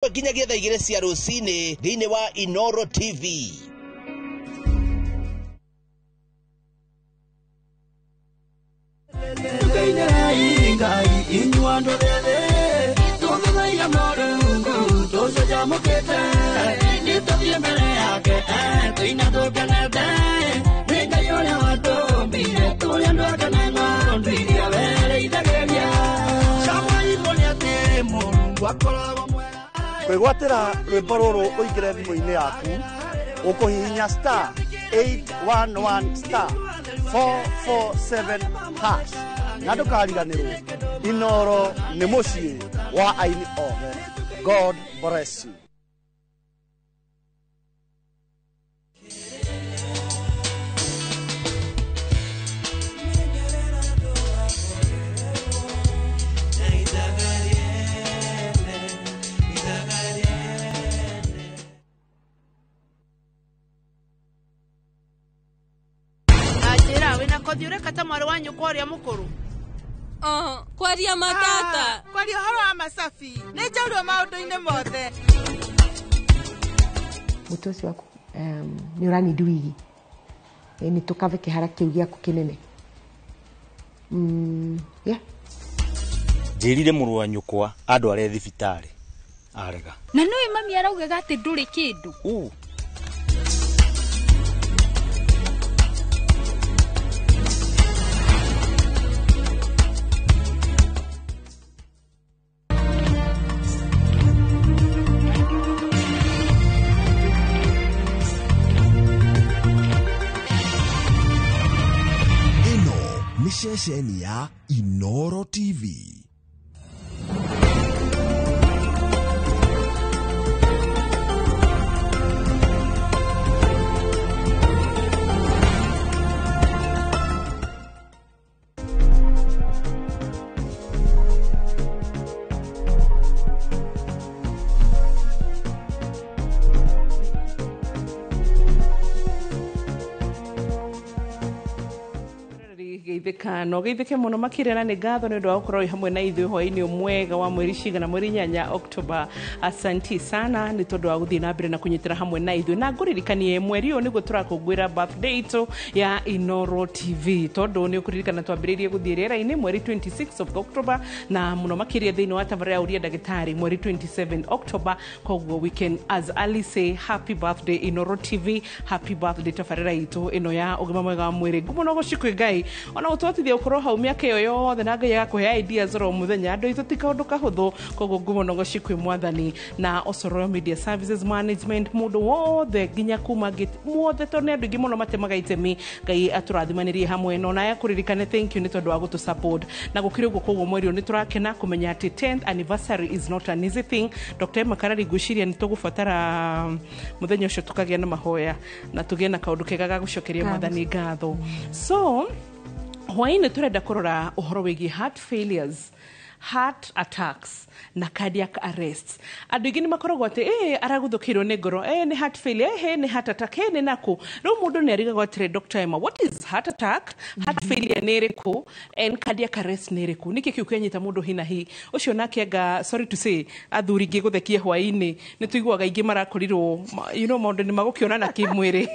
Ĩmwe nginyagia thaa 2 cia rũcinĩ thĩinĩ wa Inoro TV. Kwĩgwatĩra rwĩmbo rũrũ ũingĩre thimũ-inĩ yaku ũkũhihinya star 811 star 447 hash na ndũkariganĩrwo Inoro nĩ mũciĩ wa aini othe. God bless you. Anjĩra wĩna kothi ũreka ta mwarĩ wa nyũkwa ũrĩa mũkũrũ. Kwaria matata. Kwaria ũhoro wa macabi nĩ njaurwo maũndũ-inĩ mothe. Mũtwe ũcio waku nĩ ũranindi wigi nĩ tũkave kĩhara kĩu gĩaku kĩnene. Yeah. Njĩrire mũrũ wa nyũkwa andware thibitarĩ arega. Na nĩũĩ mami araugaga atĩ ndũrĩ kĩndũ. Ceceni ya Inoro TV. Geithĩkano geithĩke mũno makĩria na nĩ ngatho nĩ ũndũ wa gũkorwo wĩ hamwe na ithuĩ hwaĩ-inĩ mwega wa mweri cigana mweri 8 October. Asanti sana nĩ tondũ wa gũthiĩ na mbere na kũnyitĩra hamwe na ithuĩ, na ngũririkanie mweri ũyũ nĩguo tũrakũngũĩra birthday itũ ya Inoro TV, tondũ nĩ ũkũririkana twambĩrĩirie gũthiĩ rĩera-inĩ mweri 26 of October, na mũno makĩria thĩinĩ wa tabarĩra ya Ũria Ndagĩtarĩ mweri 27 October. Koguo we can as early say happy birthday Inoro TV, happy birthday tabarĩra itũ ĩno ya ũgima mwega wa mwĩrĩ. Ngumo no gũcikwi Ngai ona gũtwatithia gũkorwo hau mĩaka ĩyo yothe na Ngai agakũhe ideas oro mũthenya andũ aitũ ti kaũndũ kahũthũ. Koguo ngumo no gũcikwi mwathani na Osoro Media Services Management, mũndũ wothe nginya kuma muothe, tondũ nĩ andũ aingĩ mũno matemaga itemi. Ngai atũrathimanĩrie hamwe na onaye kũririkane thank you nĩ tondũ wa gũtũ support na gũkĩrĩ ũguo. Koguo mweri ũyũ nĩ tũrakena kũmenya atĩ 10th anniversary is not an easy thing. Dr. Emma Karari, ngwĩciria nĩ tũgũbatara mũthenya ũcio tũkagĩa na mahoya na tũgĩe na kaũndũ kega ga gũcokeria mwathani ngatho. So hwaĩ-inĩ tũrenda kũrora ũhoro wĩgiĩ heart failures, heart attacks na cardiac arrests. Andũ aingĩ nĩ makoragwo atĩ araguthũkĩirwo nĩ ngoro, nĩ heart failure, nĩ heart attack, nĩ nakũ. Rĩu mũndũ nĩ arigagwo atĩrĩ, Dr. Emma, what is heart attack? Heart failure nĩ ĩrĩkũ? And cardiac arrest nĩ ĩrĩkũ? Nĩkĩ kĩu kĩanyita mũndũ hi na hi? Ũcio nake anga, sorry to say, athuri ingĩ gũthekia hwaĩ-inĩ nĩ tũiguaga aingĩ marakorirwo, you know, maũndũ nĩ magũkĩonana kĩmwĩrĩ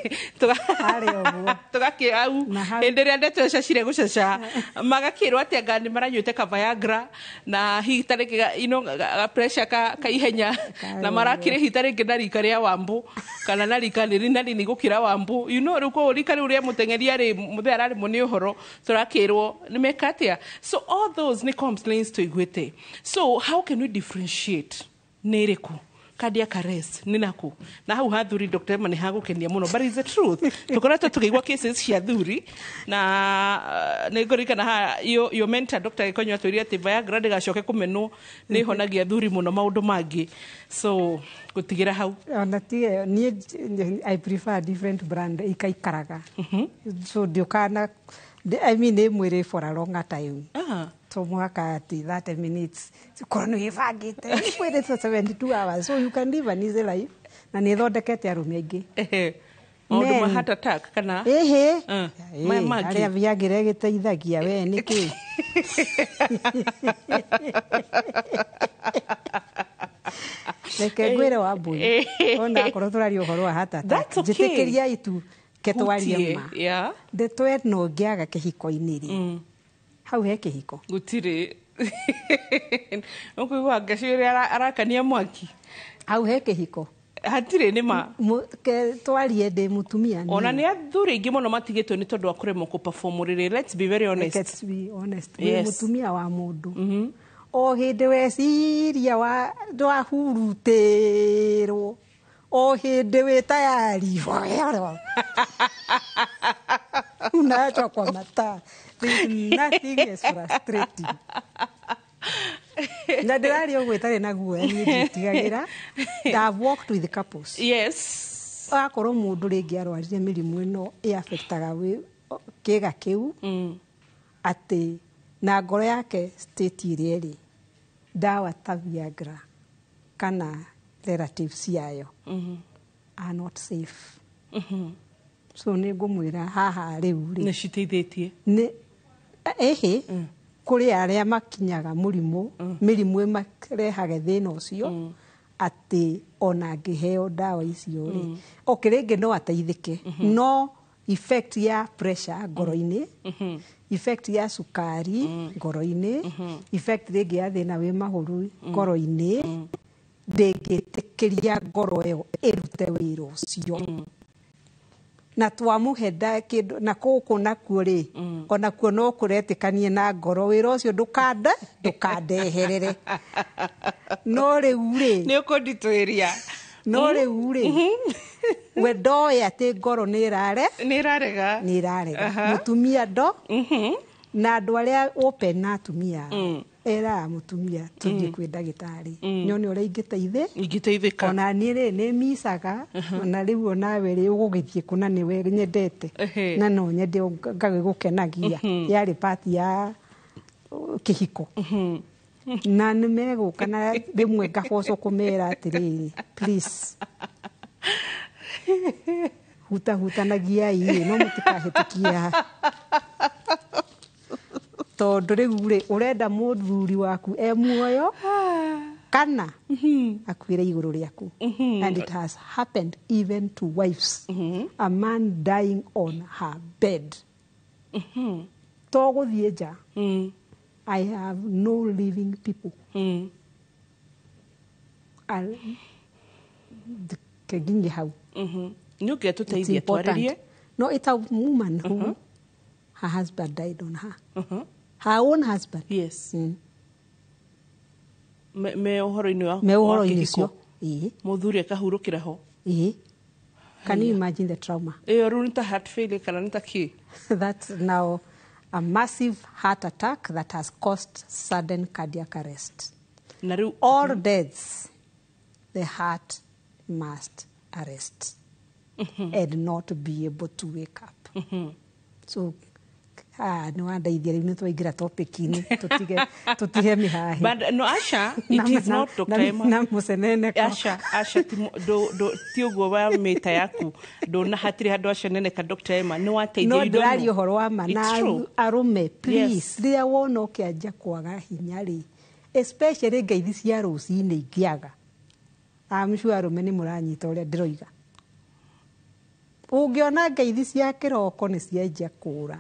tũgakĩ au hĩndĩ ĩrĩa ndeto ĩcacire gũcaca magakĩrwo atĩ anga nĩ maranyuĩte ka Viagra na hihi ta rĩngĩ, you know, ga pressure ka ihenya na marakĩrĩ hihi ta rĩngĩ na rika rĩa Wambu kana na rika rĩrĩ na rĩnini gũkĩra Wambu, you know, rĩu koguo rika rĩu rĩa mũteng'eri arĩ mũthee ararĩmwo nĩ ũhoro tũrakĩrwo nĩ meka atĩa. So all those nĩ complaints tũiguĩte. So how can we differentiate nĩ ĩrĩkũ? Cardiac arrest nĩ nakũ? Na hau hathuri Dr. Emma nĩ hagũkenia mũno, but it's the truth. Tũkoretwo tũkĩigua cases cia thuri na nĩ ngũririkana haha your mentor Dr. Gĩkonyo atwĩrire atĩ Viagra ndĩgacoke kũmenwo, nĩ ĩhonagia thuri mũno maũndũ mangĩ. So gũtigĩra hau ona ti niĩ I prefer different brand ikaikaraga. So ndiũkaga, I mean nĩ mwĩrĩ for a longer time. So mwaka ati 30 minutes korwo nĩ wĩbangĩte mwĩrĩ for 72 hours, so you can live an easy life na nĩ ĩthondekete arũme aingĩ. Maũndũ ma heart attack kana ĩhĩ arĩa Viagra ĩgĩteithagia we nĩkĩ? Reke ngwĩre wa mbũi, ona akorwo tũraria ũhoro wa heart attack, That's okay. njĩtĩkĩriai tu ke twarie Hutie, ma. yeah. Ndeto ĩno ngĩaga kĩhiko-inĩ rĩ, hau he kĩhiko? Gũtirĩ. Ũkũigua ngaci ũrĩa arakania mwaki. Hau he kĩhiko? Hatirĩ, nĩ ma. Ke twarie ndĩ mũtumia niĩ. Ona nĩ athuri aingĩ mũno matigĩtwo nĩ tondũ wa kũremwo kũ-perform rĩrĩ. Let's be very honest. Let's be honest. Wĩ mũtumia wa mũndũ, o hĩndĩ weciria wa ndwahurutĩrwo, o hĩndĩ wĩ tayari, unaachwa kwa mataa. There is nothing as frustrating. Na ndĩraria ũguo ĩtarĩ na guoya, niĩ nditigagĩra. I've worked with couples. Akorwo mũndũ rĩngĩ arwarire mĩrimũ ĩno ĩafektaga kĩga kĩu, atĩ na ngoro yake state ĩrĩa ĩrĩ, ndawa ta Viagra kana relatives ciayo are not safe. So nĩ ngũmwĩra haha rĩu rĩ, Nĩ citeithĩtie. Nĩ ĩhĩ kũrĩ arĩa makinyaga mũrimũ, mĩrimũ ĩmarehage thĩna ũcio, atĩ ona angĩheo ndawa icio rĩ, okay, rĩngĩ no ateithĩke, no effect ya pressure ngoro-inĩ, effect ya cukari ngoro-inĩ, effect rĩngĩ ya thĩna wĩ mahũru ngoro-inĩ, ndĩngĩtĩkĩria ngoro ĩyo ĩrute wĩra ũcio. Na twamũhe kĩndũ na kũkũ nakuo rĩ, onakuo no kũretĩkanie na ngoro wĩra ũcio ndũkande ndũkandeherere. No rĩu rĩ, Nĩ ũkũnditũĩria. No rĩu rĩ, we ndoĩ atĩ ngoro nĩ ĩrare Nĩ ĩrarega. Nĩ ĩrarega. Mũtumia ndo na andũ arĩa open na atumia ao, eraga mũtumia, "Tũthiĩ kwĩ ndagĩtarĩ, nyone ũrĩa ingĩteithĩ Ingĩteithĩka. Ona niĩ rĩ, nĩ micaga ona rĩu, onawe rĩ, ũgũgĩthiĩ kũna nĩwe nyendete na no nyende ngagĩgũkenagia." Yarĩ part ya kĩhiko na nĩ megũka, na rĩmwe ngabocwo kũmera atĩrĩrĩ, "Please, hutahutanagiai, no mũtikahĩtũkie haha," tondũ rĩu rĩ, ũrenda mũthuri waku e muoyo kana akuĩre igũrũ rĩaku? And it has happened even to wives, a man dying on her bed. To gũthiĩ nja, "I have no living people." Nginye hau. Nĩ ũngĩatũteithia twarĩrie. No, it's a woman who her husband died on her, her own husband. Yes. Me ũhoro-inĩ wa Me wa ũhoro-inĩ kĩhiko. ũcio, ĩĩ. Mũthuri akahurũkĩra ho. Ĩĩ, can you imagine the trauma? Ĩyo rĩu nĩ ta heart failure kana nĩ ta kĩ? That's now a massive heart attack that has caused sudden cardiac arrest. Na rĩu All deaths, the heart must arrest and not be able to wake up. So nĩ wandeithia rĩu, nĩ twaingĩra topic-inĩ, tũtige mĩhahi. But no, Asha, it is not Dr. Emma. Na mũceneneko. Asha, Asha, ti ũguo wa mĩta yaku, ndũna hatirĩ handũ aceneneka. Dr. Emma, nĩ wateithia. No You don't ndĩraria know. ũhoro wa ma It's na true. arũme, please, rĩrĩa wona ũkĩanjia kwaga hinya rĩ, especially ngeithi cia rũcinĩ ingĩaga, I'm sure arũme nĩ mũranyita ũrĩa ndĩroiga. Ũngĩona ngeithi cia kĩroko nĩ cianjia kũra,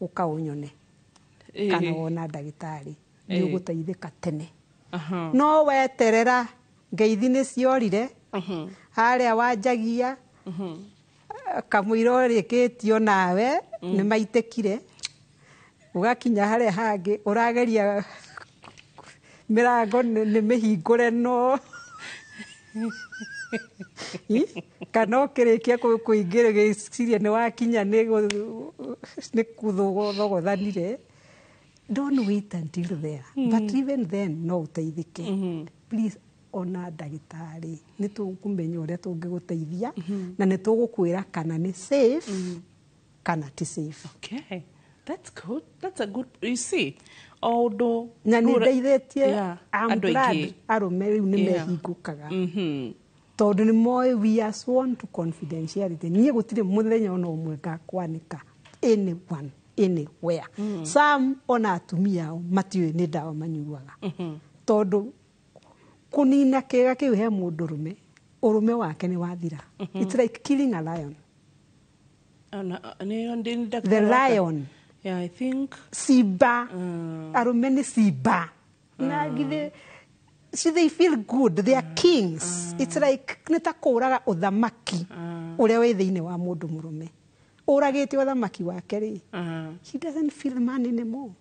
ũkaũnyone kana wona ndagĩtarĩ, nĩ ũgũteithĩka tene. No weterera ngeithi nĩ ciorire, harĩa wanjagia kamũira ũrĩkĩtio nawe nĩ maitĩkire, ũgakinya harĩa hangĩ ũrageria mĩrango nĩ mĩhingũre, no kana ũkĩrĩkia kũingĩra gĩciria nĩ wakinya, nĩ kũthogothanire. Don't wait until there. But even then no ũteithĩke. Please, ona ndagĩtarĩ, nĩ tũkũmenya ũrĩa tũngĩgũteithia na nĩ tũgũkwĩra kana nĩ safe kana ti safe. Okay. That's good. That's a good, you see. O ũndũ Na nĩ ndeithĩtie. I'm andũ glad aingĩ. arũme rĩu nĩ mehingũkaga, tondũ nĩ moĩ we are sworn to confidentiality. Niĩ gũtirĩ mũthenya ona ũmwe ngakwanĩka anyone anywhere. Some ona atumia ao matiũĩ nĩ ndawa manyuaga, tondũ Kũnina kĩga kĩu he mũndũrũme, ũrũme wake nĩ wathira. It's like killing a lion. The lion. Yeah, I think simba. Arũme nĩ simba na githĩ see, they feel good, they are kings. It's like nĩ ta kũũraga ũthamaki ũrĩa wĩ thĩinĩ wa mũndũ mũrũme. Ũragĩte ũthamaki wake rĩ, he doesn't feel man anymore.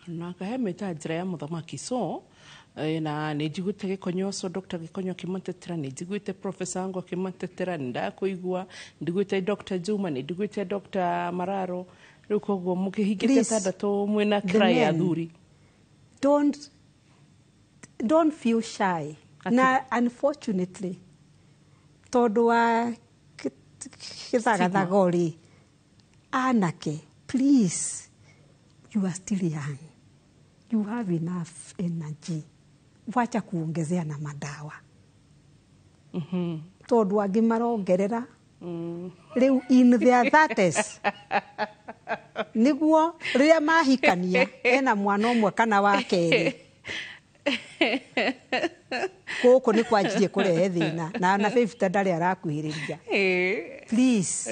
Na kahe mĩta njĩra ya mũthamaki. So na nĩ njiguĩte Gĩkonyo, so Dr. Gĩkonyo akĩmatetera, nĩ njiguĩte Professor wangu akĩmatetera, nĩ ndakũigua, nĩ njiguĩte Dr. Juma, nĩ njiguĩte Dr. Mararo. Rĩu koguo mũkĩhingĩte Please, tandatũ mwĩna the cry men, athuri. Don't feel shy. Na unfortunately, tondũ wa gĩthagathago rĩ, anake, please, you are still young, you have enough energy, wacha kuongezea na madawa, tondũ angĩ marongerera rĩu in their 30s, nĩguo rĩrĩa mahikania ena mwana ũmwe kana wa kerĩ, gũkũ nĩ kwanjirie kũrehe thĩna na 50 ndarĩ arakuhĩrĩria. Please,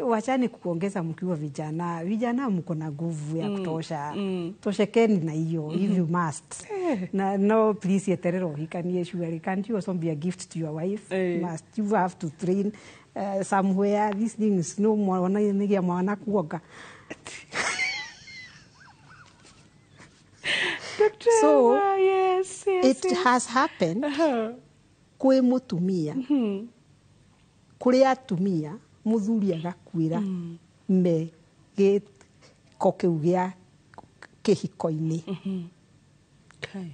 wachani kuongeza mkiwa vijana. Vijana mko na nguvu ya kutosha, toshekeni na hiyo if you must. Na no, please, eterera ũhikanie. Surely, can't you also be a gift to your wife? Must you have to train somewhere these things? No mwana nĩgĩa mwana kuonga. Dr. So, Emma, yes, it has happened kwĩ mũtumia, kũrĩ atumia mũthuri agakuĩra me gĩko kĩu gĩa kĩhiko-inĩ,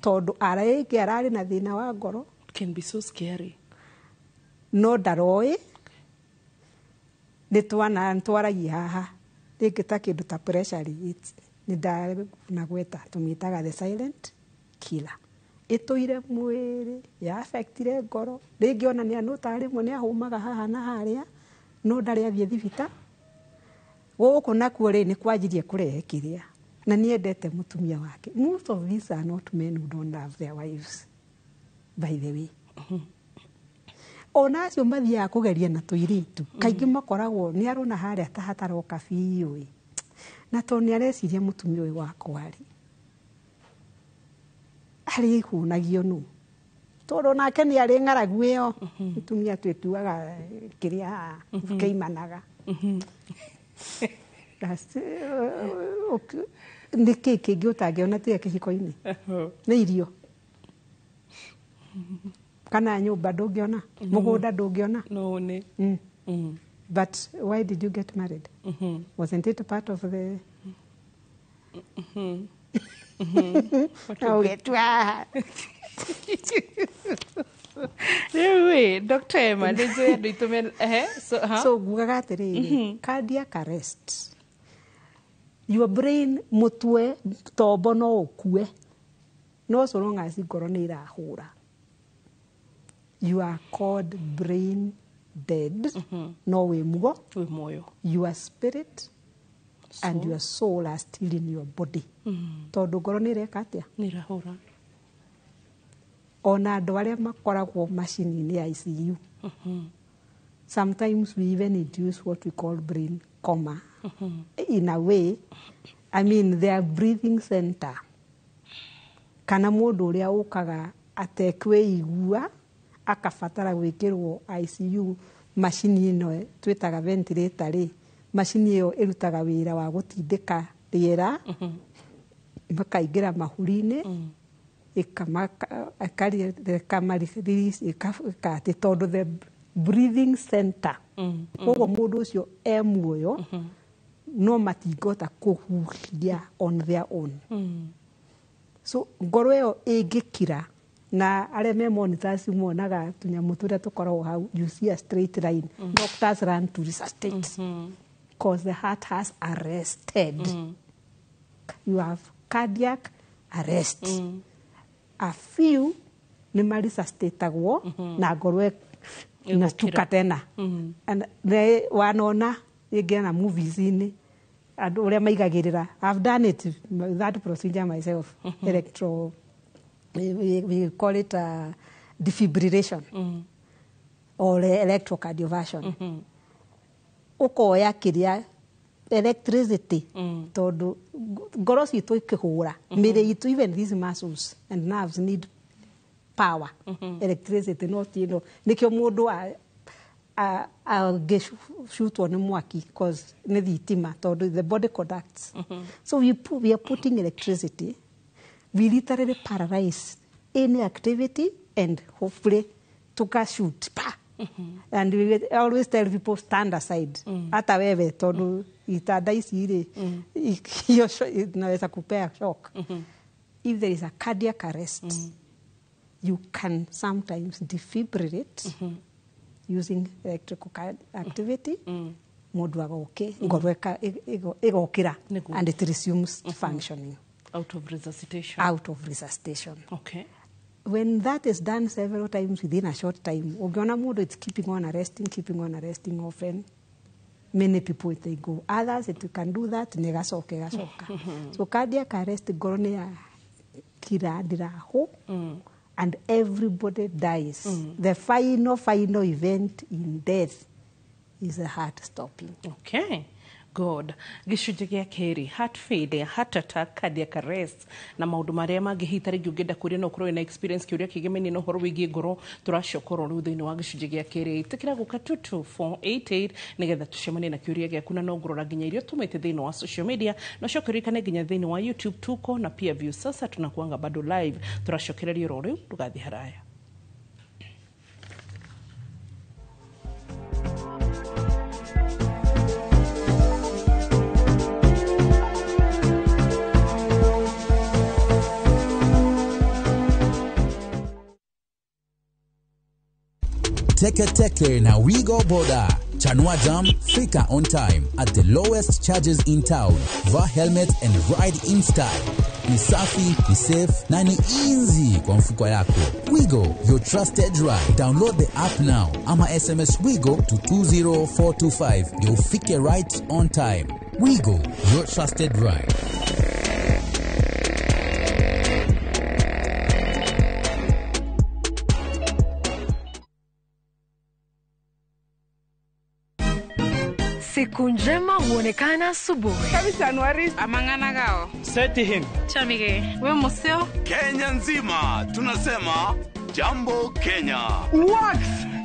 tondũ arĩngĩ ararĩ na thĩna wa ngoro. Can be so scary. No ndaroĩ nĩ twana twaragia haha rĩngĩ ta kĩndũ ta pressure rĩ, nĩ ndanagweta tũmĩtaga the silent killer, ĩtũire mwĩrĩ ya affectire ngoro. Rĩngĩ ona nĩ anũta rĩmwe nĩ ahũmaga haha na harĩa, no ndarĩ athiĩ thibita. Gũkũ nakuo rĩ, nĩ kwanjirie kũrehe kĩrĩa na nĩ endete mũtumia wake. Most of these are not men who don't love their wives, by the way. Ona acio mathiaga kũgeria na tũirĩtu, kaingĩ makoragwo nĩ arona harĩa ta hataroka biũ ĩ, na tondũ nĩ areciria mũtumia ũyũ wakwa rĩ, arĩhũnagio nũ, tondũ nake nĩ arĩ ng'aragu ĩyo. Mũtumia twĩtuaga kĩrĩa haha kĩimanaga. Nĩ kĩ kĩngĩ ũtangĩona tiga kĩhiko-inĩ? Nĩ irio kana nyũmba ndũngĩona, mũgũnda ndũngĩona? No nĩ. But why did you get married? Wasn't it part of the ũgĩtua haha? Rĩu ĩ, Dr. Emma, nĩ njũĩ andũ aitũ ehe, so, ha? So ngugaga atĩrĩrĩ, cardiac arrest, your brain, mũtwe, tombo no ũkue, no so long as ngoro nĩ ĩrahũra, you are called brain dead, no wĩ muo. Wĩ muoyo. Your spirit and your soul are still in your body, tondũ ngoro nĩ ĩreka atĩa? Nĩ ĩrahũra. Ona andũ arĩa makoragwo macini-inĩ ya ICU, sometimes we even induce what we call brain coma in a way. I mean, their breathing center, kana mũndũ ũrĩa ũkaga atekwĩigua akabatara gwĩkĩrwo ICU, macini ĩno twĩtaga ventilator rĩ, macini ĩyo ĩrutaga wĩra wa gũtindĩka rĩera makaingĩra mahũri-inĩ, ĩkamatĩ, tondũ the breathing center, koguo mũndũ ũcio e muoyo no matingĩhota kũhuhia on their own. So ngoro ĩyo ĩngĩkira, na arĩa me monitors monaga tũnyamũ tũrĩa tũkoragwo hau, you see a straight line. Doctors run to resuscitate because the heart has arrested. You have cardiac arrest. A few nĩ maresuscitatagwo na ngoro inashtuka tena. And wanona rĩngĩ na movies-inĩ andũ ũrĩa maigagĩrĩra. I've done it, that procedure myself, electro We call it defibrillation or electrocardioversion. Ũkoya kĩrĩa electricity, tondũ ngoro citũ ikĩhũra, mĩrĩ itũ, even these muscles and nerves need power, electricity. No ti ĩno nĩkĩo mũndũ angĩcutwo nĩ mwaki, cause nĩ thitima, tondũ the body conducts. So we are putting electricity. We literally paralyze any activity and hopefully tukashoot pa. And we always tell people, stand aside, hata wewe, tondũ itanda ici rĩ, hiyo inaweza kupea shock. If there is a cardiac arrest, you can sometimes defibrillate using electrical activity. Mũndũ agoke ngoro ĩgokĩra and it resumes functioning. Out of resuscitation. Out of resuscitation. Okay. When that is done several times within a short time, ũngĩona mũndũ it's keeping on arresting, keeping on arresting often, many people, they go. Others, it can do that, nĩ gacoka ĩgacoka. So cardiac arrest, ngoro nĩ ya kira ndiraho and everybody dies. The final, final event in death is a heart stopping. Okay. Good. Gĩcunjĩ gĩa kerĩ, heart failure, heart attack, cardiac arrest na maũndũ marĩa mangĩhita. Rĩngĩ ũngĩenda kũria no ũkorwo wĩna experience, kĩũria kĩgemainie na ũhoro wĩgiĩ ngoro, tũracoka oro rĩu thĩinĩ wa gĩcunjĩ gĩa kerĩ. Ĩtĩkĩra gũka 22488 nĩgetha tũcemanie na kĩũria gĩaku, na no ngũrora nginya iria ũtũmĩte thĩinĩ wa social media, na ũcoke ũririkane nginya thĩinĩ wa YouTube tuko na pia View Sasa tunakuanga bado live. Tũracokereria oro rĩu, ndũgathiĩ haraya. Teke Teke na Wigo Boda. Chanua Jam, fika on time at the lowest charges in town. Vaa helmet and ride in style. Ni safi, ni safe na ni easy kwa mfuko yako. Wigo, your trusted ride. Download the app now ama SMS Wigo to 20425 ndio ufike right on time. Wigo, your trusted ride. Siku njema huonekana asubuhi. Amang'ana gao. Seti him. Chamige, we museo. Kenya nzima tunasema jambo Kenya. Wax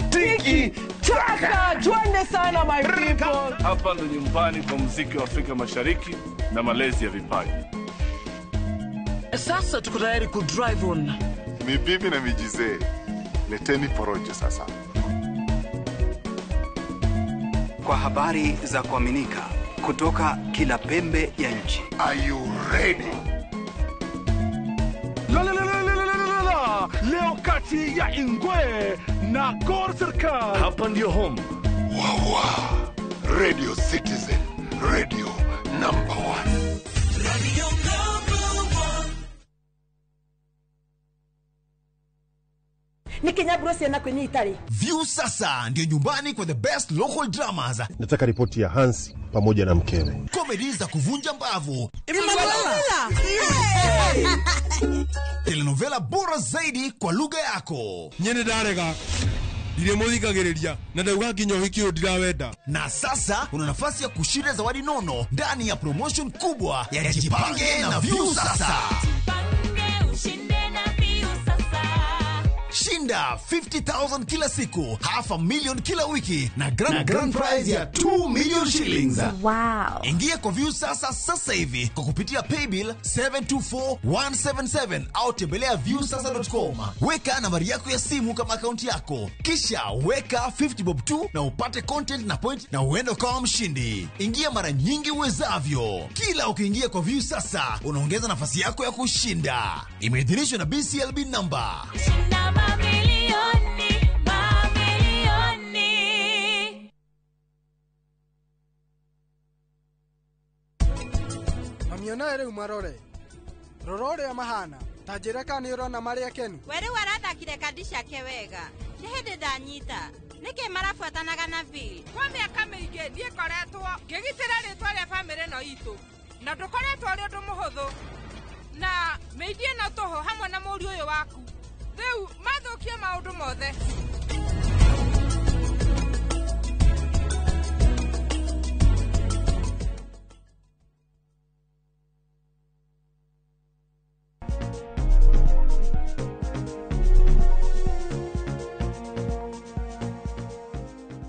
tiki taka, twende sana my people. Hapa ndo nyumbani kwa muziki wa Afrika Mashariki na malezi ya vipaji. Sasa tuko tayari ku drive on. Ni bibi na mijizee. Leteni porojo sasa. Kwa habari za kuaminika kutoka kila pembe ya nchi. Are you ready? La la la la la la la la. Leo kati ya Ingwe na Gor Serikali. Hapa ndio home. Wawa. Radio Citizen. Radio number 1. Radio number 1. Nikinyaburo ciana kwinyi itari. View Sasa ndio nyumbani kwa the best local dramas. Nataka ripoti ya Hansi pamoja na mkewe. Comedy za kuvunja mbavu. Telenovela bora zaidi kwa lugha yako. Nyene ndarega. Ndiremuthikagiriria na ndauga nginya uhiki uyu ndirawenda. Na sasa una nafasi ya kushinda zawadi nono ndani ya promotion kubwa ya Jipange na View Sasa. Jipange ushinde na View Sasa. Shinda 50,000 kila siku, 500,000 kila wiki na grand prize ya 2 million shillings. Wow. Ingia kwa View Sasa sasa hivi kwa kupitia paybill 724177 au tembelea viewsasa.com. Weka nambari yako ya simu kama akaunti yako, kisha weka 50 bob tu na upate content na point na uende ukawa mshindi. Ingia mara nyingi uwezavyo. Kila ukiingia kwa View Sasa unaongeza nafasi yako ya kushinda. Imeidhinishwa na BCLB number. Shinda mamilioni, mamilioni. Mamionae rĩu marore. Rora ũrĩa mahana. Ta njĩra kana nĩ ũrona marĩ akenu. We rĩu arathakire kandi ciake wega. Nĩ hĩndĩ ndanyita. Nĩkĩ marabuatanaga na Bill? Kwa mĩaka mĩingĩ niĩ ngoretwo ngĩgitĩra rĩtwa rĩa bamĩrĩ ĩno itũ, na ndũkoretwo ũrĩ ũndũ mũhũthũ. Na mĩindi ĩno tũhũ hamwe na mũriũ ũyũ waku. Rĩu mathũkie maũndũ mothe.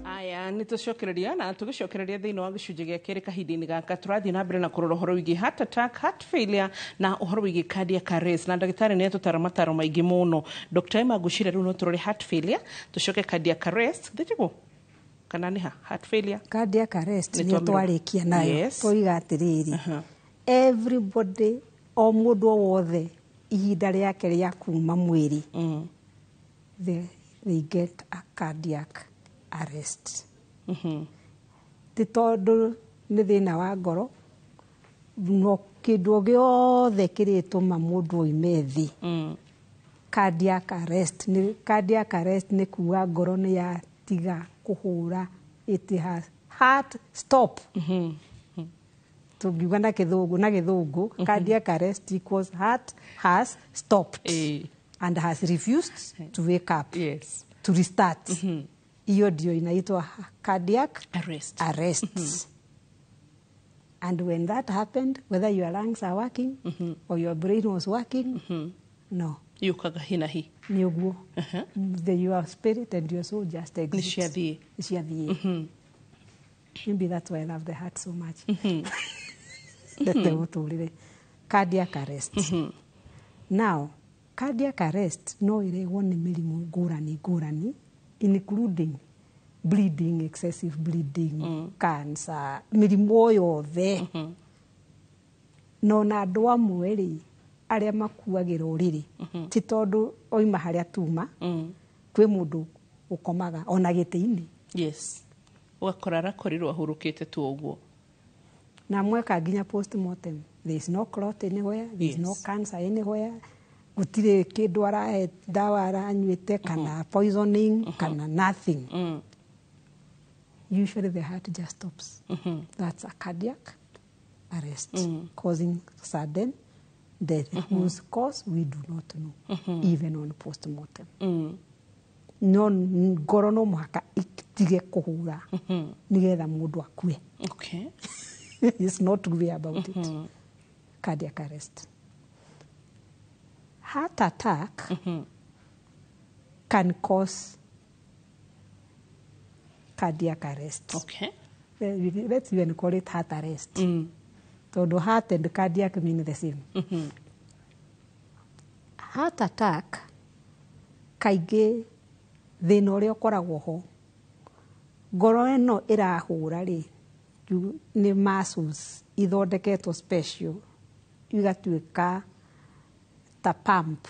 Aya nä tå cokereria na tå gä cokereria thä inä wa gä cunjä gä a kerä kahinda-inä gaka tå rathiä na mbere na kå rora å horo wĩgiĩ heart attack, heart failure na å horo wĩgiĩ cardiac arrest, na ndagĩtarĩ nĩ atũtara mataro maingĩ mũno. Dr. Emma, ngwĩciria rĩu no tũrore heart failure, tũcoke cardiac arrest, thĩtiguo kana nĩ ha heart failure? Cardiac arrest Nĩ nĩ twamĩrora. twarĩkia nayo. Twoiga atĩrĩrĩ, everybody, o mũndũ o wothe ihinda rĩake rĩa kuma mwĩrĩ, they get a cardiac arrest. Ti tondũ nĩ thĩna wa ngoro, no kĩndũ o gĩothe kĩrĩtũma mũndũ oime thĩ. Cardiac arrest nĩ cardiac arrest, nĩ kuga ngoro nĩ yatiga kũhũra, it has heart stop. Tũngiuga na gĩthũngũ, cardiac arrest equals heart has stopped and has refused to wake up, to restart. Hiyo ndio inaitwa cardiac arrest. Arrest. And when that happened, whether your lungs are working or your brain was working, no. Yũkaga hinahi. Nĩ ũguo. Your spirit and your soul just exit. Nĩ ciathiĩ. Nĩ ciathiĩ. Maybe that's why I love the heart so much. Ndete mũtũrĩre. Cardiac arrest. Now, cardiac arrest no ĩrehwo nĩ mĩrimũ ngũrani ngũrani, including bleeding, excessive bleeding, cancer, mĩrimũ o yothe. No na andũ amwe rĩ, arĩa makuagĩra ũrĩrĩ, ti tondũ oima harĩa tuma, kwĩ mũndũ ũkomaga ona gĩtĩ-inĩ. Yes, ũgakora arakorirwo ahurũkĩte tu ũguo. Na mweka nginya postmortem, there is no clot anywhere, there is no cancer anywhere, gũtirĩ kĩndũ arahe ndawa aranyuĩte kana poisoning kana nothing. Usually the heart just stops. That's a cardiac arrest causing sudden death, whose cause we do not know even on postmortem. No ngoro no mũhaka ĩtige kũhũra nĩgetha mũndũ akue. It's not way about it. Cardiac arrest. Heart attack can cause cardiac arrest. Let's even call it heart arrest. Tondũ heart and cardiac mean the same. Heart attack kaingĩ thĩna ũrĩa ũkoragwo ho, ngoro ĩno ĩrahũra rĩ, nĩ muscles ithondeketwo special igatuĩka ta pump.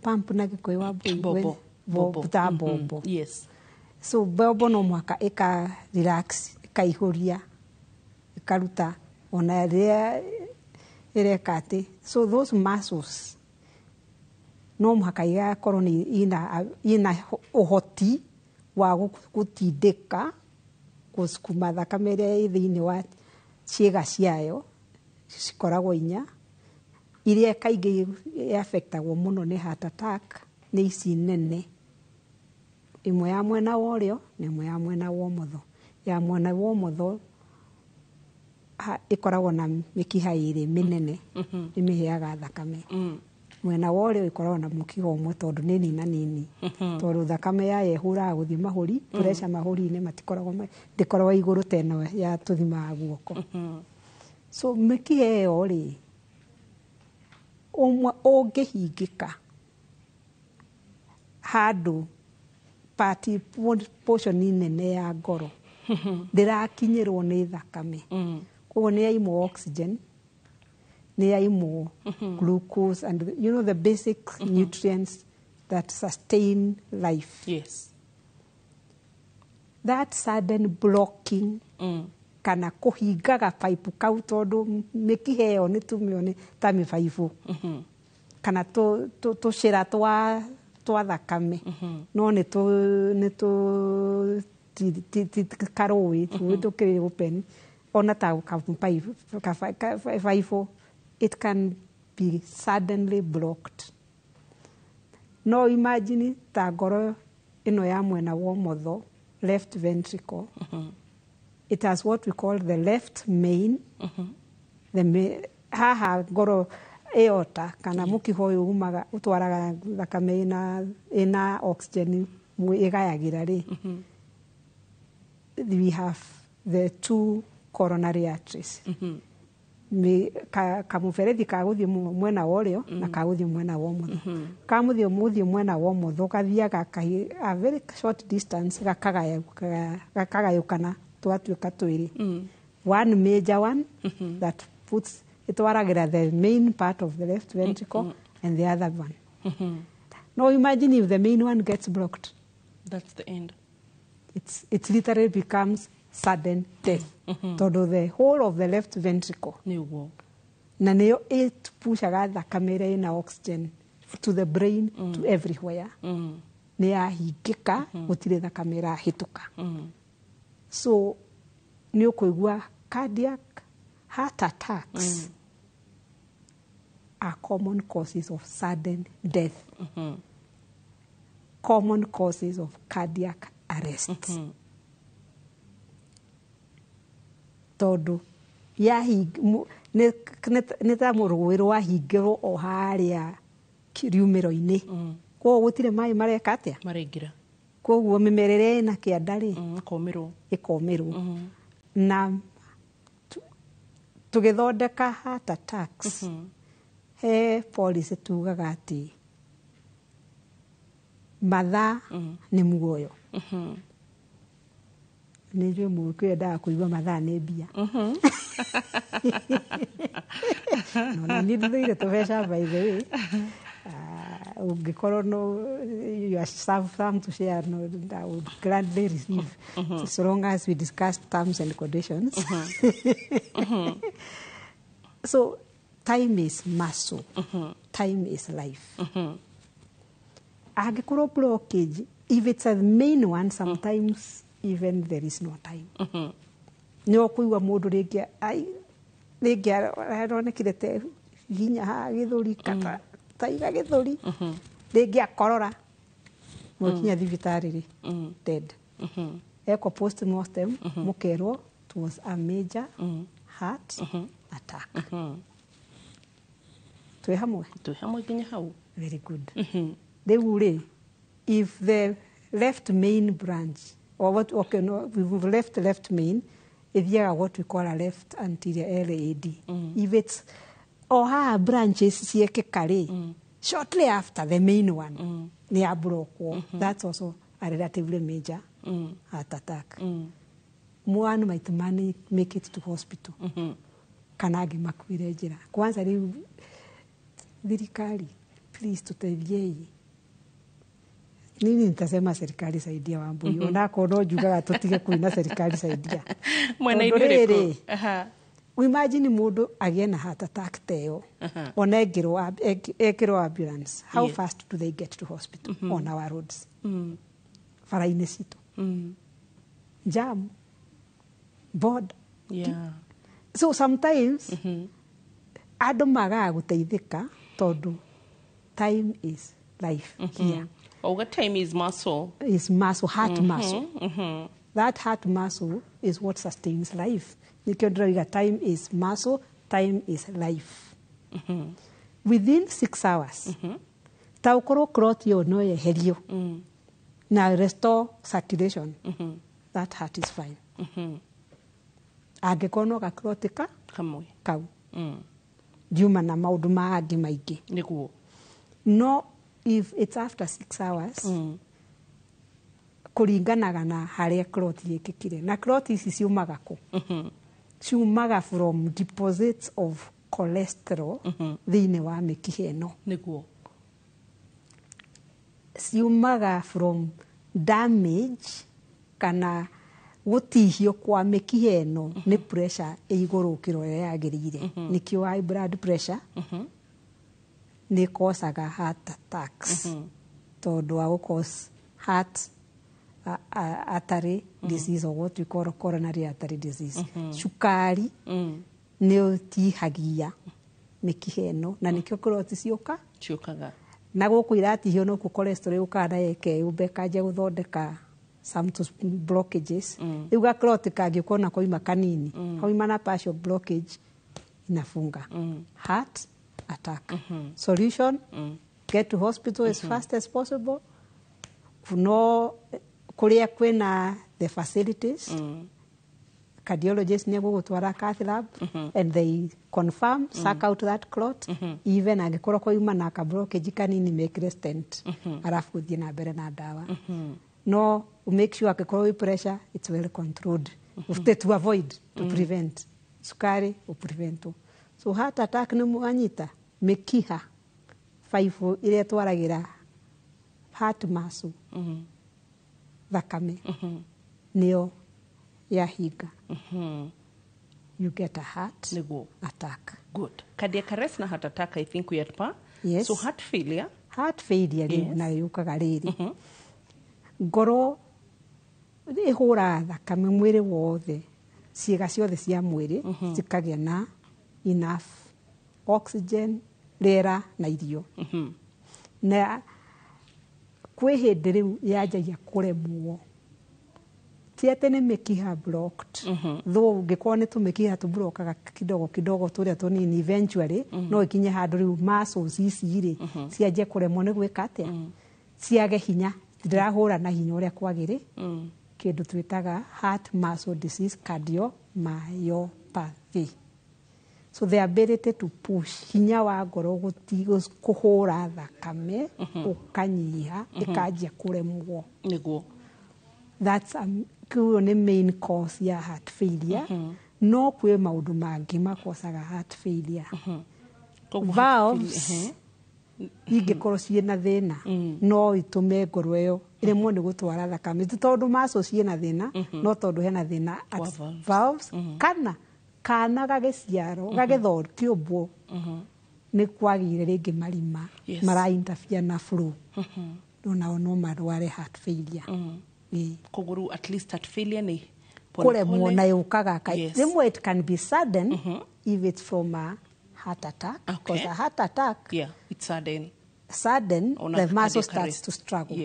Pump na Gĩkũyũ wa Bobo. Bobo. Ta bombo. So bombo no mũhaka ĩka relax, ĩkaihũria, ĩkaruta ona rĩrĩa ĩreka atĩ. So those muscles no mũhaka igakorwo nĩ ina ũhoti wa gũtindĩka, gũcukuma thakame ĩrĩa ĩ thĩinĩ wa ciĩga ciayo cikoragwo inya, iria kaingĩ affectagwo mũno nĩ heart attack nĩ ici nene, ĩmwe ya mwena wa ũrĩo na ĩmwe ya mwena wa ũmotho. Ya mwena wa ũmotho ĩkoragwo na mĩkiha ĩrĩ mĩnene ĩmĩheaga thakame. Mwena wa ũrĩo ĩkoragwo na mũkiha ũmwe tondũ nĩ nina nini, tondũ thakame yayo ĩhũraga gũthiĩ mahũri, pressure mahũri-inĩ matikoragwo ndĩkoragwo igũrũ ta ĩno ya tũthimaga guoko. So mĩkiha ĩyo rĩ, ũmwe ũngĩhingĩka handũ part, portion nene ya ngoro ndĩrakinyĩrwo nĩ thakame, koguo nĩ yaimwo oxygen, nĩ yaimwo glucose and the basic nutrients that sustain life. That sudden blocking kana kũhingaga pipe kau, tondũ mĩkiha ĩyo nĩ tumĩo ta mĩbaibũ kana tũcĩra twa thakame, no nĩ tũ nĩ tũ ti karũĩ, rũĩ tũkĩrĩ open ona ta kabaibũ, it can be suddenly blocked. No imagine ta ngoro ĩno ya mwena wa ũmotho, left ventricle. It has what we call the left main. Haha ngoro aorta kana mũkiha ũyũ umaga ũtwaraga thakame ĩna oxygen ĩgayagĩra rĩ, we have the two coronary arteries. Kamũberethi ka gũthiĩ mwena wa ũrĩo na ka gũthiĩ mwena wa ũmotho. Ka mũthiĩ mwena wa ũmotho gathiaga a very short distance gakagayũkana twatuĩka twĩrĩ. One major one that puts itwaragĩra the main part of the left ventricle and the other one. Now imagine if the main one gets blocked. That's the end. It literally becomes sudden death. Tondũ the whole of the left ventricle nĩguo na nĩyo ĩpushaga thakame ĩrĩa ĩna oxygen to the brain, to everywhere. Nĩ yahingĩka, gũtirĩ thakame ĩrahĩtũka. So nĩ ũkũigua cardiac heart attacks are common causes of sudden death. Common causes of cardiac arrest. Tondũ nĩ ta mũrũĩ rwahingĩrwo o harĩa riumĩro-inĩ. Koguo gũtirĩ maĩ mareka atĩa? Maraingĩra. Koguo mĩmera ĩrĩa ĩna kĩanda rĩ, ĩkomĩrwo. Ĩkomĩrwo. Na tũgĩthondeka heart attacks, he policy tugaga atĩ mathaa nĩ muoyo. Nĩ njũĩ mũgĩkũyũ endaga kũigua mathaa nĩ mbia. No na niĩ ndĩthũire tũbeca by the way. Ũngĩkorwo no you have some to share, no, I would gladly receive, so long as we discuss terms and conditions. So time is muscle. Time is life. Angĩkorwo blockage, if it's a main one, sometimes even there is no time. Nĩ ũkũigua mũndũ rĩngĩ rĩngĩ aronekire te hinya haha gĩthũri kata taiga gĩthũri, rĩngĩ akorora, mwakinya thibitarĩ rĩ, dead. Ekwo postmortem, mũkerwo it was a major heart attack. Twĩ hamwe? Twĩ hamwe nginya hau. Very good. Rĩu rĩ, if the left main branch or what, okay, no, we've left main ithiaga what we call a left anterior LAD. If it's o haha branches ciekĩka rĩ, shortly after the main one nĩ yabrokwo, that's also a relatively major heart attack. One might make it to hospital kana angĩ makuire njĩra. Kwanza rĩu thirikari, please tuteithiei. Nini nitasema serikali saidia Wambui. Onakorwo no njugaga tũtige kuina serikali saidia. Mwena-inĩ Tondũ ũrĩkũ? rĩrĩ, imagine mũndũ agĩe na heart attack ta ĩyo, ona ekĩrwo ambulance, how fast do they get to hospital on our roads? Bara-inĩ citũ. Jam. Board. So sometimes andũ magaga gũteithĩka tondũ time is life here. Wauga time is muscle. Is muscle, heart muscle. That heart muscle is what sustains life. Nĩkĩo ndĩrauga time is muscle, time is life. Within 6 hours, ta ũkorwo clot ĩyo no yeherio na restore circulation, that heart is fine. Angĩkorwo no gaclot ka kamwe kau ndiuma na maũndũ mangĩ maingĩ. Nĩguo. No if it's after 6 hours, kũringanaga na harĩa clot yĩkĩkire. Na clot ici ciumaga kũ? Ciumaga from deposits of cholesterol thĩinĩ wa mĩkiha ĩno. Nĩguo. Ciumaga from damage kana gũtihio kwa mĩkiha ĩno nĩ pressure ĩ igũrũ gũkĩra ũrĩa yagĩrĩire. Nĩkĩo high blood pressure nĩ kosaga heart attacks, tondũ wa gũ-cause heart artery disease or what we call coronary artery disease. Cukari nĩ ũtihagia Mĩkiha ĩno na nĩkĩo clot ciũka ciũkaga. Na gũkũ iratihio nokuo cholesterol yũkaga na ĩkeyũmba ĩkanjia gũthondeka some to blockages. Rĩu ga clot kangĩũka ona koima kanini, koima na partial blockage, inafunga, heart attack. Solution, get to hospital as fast as possible. No kũrĩa kwĩna the facilities, cardiologist nĩ egũgũtwara cath lab and they confirm, suck out that clot. Even angĩkorwo kwauma na ka blockage kanini, mekĩre stent, arabu gũthiĩ na mbere na ndawa. No make sure angĩkorwo wĩ pressure, it's well controlled, to avoid, to prevent sukari, ũprevent. So heart attack nĩ mwanyita mĩkiha baibũ ĩrĩa ĩtwaragĩra heart muscle thakame nĩyo yahinga, you get a heart Nĩguo. attack. Good. Cardiac arrest na heart attack, I think we are at par. Yes. So heart failure. Heart failure rĩu nayo yũkaga rĩrĩ, ngoro ĩhũraga thakame mwĩrĩ wothe, ciĩga ciothe cia mwĩrĩ cikagĩa na enough oxygen, rĩera na irio. Na kwĩ hĩndĩ rĩu yanjagia kũremwo, ti atĩ nĩ mĩkiha blocked, though ũngĩkorwo nĩ tũmĩkiha tũblokaga kidogo kidogo tũrĩa tũnini, eventually no ikinye handũ rĩu muscles ici rĩ cianjie kũremwo nĩ gwĩka atĩa, ciage hinya, ndirahũra na hinya ũrĩa kwagĩrĩ, kĩndũ twĩtaga heart muscle disease, cardiomyopathy. So the ability to push, hinya wa ngoro kũhũra thakame ũkanyiha, ĩkanjia kũremwo. Nĩguo. That's kĩu nĩ main cause ya heart failure. No kwĩ maũndũ mangĩ makosaga heart failure. Koguo heart Valves failure, ingĩkorwo ciĩna thĩna, no itũme ngoro ĩyo ĩremwo nĩ gũtwara thakame, ti tondũ muscle ciĩna thĩna, no tondũ hena thĩna at Wa valves. valves, kana gagĩciarwo gagĩthondekwo kĩũmbwo nĩ kwagĩire rĩngĩ marima mara interfere na flow, onao no marware heart failure. Ĩĩ. Koguo rĩu at least heart failure nĩ pole Kũremwo pole. na yũkaga rĩmwe it can be sudden if it's from a heart attack, because a heart attack, Yeah, it's sudden. sudden, Ona the muscle cardiac starts arrest. to struggle.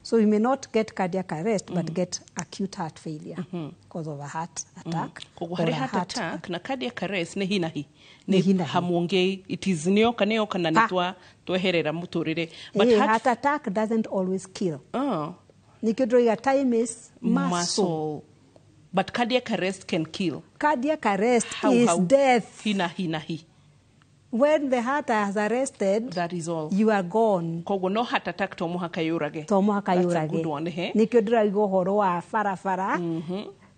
So you may not get cardiac arrest, but get acute heart failure because of a heart attack Koguo or harĩ a heart heart attack na cardiac arrest nĩ hinahi. Nĩ hi na hi. Hamuongei, it is nĩyoka nĩyoka na nĩ Ah. tweherera mũtũrĩre. But Eh, heart, heart attack doesn't always kill. Oh. Nikĩo ndĩroiga time is muscle. Muscle. But cardiac arrest can kill. Cardiac arrest How, is how? death. Hi na hi na hi. When the heart has arrested, that is all. You are gone. Koguo no heart attack to mũhaka yũrage. To mũhaka That's a yũrage. good one, eh? Nikĩo ndĩrauga ũhoro wa barabara,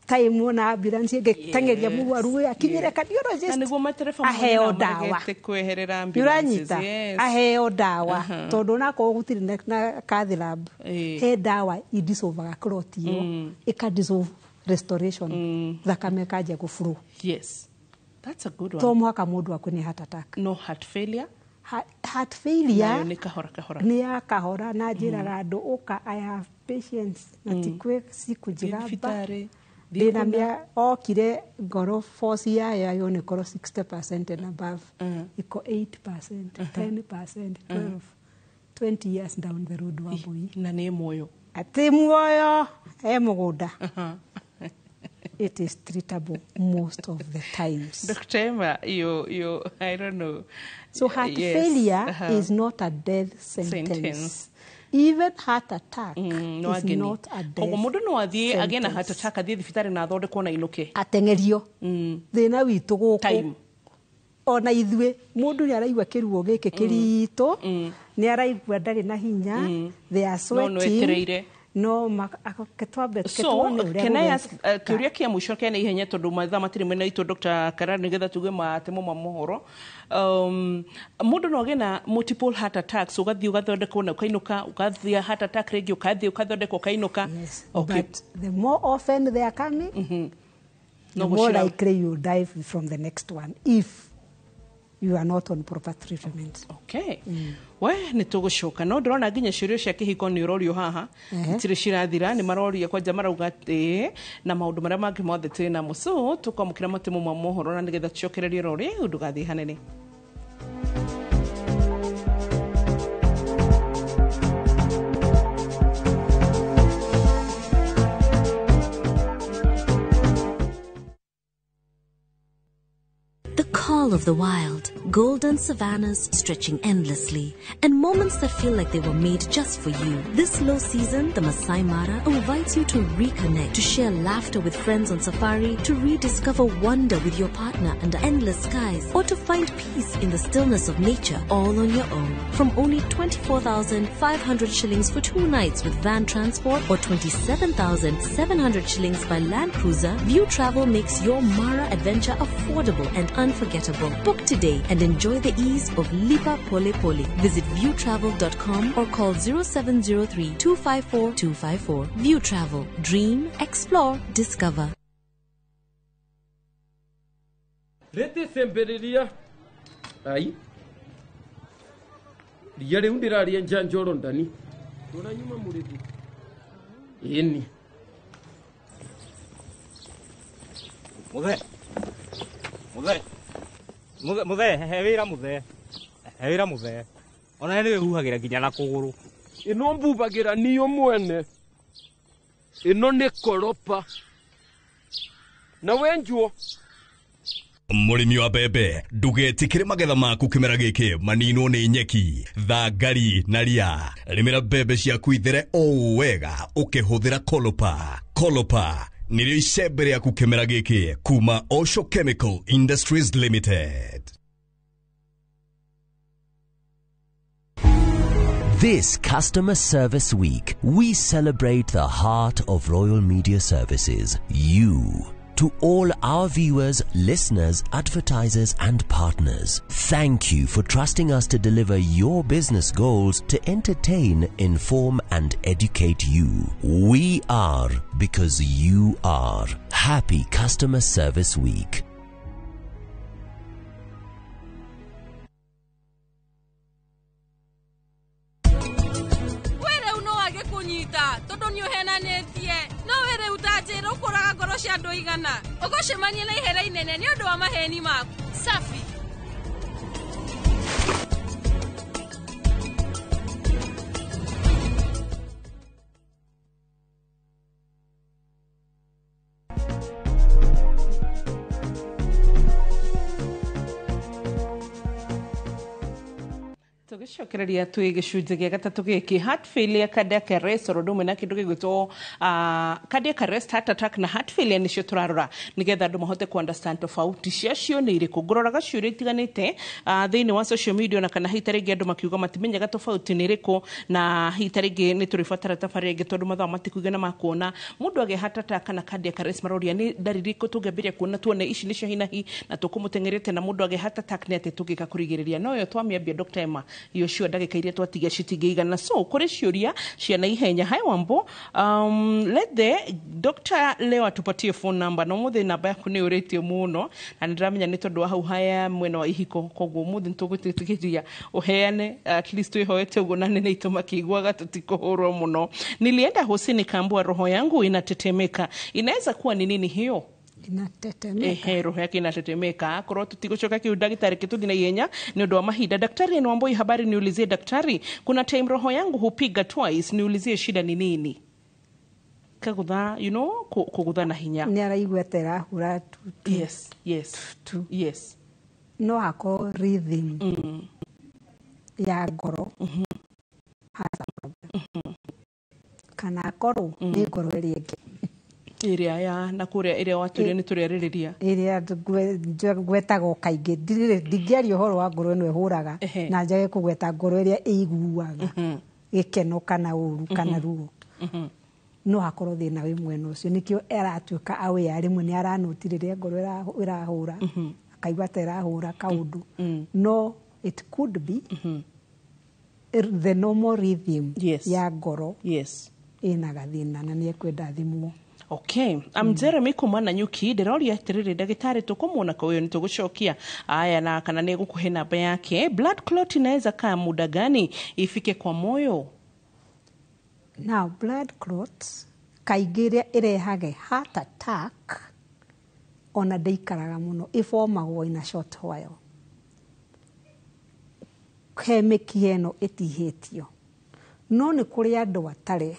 time ona ambulance ĩngĩteng'eria mũrwaru akinyĩre cardiologist, Na nĩguo matereba aheo monena ndawa. maregete kweherera ambulances. Nĩũranyita? Yes. Aheo ndawa, tondũ onakorwo gũtirĩ na cath lab, he ndawa idissolvaga clot ĩyo, ĩka dissolve, restoration, thakame ĩkanjia gũflow. Yes. That's a good one. To mũhaka mũndũ akue nĩ heart attack. No heart failure. Heart failure Nayo nĩ kahora kahora. Nĩ ya kahora, na njĩraga andũ ũka, I have patients na ti kwĩ sikujigamba. Thibitarĩ, Ndĩna thiĩ kũna. mĩa okire ngoro force yayo yo nĩ korwo 60% and above, iko 8%, 10%, 12, 20 years down the road, Wambui. Na nĩ muoyo. Atĩ muoyo e mũgũnda. It is treatable most of the times. Dr. Emma, you, I don't know. So heart Yes. failure is not a death sentence. Sentence. Even heart attack No is ageni. not a death Koguo mũndũ no athiĩ agĩe na heart sentence. attack, athiĩ thibitarĩ na athondekwo na inũke. Ateng'erio. Thĩna witũ gũkũ Time. Ona ithuĩ mũndũ nĩ araigua kĩruo gĩkĩ kĩritũ, nĩ araigua ndarĩ na hinya, they are No no sweating. etereire. No twambe So, tuone ũrĩa can I gũgwĩka. ask kĩũria kĩa mũico kĩa na ihenya, tondũ mathaa matirĩ mwena itũ, Dr. Karara, nĩgetha tuge matemo ma mohoro. Mũndũ no agĩe na multiple heart attacks, ũgathiĩ ũgathondekwo na ũkainũka, ũgathiĩ heart attack rĩngĩ, ũkathiĩ ũkathondekwo ũkainũka? Yes. Okay. But the more often they are coming, No the more gũcira- likely you die from the next one if You are not on proper treatment. Okay. We nä tå gå coka no ndärona nginya ciå cia kä hiko nä å rorio haha. Itirä cirathira, nä maroria kwanja marauga atä na maå ndå marä a mangä mothe twä namo, so tå kwamå kä ra matä mo ma mohoro na nä getha tũcokererie rori ndũgathiĩ hanene. The call of the wild, golden savannas stretching endlessly, and moments that feel like they were made just for you. This low season, the Masai Mara invites you to reconnect, to share laughter with friends on safari, to rediscover wonder with your partner under endless skies, or to find peace in the stillness of nature all on your own. From only 24,500 shillings for 2 nights with van transport or 27,700 shillings by Land Cruiser, View Travel makes your Mara adventure affordable and unforgettable. Book today and enjoy the ease of Lipa Pole Pole. Visit viewtravel.com or call 0703 254 254. View Travel. Dream, explore, discover. Rĩtĩ cemberiria ai ria rĩu ndĩraria njanjoro ndani tũranyuma mũrĩthi ĩni. Muthe, muthe, muthe, muthe, he wĩra muthe, he wĩra muthe. Ona nĩ wĩhuhagĩra nginya na kũgũrũ. Ĩno mbubagĩra niyo mwene, ĩno nĩ koropa na wenjuo. Mũrĩmi wa mbembe, ndũgetĩkĩre magetha maku kĩmera gĩkĩ maninwo nĩ nyeki, thangari na ria. Rĩmĩra mbembe ciaku ithere o wega ũkĩhũthĩra Kolopa. Kolopa nĩrĩo icembe rĩaku kĩmera gĩkĩ kuma Osho Chemical Industries Limited. This Customer Service Week, we celebrate the heart of Royal Media Services, you. To all our viewers, listeners, advertisers, and partners, thank you for trusting us to deliver your business goals to entertain, inform, and educate you. We are because you are. Happy Customer Service Week. We rĩu no wage kũnyita tondũ nĩ ũhenanĩtie, no we rĩu ta njĩra ũkũraga ngoro cia andũ igana ũgũcemania na ihera inene nĩ ũndũ wa maheni maku. Safi. Tũgĩcokereria twĩ gĩcunjĩ gĩa gatatũ gĩkĩ, heart failure, cardiac arrest, oro ũndũ ũmwe na kĩndũ gĩgwĩtwo cardiac arrest, heart attack na heart failure nĩcio tũrarora nĩgetha andũ mahote ku understand tofauti ciacio nĩ irĩkũ. Ngũroraga ciũria itiganĩte thĩinĩ wa social media na kana hihi ta rĩngĩ andũ makiuga matimenyaga tofauti nĩ ĩrĩkũ, na hihi ta rĩngĩ nĩ tũrĩbatara tabarĩra ĩngĩ tondũ mathaa matikuigana ma kuona mũndũ agĩa heart attack kana cardiac arrest. Maroria nĩ ndariri irĩkũ tũngĩambĩrĩria kuona tuone ici nĩcio hinahi na tũkũmũteng'erete, na mũndũ agĩa heart attack nĩ atĩ tũngĩka kũrigĩrĩria. No ĩyo twamĩambia, Dr. Emma Yoshua, ndagĩka iria twatigia citingĩigana, so kũrĩ ciũria cia naihenya. Hi Wambo, let the doctor leo atupatie phone number. Na ũmũthĩ namba yaku nĩ ũrĩtio mũno na nĩ ndĩramenya nĩ tondũ wa hau haya mwena wa ihiko, koguo ũmũthĩ nĩ tũgũtĩtĩkĩria ũheane at least twĩhoete ũguo na nene itũ makĩiguaga tũtikũhũrwo mũno. Nilienda hosi nikaambiwa roho yangu inatetemeka, inaweza kuwa ni nini hiyo? Inatetemeka. Ehe, roho yake inatetemeka. Akorwo tutigocoka kiu ndagĩtarĩ kĩtũthi na ihenya nĩ ũndũ wa mahinda. Daktari ni Wamboi, habari, niulizie daktari, kuna time roho yangu hupiga twice, niulizie shida ni nini? Kagutha, kugutha na hinya. Nĩ araigua ta ĩrahũra tu tu. Yes. Tu. No akorwo rhythm ya ngoro has a problem, kana akorwo nĩ ngoro ĩrĩa ĩngĩ. Ĩrĩa ya na kũrĩa ĩrĩa watwĩrire nĩ tũrĩarĩrĩria. Ĩrĩa ngwetaga o kaingĩ. Ndingĩaria ũhoro wa ngoro ĩno ĩhũraga na njage kũgweta ngoro ĩrĩa ĩiguaga gĩkeno kana ũru kana ruo. No hakorwo thĩna wĩ mwena ũcio, nĩkĩo aratuĩka aware rĩmwe nĩ aranoti rĩrĩa ngoro ĩrahũra, akaigua ta ĩrahũra kaũndũ. No it could be the normal rhythm ya ngoro ĩna gathĩna na nĩ ekwenda thimwo. Okay, am Jeremy kuma Nanyuki ndĩroria atĩrĩrĩ, ndagĩtarĩ, tũkũmuona kwa ũyũ nĩ tũgũcokia aya na kana nĩ gũkũhe namba yake. Blood clot inaweza kaa muda gani ifike kwa moyo? Now, blood clots kaingĩ ĩrĩa ĩrehage heart attack ona ndĩikaraga mũno, ĩbomagwo in a short while. He mĩkiha ĩno ĩtihĩtio, no nĩ kũrĩ andũ atarĩ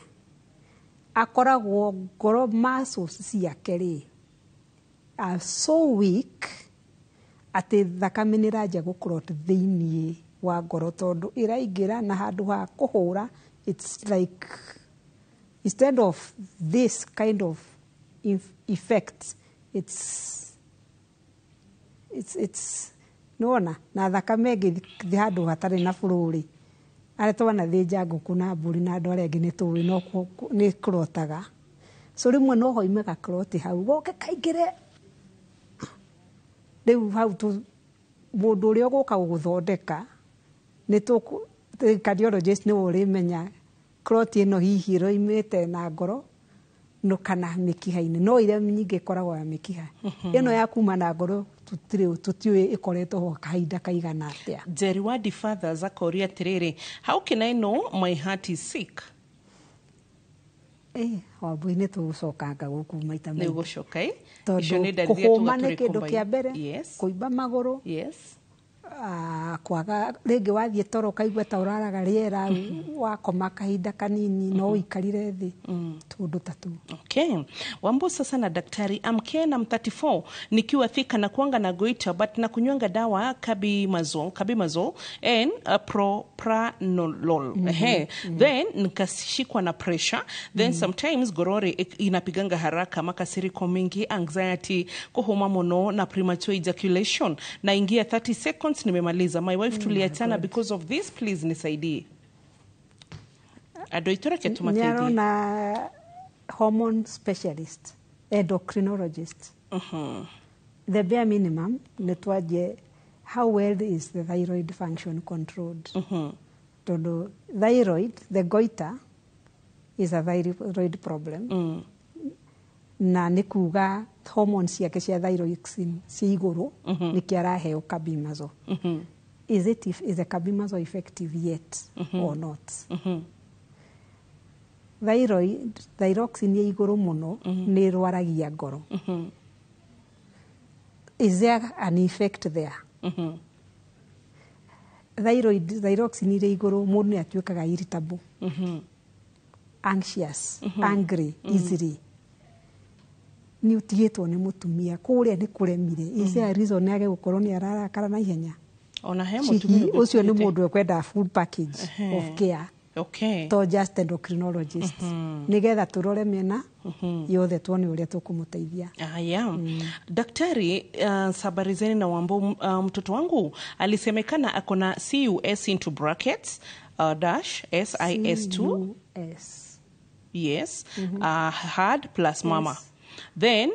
akoragwo ngoro muscles ciake rĩ are so weak atĩ thakame nĩ ĩranjia gũclot thĩiniĩ wa ngoro, tondũ ĩraingĩra na handũ ha kũhũra, it's like instead of this kind of effect, it's nĩwona na thakame ĩngĩthiĩ handũ hatarĩ na flow rĩ, arĩa twanathĩnja ngũkũ na mbũri na andũ arĩa angĩ nĩ tũĩ no nĩ clotaga. So rĩmwe no hoime gaclot hau goke kaingĩre rĩu hau tu mũndũ ũrĩa ũgũka gũgũthondeka nĩ tũkũ cardiologist nĩwe ũrĩmenya clot ĩno hihi ĩroimĩte na ngoro no kana mĩkiha-inĩ, no iria nyingĩ ĩkoragwo ya mĩkiha. Ĩno ya kuma na ngoro tũtirĩ tũtiũĩ ĩkoretwo ho kahinda kaigana atĩa. Jerry Wadi Fathers akoria atĩrĩrĩ, how can I know my heart is sick? Wambui, nĩ tũgũcokanga gũkũ maita nĩ maingĩ. Ũgũcoka ĩ. Tondũ Icio nĩ ndariri iria kũhũma tuga nĩ kĩndũ tũrĩ kĩa mbere, kũimba magũrũ, kwaga rĩngĩ wathiĩ toro ũkaigua ta ũraraga rĩera, wakoma kahinda kanini no ũikarire thĩ, tũndũ ta tũu. Okay. Wambo sasa na daktari, I'm Ken, I'm 34. Nikiwa Thika na kuanga na goita but na kunywanga dawa Kabimazole and propranolol. Ehe. Then nikashikwa na pressure. Then sometimes gorori inapiganga haraka, makasiriko mingi, anxiety, kuhoma mono na premature ejaculation. Naingia 30 seconds nimemaliza. My wife tuliachana because of this, please nisaidie. Andũ aitũ reke tũmateithie. Nĩarona hormone specialist, endocrinologist. The bare minimum nĩ twanjie, how well is the thyroid function controlled? Tondũ thyroid, the goiter is a thyroid problem, na nĩ kuga hormones ciake cia thyroxine ci igũrũ, nĩkĩo araheo carbimazole. Is it if, is the carbimazole effective yet or not? Thyroid, thyroxine ĩ igũrũ mũno nĩ ĩrwaragia ngoro. Is there an effect there? Thyroid, thyroxine ĩrĩ igũrũ, mũndũ nĩ atuĩkaga irritable, anxious, angry easily, nĩ ũtigĩtwo nĩ mũtumia kũrĩa nĩ kũremire. Is there a reason yage gũkorwo nĩ ararakara na ihenya? Ona he Hihi mũtumia ũngĩ ũcio nĩ ũtigĩte. Mũndũ ekwenda full package of care, to just endocrinologist, nĩgetha tũrore mĩena yothe tuone ũrĩa tũkũmũteithia. Haya. Daktari, habari zenu na Wambo, mtoto wangu alisemekana ako na CUS into brackets dash SIS2. CUS. Yes, hard plus mama. Then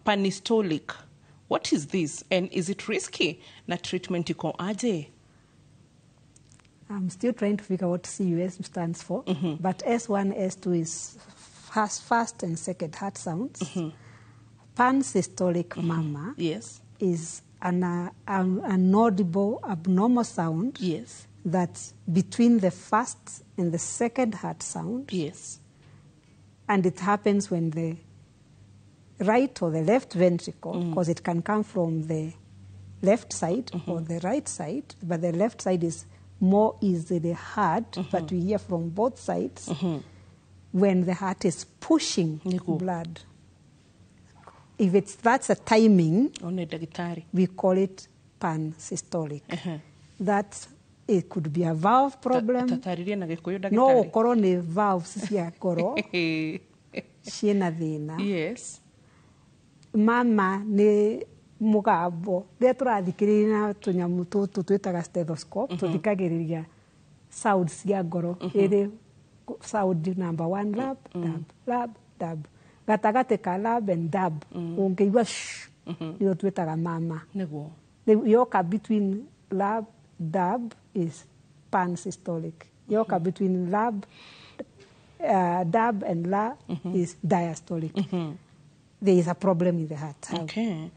panystolic. What is this and is it risky? Na treatment iko aje? I'm still trying to figure what CUS stands for, but S1, S2 is first and second heart sounds. Pansystolic murmur is an audible abnormal sound that's between the first and the second heart sound. And it happens when the right or the left ventricle, because it can come from the left side or the right side, but the left side is more easily heard, but we hear from both sides when the heart is pushing blood. If it's that's a timing, One daktari. We call it pansystolic. That it could be a valve problem. Tatarĩria na Gĩkũyũ, No ndagĩtarĩ. ũkorwo nĩ valves cia ngoro ciĩna thĩna. Mama nĩ mũgambo rĩrĩa tũrathikĩrĩria na tũnyamũ tũtũ twĩtaga stethoscope, tũthikagĩrĩria sound cia ngoro, ĩrĩ sound number one, lub dub lub dub, gatagatĩ ka lub and dub ũngĩigua shh, nĩyo twĩtaga mama. Rĩu yoka between lub dub is pansystolic, yoka between lub Dab and la is diastolic. There is a problem in the heart. Okay.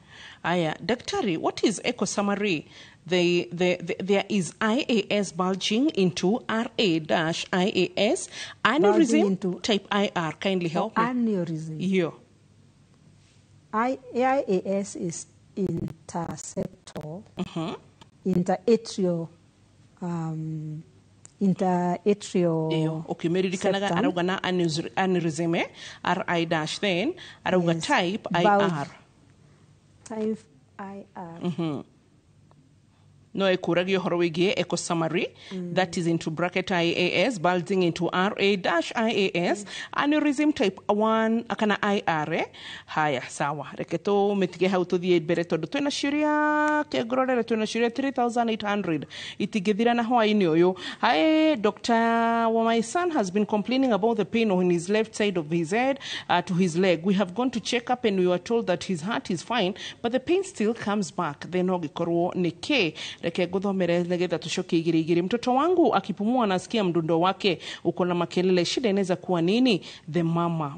Aya, daktari, what is echo summary? There is IAS bulging into RA dash IAS aneurysm into type IR. Kindly help me. Aneurysm. Yeah. IAS is interseptal, interatrial, interatrial. Iyo, ukimeririkanaga septum. Arauga na aneurysm, eh? RI dash then arauga Yes. type Bulge. IR. Type IR. No ekuragia ũhoro wĩgiĩ echo summary, that is into bracket IAS bulging into RA dash IAS aneurysm type 1 kana IR, eh? Haya, sawa, reke tũmĩtige hau tũthiĩ mbere tondũ twĩna ciũria kengororere, twĩna ciũria 3800 itingĩthira na hwaĩ-inĩ ũyũ. Hi doctor, well, my son has been complaining about the pain on his left side of his head to his leg. We have gone to check up and we were told that his heart is fine, but the pain still comes back. Then ũngĩkorwo nĩ kĩ? Reke nguthomere nigetha tucoke igĩrĩ igĩrĩ. Mtoto wangu akipumua anasikia mdundo wake uko na makelele, shida inaweza kuwa nini? The mama.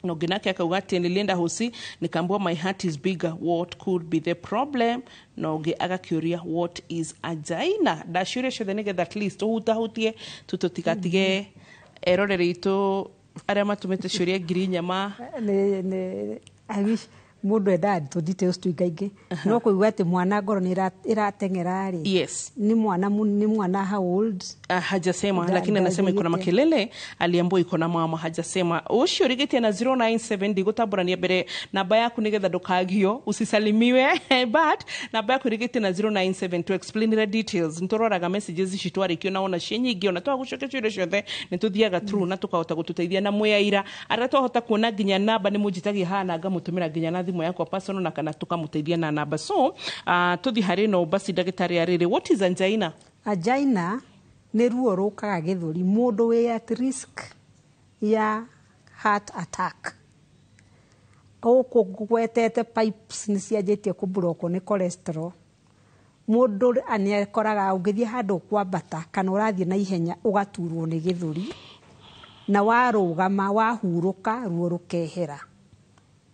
Na ũngĩ nake akauga atĩ nilienda hosi nikaambiwa my heart is bigger, what could be the problem? Na ũngĩ agakĩũria, what is angina? Ndaciũria ciothe nĩgetha at least ũhutahutie tu tũtigatige eroreri itũ arĩa matũmĩte ciũria 4,000 ma Nĩ I wish mũndũ endaga tũ details tũingaingĩ, no kũigua atĩ mwana ngoro nĩ ĩrateng'era rĩ. Nĩ mwana nĩ mwana how old? Hajasema, lakini anasema iko na ndaugĩte. Makelele, aliambiwa iko na mama, hajasema. Ucio ũrigĩtie na 097, ndigũtambũrania mbere namba yaku nigetha ndũkagio usisalimiwe, but namba yaku ĩrigĩtie na 097 to explain the details. Nĩtũroraga messages ici twarĩkio na ona ciĩ nyingĩ, ona twagũcokia ciũria ciothe nĩ tũthiaga through na tũkahota gũtũteithia na mwĩ aira arĩa twahota kuona nginya namba nĩ mũnjĩtagia haha na ngamũtũmĩra nginya na thimũ yakwa personal na kana tũkamũteithia na namba. So tũthiĩ harĩ no basi ndagĩtarĩ arĩrĩ, what is angina? Angina nĩ ruo rũkaga gĩthũri, mũndũ wĩ at risk ya heart attack. Gũkũ ngwetete pipes nĩ cianjĩtie kũburokwo nĩ cholesterol. Mũndũ nĩ akoraga ũngĩthiĩ handũ kwambata kana ũrathiĩ na ihenya ũgaturwo nĩ gĩthũri, na warũgama wahurũka ruo rũkehera.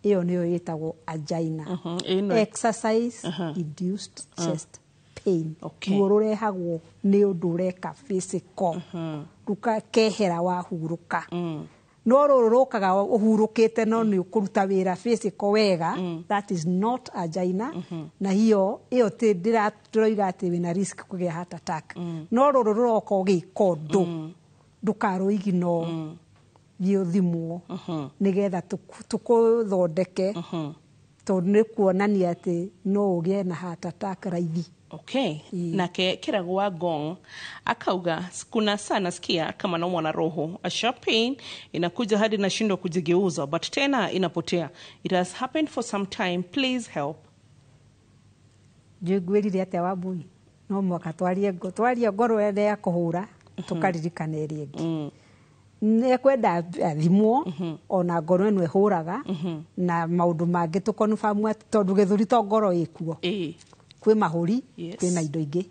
Ĩyo nĩyo ĩtagwo angina. Ĩno. Exercise induced chest pain. Ruo rũrehagwo nĩ ũndũ ũreka physical, rũkehera wahurũka. No rũrũ rũkaga ũhurũkĩte no nĩ ũkũruta wĩra physical wega, that is not angina. Na hiyo ĩyo ndĩroiga atĩ wĩna risk kũgĩa heart attack. No rũrũ rũroka ũgĩka ũndũ, ndũkarũignore, thiĩ ũthimwo nĩgetha tũkũthondeke, tondũ nĩ kuonania atĩ no ũgĩe na heart attack raithi. Okay. Nake Kirago wa Gong akauga kuna saa nasikia kama naumwa na roho, a sharp pain inakuja hadi nashindwa kujigeuza, but tena inapotea. It has happened for some time, please help. Njũĩ ngwĩrire atĩa Wambui, no mwaka twarie twarie ngoro ĩrĩa ya kũhũra tũkaririkana ĩrĩa ĩngĩ. Nĩ ekwenda athimwo ona ngoro ĩno ĩhũraga na maũndũ mangĩ tũkonfamu atĩ tondũ gĩthũri to ngoro ĩkuo, kwĩ mahũri, kwĩna indo ingĩ.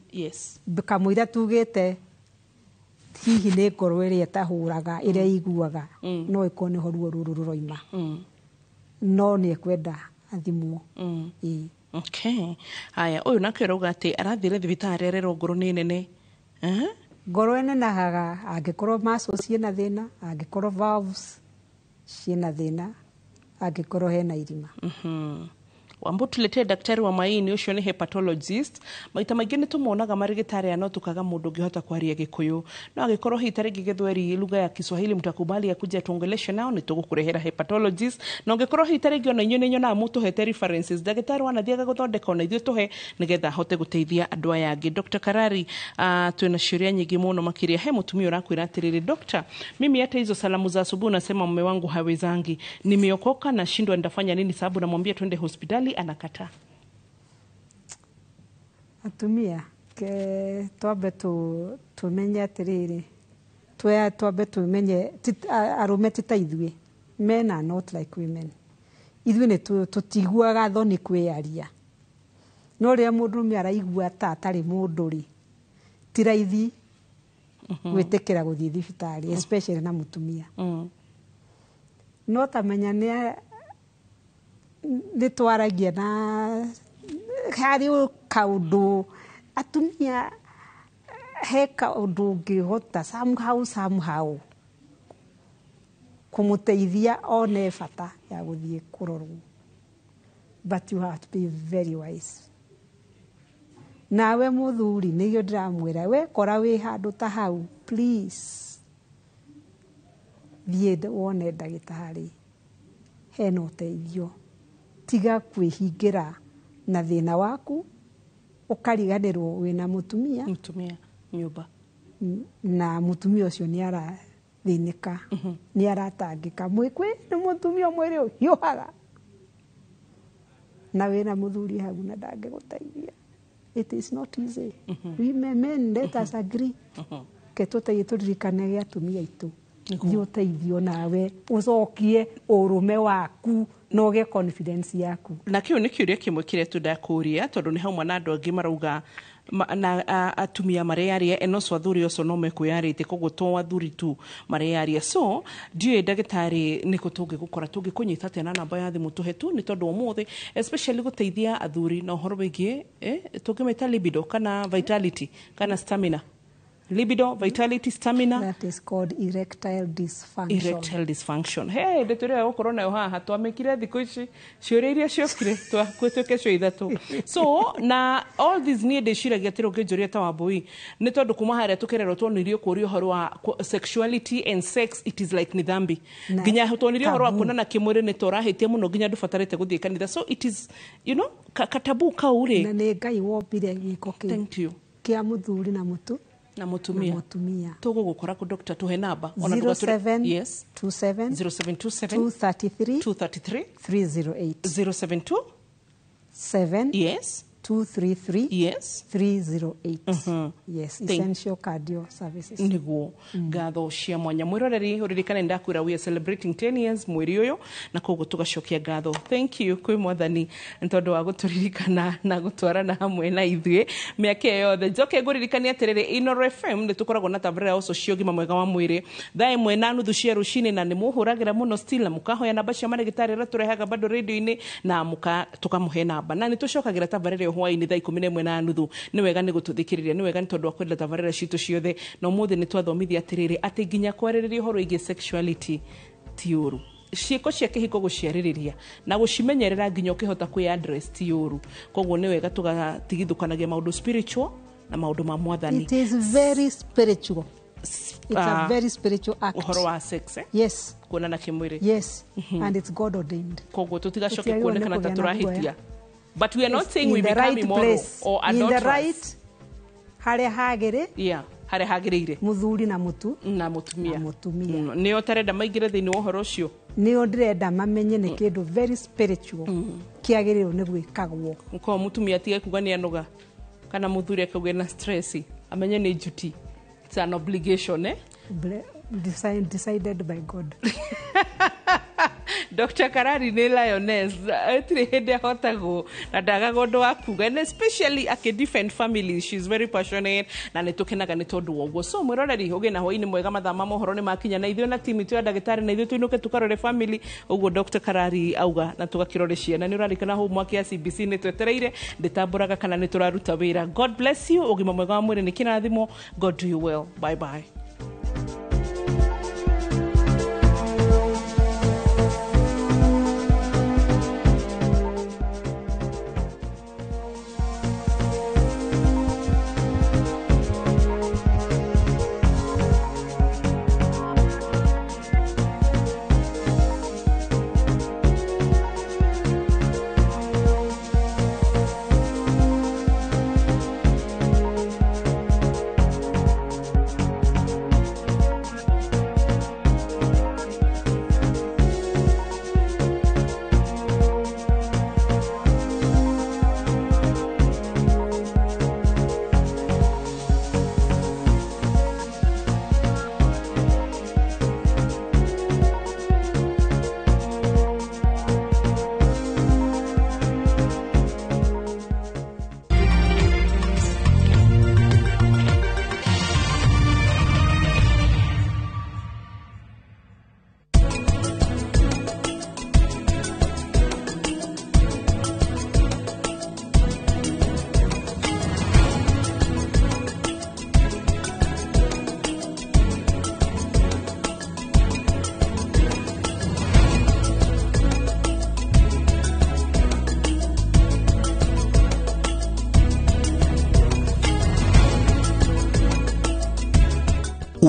Kamũira tugĩte hihi nĩ ngoro ĩrĩa ĩtahũraga, ĩrĩa iguaga, no ĩkorwo nĩho ruo rũrũ rũroima. No nĩ ekwenda athimwo. Ĩĩ. Okay. Haya, ũyũ nake arauga atĩ arathire thibitarĩ arerwo ngoro nĩ nene. Eh? Ngoro ĩnenehaga angĩkorwo muscles ciĩna thĩna, angĩkorwo valves ciĩna thĩna, angĩkorwo hena irima. Wambo tuletee daktari wa maini, ũcio nĩ hepatologist. Maita maingĩ nĩ tũmonaga marĩgĩtarĩ aya no tũkaga mũndũ ũngĩhota kwaria gĩkũyũ, no angĩkorwo hihi tarĩngĩ gĩthweri, lugha ya Kiswahili, mtakubali akuja tuongeleshe nao, nĩ tũgũkũrehera hepatologist. Na ũngĩkorwo hihi tarĩngĩ ona inyuĩ nĩ nyonaga mũtũhete references, ndagĩtarĩ wanathiaga gũthondeka ona ithuĩ tũhe nĩgetha ahote gũteithia andũ aya angĩ. Dr. Karari, twĩna ciũria nyingĩ mũno makĩria. He mũtumia ũrakwĩra atĩrĩrĩ, doctor, mimi hata hizo salamu za asubuhi unasema mume wangu hawezangi, nimeokoka nashindwa nitafanya nini, sababu namwambia twende hospitali anakataa. Atumia ke twambe tumenye atĩrĩrĩ, twambe tumenye arũme ti ta ithuĩ. Men are not like women. Ithuĩ nĩ tũtiguaga thoni kwĩyaria, no rĩrĩa mũndũrũme araigua ta atarĩ mũndũ rĩ, ti raithi Gwĩtĩkĩra gũthiĩ thibitarĩ, especially na mũtumia. No tamenya nĩ twaragia na harĩ kaũndũ atumia, he kaũndũ ũngĩhota somehow kũmũteithia one bata ya gũthiĩ kũrorwo, but you have to be very wise. Nawe mũthuri, nĩgĩo ndĩramwĩra, wekora wĩ handũ ta hau, please thiĩ wone ndagĩtarĩ, hena ũteithio. Tiga kwĩhingĩra na thĩna waku, ũkariganĩrwo wĩna mũtumia. Mũtumia nyũmba. Na mũtumia ũcio nĩ arathĩnĩka, nĩ aratangĩka, mwĩkwĩ nĩ mũtumia mwĩrĩ ũhiũhaga, na wĩna mũthuri hau na ndangĩgũteithia. It is not easy. Women, men, let us agree. Ke tũteithie, tũririkanage atumia aitũ. Thiĩ ũteithio, nawe ũcokie ũrũme waku na ũgĩe confidence yaku. Na kĩu nĩ kĩũria kĩmwe kĩrĩa tũndakũria, tondũ nĩ hauma na andũ angĩ marauga na atumia mareyaria enoco, athuri ũcio no mekwĩyarĩtie, koguo to athuri tu mareyaria. So ndiũĩ ndagĩtarĩ nĩkũ tũngĩgũkora, tũngĩkũnyita atĩa, na namba ya thimũ tũhe tu, nĩ tondũ ũmũthĩ especially gũteithia athuri na ũhoro wĩgiĩ tũngĩmĩta libido kana vitality kana stamina, libido, vitality, stamina. That is called erectile dysfunction. Erectile dysfunction. Hey, ndeto ĩrĩa gũkorwo nayo haha twamĩkire thikũ ici ciũria iria ciokire twatuĩke cio ithatũ. So na all this, niĩ ndĩciragia atĩrĩ, ũngĩnjũria ta Wambui, nĩ tondũ kuma harĩa tũkĩrerwo tuonirio kũũria ũhoro wa sexuality and sex, it is like nĩ dhambi. Nginya tuonirio ũhoro wa kuonana kĩmwĩrĩ nĩ tũrahĩtia mũno, nginya ndũbatarĩte gũthiĩ kanitha. So it is katabu kau rĩ. Na nĩ Ngai wombire gĩko kĩu. Thank you. Kĩa mũthuri na mũtu na mũtumia. Na mũtumia. Tũgũgũkora kũ, doctor? Tũhe namba. Ona 07 Yes. 27 0727 233 233 308. 072 7 Yes. 233 Yes. 308. Yes, Essential Cardio Services. Niguo, ngatho cia mwanya. Mwiroreri, uririkane ndakwira we are celebrating 10 years mweri uyu, na koguo tugacokia ngatho, thank you, kwĩ Mwathani nĩ tondũ wa gũtũririkana na gũtwarana hamwe na ithuĩ mĩaka ĩyo yothe. Njoke ngũririkania atĩrĩrĩ, Inooro FM nĩ tũkoragwo na tabarĩra ya ũcio cia ũgima mwega wa mwĩrĩ 1:30 cia rũcinĩ, na nĩ mũhũragĩra mũno still na mũkahoya namba cia marĩgĩtarĩ arĩa tũrehaga bado radio-inĩ, na mũka tũkamũhe namba, na nĩ tũcokagĩra tabarĩra ĩyo hwaĩ-inĩ 11:30. Nĩ wega nĩ gũtũthikĩrĩria, nĩ wega nĩ tondũ wa kwenda tabarĩra citũ ciothe. Na ũmũthĩ nĩ twathomithia atĩrĩrĩ, atĩ nginya kwarĩrĩria ũhoro wĩgiĩ sexuality ti ũru, ciĩko cia kĩhiko gũciarĩrĩria na gũcimenyerera nginya ũkĩhota kwĩ address ti ũru. Koguo nĩ wega tũgatigithũkanagia maũndũ spiritual na maũndũ ma Mwathani. It is very spiritual. It's a very spiritual act. Ũhoro wa sex, eh? Yes. Kuonana kĩmwĩrĩ. Yes. And it's God ordained. Koguo tũtigacoke Tũtiagĩrĩirwo kuonekana nĩ ta kũgĩa na tũrahĩtia, guoya. but we are not It's saying we in the become right immoral place. or In the adulterous. right harĩa hagĩrĩ. Yeah, harĩa hagĩrĩire. Mũthuri na mũtu na mũtumia. Na mũtumia. Nĩo ũtarenda maingĩre thĩinĩ wa ũhoro ũcio. Nĩo ndĩrenda mamenye nĩ kĩndũ very spiritual kĩagĩrĩirwo nĩ gwĩkagwo. Ko mũtumia atige kuga nĩ anoga kana mũthuri akauge na stress, amenye nĩ duty, it's an obligation, eh? Decided by God. Dr. Karari nĩ lioness, ĩtirĩ hĩndĩ ahotagwo na ndagaga ũndũ wa kuga, and especially akĩ defend family, she's very passionate, na nĩ tũkenaga nĩ tondũ wa ũguo. So mwĩroreri, ũgĩe na hwaĩ-inĩ mwega. Mathaa ma mohoro nĩ makinya, na ithuĩ na timu itũ ya ndagĩtarĩ, na ithuĩ tũinũke tũkarore family ũguo Dr. Karari auga, na tũgakĩrore ciana. Nĩ ũrarikana homework ya CBC nĩ twetereire, ndĩtambũraga kana nĩ tũraruta wĩra. God bless you. Ũgima mwega wa mwĩrĩ nĩ kĩrathimo. God do you well. Bye bye.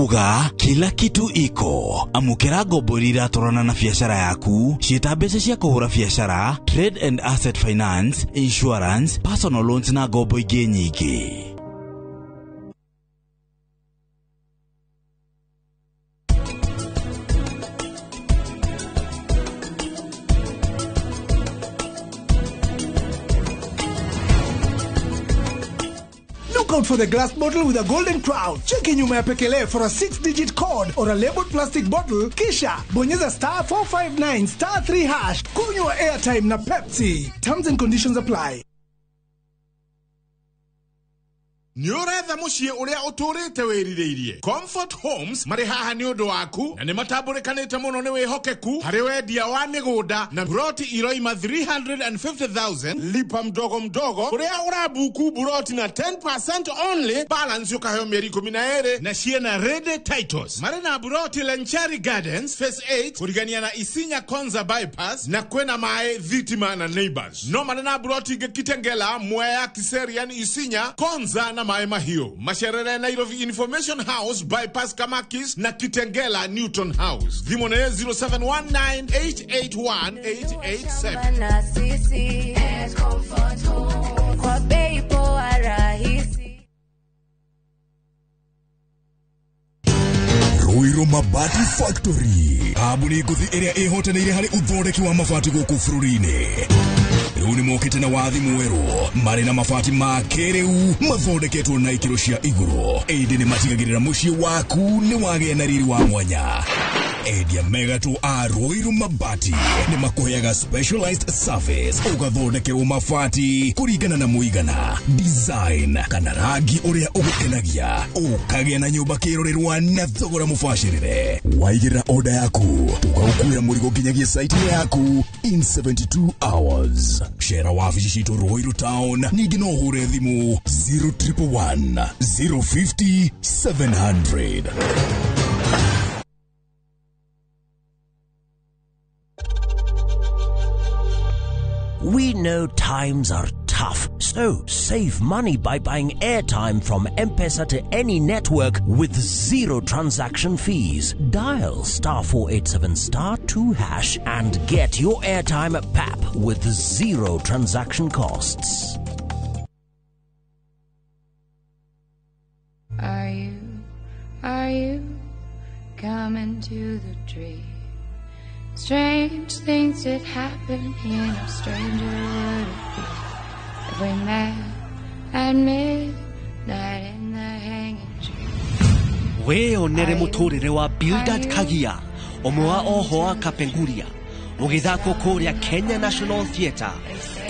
Kuga kila kitu iko. Amũkĩra ngombo iria iratwarana na biacara yaku, ciĩta mbeca cia kũhũra biacara, trade and asset finance, insurance, personal loans na ngombo ingĩ nyingĩ. Look out for the glass bottle with a golden crown. Cheki nyuma ya pekele for a 6-digit code or a labeled plastic bottle. Kisha bonyeza star 459 star 3 hash. Kunywa airtime na Pepsi. Terms and conditions apply. Nĩ ũretha mũciĩ ũrĩa ũtũrĩte wĩrirĩirie. Comfort Homes marĩ haha nĩ ũndũ waku na nĩ matambũrĩkanĩte mũno nĩ wĩhokeku harĩ wendia wa mĩgũnda na buroti iroima 350,000 lipa mdogo mdogo kũrĩa ũrabuku buroti na 10% only balance ũkaheo mĩeri 12 na ciĩna ready titles. Marĩ na buroti Lenchari Gardens Phase 8 kũrigania na Isinya Konza bypass na kwĩna maĩ thitima na neighbors. No marĩ na buroti ingĩ Kitengela, Mwea, Kiserian, Isinya, Konza na Maĩ Mahiũ. Macerere Nairobi Information House bypass Kamakis na Kitengela Newton House. Thimũ nĩ 0719881887. Na sisi Comfort Home kwa bei poa rahisi. Ruiru Mabati Factory kambuni ngũthi ĩrĩa ĩhotanĩire harĩ ũthondeki wa mabati gũkũ bũrũri-inĩ. Rĩu nĩ mokĩte na wathi mwerũ marĩ na mabati ma kĩrĩu mathondeketwo na ikĩro cia igũrũ, ĩndĩ nĩ matigagĩrĩra mũciĩ waku nĩ wagĩa na riri wa mwanya. Endia megatũ a Ruiru Mabati nĩ makũheaga specialized service ũgathondekerwo mabati kũringana na mũigana, design kana rangi ũrĩa ũgũkenagia, ũkagĩa na nyũmba kĩrorerwa na thogora mũbacĩrĩre. Waigĩrĩra order yaku tũgaũkuĩra mũrigo nginyagia site yaku in 72 hours. Cera wabici citũ Ruiru Town, ningĩ no ũhũre thimũ 0111 050 700. We know times are tough, so save money by buying airtime from M-Pesa to any network with zero transaction fees. Dial star 487 star 2 hash and get your airtime at PAP with zero transaction costs. Are you coming to the tree? Strange things did happen here, no stranger would it be if we met at midnight in the hanging tree. Wĩyonere mũtũrĩre wa Bildad Kagia ũmwe wa oho a Kapenguria ũgĩthakwo kũrĩa Kenya National Theatre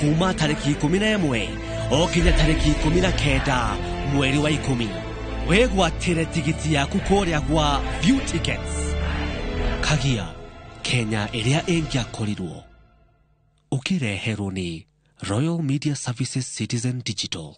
kuma tarĩki 11 o kinya tarĩki 19 mweri wa 10. Wĩgwatĩre tigiti yaku kũrĩa gwa View Tickets. Kagia, Kenya ĩrĩa ĩngĩakorirwo. Ũkĩreherwo nĩ Royal Media Services Citizen Digital.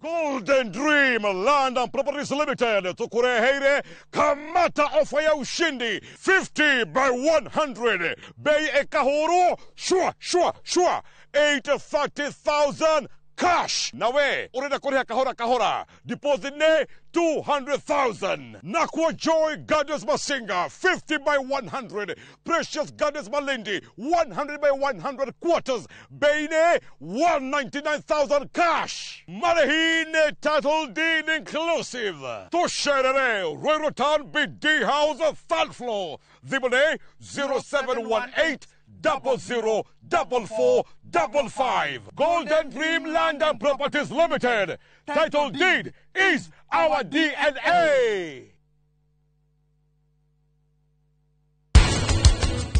Golden Dream Land and Properties Limited tukureheire kamata ofa ya ushindi 50 by 100 bei ekahuru shua shua shua 830,000 cash. Nawe urenda kuriha kahora kahora, deposit ne 200,000. Nakwa Joy Gardens Masinga 50 by 100, Precious Gardens Malindi 100 by 100 quarters, bei ne 199,000 cash. Marehine title deed inclusive. Tusherere Ruiru Town BD House third floor. Thimũ 0718 00 44 55. Golden Dream Land and Properties Limited. Title deed is our DNA.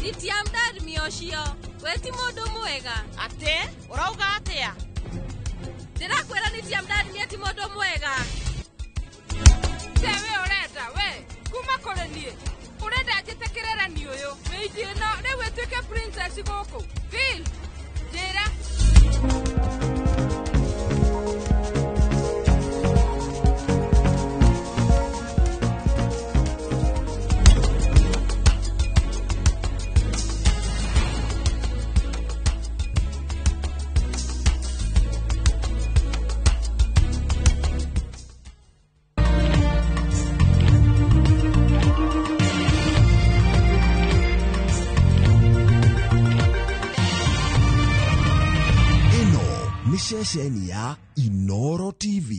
Itiamdarmi ũcio we ti mũndũ mwega. Atĩ ũrauga atĩa? Ndĩrakwĩra nĩ tiamdarmi ti mũndũ mwega. Te we ũrenda we kuma kũrĩ niĩ ũrenda njĩte kĩrerani ũyũ mĩindi ĩno rĩu ĩtuĩke princess gũkũ. Phil, njĩra. Ceceni ya Inoro TV.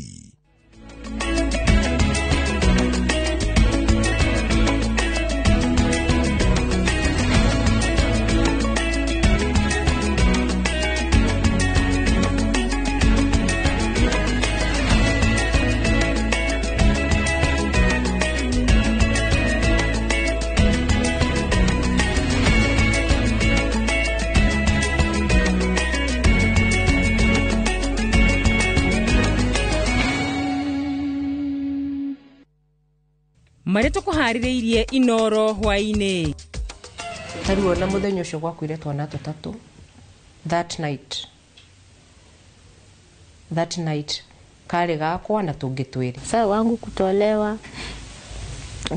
Marĩa tũkũharĩrĩirie Inoro hwaĩ-inĩ. Tarĩu ona mũthenya ũcio gwakuire twana tũtatũ. That night karĩ gakwa na tũngĩ twĩrĩ. Sasa wangu kutolewa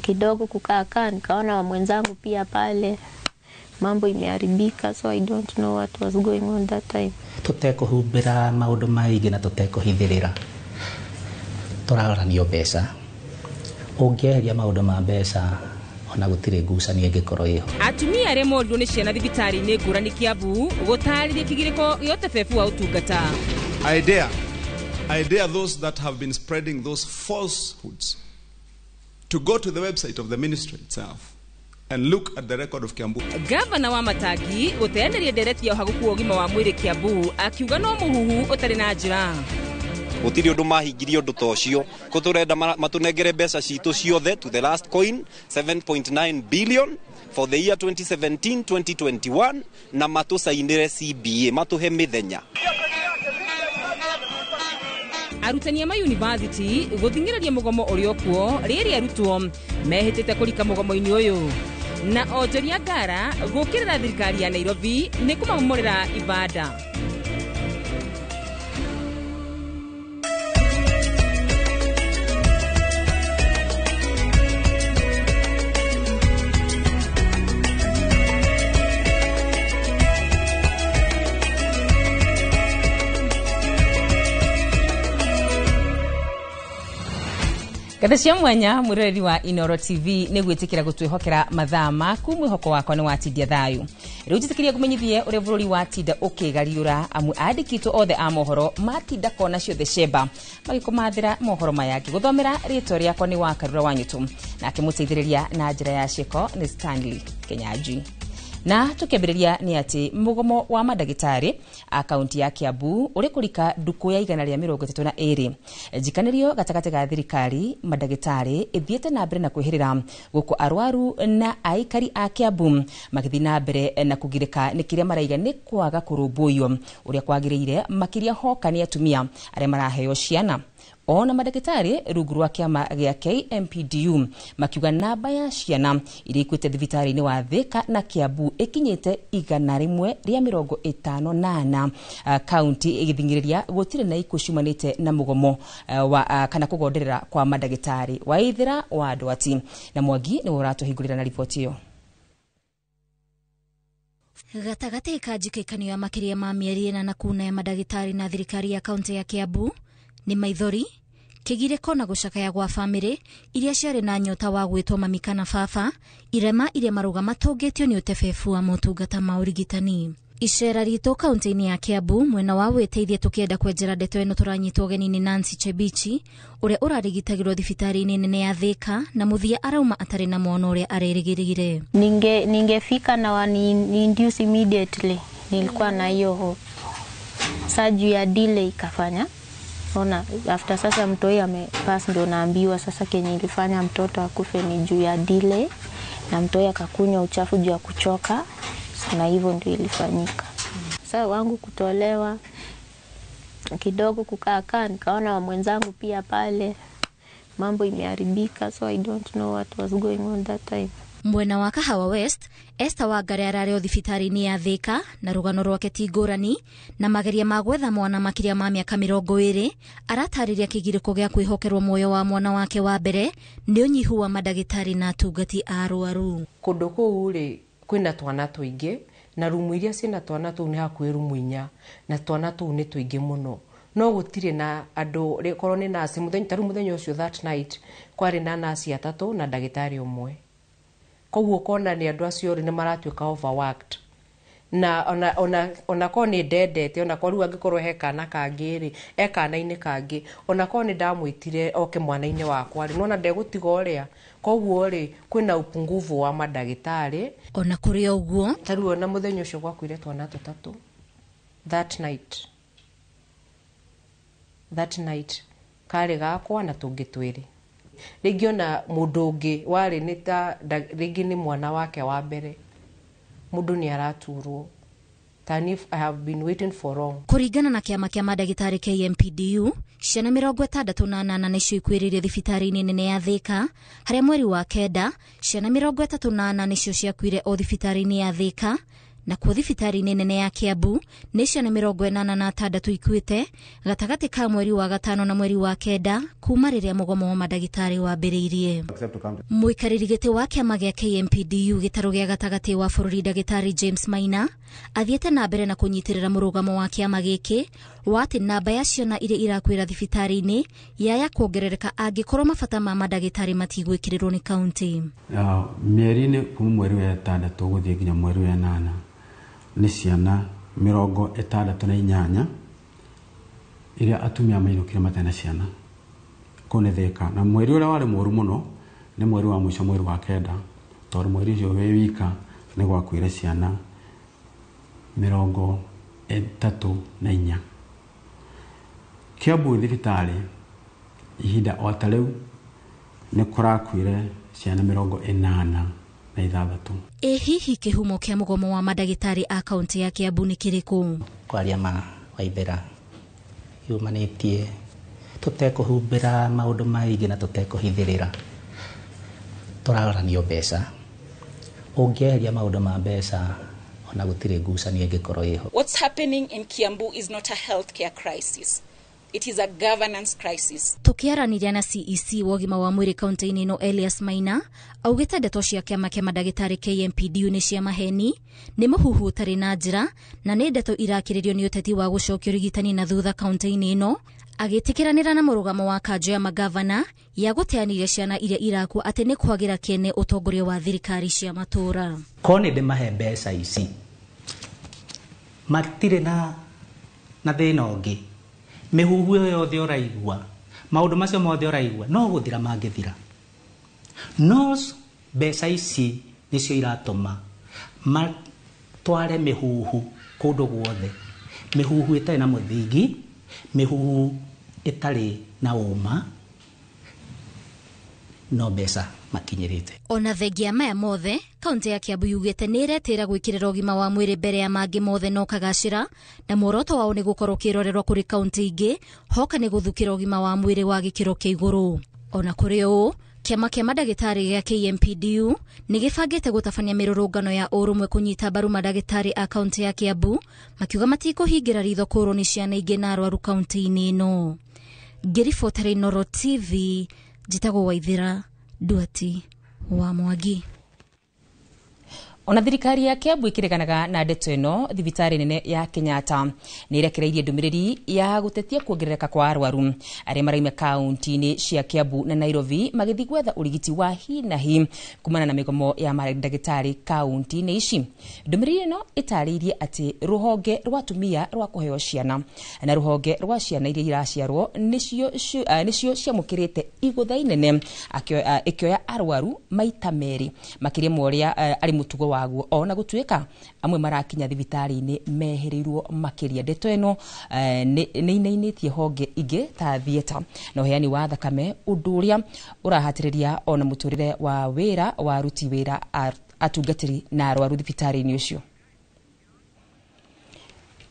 kidogo kukaa nikaona mwenzangu pia pale mambo imeharibika, so I don't know what was going on that time. Tũtekũhumbĩra maũndũ maingĩ na tũtekũhithĩrĩra, tũraranio mbeca. Ũngĩeheria maũndũ ma mbeca ona gũtirĩ ngucanio ĩngĩkorwo ĩho. Atumia arĩa morirwo nĩ ciana thibitarĩ-inĩ ngũrani Kiambu gũtarĩria kĩgirĩko gĩa ũtebebu wa ũtungata. I dare those that have been spreading those falsehoods to go to the website of the ministry itself and look at the record of Kiambu. Gavana wa Matangi gũteanĩria ndereti ya ũhagũku wa ũgima wa mwĩrĩ Kiambu akiuga no mũhuhu ũtarĩ na njĩra. Gũtirĩ ũndũ mahingirie ũndũ ta ũcio. Kũ tũrenda matũnengere mbeca citũ ciothe to the last coin 7.9 billion for the year 2017-2021 na matũcainĩre CBA matũhe mĩthenya. Arutani a mayunivasĩtĩ gũthing'ĩrĩria mũgomo ũrĩa ũkuo rĩrĩ arutwo mehĩtĩte kũrika mũgomo-inĩ ũyũ. Na onjoria ngara gũkĩrĩra thirikari ya Nairobi nĩ kũmamomorera ibanda. Gathe cia mwanya mwĩroreri wa Inoro TV nĩ gwĩtĩkĩra gũtwĩhokera mathaa maku. Mwĩhoko wakwa nĩ watindia thayũ. Rĩu njĩtĩkĩria ngũmenyithie ũrĩa bũrũri watinda ũkĩgariũra amu andĩkitwo othe a mohoro matinda kona ciothe cemba magĩkũmathĩra mohoro maya. Ngĩgũthomera rĩtwa rĩakwa nĩ Wakarura wa Nyũtũ, nake mũteithĩrĩria na njĩra ya ciĩko nĩ Stanley Kenyanjui. Na tukiambĩrĩria nĩ atĩ mũgomo wa mandagĩtarĩ a kaunti ya Kiambu ũrĩ kũrika ndukũ ya 132 njikanĩrio gatagatĩ ga thirikari mandagĩtarĩ ĩthiĩte na mbere na kwĩhĩrĩra gũkũ arwaru na aikari a Kiambu magĩthiĩ na mbere na kũgirĩka nĩ kĩrĩa maraiga nĩ kwaga kũrũmbũiyo ũrĩa kwagĩrĩire, makĩria hoka nĩ atumia arĩa maraheo ciana. Ona mandagĩtarĩ rungu rwa kĩama gĩa KMPDU makiuga namba ya ciana iria ikuĩte thibitarĩ-inĩ wa Thika na Kiambu ĩkinyĩte 154 kaunti ĩgĩthing'ĩrĩria gũtirĩ na ikuũ ciumanĩte na mũgomo wa kana kũgonderera kwa mandagĩtarĩ. Waithĩra wa Ndwati na Mwangi nĩwe ũratũhingũrĩra na riboti ĩyo. Gatagatĩ ka njikĩkanio ya makĩria ma mĩeri ĩna na kuna ya mandagĩtarĩ na thirikari ya kaunti ya Kiambu nĩ maithori, kĩgirĩko na gũcakaya gwa bamĩrĩ iria ciarĩ na nyota wa gwĩtwo mami kana baba, irema iria marũga matũngĩtio nĩ ũtebebu wa motungata ma ũrigitani. Icera ritũ kaunti-inĩ ya Kiambu mwena wa wĩteithie tũkĩenda kwenjera ndeto ĩno tũranyitwo ũgeni nĩ Nancy Chebichi ũrĩa ũrarigitagĩrwo thibitarĩ-inĩ nene ya Thika na mũthia arauma atarĩ na mwana ũrĩa arerĩgĩrĩire. Ningefika na wani induce immediately, nilikuwa na hiyo hope. Sasa juu ya delay ikafanya ona after sasa mtoi amepass ndo naambiwa sasa kenye ilifanya mtoto akufe ni juu ya delay na mtoi akakunywa uchafu juu ya kuchoka, na hivyo ndio ilifanyika. Sasa wangu kutolewa kidogo kukaa nikaona mwenzangu pia pale mambo imeharibika, so I don't know what was going on that time. Mwena wa Kahawa West, Esther Wangari ararĩ o thibitarĩ-inĩ ya Thika na rũgano rwake ti ngũrani na mageria ma gwetha mwana makĩria ma mĩaka 20 aratarĩria kĩgirĩko gĩa kwĩhokerwo muoyo wa mwana wake wa mbere nĩ ũnyihu wa mandagĩtarĩ na atungati a arwaru. Kũndũ kũu rĩ kwĩna twana tũingĩ na rumu iria ciĩna twana tũu nĩ hakuhĩ rumu 4 na twana tũu nĩ tũingĩ mũno, no gũtirĩ na andũ korwo nĩ nurse mũthenya ta rĩu mũthenya ũcio that night kwarĩ na nurse atatũ na ndagĩtarĩ ũmwe. Koguo ũkona nĩ andũ acio nĩ maratuĩka overworked. Na ona korwo nĩ ndendete, ona korwo rĩu angĩkorwo he kana kangĩ rĩ, e kana-inĩ kangĩ, ona korwo nĩ ndamwĩtire oke mwana-inĩ wakwa rĩ, nona ndegũtiga ũrĩa. Koguo rĩ, kwĩna upungufu wa mandagĩtarĩ. Ona kũrĩ o ũguo, ta rĩu ona mũthenya ũcio gwakuire twana tũtatũ that night karĩ gakwa na tũngĩ twĩrĩ. Rĩngĩ ona mũndũ ũngĩ warĩ nĩ ta rĩngĩ nĩ mwana wake wa mbere, mũndũ nĩ araturwo. Than if I have been waiting for long. Kũringana na kĩama kĩa mandagĩtarĩ KMPDU, ciana 68 nĩcio ikuĩrĩire thibitarĩ-inĩ nene ya Thika, harĩa mweri wa 9 ciana 34 nĩcio ciakuire o thibitarĩ-inĩ ya Thika, na kuo thibitarĩ-inĩ nene ya Kiambu nĩ ciana 86 ikuĩte gatagatĩ ka mweri wa 5 na mweri wa 9 kuma rĩrĩa mũgomo wa mandagĩtarĩ wambĩrĩirie. Mũikarĩri gĩtĩ wa kĩama gĩa KMPDU gĩtarũ gĩa gatagatĩ wa bũrũri ndagĩtarĩ James Maina athiĩte na mbere na kũnyitĩrĩra mũrũgamo wa kĩama gĩkĩ wa atĩ namba ya ciana iria irakuĩra thibitarĩ-inĩ yaya kuongerereka angĩkorwo mabata ma mandagĩtarĩ matigwĩkĩrĩrwo nĩ kaunti. Mĩeri-inĩ kuma mweri wa 6 gũthiĩ nginya mweri wa 8 nĩ ciana 68 iria atumia mainũkire matarĩ na ciana kũu nĩ Thika. Na mweri ũrĩa warĩ mũru mũno nĩ mweri wa mũico, mweri wa 9, tondũ mweri ũcio wĩ wika nĩ gwakuire ciana 34. Kiambu thibitarĩ ihinda o ta rĩu nĩ kũrakuire ciana 86. Ĩ hihi kĩhumo kĩa mũgomo wa mandagĩtarĩ a kaunti ya Kiambu nĩ kĩrĩkũ? Kwaria ma Waithera yumanĩtie tũtekũhumbĩra maũndũ maingĩ na tũtekũhithĩrĩra, tũraranio mbeca. Ũngĩeheria maũndũ ma mbeca ona gũtirĩ ngucanio ĩngĩkorwo ĩho. What's happening in Kiambu is not a healthcare crisis. It is a governance crisis. Tukiaranĩria na CEC wa ũgima wa mwĩrĩ kaunti-inĩ ĩno Elias Maina augĩte ndeto cia kĩama kĩa mandagĩtarĩ KMPDU nĩ cia maheni, nĩ mũhuhu ũtarĩ na njĩra na nĩ ndeto irakĩrĩrio nĩ ũteti wa gũcokia ũrigitani na thutha kaunti-inĩ ĩno, agĩtĩkĩranĩra na mũrũgamo wa kanjũ ya magavana ya gũteanĩria ciana iria irakua atĩ nĩ kwagĩra kĩene ũtongoria wa thirikari cia matũũra. Korwo nĩ ndĩmahe mbeca ici matirĩ na thĩna ũngĩ, mĩhuhu ĩyo yothe ũraigua, maũndũ macio mothe ũraigua no gũthira mangĩthira. No mbeca ici nĩcio iratũma matware mĩhuhu kũndũ guothe, mĩhuhu ĩtarĩ na mũthingi, mĩhuhu ĩtarĩ na ũma, no mbeca makinyĩrĩte. Ona thengia maya mothe, kaunti ya Kiambu yugĩte nĩ ĩretĩra gwĩkĩrĩra ũgima wa mwĩrĩ mbere ya mangĩ mothe no kagacĩra, na muoroto wao nĩ gũkorwo kĩrorerwa kũrĩ kaunti ingĩ hoka nĩ gũthukĩra ũgima wa mwĩrĩ wa gĩkĩro kĩa igũrũ. Ona kũrĩ ũũ, kĩama kĩa mandagĩtarĩ gĩa KMPDU nĩ gĩbangĩte gũtabania mĩrũrũngano ya ũrũmwe kũnyita mbaru mandagĩtarĩ a kaunti ya Kiambu, makiuga matikũhingĩra ritho kũrwo nĩ ciana ingĩ na arwaru kaunti-inĩ ĩno. Ngĩribotera Inooro TV, njĩtagwo Waithera Duati wa Mwangi. Ona thirikari ya Kiambu ĩkĩreganaga na ndeto ĩno, thibitarĩ nene ya Kenyatta nĩ ĩrekereirie ndũmĩrĩri ya gũtetia kuongerereka kwa arwaru arĩa maraima kaunti-inĩ cia Kiambu na Nairobi magĩthiĩ gwetha ũrigiti wa hi na hi kumana na mĩgomo ya mandagĩtarĩ kaunti-inĩ ici. Ndũmĩrĩri ĩno ĩtarĩirie atĩ rũhonge rwa atumia rwa kũheo ciana na rũhonge rwa ciana iria iraciarwo nĩcio ciamũkĩrĩte igũtha inene, ĩkĩoya arwaru maita merĩ makĩria ma ũrĩa arĩ mũtugo waguo, ona gũtuĩka amwe marakinya thibitarĩ-inĩ mehereirwo makĩria. Ndeto ĩno nĩ inainĩtie honge ingĩ ta theatre na ũheani wa thakame, ũndũ ũrĩa ũrahatĩrĩria ona mũtũrĩre wa wĩra wa aruti wĩra, atungatĩri na arwaru thibitarĩ-inĩ ũcio.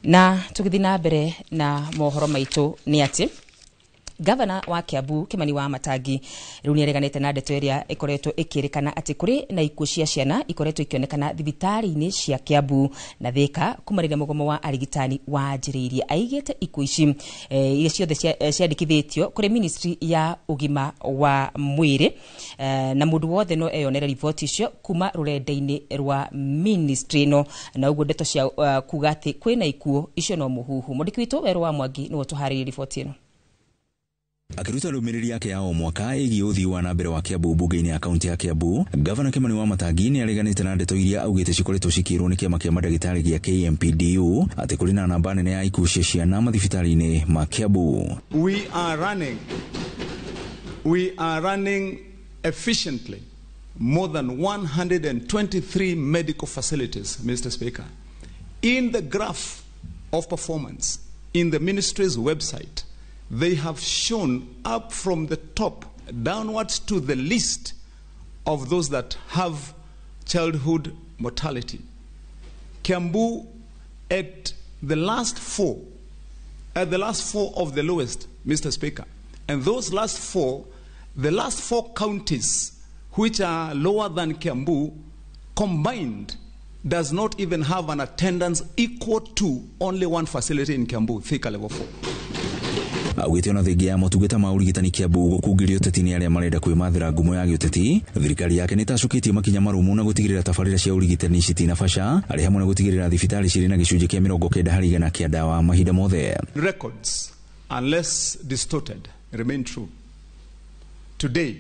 Na tũgĩthiĩ na mbere na mohoro maitũ nĩ atĩ Gavana wa Kiambu Kimani wa Matangi rĩu nĩareganĩte na ndeto ĩrĩa ĩkoretwo ĩkĩrĩkana atĩ kũrĩ na ikuũ cia ciana ikoretwo ikĩonekana thibitarĩ-inĩ cia Kiambu na Thika kuma rĩrĩa mũgomo wa arigitani wanjĩrĩirie. Aigĩte ikuũ ici iria ciothe ciandĩkithĩtio kũrĩ ministry ya ũgima wa mwĩrĩ, na mũndũ wothe no eyonere riboti icio kuma rũrenda-inĩ rwa ministry ĩno, na ũguo ndeto cia kuga atĩ kwĩna ikuũ icio no mũhuhu. Mwandĩki witũ Werũ wa Mwangi nĩwe ũtũharĩirie riboti ĩno. Akĩruta ndũmĩrĩri yake ya o mwaka ĩgiĩ ũthii wa na mbere wa Kiambu mbunge-inĩ ya kaunti ya Kiambu, Gavana Kimani Wamatangi nĩ areganĩte na ndeto iria augĩte cikoretwo cikĩrwo nĩ kĩama kĩa mandagĩtarĩ gĩa KMPDU atĩ kũrĩ na namba nene ya ikuũ cia ciana mathibitarĩ-inĩ ma Kiambu. We are running efficiently more than 123 medical facilities, Mr. Speaker. In the graph of performance in the ministry's website, they have shown up from the top downwards to the list of those that have childhood mortality. Kiambu at the last four, at the last four of the lowest, Mr. Speaker. And those last four, the last four counties which are lower than Kiambu combined does not even have an attendance equal to only one facility in Kiambu, Thika Level 4. Augĩte ona thengia ya motungata ma ũrigitani Kiambu gũkungĩrio ũteti nĩ arĩa marenda kwĩmathĩra ngumo ya gĩũteti, thirikari yake nĩ ĩtacũkĩtie makinya marũmu na gũtigĩrĩra tabarĩra cia ũrigitani citinabaca, arĩ hamwe na gũtigĩrĩra thibitarĩ cirĩ na gĩcunjĩ kĩa 90% kĩa ndawa mahinda mothe. Records, unless distorted, remain true. Today,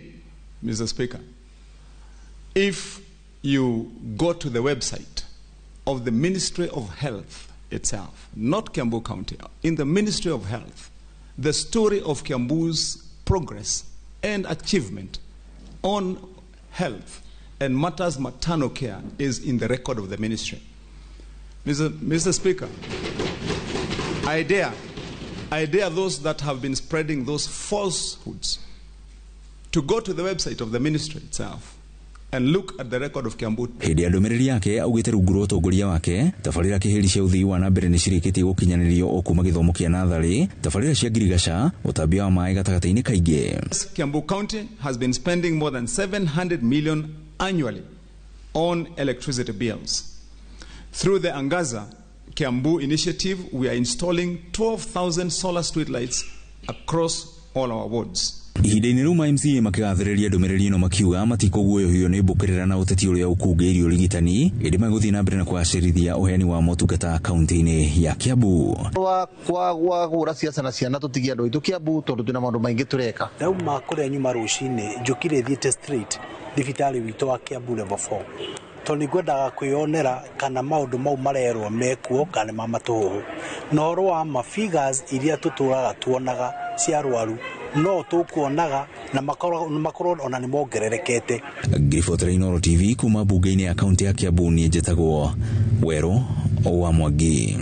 Mr. Speaker, if you go to the website of the Ministry of Health itself, not Kiambu County, in the Ministry of Health, the story of Kiambu's progress and achievement on health and matters maternal care is in the record of the ministry. Mr. Speaker, I dare those that have been spreading those falsehoods to go to the website of the ministry itself and look at the record of Kiambu. Hĩndĩ ya ndũmĩrĩri yake augĩte rungu rwa ũtongoria wake tabarĩra kĩhĩri cia ũthii wa na mbere nĩ cirĩkĩtie gũkinyanĩrio o kuma gĩthomo kĩa natharĩ, tabarĩra cia ngirigaca, ũtambia wa maĩ gatagatĩ-inĩ kaingĩ. Kiambu County has been spending more than 700 million annually on electricity bills. Through the Angaza Kiambu initiative, we are installing 12,000 solar streetlights across all our wards. Ihinda-inĩ rĩu ma MCA makĩgathĩrĩria ndũmĩrĩri ĩno makiuga matikũguoyohio nĩ mbũkĩrĩra na ũteti ũrĩa ũkungĩirio ũrigitani, ĩndĩ megũthiĩ na mbere na kũgacĩrithia ũheani wa motungata kaunti-inĩ ya Kiambu. Wa siasa na ciana tũtigie andũ aitũ Kiambu tondũ twĩna maũndũ maingĩ tũreka. Ndauma kũrĩa nyuma rũcinĩ njũkire thiĩte straight thibitarĩ witũ wa Kiambu level 4 tondũ nĩngwendaga kwĩyonera kana maũndũ mau marerwo mekuo kana nĩ ma matũhũhũ, na ũhoro wa ma figures iria tũtũraga tuonaga cia arwaru no tũkuonaga na makorwo ona nĩ mongererekete. Ngiribotera Inooro TV kuma mbunge-inĩ ya kaunti ya Kiambu, niĩ njĩtagwo Werũ wa Mwangi.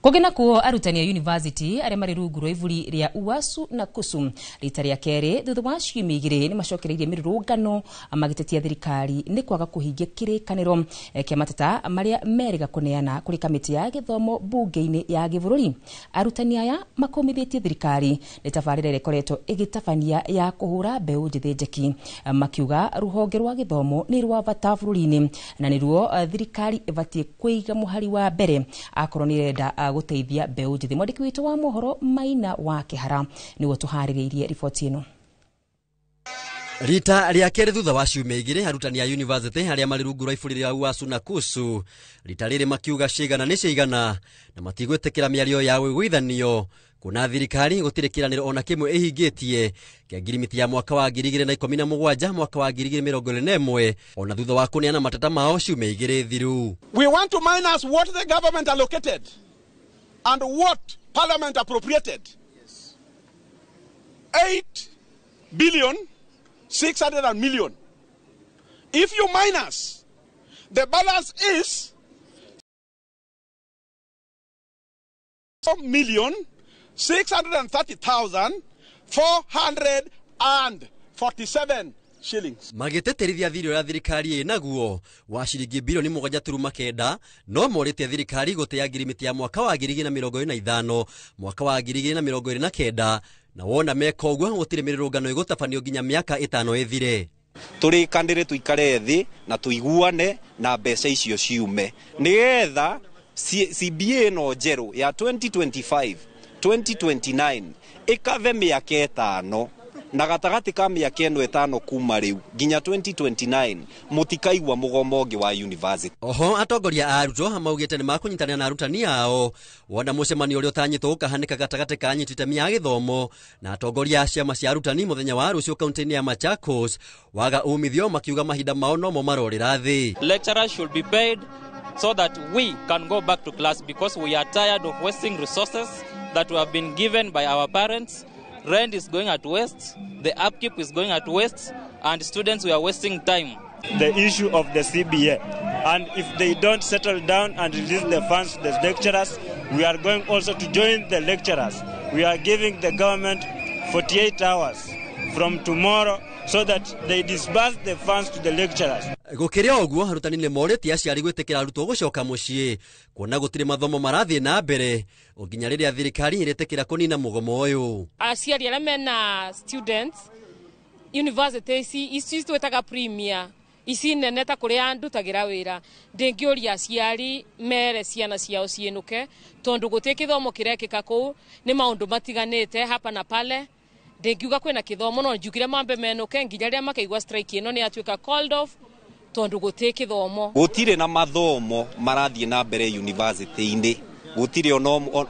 Kũngĩ nakuo arutani a university arĩa marĩ rungu rwa iburi rĩa UASU na KUSU rita rĩa kerĩ thutha wa ciumia igĩrĩ nĩ macokereirie mĩrũrũngano magĩtetia thirikari nĩ kwaga kũhingia kĩrĩkanĩro kĩa mateta marĩa merĩga kũneana kũrĩ kamĩtĩ ya gĩthomo mbunge-inĩ ya gĩbũrũri. Arutani aya makũmithĩtie thirikari nĩ tabarĩra ĩrĩa ĩkoretwo ĩgĩtabania ya kũhũra mbeũ njĩthĩ njeki, makiuga rũhonge rwa gĩthomo nĩ rwa bata bũrũri-inĩ na nĩruo thirikari ĩbatiĩ kũiga mũhari wa mbere akorwo nĩ ĩrenda gũteithia mbeũ njĩthĩ. Mwandĩki witũ wa mohoro Maina wa Kĩhara nĩwe tũharĩrĩirie riboti ĩno. Rita rĩa kerĩ thutha wa ciumia igĩrĩ arutani a university arĩa marĩ rungu rwa iburi rĩa UASU na KUSU rita rĩrĩ makiuga cigana nĩ cigana na matigwĩtĩkĩra mĩario ya ũiguithanio kuna thirikari gũtirĩ kĩranĩro ona kĩmwe ĩhingĩtie kĩa ngirimiti ya mwaka wa 2017 mwaka wa 2021 ona thutha wa kũneana mateta mao ciumia igĩrĩ thiru. We want to minus what the government allocated and what Parliament appropriated. Yes. 8.6 billion. If you minus, the balance is 4,630,447 shillings. Magĩtĩtĩrithia thirĩ ũrĩa thirikari ĩnaguo wa ciringi bilioni 7.9 no morĩtie thirikari gũtĩa ngirimiti ya mwaka wa 2025 mwaka wa 2029 na wona meka ũguo gũtirĩ mĩrũrũngano ĩgũtabanio nginya mĩaka 5 ĩthire. Tũrĩkanĩre tũikare thĩ na tũiguane na mbeca icio ciume nĩgetha CBA ĩno njerũ ya 2025 2029 ĩkave mĩaka 5 Na gatagatĩ ka mĩaka ĩno 5 kuma rĩu nginya 2029 mũtikaigua mũgomo ũngĩ wa university. Oho atongoria a arutwo maugĩte nĩ makũnyitanĩra na arutani ao wona mũcemanio ũrĩa ũtanyĩtwo ũkahanĩka gatagatĩ ka anyiti itemi a gĩthomo na atongoria a ciama cia arutani mũthenya wa rũciũ kaunti-inĩ ya Machakos waga umithio makiuga mahinda mao nomo marorĩra thĩ. Lecturers should be paid so that we can go back to class because we are tired of wasting resources that we have been given by our parents. Rent is going at waste, the upkeep is going at waste, and students, we are wasting time. The issue of the CBA, and if they don't settle down and release the funds to the lecturers, we are going also to join the lecturers. We are giving the government 48 hours from tomorrow so that they disburse the funds to the lecturers. Gũkĩrĩ o ũguo arutani nĩ morĩtie aciari gwĩtĩkĩra arutwo gũcoka mũciĩ kuona gũtirĩ mathomo marathiĩ na mbere o nginya rĩrĩa thirikari ĩrĩtĩkĩra kũnina mũgomo ũyũ. Aciari arĩa mena students university ici twĩtaga premier ici nene ta kũrĩa ndutagĩra wĩra, ndĩngĩũria aciari mere ciana ciao ciĩnũke tondũ gũtirĩ kĩthomo kĩrekĩka kũu, nĩ maũndũ matiganĩte hapa na pale. Ndingiuga kwĩna kĩthomo no njugire mambe menũke nginya rĩrĩa makaigua strike ĩno nĩ yatuĩka called off tondũ gũtirĩ kĩthomo. Gũtirĩ na mathomo marathiĩ na mbere university-inĩ, gũtirĩ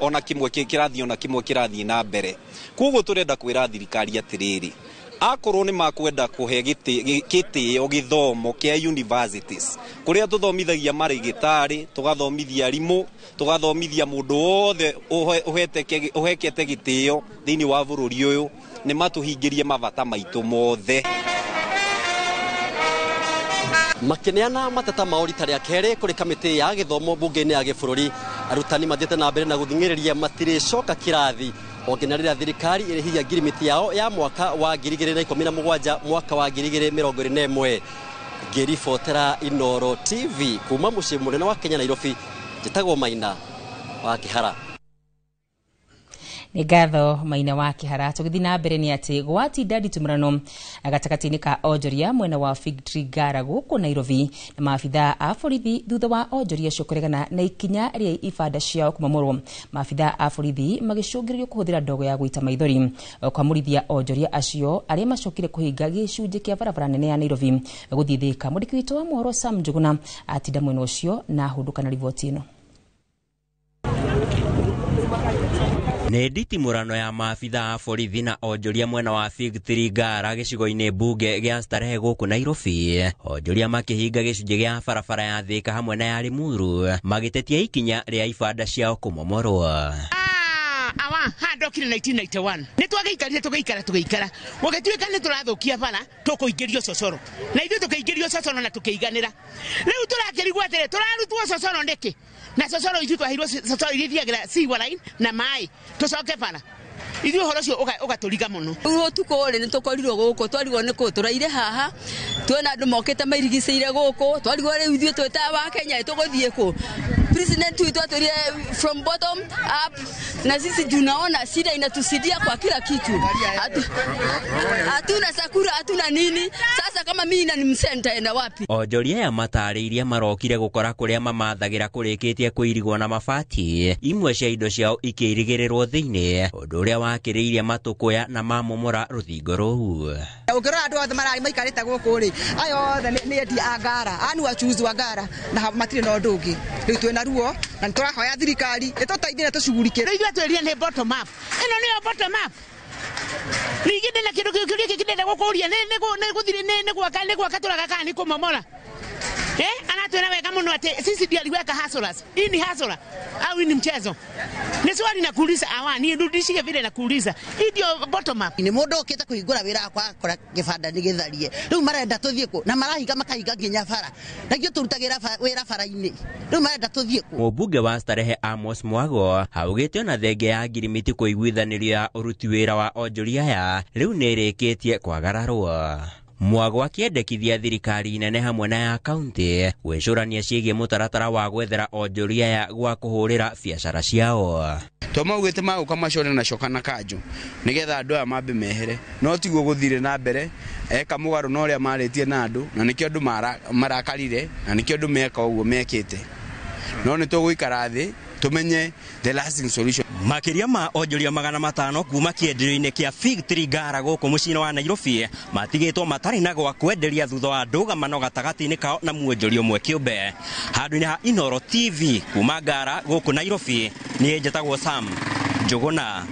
ona kĩmwe kĩrathiĩ ona kĩmwe kĩrathiĩ na mbere. Koguo tũrenda kwĩra thirikari atĩrĩrĩ, akorwo nĩ makwenda kũhe gĩtĩo gĩthomo kĩa universities kũrĩa tũthomithagia marĩgĩtarĩ, tũgathomithia arimũ, tũgathomithia mũndũ wothe ũhekete gĩtĩo thĩinĩ wa bũrũri ũyũ, nĩ matũhingĩrie mabata maitũ mothe. Makĩneana mateta mao rita rĩa kerĩ kũrĩ kamĩtĩ ya gĩthomo mbunge-inĩ ya gĩbũrũri, arutani mathiĩte na mbere na gũthing'ĩrĩria matirĩcoka kĩrathi o nginya rĩrĩa thirikari ĩrĩhiria ngirimiti yao ya mwaka wa 2017 mwaka wa 2021. Ngĩribotera Inooro TV kuma mũciĩ mũnene wa Kenya Nairobi, njĩtagwo Maina wa Kĩhara. Nĩ ngatho Maina wa Kĩhara. Tũgĩthiĩ na mbere nĩ atĩ gwatinda nditimũrano gatagatĩ-inĩ ka onjoria mwena wa Fig Tree Ngara gũkũ Nairobi na maabitha a borithi thutha wa onjoria acio kũregana na ikinya rĩa ibanda ciao kũmomorwo. Maabitha a borithi magĩcũngĩrĩrio kũhũthĩra ndogo ya gũita maithori kwamũrithia onjoria acio arĩa macokire kũhinga gĩcunjĩ kĩa barabara nene ya Nairobi gũthiĩ Thĩka. Mwandĩki witũ wa mohoro Sam Njuguna atinda mwena ũcio na ahũndũka na riboti ĩno. Nĩ nditimũrano ya maabitha a borithi na onjoria mwena wa Fig Tree Ngara gĩcigo-inĩ mbunge gĩa Starehe gũkũ Nairobi. Onjoria makĩhinga gĩcunjĩ gĩa barabara ya Thĩka hamwe na ya Limuru magĩtetia ikinya rĩa ibanda ciao kũmomorwo. Awa handokire 1991 nĩ twagĩikarire tũgĩikara gũgĩtuĩka nĩ tũrathũkia bara tũkũingĩrio cocoro na ithuĩ tũkĩingĩrio cocoro na tũkĩiganĩra. Rĩu tũrakĩrigwo atĩrĩ, tũrarutwo cocoro nĩkĩ? Na cocoro ithuĩ twaheirwo cocoro iria ithiagĩra sewer line na maĩ tũcoke bara. Ithuĩ ũhoro ũcio ũgatũriga mũno. Rĩu ũtukũ rĩ nĩ tũkorirwo gũkũ, twarigwo nĩ kũ tũraire haha, tuona andũ mokĩte mairigicĩire gũkũ, twarigwo rĩu ithuĩ twĩ ta wa Kenya tũgũthiĩ kũ? President wetu atuambia from bottom up, na sisi tunaona shida inatusidia kwa kila kitu. Hatuna sakura, hatuna nini. Sasa kama mimi na nimsenta enda wapi? Onjoria aya matarĩirie marokire gũkora kũrĩa mamathagira kũrĩkĩtie kũirigwo na mabati, imwe cia indo ciao ikĩirigĩrĩrwo thĩinĩ, ũndũ ũrĩa wakĩrĩirie matũkũya na mamomora rũthingo rũu. Ũngĩrora andũ othe mararĩ maikarĩte gũkũ rĩ, aya othe nĩ endia a ngara, anu achuzi wa ngara na matirĩ na ũndũ ũngĩ. Rĩu twĩna ruo na nĩ tũrahoya thirikari ĩtũteithie na tũcugurikĩre. Rĩu ithuĩ twĩrire nĩ bottom up, ĩno nĩyo bottom up. Ningĩ ndĩna kĩndũ kĩũria gĩkĩ ndĩrenda gũkũria, nĩ gwaka tũraga kana nĩ kũmomora? Anatwĩra wega mũno atĩ sisi ndio aliweka hustlers. Hii ni hustler au ni mchezo? Ni swali nakuuliza awa, nirudishie vile nakuuliza. Hii ndio bottom up. Ni mũndũ ũkĩte kũhingũra wĩra akwa akora gĩbanda nĩ gĩtharie. Rĩu marenda tũthiĩ kũ? Na marahinga makahinga nginya bara. Na ithuĩ tũrutagĩra wĩra bara-inĩ. Rĩu marenda tũthiĩ kũ? Mũmbunge wa Starehe Amos Mwago augĩte ona thenge ya ngirimiti kũiguithanĩrio ya ũruti wĩra wa onjoria aya rĩu nĩ ĩrĩkĩtie kwagararwo. Mwago akĩendekithia thirikari nene hamwe na ya kaunti gwĩcũrania ciĩgiĩ mũtaratara wa gwethera onjoria aya gwa kũhũrĩra biacara ciao. To maugĩte magũka macore na coka na kanjũ nĩgetha andũ aya mambe mehere, no tiguo gũthire na mbere eka mũgarũ na ũrĩa marĩtie na andũ, na nĩkĩo andũ marakarire na nĩkĩo andũ meka ũguo mekĩte. No nĩ tũgũikara thĩ tumenye the lasting solution. Makĩria ma onjoria 500 kuma kĩenderio-inĩ kĩa Fig Tree Ngara gũkũ mũciĩ-inĩ wa Nairobi matigĩtwo matarĩ na gwa kwenderia thutha wa ndũgamano gatagatĩ-inĩ kao na muonjoria ũmwe kĩũmbe. Handũ-inĩ ha Inooro TV kuma Ngara gũkũ Nairobi, niĩ njĩtagwo Sam Njũgũna.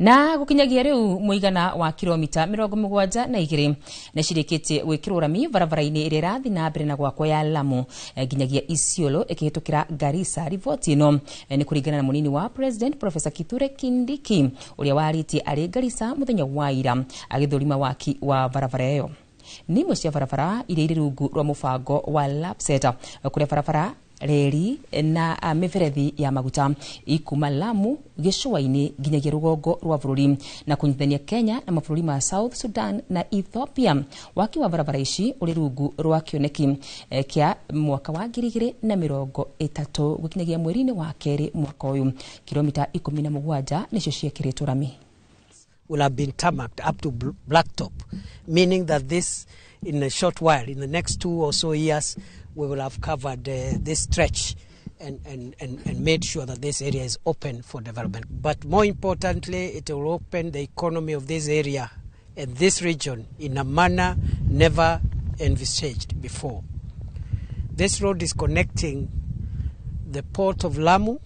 Na gukinyagia riu muigana wa kilomita 72 na cirĩkĩtie gwĩkĩrwo rami barabara-inĩ ĩrĩa ĩrathiĩ na mbere na gwakwo ya Lamu nginyagia Isiolo ĩkĩhĩtũkĩra Garissa. Riboti ĩno nĩ kũringana na mũnini wa President Professor Kithure Kindiki ũrĩa warĩtie arĩ Garissa mũthenya wa ira agĩthũrima waki wa barabara ĩyo. Nĩ imwe cia barabara iria irĩ rungu rwa mũbango wa LAPSSET kũrĩa barabara reri na mĩberethi ya maguta ikuma Lamu gĩcũa-inĩ nginyagia rũgongo rwa bũrũri na kũnyitithania Kenya na mabũrũri ma South Sudan na Ethiopia. Waki wa barabara ici ũrĩ rungu rwa kĩoneki kĩa mwaka wa 2030 gũkinyagia mweri-inĩ wa kerĩ mwaka ũyũ. Kilomita 17 nĩcio ciekĩrĩtwo rami. Will have been tarmacked up to blacktop, meaning that this, in a short while, in the next 2 or so years, we will have covered this stretch and made sure that this area is open for development. But more importantly, it will open the economy of this area and this region in a manner never envisaged before. This road is connecting the port of Lamu,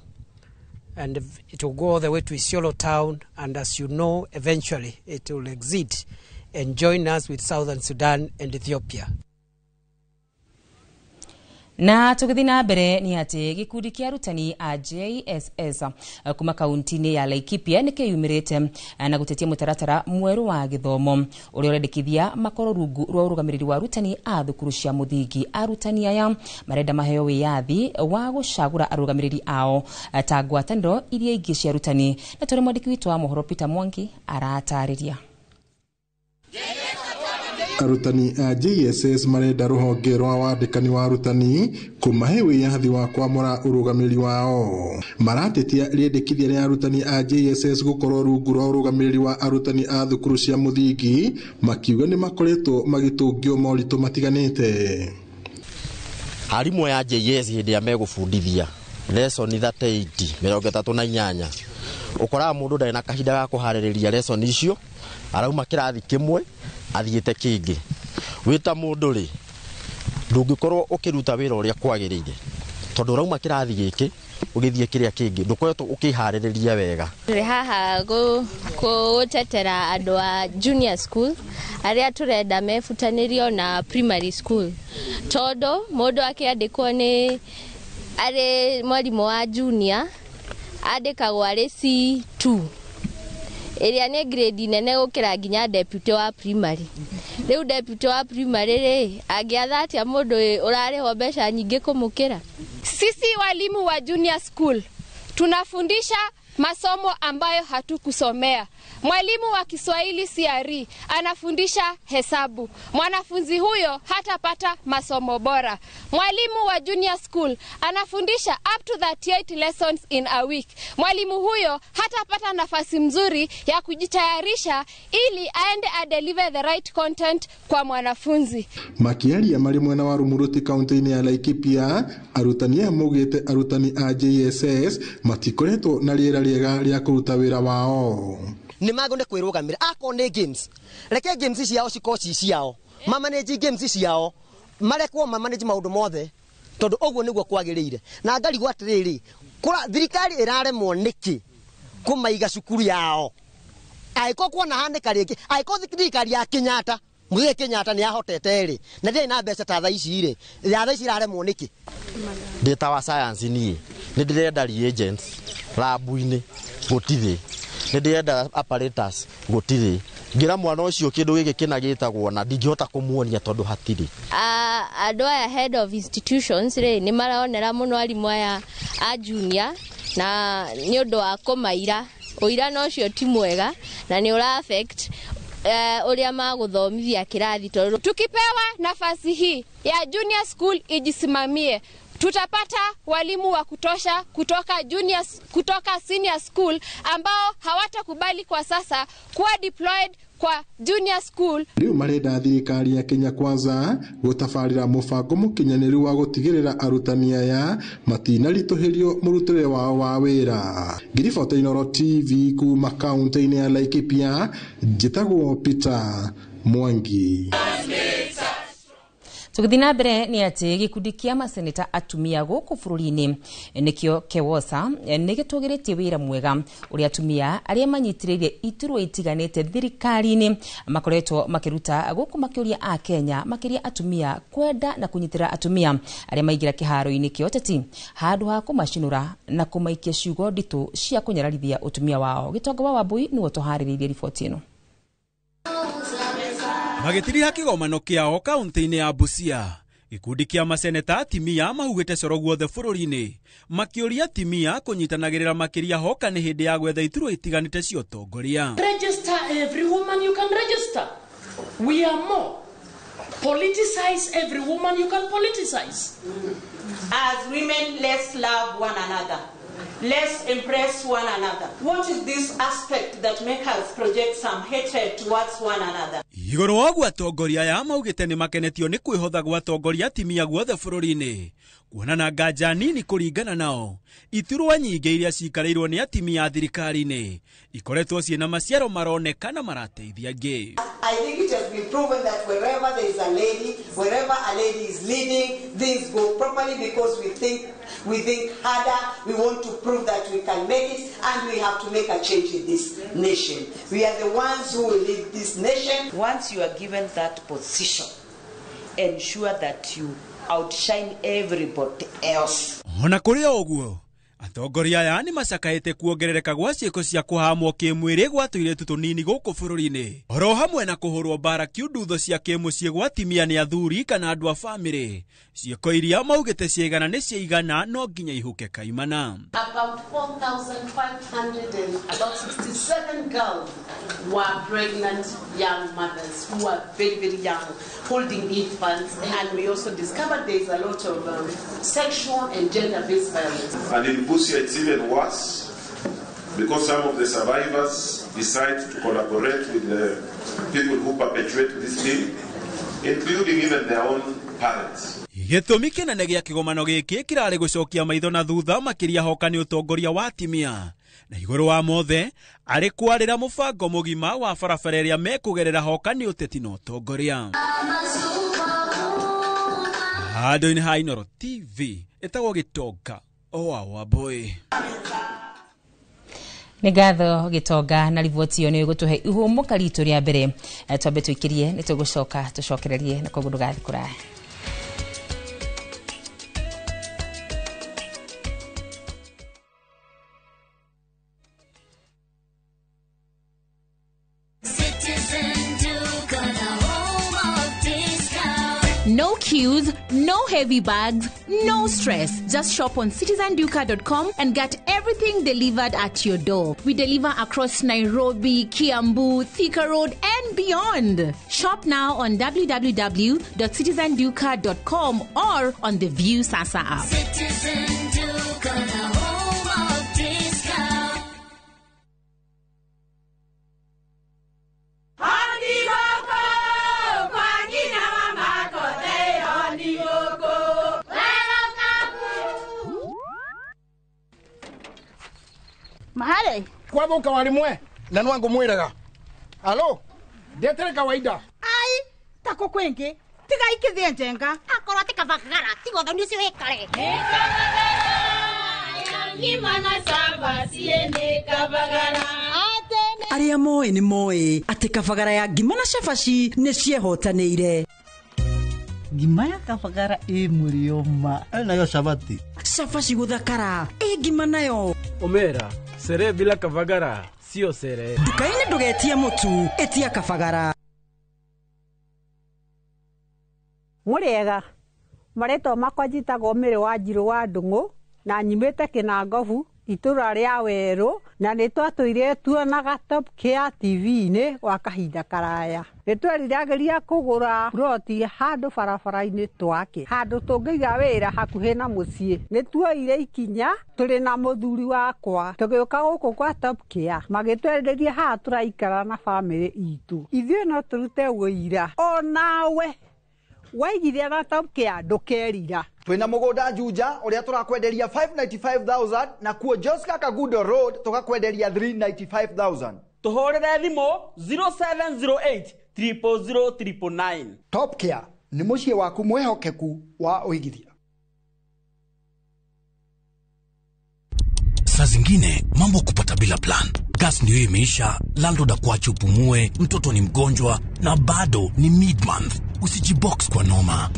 and it will go all the way to Isiolo town, and as you know, eventually it will exit and join us with Southern Sudan and Ethiopia. Na tũgĩthiĩ na mbere nĩ atĩ gĩkundi kĩa arutani a JSS kuma kaunti-inĩ ya Laikipia nĩ kĩyumĩrĩte na gũtetia mũtaratara mwerũ wa gĩthomo ũrĩa ũrendekithia makorwo rungu rwa ũrũgamĩrĩri wa arutani a thukuru cia mũthingi. Arutani aya marenda maheo wĩyathi wa gũcagũra arũgamĩrĩri ao ta ngwatanĩro iria ingĩ cia arutani, na tũrĩ mwandĩki witũ wa mohoro Peter Mwangi aratarĩria. Arutani a JSS marenda rũhonge rwa wandĩkani wa arutani kũmahe wĩyathi wa kwamũra ũrũgamĩrĩri wao. Maratetia rĩendekithia rĩa arutani a JSS gũkorwo rungu rwa ũrũgamĩrĩri wa arutani a thukuru cia mũthingi, makiuga nĩ makoretwo magĩtũngio moritũ matiganĩte. Arimũ ya JS hĩndĩ ĩrĩa megũbundithia lesson 38 38 ũkoraga mũndũ ndarĩ na kahinda ga kũharĩrĩria lesson icio, arauma kĩrathi kĩmwe athiĩte kĩngĩ. Wĩ ta mũndũ rĩ, ndũngĩkorwo ũkĩruta wĩra ũrĩa kwagĩrĩire tondũ ũrauma kĩrathi gĩkĩ ũgĩthiĩ kĩrĩa kĩngĩ, ndũkoretwo ũkĩharĩrĩria wega. Tũrĩ haha gũtetera andũ a junior school arĩa tũrenda mebutanĩrio na primary school, tondũ mũndũ akĩandĩkwo nĩ arĩ mwarimũ wa junior andĩkagwo arĩ C2 ĩrĩa nĩ grade nene gũkĩra nginya deputy wa primary. Rĩu deputy wa primary rĩ angĩatha atĩa mũndũ ũrarĩhwo mbeca nyingĩ kũmũkĩra? Sisi walimu wa junior school tunafundisha masomo ambayo hatukusomea. Mwalimu wa Kiswahili CRE anafundisha hesabu. Mwanafunzi huyo hatapata masomo bora. Mwalimu wa junior school anafundisha up to 38 lessons in a week. Mwalimu huyo hatapata nafasi mzuri ya kujitayarisha ili aende adeliver the right content kwa mwanafunzi. Makiaria marĩ mwena wa Rumuruti kaunti-inĩ ya Laikipia, arutani aya maugĩte arutani a JSS matikoretwo na rĩera rĩega rĩa kũruta wĩra wao. Nĩ magĩrĩirwo nĩ kwĩrũgamĩra akorwo nĩ games, reke games ciao cikorwo ci ciao, mamanage games ciao, marekwo mamanage maũndũ mothe tondũ ũguo nĩguo kwagĩrĩire. Na ngarigwo atĩrĩrĩ, thirikari ĩraremwo nĩkĩ kũmaiga cukuru yao? Angĩkorwo kuona hanĩka rĩngĩ, angĩkorwo thirikari ya Kenyatta, Mũthee Kenyatta nĩ ahotete rĩ, na ndĩrĩ na mbeca ta thaa ici rĩ, ya thaa ici ĩraremwo nĩkĩ? Ndĩ ta wa science niĩ nĩ ndĩrenda reagents lab-inĩ gũtirĩ, nĩ ndĩrenda apparatus gũtirĩ, ngĩra mwana ũcio kĩndũ gĩkĩ kĩna gĩtagwo na ndingĩhota kũmuonia tondũ hatirĩ. Andũ aya head of institutions rĩ nĩ maronera mũno arimũ aya a junior na nĩ ũndũ wa kũmaira. Ũira ũcio ti mwega na nĩ ũra affect ũrĩa magũthomithia kĩrathi, tondũ tukipewa nafasi hii ya junior school ijisimamie, tutapata walimu wa kutosha kutoka senior school ambao hawatakubali kwa sasa kuwa deployed kwa Kwa junior school. Rĩu marenda thirikari ya Kenya Kwanza gũtabarĩra mũbango mũkinyanĩru wa gũtigĩrĩra arutani aya matinaritũhĩrio mũrutĩre wao wa wĩra. Ngiribota Inooro TV kuma kaunti-inĩ ya Laikipia, njĩtagwo Peter Mwangi. Tũgĩthiĩ na mbere nĩ atĩ gĩkundi kĩa maseneta atumia gũkũ bũrũri-inĩ nĩkĩo KEWOSA nĩ gĩtũgĩrĩtie wĩra mwega ũrĩa atumia arĩa manyitĩrĩire iturwa itiganĩte thirikari-inĩ makoretwo makĩruta gũkũ makĩũria a Kenya makĩria atumia kwenda na kũnyitĩrĩra atumia arĩa maingĩra kĩharo-inĩ kĩa ũteti handũ ha kũmacinũra na kũmaikia ciugo nditũ cia kũnyararithia ũtumia wao. Gĩtonga wa Wambui nĩwe tũharĩrĩirie riboti ĩno. Magĩtiriha kĩgomano kĩao kaunti-inĩ ya Busia, gĩkundi kĩa maseneta atimia mahugĩte coro guothe bũrũri-inĩ makĩũria atimia kũnyitanagĩrĩra makĩria hoka nĩ hĩndĩ ya gwetha iturwa itiganĩte cia ũtongoria. Register every woman you can register. We are more. Politicize every woman you can politicize. As women, let's love one another. Let's embrace one another. What is this aspect that makes us project some hatred towards one another? Igũrũ wa ũguo atongoria aya maugĩte nĩ makenetio nĩ kwĩhotha gwa atongoria atimia guothe bũrũri-inĩ kuonana nganja nini kũringana nao iturwa nyingĩ iria cikarĩirwo nĩ atimia thirikari-inĩ ikoretwo ciĩna maciaro maroneka na marateithia angĩ. I think it has been proven that wherever there is a lady, wherever a lady is leading, things go properly because we think harder, we want to prove that we can make it, and we have to make a change in this nation. We are the ones who will lead this nation. Once you are given that position, ensure that you outshine everybody else. Ona kũrĩ o ũguo, atongoria aya nĩ macakaĩte kuongerereka gwa ciĩko cia kũhamwo kĩmwĩrĩ gwa tũirĩtu tũnini gũkũ bũrũri-inĩ oro hamwe na kũhũrwo mbara kiundutho cia kĩmũciĩ gwa atimia nĩ athuri kana andũ a bamĩrĩ, ciĩko iria maugĩte ciaigana nĩ ciaigana no nginya ihuke kaimana. About 4,567 girls were pregnant young mothers who were very, very young, holding infants, and we also discovered there is a lot of sexual and gender-based violence. And in Busia it's even worse because some of the survivors decide to collaborate with the people who perpetuate this thing, including even their own parents. Gĩtũmi kĩnene gĩa kĩgomano gĩkĩ kĩrarĩ gũcokia maitho na thutha makĩria hoka nĩ ũtongoria wa atimia na igũrũ wa mothe arĩ kwarĩra mũbango mũgima wa barabara ĩrĩa mekũgerera hoka nĩ ũteti na ũtongoria. Handũ-inĩ ha Inooro TV ĩtagwo Gĩtonga owa Wambui. Nĩ ngatho Gĩtonga na riboti ĩyo nĩ ĩgũtũhe ihũmũka ritũ rĩa mbere. Twambe tũikĩrie nĩ tũgũcoka tũcokererie na koguo ndũgathiĩ kũraya. No queues, no heavy bags, no stress. Just shop on citizenduka.com and get everything delivered at your door. We deliver across Nairobi, Kiambu, Thika Road, and beyond. Shop now on www.citizenduka.com or on the View Sasa app. Citizen Duka, the home of discount. Mahale kwathuka wari mwe na nwangu mwiraga alo ndetere kawaida ai tako kwingi tiga ikithie njenga akorwo ti kabagara tiga ũthoni ũcio wĩkare Arĩa moĩ nĩ moĩ atĩ kabagara ya ngima na cabaci nĩ ciehotanĩire. Ngima ya kabagara ĩ mũrĩo ma nayo cabati cabaci gũthakara ĩ ngima nayo Omera sere bila kabagara sio sere. Nduka-inĩ ndũgetie mũtu ĩtia kabagara. Mũrĩega, marĩtwa makwa njĩtagwo Mĩrĩ wa Njirũ wa Ndung'u na nyumĩte Kĩnangobu Itũra rĩa werũ na nĩ twatũire tuonaga Top Care TV-inĩ gwa kahinda karaya. Nĩ tweriragĩria kũgũra ploti handũ barabara-inĩ twake, handũ tũngĩiga wĩra hakuhĩ na mũciĩ. Nĩ tuoire ikinya tũrĩ na mũthuri wakwa tũgĩũka gũkũ kwa Top Care, magĩtwenderia haha tũraikara na bamĩrĩ itũ. Ithuĩ no tũrute ũira onawe waigithia na Top Care ndũkerira. Twina mugunda Juja uria turakwenderia 595,000 na kuo Joska Kagudo Road tukakwenderia 395,000. Tuhurire thimu 0708 000 999. Top Care ni muciĩ waku mwihokeku wa uigithia. Saa zingine mambo kupata bila plan. Gas ndio imeisha, landlord akuache upumue, mtoto ni mgonjwa na bado ni mid-month. Usijibox kwa noma.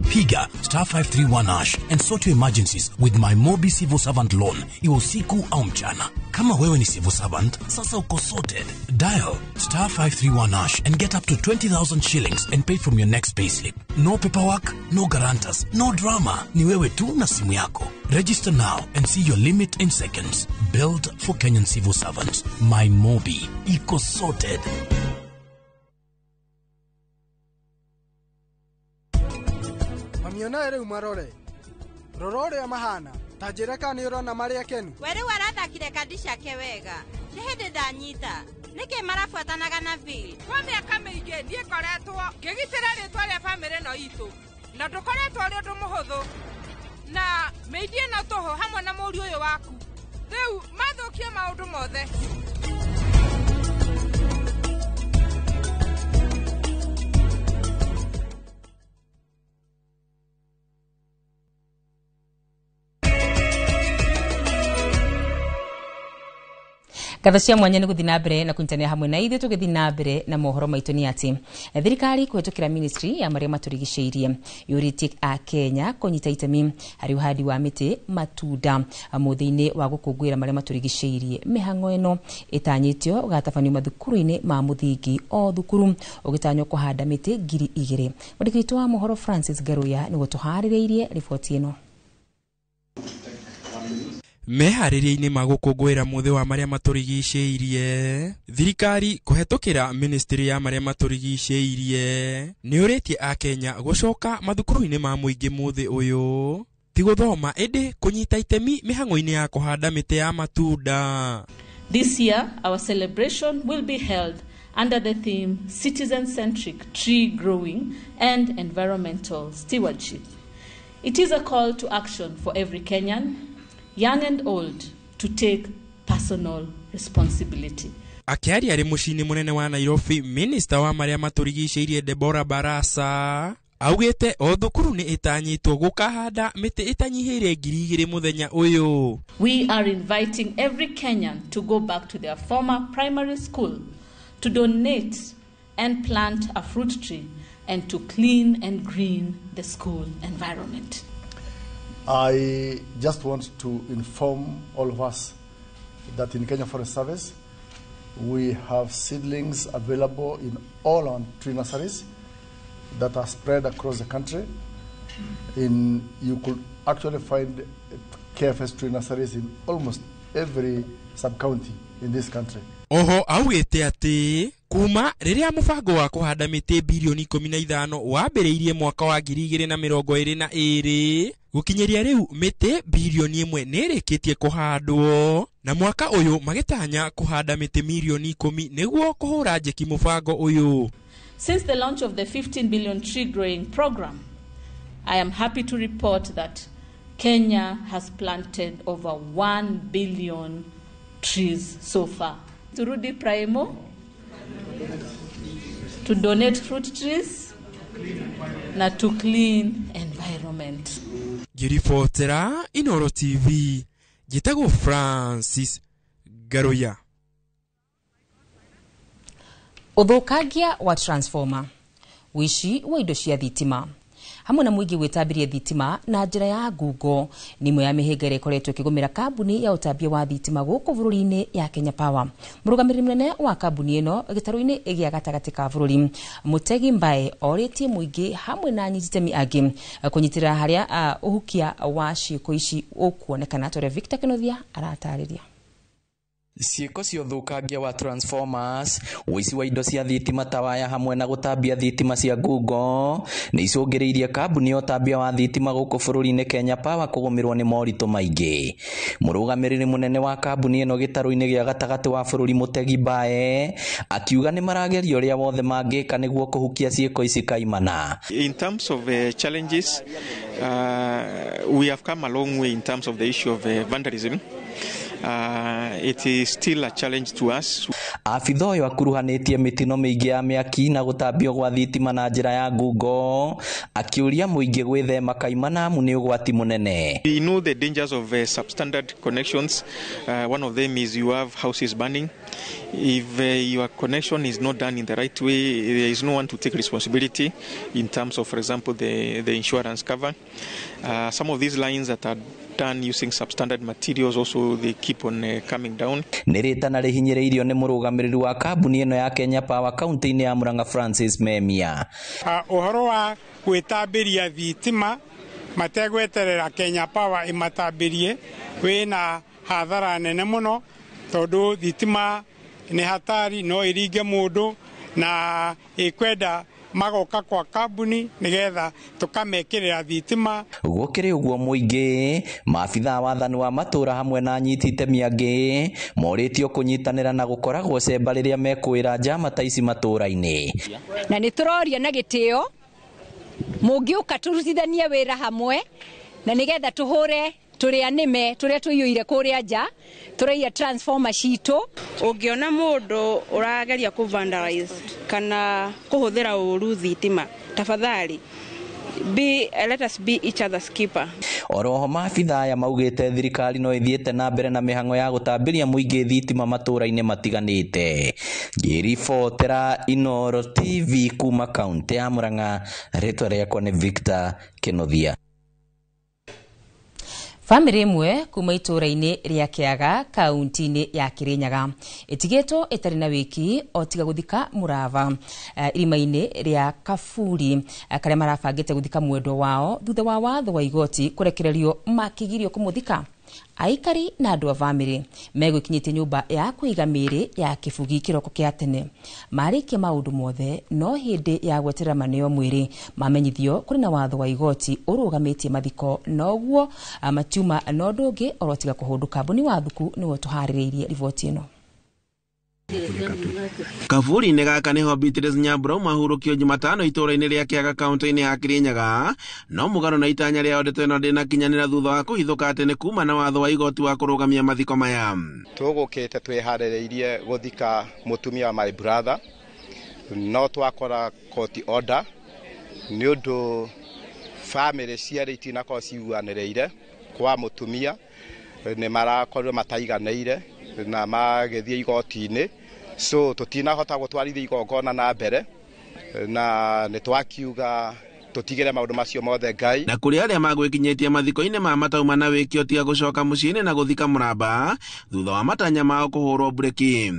Piga star 531 hash and sort your emergencies with my Mobi Civil Servant Loan, iwe usiku au mchana. Kama wewe ni civil servant, sasa uko sorted. Dial star 531 hash and get up to 20,000 shillings and pay from your next payslip. No paperwork, no guarantors, no drama. Ni wewe tu na simu yako. Register now and see your limit in seconds. Built for Kenyan civil servants. My Mobi. Iko sorted. Mamionae rĩu marore. Rora ũrĩa mahana. Ta njĩra kana nĩ ũrona marĩ akenu. We rĩu arathakire kandi ciake wega. Nĩ hĩndĩ ndanyita. Nĩkĩ marabuatanaga na Bill? Kwa mĩaka mĩingĩ niĩ ngoretwo ngĩgitĩra rĩtwa rĩa bamĩrĩ ĩno itũ. Na ndũkoretwo ũrĩ ũndũ mũhũthũ. Na mĩingĩ ĩno tũhũ hamwe na mũriũ ũyũ waku. Rĩu mathũkie maũndũ mothe. Ngatho cia mwanya nĩ gũthiĩ na mbere na kũnyitanĩra hamwe na ithuĩ tũgĩthiĩ na mbere na mohoro maitũ nĩ atĩ thirikari kũhĩtũkĩra ministry ya marĩa matũrigicĩirie yũrĩtie a Kenya kũnyita itemi harĩ ũhandi wa mĩtĩ matunda mũthĩ-inĩ wa gũkũngũĩra marĩa matũrigicĩirie. Mĩhang'o ĩno ĩtanyĩtio gũgatabanio mathukuru-inĩ ma mũthingi o thukuru ũgĩtanywo kũhanda mĩtĩ 2,000. Mwandĩki witũ wa mohoro Francis Garuya nĩguo tũharĩrĩirie riboti ĩno. Meharĩria-inĩ ma gũkũngũĩra mũthĩ wa marĩa matũrigicĩirie, thirikari kũhetũkĩra ministry ya marĩa matũrigicĩirie nĩũrĩtie a Kenya gũcoka mathukuru-inĩ ma mũingĩ mũthĩ ũyũ ti gũthoma ĩndĩ kũnyita itemi mĩhang'o-inĩ ya kũhanda mĩtĩ ya matunda. This year our celebration will be held under the theme citizen-centric tree growing and environmental stewardship. It is a call to action for every Kenyan, young and old, to take personal responsibility. Akĩaria arĩ mũciĩ-inĩ mũnene wa Nairobi, minista wa marĩa matũrigicĩirie Deborah Barasa augĩte o thukuru nĩ ĩtanyĩtwo gũkahanda mĩtĩ ĩtanyihĩire 2,000 mũthenya ũyũ. We are inviting every Kenyan to go back to their former primary school to donate and plant a fruit tree and to clean and green the school environment. I just want to inform all of us that in Kenya Forest Service, we have seedlings available in all our tree nurseries that are spread across the country. You could actually find KFS tree nurseries in almost every sub-county in this country. Oho augĩte atĩ kuma rĩrĩa mũbango wa kũhanda mĩtĩ bilioni 15 wambĩrĩirie mwaka wa 2022 gũkinyĩria rĩu mĩtĩ bilioni 1 nĩĩrĩkĩtie kũhandwo na mwaka ũyũ magĩtanya kũhanda mĩtĩ milioni 10 nĩguo kũhũra njeki mũbango ũyũ. Since the launch of the 15 billion tree growing program, I am happy to report that Kenya has planted over 1 billion trees so far. Turudi Primo, to donate fruit trees na to clean environment. Ngĩribotera Inoro TV, njĩtagwo Francis Garuya. Ũthũkangia wa transformer, ũici wa indo cia thitima Hamwe na mũingĩ gwĩtambiria thitima na njĩra ya ngungo nĩ ĩmwe ya mĩhĩnga ĩrĩa ĩkoretwo ĩkĩgũmĩra kambuni ya ũtambia wa thitima gũkũ bũrũri-inĩ ya Kenya Power. Mũrũgamĩrĩri mũnene wa kambuni ĩno gĩtarũ-inĩ gĩa gatagatĩ ka bũrũri Mutegi Mbae orĩtie mũingĩ hamwe na anyiti itemi angĩ kũnyitĩrĩra harĩa ũhukia wa ciĩko ici ũkuonekana ta ũrĩa Victor Kenothia aratarĩria. Ciĩko cia ũthũkangia wa transformers, ũici wa indo cia thitima ta waya hamwe na gũtambia thitima cia ngungo nĩ icũngĩrĩirie kambuni ya ũtambia wa thitima gũkũ bũrũri-inĩ Kenya Power kũgũmĩrwo nĩ moritũ maingĩ. Mũrũgamĩrĩri mũnene wa kambuni ĩno gĩtarũ-inĩ gĩa gatagatĩ wa bũrũri Mutegi Mbae akiuga nĩ marageria ũrĩa wothe mangĩka nĩguo kũhukia ciĩko ici kaimana. In terms of challenges, we have come a long way in terms of the issue of vandalism. It is still a challenge to us. Abitha ũyũ akuruhanĩtie mĩtino mĩingĩ ya mĩaki na gũtambio gwa thitima na njĩra ya ngungo akiũria mũingĩ gwĩthema kaimana amu nĩ ũgwati mũnene. We know the dangers of substandard connections. One of them is you have houses burning. If your connection is not done in the right way, there is no one to take responsibility in terms of, for example, the insurance cover. Some of these lines that are done using substandard materials also they keep on coming down. Nĩ rĩtana rĩhinyĩrĩirio nĩ mũrũgamĩrĩri wa kambuni ĩno ya Kenya Power kaunti-inĩ ya Murang'a Francis Memia. Ũhoro wa gwĩtambĩria thitima mategweterera Kenya Power ĩmatambĩrie wĩna hathara nene mũno tondũ thitima nĩ hatari no ĩringe mũndũ na ĩkwenda magoka kwa kambuni nigetha tukamekirira thitima. Gũkĩrĩ ũguo mũingĩ maabitha wathani wa matũra hamwe na anyiti itemi angĩ morĩtio kũnyitanĩra na gũkoragwo cemba rĩrĩa mekwĩra njama ta ici matũra-inĩ. Na nĩ tũroria na gĩtĩo mũngĩũka tũrutithanie wĩra hamwe na nĩgetha tũhũre tũrĩa nĩme tũrĩa tũiyũire kũrĩa nja tũraiya transformer citũ. Ũngĩona mũndũ ũrageria kũ vandalize kana kũhũthĩra ũru thitima, tafadhali let us be each other's keeper. Oroho maabitha aya maugĩte thirikari no ĩthiĩte na mbere na mĩhang'o ya gũtambĩria mũingĩ thitima matũra-inĩ matiganĩte. Ngĩribotera Inooro TV kuma kaunti ya Murang'a, rĩtwa rĩakwa nĩ Victor Kenothia. Famĩlĩ ĩmwe kuma itũũra-inĩ rĩa Kĩaga kaunti-inĩ ya Kĩrĩnyaga ĩtigĩtwo ĩtarĩ na wĩki o tiga gũthika mũrava irima-inĩ rĩa Kaburi karĩa marabangĩte gũthika mwendwa wao thutha wa watho wa igoti kũrekererio makĩgirio kũmũthika. Aikari na andũ a bamĩrĩ megwĩkinyĩtie nyũmba ya kũiga mĩĩrĩ ya Kĩbugi kĩroko kĩa tene marĩkia maũndũ mothe no hĩndĩ ya gweterera maneo mwĩrĩ mamenyithio kũrĩ na watho wa igoti ũrũgamĩtie mathiko noguo matiuma no ũndũ ũngĩ orotiga kũhũndũka. Mbũni wa Thuku nĩwe tũharĩrĩirie riboti ĩno. Kaburi-inĩ gaka nĩho Beatrice Nyambura mahurũkio Jumatano itũũra-inĩ rĩa Kĩaga kaunti-inĩ ya Kĩrĩnyaga no mũgarũ na itanya rĩao ndeto ĩno ndĩnakinyanĩra thutha wa kũhithũka atĩ nĩ kuma na watho wa igoti wa kũrũgamia mathiko maya. Tũgũkĩte twĩharĩrĩirie gũthika mũtumia wa my brother no twakora court order nĩ ũndũ famĩlĩ cierĩ itinakorwo ciguanĩrĩire kwa mũtumia nĩ marakorirwo mataiganĩire na magĩthiĩ igoti-inĩ so tũtinahota gũtwarithia igongona na mbere na nĩ twakiuga tũtigĩre maũndũ macio mothe Ngai. Na kũrĩ arĩa magwĩkinyĩtie mathiko-inĩ ma matauma na wĩkio tiga gũcoka mũciĩ-inĩ na gũthika mũramba thutha wa matanya mao kũhũrwo mburĩki.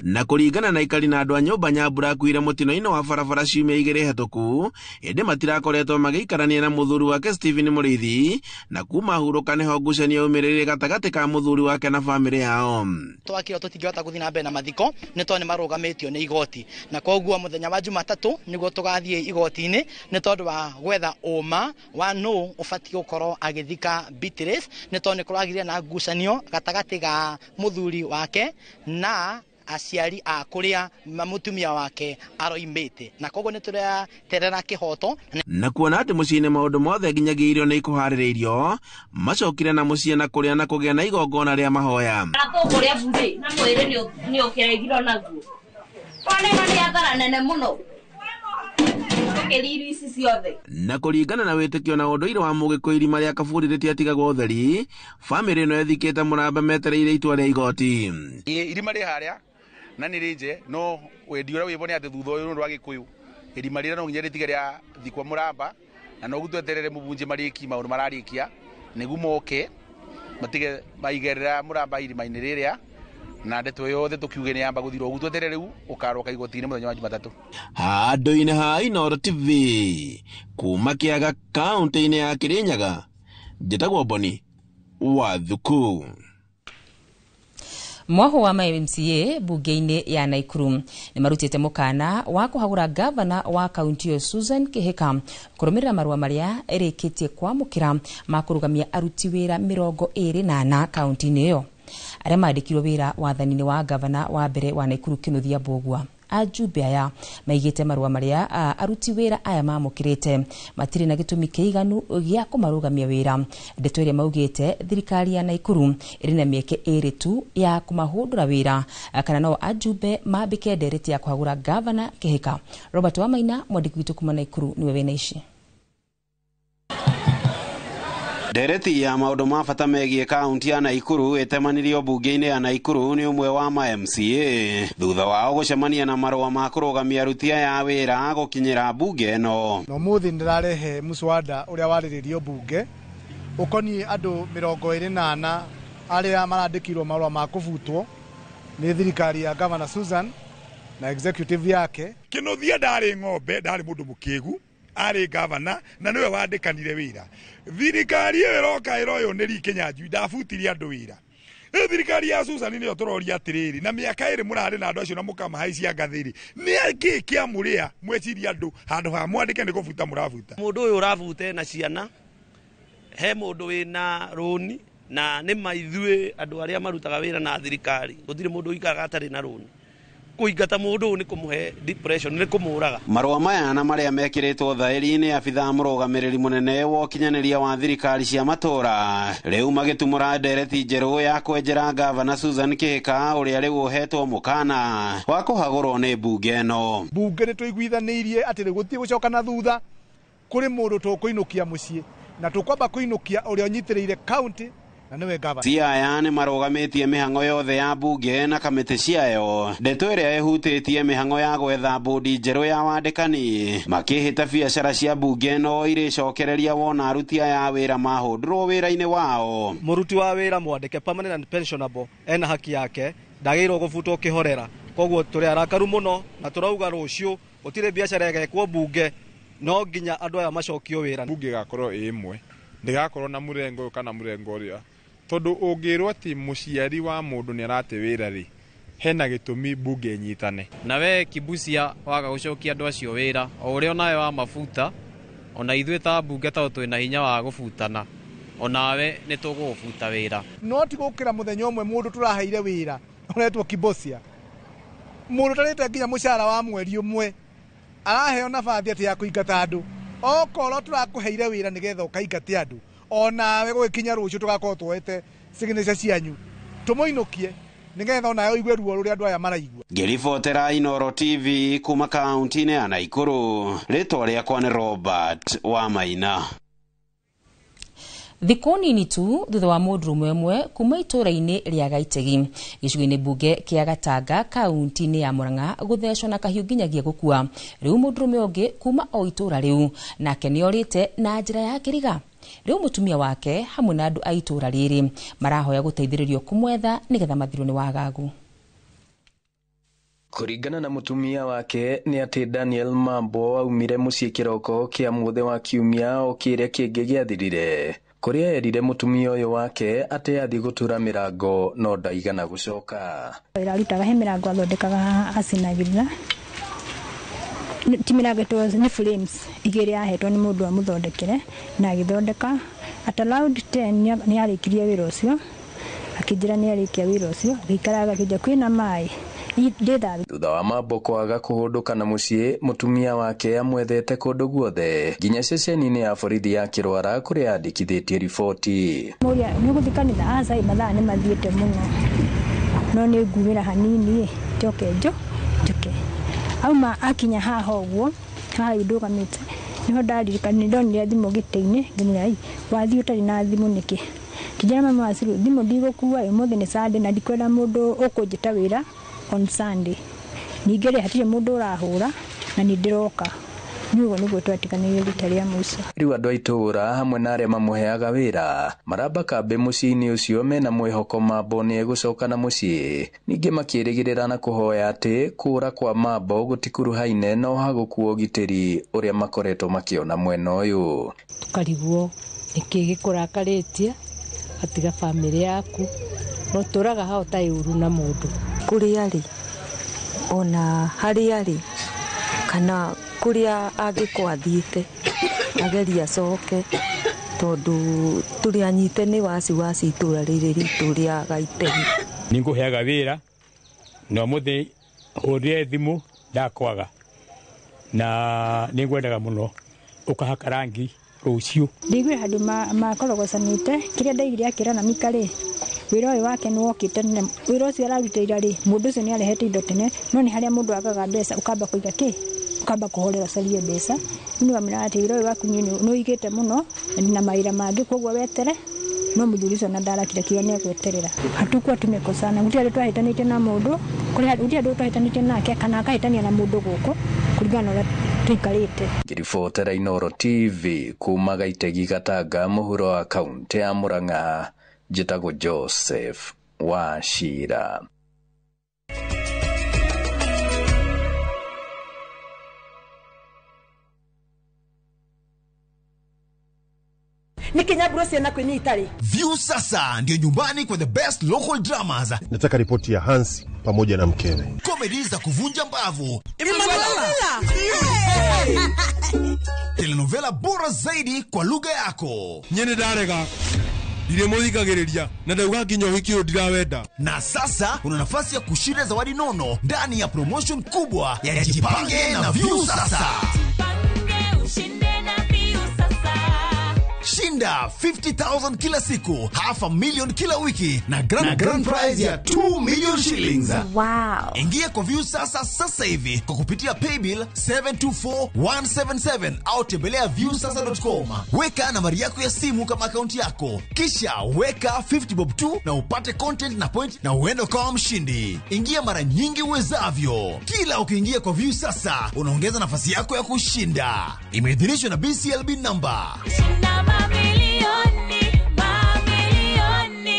Na kũringana na ikari na andũ a nyũmba Nyambura akuire mũtino-inĩ wa barabara ciumia igĩrĩ hetũku ĩndĩ matirakoretwo magĩikarania na mũthuri wake Stephen Mũrĩithi na kuma hurũka nĩho ngucanio yaumĩrĩire gatagatĩ ka mũthuri wake na bamĩrĩ yao. Twakĩrwo tũtingĩhota gũthiĩ na mbere na mathiko nĩ tondũ nĩ marũgamĩtio nĩ igoti na koguo mũthenya wa Jumatatũ nĩguo tũgathiĩ igoti-inĩ nĩ tondũ wa gwetha ũma wa nũ ũbatiĩ gũkorwo agĩthika Beatrice nĩ tondũ nĩ kũragĩire na ngucanio gatagatĩ ga mũthuri wake na aciari a kuria mutumia wake aroimite na koguo nĩ tũraterera kĩhoto. Na kuona atĩ mũciĩ-inĩ maũndũ mothe nginyagia irio nĩ ikũharĩrĩirio macokire na mũciĩ na kũrĩa na kũgĩa na igongona rĩa mahoya. Kũrĩa burĩ na mwĩrĩ nĩ ũkĩregirwo naguo ona ĩno nĩ athara nene mũno. Na kũringana na wĩtĩkio na ũndũire wa Mũgĩkũyũ irima rĩa Kaburi rĩtiatigagwo ũtheri, bamĩrĩ ĩno ĩthikĩte mũramba metereire itua rĩa igoti. Irima rĩ harĩa Na nĩ rĩnje no wendi ũrĩa wĩbo nĩ atĩ thutha ũyũ rwa Gĩkũyũ irima rĩrĩa no nginya rĩtige rĩa thikwa mũramba na no gũtweterere mũbunje marĩki maũndũ mararĩkia nĩguo moke matige maigerera mũramba irima-inĩ rĩrĩa na ndeto yothe tukiuge nĩ yamba gũthira ũguo tweterere rĩu ũkaroka igoti-inĩ mũthenya wa Jumatatũ. Handũ-inĩ ha Inooro TV kuma Kĩaga kaũntĩ-inĩ ya Kĩrĩnyaga, njĩtagwo Boni wa Thuku. Mwaho wa MCA bunge-inĩ ya Naikuru nĩ marutĩte mũkana wa kũhagũra gavana wa kaunti ĩyo Susan Kihika kũrũmĩrĩra marũa marĩa ĩrĩkĩtie kwamũkĩra ma kũrũgamia aruti wĩra 24 kaunti-inĩ ĩyo arĩa mandĩkirwo wĩra wathani-inĩ wa gavana wa mbere wa Naikuru Kinuthia Mbugua. Ajumbe aya maigĩte marũa marĩa aruti wĩra aya mamũkĩrĩte matirĩ na gĩtũmi kĩiganu gĩa kũmarũgamia wĩra. Ndeto ĩrĩa maugĩte thirikari ya Naikuru ĩrĩ na mĩeke ĩrĩ tu ya kũmahũndũra wĩra kana no ajumbe mambĩke ndereti ya kũhagũra gavana Kihika. Robert Wamaina mwandĩki witũ kuma Naikuru niwe wĩna ici. Ndereti ya maũndũ ma bata megiĩ kaunti ya Naikuru ĩtemanirio bunge-inĩ ya Naikuru nĩ ũmwe wa ma MCA thutha wao gũcemania na marũa ma kũrũgamia aruti aya a wĩra gũkinyĩra bunge ĩno. Na ũmũthĩ ndĩrarehe mũswada ũrĩa warĩrĩrio bunge ũkoniĩ andũ 24 arĩa marandĩkirwo marũa ma kũbutwo nĩ thirikari ya Governor Susan na executive yake. Kinuthia ndarĩ ng'ombe, ndarĩ mũndũ mũkĩgu, arĩ gavana na niwe wandĩkanire wĩra. Thirikari ĩyo ĩroka ĩroywo nĩ Lee Kinyanjui ndabutirie andũ wĩra. Rĩu thirikari ya Susan nĩyo tũroria atĩrĩrĩ, na mĩaka ĩrĩ mũrarĩ na andũ acio na mũkamahaicia ngathĩ-rĩ, nĩ kĩĩ kĩamũrĩa mweciria andũ handũ ha mwandĩke nĩ kũbuta mũrabuta. Mũndũ ũyũ ũrabute na ciana, he mũndũ wĩna rũni na nĩ ma ithuĩ andũ arĩa marutaga wĩra na thirikari gũtirĩ mũndũ ũikaraga atarĩ na rũni. Kũingata mũndũ ũyũ nĩ kũmũhe depression, nĩ kũmũraga. Marũa maya na marĩa mekĩrĩtwo thaĩri nĩ abithaa mũrũgamĩrĩri mũnene wa ũkinyanĩria wa thirikari cia matũra rĩu magĩtumũra ndereti njerũ ya kwenjera gavana Susan Kihika ũrĩa rĩu ũhetwo mũkana wa kũhagũrwo nĩ bunge ĩno. Bunge nĩ tũiguithanĩirie atĩ rĩu gũtirĩ gũcoka na thutha, kũrĩ mũndũ tũkũinũkia mũciĩ na tũkwamba kũinũkia ũrĩa ũnyitĩrĩire kaunti na nĩwe gavana. Aya nĩ marũgamĩtie mĩhang'o yothe ya bunge na kamĩtĩ ciayo, ndeto ĩrĩa ĩhutĩtie mĩhang'o ya gwetha bũndi njerũ ya wandĩkani makĩhĩta biacara cia bunge no irĩcokereria wona aruti aya a wĩra mahũndũrwo wĩra-inĩ wao. Mũruti wa wĩra mwandĩke permanent and pensionable ena haki yake, ndagĩrĩirwo gũbutwo kĩhorera. Koguo tũrĩ arakaru mũno na tũrauga rũciũ gũtirĩ biacara ĩgekwo bunge, no nginya andũ aya macokio wĩra. Bunge ĩgakorwo ĩ ĩmwe, ndĩgakorwo na mũrengo ũyũ kana mũrengo ũrĩa, tondũ ũngĩrwo atĩ mũciari wa mũndũ nĩ arate wĩra rĩ, hena gĩtũmi bunge ĩnyitane. Na we Kibucia waga gũcokia andũ acio wĩra o ũrĩa onawe wa mabuta, ona ithuĩ ta bunge tondũ twĩna hinya wa gũbutana, onawe nĩ tũgũgũbuta wĩra. No ti gũkĩra mũthenya ũmwe mũndũ tũraheire wĩra ũretwo Kibucia, mũndũ ũtarĩte nginya mũcara wa mweri ũmwe araheo nabathi atĩ ya kũingata andũ. Okorwo tũrakũheire wĩra nĩgetha ũkaingate andũ, onawe gũgĩkinya rũciũ tũgakorwo tuoete signature cianyu tũmũinũkie nĩgetha onawe ũigue ruo rũrĩa andũ aya maraigua. Ngĩribotera Inooro TV kuma kaunti-inĩ ya Naikuru, rĩtwa rĩakwa nĩ Robert Wamaina. Thikũ nini tu thutha wa mũndũrũme ũmwe kuma itũũra-inĩ rĩa Gaitegi gĩcigo-inĩ mbunge kĩa Gatanga kaunti-inĩ ya Murang'a gũthecwo na kahiũ nginyagia gũkua, rĩu mũndũrũme ũngĩ kuma o itũũra rĩu nake nĩorĩte na njĩra ya kĩriga. Rĩu mũtumia wake hamwe na andũ a itũũra rĩrĩ marahoya gũteithĩrĩrio kũmwetha nĩgetha mathirwo nĩ wagagu. Kũringana na mũtumia wake nĩ atĩ Daniel Mambo aumire mũciĩ kĩroko kĩa mũthĩ wa kiumia o kĩrĩa kĩngĩ gĩathirire, kũrĩa erire mũtumia ũyũ wake atĩ athiĩ gũtura mĩrango no ndaigana gũcoka. Wĩra arutaga he mĩrango athondekaga acinagĩrĩra, ti mĩrango it was nĩ frames igĩrĩ ahetwo nĩ mũndũ amũthondekere na agĩthondeka. At around 10 nĩ arĩkirie wĩra ũcio, akĩnjĩra nĩ arĩkia wĩra ũcio, agĩikaraga akĩnjĩra kwĩna maĩ. Thutha wa Mambo kwaga kũhũndũka na mũciĩ, mũtumia wake amwethete kũndũ guothe nginya ceceni-inĩ ya borithi ya Kĩrwara kũrĩa andĩkithĩtie riboti. Mũrĩa nĩ ũgũthiĩ kanitha? Aca, mathaa nĩ mathiĩte mũno, no nĩ ngumĩra hanini njoke njoke. Auma akinya haha ũguo, haha rĩu ndũgamĩte, nĩho ndaririkanire ndonire thimũ gĩtĩ-inĩ, ngĩmwĩra ĩ wathiĩ ũtarĩ na thimũ nĩkĩ? Kĩnjĩra mama wa Ciru, thimũ ndigũkua, ũmũthĩ nĩ Sunday na ndikwenda mũndũ ũkũnjĩta wĩra on Sunday. Ningĩ rĩ hatirĩ mũndũ ũrahũra na nĩ ndĩroka. Nĩguo nĩguo twatiganĩire rita rĩa mũico. Rĩu andũ a itũũra hamwe na arĩa mamũheaga wĩra maramba kambĩ mũciĩ-inĩ ũcio mena mwĩhoko Mambo nĩ egũcoka na mũciĩ, ningĩ makĩrĩgĩrĩra na kũhoya atĩ kũũra kwa Mambo gũtikuruhaine na ũhagũku wa ũgitĩri ũrĩa makoretwo makĩona mwena ũyũ. Tũkarigwo nĩkĩ gĩkũrakarĩtie atiga bamĩrĩ yaku no tũraga hao ta ũru na mũndũ. Kũrĩa rĩ ona harĩa rĩ kana kũrĩa angĩkorwo athiĩte agerie acoke tondũ tũrĩ anyite nĩ waciwaci itũra rĩrĩ ritũ rĩa Gaitegi. Nĩngũheaga wĩra na ũmũthĩ hũrĩre thimũ ndakwaga na nĩngwendaga mũno ũkahaka rangi rũciũ. Ndaiguire handũ makorogocanĩte kĩrĩa ndaiguire akĩra na Mika rĩ wĩra ũyũ wake nĩ wokĩte tene, wĩra ũcio ararutĩra rĩ mũndũ ũcio nĩ arehete indo tene, no nĩ harĩa mũndũ agaga mbeca ũkamba kũiga kĩ ũkamba kũhorera ũcarie mbeca. Nĩ wamwĩraga atĩ wĩra ũyũ waku nĩ ũigĩte mũno na mawĩra mangĩ koguo wetere, no mũthuri ũcio ona ndarakire kiuga nĩ egweterera. Hatukuwa tumekosana, gũtirĩ handũ twahĩtanĩtie na mũndũ, gũtirĩ handũ twahĩtanĩtie nake kana akahĩtania na mũndũ gũkũ kũringana na ũrĩa tũikarĩte. Ngĩribotera Inooro TV kuma Gaitegi Gatanga mũhuro wa kaũntĩ ya Murang'a, njĩtagwo Joseph Wachira. Nikinyaburo ciana kwĩnyita rĩ. View sasa ndio nyumbani kwa the best local dramas. Nataka ripoti ya Hansi pamoja na mkewe. Comedy za kuvunja mbavu. Telenovela bora zaidi kwa lugha yako. Nyene ndarega. Ndiremuthikagiriria na ndauga nginya ũhiki ũyũ ndirawenda. Na sasa una nafasi ya kushinda zawadi nono ndani ya promotion kubwa ya Jipange na View sasa. Jipange ushinde na View sasa. Shinda 50,000 kila siku, 500,000 kila wiki na grand prize ya 2 million shillings. Wow. Ingia kwa View sasa sasa hivi kwa kupitia paybill 724177 au tembelea viewsasa.com. Weka nambari yako ya simu kama akaunti yako, kisha weka 50 bob tu na upate content na point na uende ukawa mshindi. Ingia mara nyingi uwezavyo. Kila ukiingia kwa View sasa unaongeza nafasi yako ya kushinda. Imeidhinishwa na BCLB number. Shinda mamilioni, mamilioni.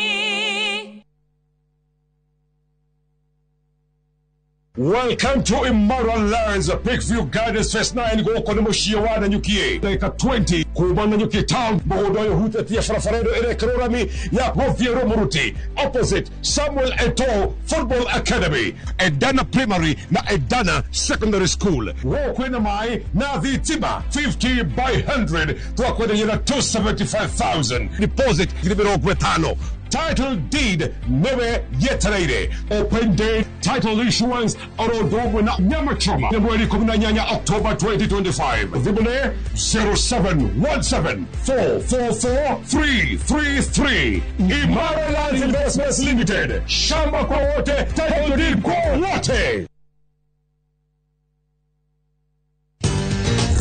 Welcome to Immoral Lands, Peakview Gardens Phase 9 gũkũ nĩ mũciĩ wa Nanyuki ndagĩka 20 kuma Nanyuki town mũgũnda ũyũ ũhutĩtie barabara ĩno ĩrekĩrwo rami ya gũthiĩ Rũmũruti opposite Samuel Eto'o Football Academy, Edana Primary na Edana Secondary School. Gũkũ kwĩna maĩ na thitima 50 by 100 twakwenderia na 275,000 deposit 50,000. Title deed newe yetereire. Open day title issuance oro na nyama choma ni mweri 18 October 2025. Thimũ 0717 444 333. Imara Lands Investments Limited. Shamba kwa wote, title deed kwa wote.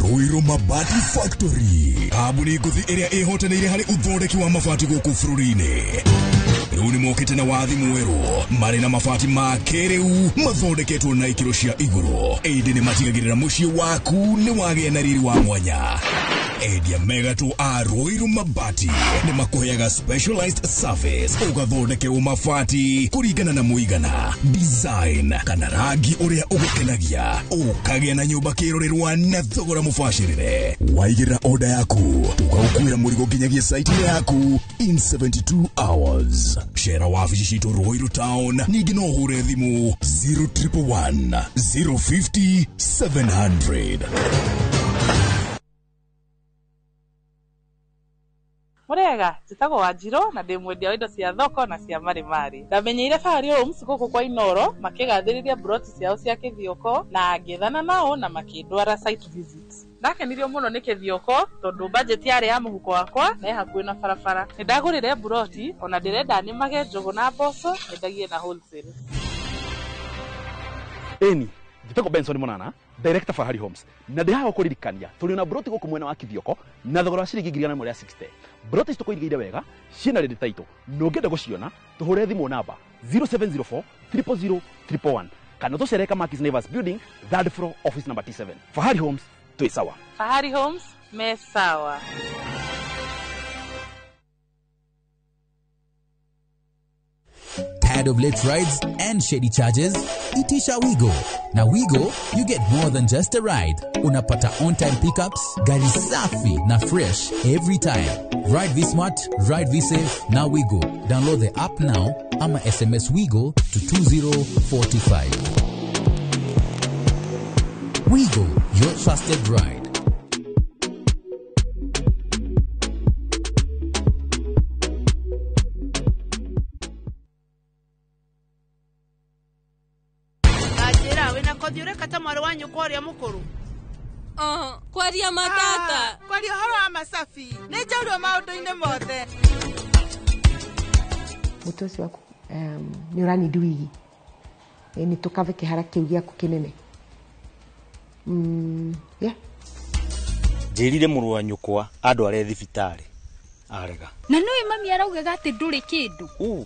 Ruiru Mabati Factory, kambuni ngũthi ĩrĩa ĩhotanĩire harĩ ũthondeki wa mabati gũkũ bũrũri-inĩ. Rĩu nĩ mokĩte na wathi mwerũ marĩ na mabati ma kĩrĩu mathondeketwo na ikĩro cia igũrũ, ĩndĩ nĩ matigagĩrĩra mũciĩ waku nĩ wagĩa na riri wa mwanya. Endia megatũ a Ruiru Mabati nĩ makũheaga specialized service ũgathondekerwo mabati kũringana na mũigana, design kana rangi ũrĩa ũgũkenagia, ũkagĩa na nyũmba kĩrorerwa na thogora mũbacĩrĩre. Waigĩrĩra order yaku tũgagũkuĩra mũrigo nginyagia site yaku in 72 hours. Cera wabici citũ Ruiru town, ningĩ no ũhũre thimũ 0111 050 700. Murega, njĩtagwo Wanjirũ na ndĩ mwendia wa indo cia thoko na cia marimari. Ndamenyeire Fahari Homes gũkũ kwa Inooro makĩgathĩrĩria broti ciao cia Kĩthioko na ngĩethana nao na makĩndwara site visit. Ndakenirio mũno nĩ Kĩthioko tondũ budget yarĩ ya mũhuko wakwa na ĩ hakuhĩ na barabara. Nĩndagũrire broti ona ndĩrenda nĩmage njũgũ na mboco nyendagie na wholesale. Ĩni, Njĩtagwo Benson Monana, director Fahari Homes, na ndĩ haha gũkũririkania tũrĩ na broti gũkũ mwena wa Kithioko na thogora wa ciringi 160,000. Broti ici tũkũigĩire wega ciĩna ready title, na ũngĩenda gũciona tũhũre thimũ namba 0704 000 111 kana tũcerere Kamakis Naivas Building, third floor, office number T7. Fahari Homes, twĩ sawa. Fahari Homes me sawa. Tired of late rides and shady charges? Itisha Wigo. Now Wigo, you get more than just a ride. Unapata on-time pickups, gari safi na fresh every time. Ride V Smart, ride V Safe, now Wigo. Download the app now ama SMS Wigo to 20425. Wigo, your trusted ride. Anjĩra wĩna kothi ũreka ta mwarĩ wa nyũkwa ũrĩa mũkũrũ. Kwaria matata. Kwaria ũhoro wa macabi nĩ njaurwo maũndũ-inĩ mothe. Mũtwe ũcio waku nĩ ũranindi wigi nĩ tũkave kĩhara kĩu gĩaku kĩnene. Yeah. Njĩrire mũrũ wa nyũkwa andware thibitarĩ arega. Na nĩũĩ mami araugaga atĩ ndũrĩ kĩndũ.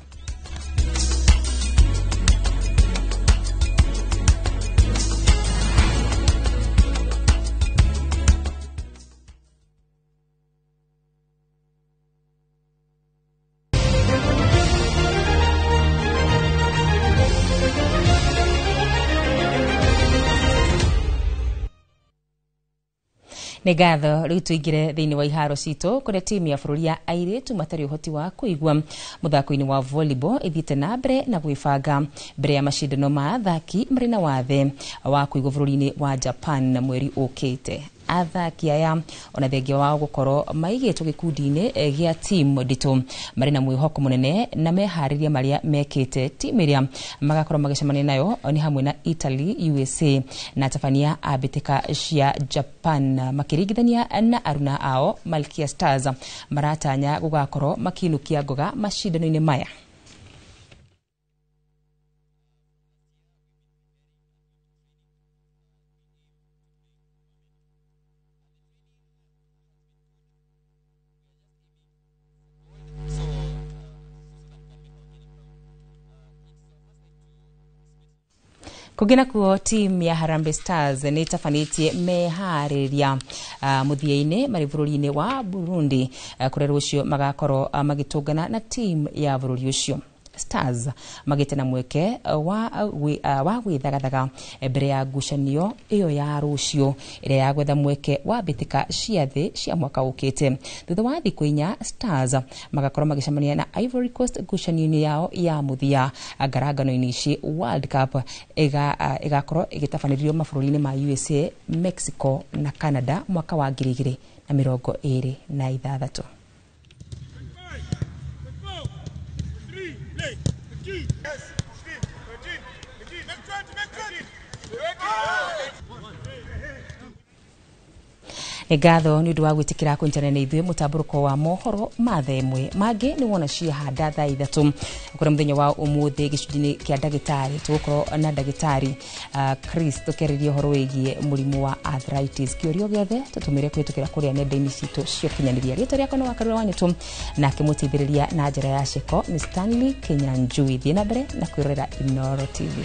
Nĩ ngatho. Rĩu tũingĩre thĩinĩ wa iharo citũ kũrĩa timu ya bũrũri ya airĩtu matarĩ ũhoti wa kũigua mũthako-inĩ wa volleyball ĩthiĩte na mbere na gwĩbanga mbere ya macindano ma athaki marĩ na wathe wa kũigua bũrũri-inĩ wa Japan na mweri ũkĩte. Athaki aya ona thengia wao gũkorwo maigĩtwo gĩkundi-inĩ gĩa timu nditũ marĩ na mwĩhoko mũnene na meharĩria marĩa mekĩte. Timu ĩrĩa magakorwo magĩcemania nayo nĩ hamwe na Italy, USA na tabania a mbĩtĩka cia Japan makĩringithania na aruna ao Malkia Stars maratanya gũgakorwo makĩinũkia ngoga macindano-inĩ maya. Kũngĩ nakuo timu ya Harambee Stars nĩ ĩtabanĩtie meharĩria mũthia-inĩ marĩ bũrũri-inĩ wa Burundi kũrĩa rũciũ magakorwo magĩtũngana na timu ya bũrũri ũcio. Stars magĩte na mweke wa gwĩthagathaga mbere ya ngucanio ĩyo ya rũciũ ĩrĩa ya gwetha mweke wa mbĩtĩka cia thĩ cia mwaka ũkĩte. Thutha wa thikũ 4 Stars magakorwo magĩcemania na Ivory Coast ngucanio-inĩ yao ya mũthia ngarangano-inĩ ici World Cup ĩgakorwo ĩgĩtabanĩrio mabũrũri-inĩ ma USA, Mexico na Canada mwaka wa 2026. Nĩ ngatho nĩ ũndũ wa gwĩtĩkĩra kũnyitanĩra na ithuĩ mũtambũrũko wa mohoro ma thaa ĩmwe mangĩ nĩ wona ciahanda thaa 3 kũrĩa mũthenya wa ũmũthĩ gĩcunjĩ-inĩ kĩa ndagĩtarĩ tũgũkorwo na ndagĩtarĩ Chris tũkĩarĩria ũhoro wĩgiĩ mũrimũ wa arthritis. Kĩũria gĩothe tũtũmĩre kũhĩtũkĩra kũrĩa nenda-inĩ citũ cia ũkinyanĩria. Rĩtwa rĩakwa nĩ Wakarura Wanyũtũ, nake mũteithĩrĩria na njĩra ya ceko nĩ Stanley Kinyanjui. Thiĩ na mbere na kwĩrorera Inooro TV.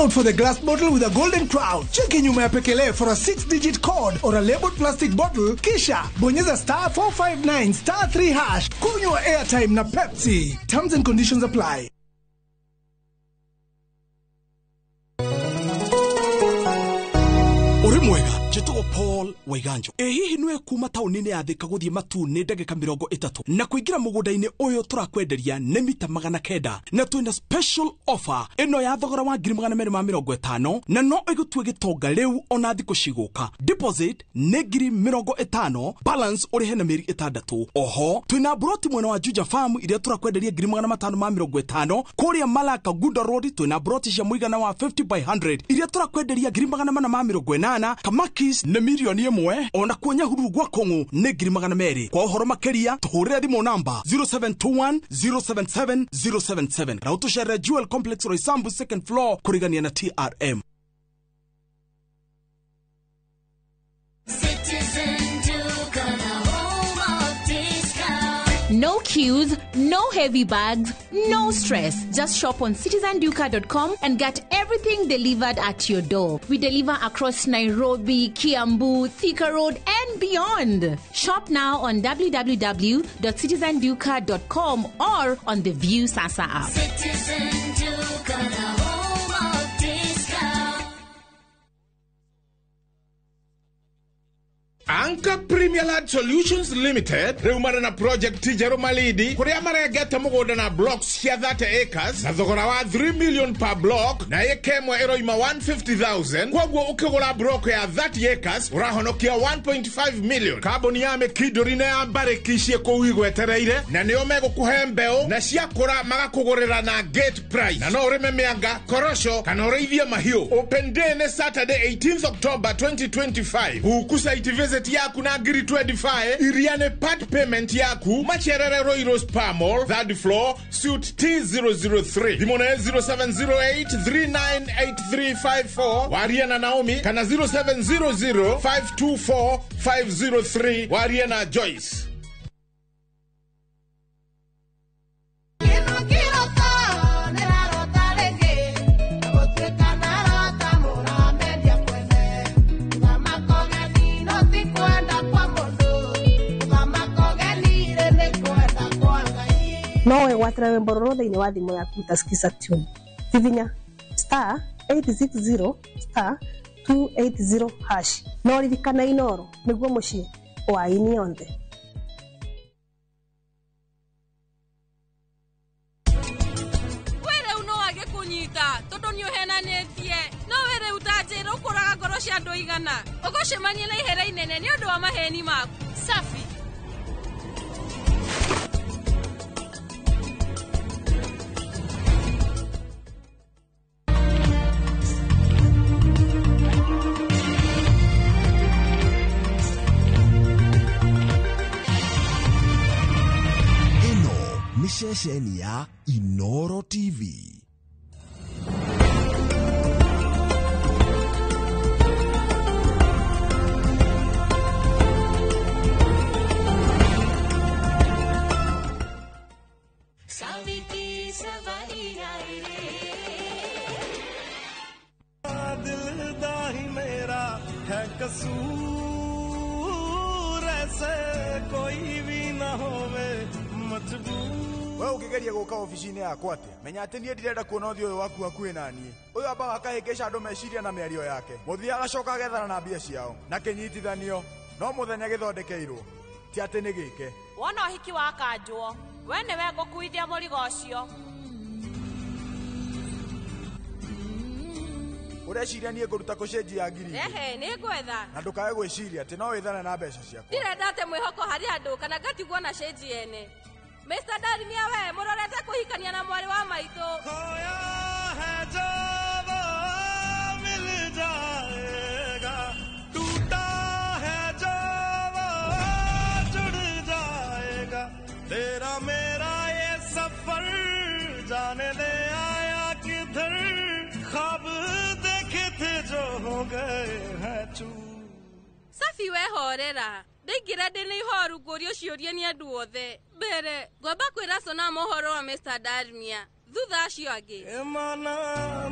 Out for the glass bottle with a golden crown. Cheki nyuma ya pekele for a 6-digit code or a labeled plastic bottle. Kisha bonyeza star 459 star 3 hash. Kunywa airtime na Pepsi. Terms and conditions apply. Uri mwega. Njĩtagwo Paul Waiganjo. Ĩ hihi nĩwe kuma taũni-inĩ ya Thika gũthiĩ Matu nĩ ndagĩka 30 na kũingĩra mũgũnda-inĩ ũyũ tũrakwenderia nĩ mita 900 na twĩna special offer ĩno ya thogora wa 250,000 na no ĩgũtue gĩtonga rĩu ona thikũ cigũka. Deposit nĩ 50,000, balance ũrĩhe na mĩeri 6. Oho twĩna broti mwena wa Juja Farm iria tũrakwenderia 550,000. Kũrĩa Malaka Gunda Road twĩna broti cia mũigana wa 50 by 100 iria tũrakwenderia 480,000. Kamakis nĩ 1,000,000, ona kuo Nyahururu gwa Kũng'ũ nĩ 200,000. Kwa ũhoro makĩria tũhũrĩre thimũ namba 0721 077 077 na ũtũcerere Jewel Complex Roysambu second floor kũrigania na TRM. No queues, no heavy bags, no stress. Just shop on citizenduka.com and get everything delivered at your door. We deliver across Nairobi, Kiambu, Thika Road, and beyond. Shop now on www.citizenduka.com or on the View Sasa app. Citizen Duka, the home of discount. Anchor Premier Land Solutions Limited rĩu marĩ na project njerũ Malindi kũrĩa marengete mũgũnda na blocks cia 30 acres na thogora wa 3 million per block na ĩka ĩmwe ĩroima 150,000. Kwoguo ũkĩgũra block ya 30 acres ũrahonokia 1.5 million. Kambuni ya Mĩkindũri na ya Mbarĩki ciĩ kũu igwetereire na nĩo megũkũhe mbeũ na ciakũra magakũgũrĩra na gate price, na no ũrĩme mĩanga, korosho kana ũrĩithie mahiũ. Open day nĩ Saturday 18th October 2025. Huku site visit yaku na 25,000 iria nĩ part payment yaku. Macerere Royal Spa Mall, third floor, suite T003. Thimũ nĩ 0708 398354 warie na Naomi kana 0700 524 503 warie na Joyce. No wegwatĩre rwĩmbo rũrũ thĩinĩ wa thimũ yaku utaskiza tune. Hihinya star 860 star 280 hash. No ririkana Inoro nĩguo mũciĩ wa aini onthe. We rĩu no wage kũnyita tondũ nĩ ũhenanĩtie, no we rĩu ta njĩra ũkũraga ngoro cia andũ igana ũgũcemania na ihera inene nĩ ũndũ wa maheni maku. Safi. Ceceni ya Inoro TV. दिल दा ही मेरा है कसूर, ऐसे कोई भी ना होवे मजबूर। We ũkĩgeria gũka obici-inĩ yakwa atĩa? Menya atĩ niĩ ndirenda kuona ũthiũ ũyũ waku hakuhĩ na niĩ. Ũyũ ambaga akahĩngĩca andũ meciria na mĩario yake, mũthia agacoka agethana na mbia ciao na kĩnyitithanio no mũthenya gĩthondekeirwo, ti atĩ nĩ gĩke. Wona ũhiki wa kanjwo, we nĩwe ngũkuithia mũrigo ũcio. Ũreciria niĩ ngũruta kũ cĩnji ya 2,000? Ehe, nĩ ngwetha. Na ndũkae gwĩciria atĩ no wĩthane na mbeca ciakwa. Ndirenda atĩ mwĩhoko harĩ andũ kana ngatigwo na cĩnji ene. Mr. Darmia we mũrorete kũhikania na mwarĩ wa maitũ. है जो वो मिल जाएगा, टूटा है जो वो जुड़ जाएगा, तेरा मेरा ये सफर जाने दे आया किधर, ख्वाब देखे थे जो हो गए हैं चूर। Safi we horera ndaingĩra ndĩ na ihoru ngũrio ciũria nĩ andũ othe. Mbere ngwamba kwĩra Sona mohoro wa Mr. Darmia, thutha acio angĩ. माना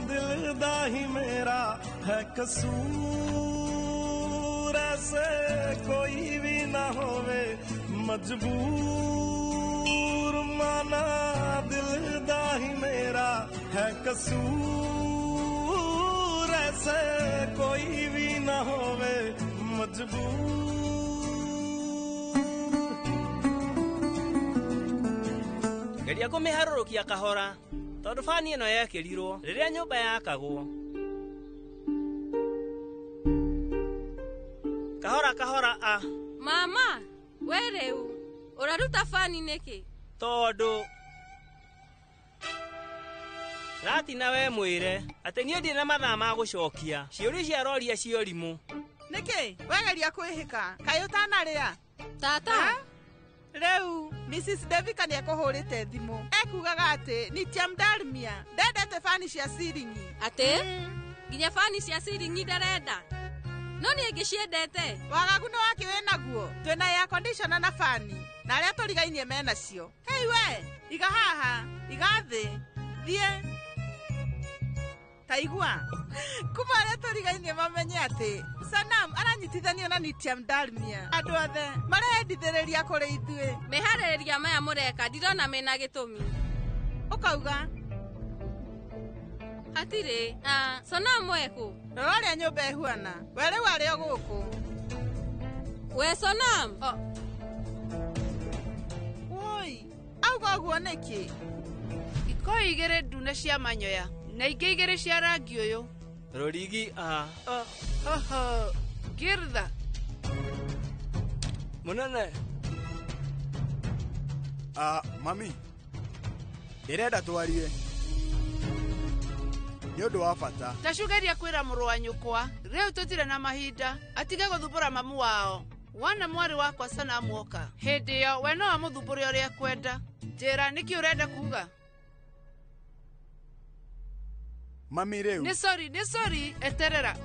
दिल दा ही मेरा है कसूर, ऐसे कोई भी ना होवे मजबूर। माना दिल दा ही मेरा है कसूर, ऐसे कोई भी ना होवे मजबूर Geria kũmĩharũrũkia kahora tondũ bani ĩno yekĩrirwo rĩrĩa nyũmba yakagwo. Kahora kahora a Mama, we rĩu ũraruta bani nĩkĩ? Tondũ Ratina we mwĩre atĩ niĩ ndirĩ na mathaa ma gũcokia ciũria cia roria cia ũrimũ. Nĩkĩ wegeria kwĩhĩka kaĩ ũtanarĩa? Tata Rĩu Mrs. Devika nĩekũhũrĩte thimũ ekugaga atĩ Nitiam Dalmia ndendete bani cia ciringi. Atĩ nginya bani cia ciringi ndarenda? No niĩ ngĩciendete. Wagagu nĩ wakĩ wĩ naguo? Twĩna air conditioner na bani na arĩa tũrigainie menacio. Hei we, iga haha, iga thĩ, thiĩ. Ta igua kuma arĩa tũrigainie mamenye atĩ Sanam aranyitithanio na Nitiam Dalmia. Andũ othe marendithĩrĩria kũrĩ ithuĩ. Meharĩrĩria maya mũreka ndirona mena gĩtũmi. Ũkauga hatirĩ. Sanam ekũ? Rora ũrĩa nyũmba ĩhuana. We rĩu arĩ o gũkũ. We Sonam. Woi, auga ũguo nĩkĩ? Ikoi igĩrĩ ndune cia manyoya na ingĩ igĩrĩ cia rangi ũyũ. Rũrigi a Hoho, girtha. Mũnene. Mami, ndĩrenda twarie nĩ ũndũ wa bata. Tacugeria kwĩra mũrũ wa nyũkwa rĩu tũtirĩ na mahinda atige gũthumbũra mamu wao. Wona mwarĩ wakwa Sanamu oka hĩndĩ ĩyo we no amũthumbũre ũrĩa ekwenda. Njĩra nĩkĩ ũrenda kuga? Mami rĩu Nĩ sorry, nĩ sorry, eterera.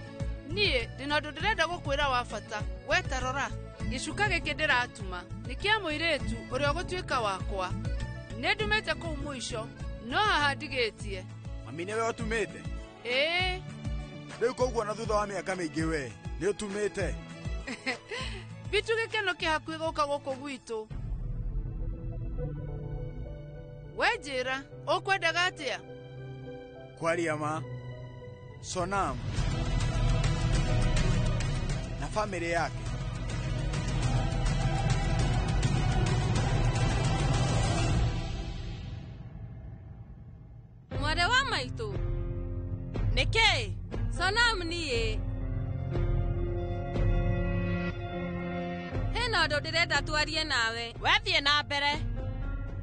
Niĩ ndĩna ũndũ ndĩrenda gũkwĩra wa bata. We ta rora gĩcuka gĩkĩ ndĩratuma nĩ kĩa mũirĩtu ũrĩa ũgũtuĩka wakwa. Nĩ ndumĩte kũu mũico no haha ndigĩtie. Mami nĩwe ũtumĩte? Ĩĩ. Rĩu koguo na thutha wa mĩaka mĩingĩ we nĩ ũtumĩte? Bitu gĩkeno kĩ hakuhĩ gũka gũkũ gwitũ. We njĩra ũkwendaga atĩa? Kwaria ma Sonam na famĩlĩ yake. Mwarĩ wa maitũ. Nĩkĩ? Sonam niĩ. Hena ũndũ ndĩrenda twarie nawe. We thiĩ na mbere.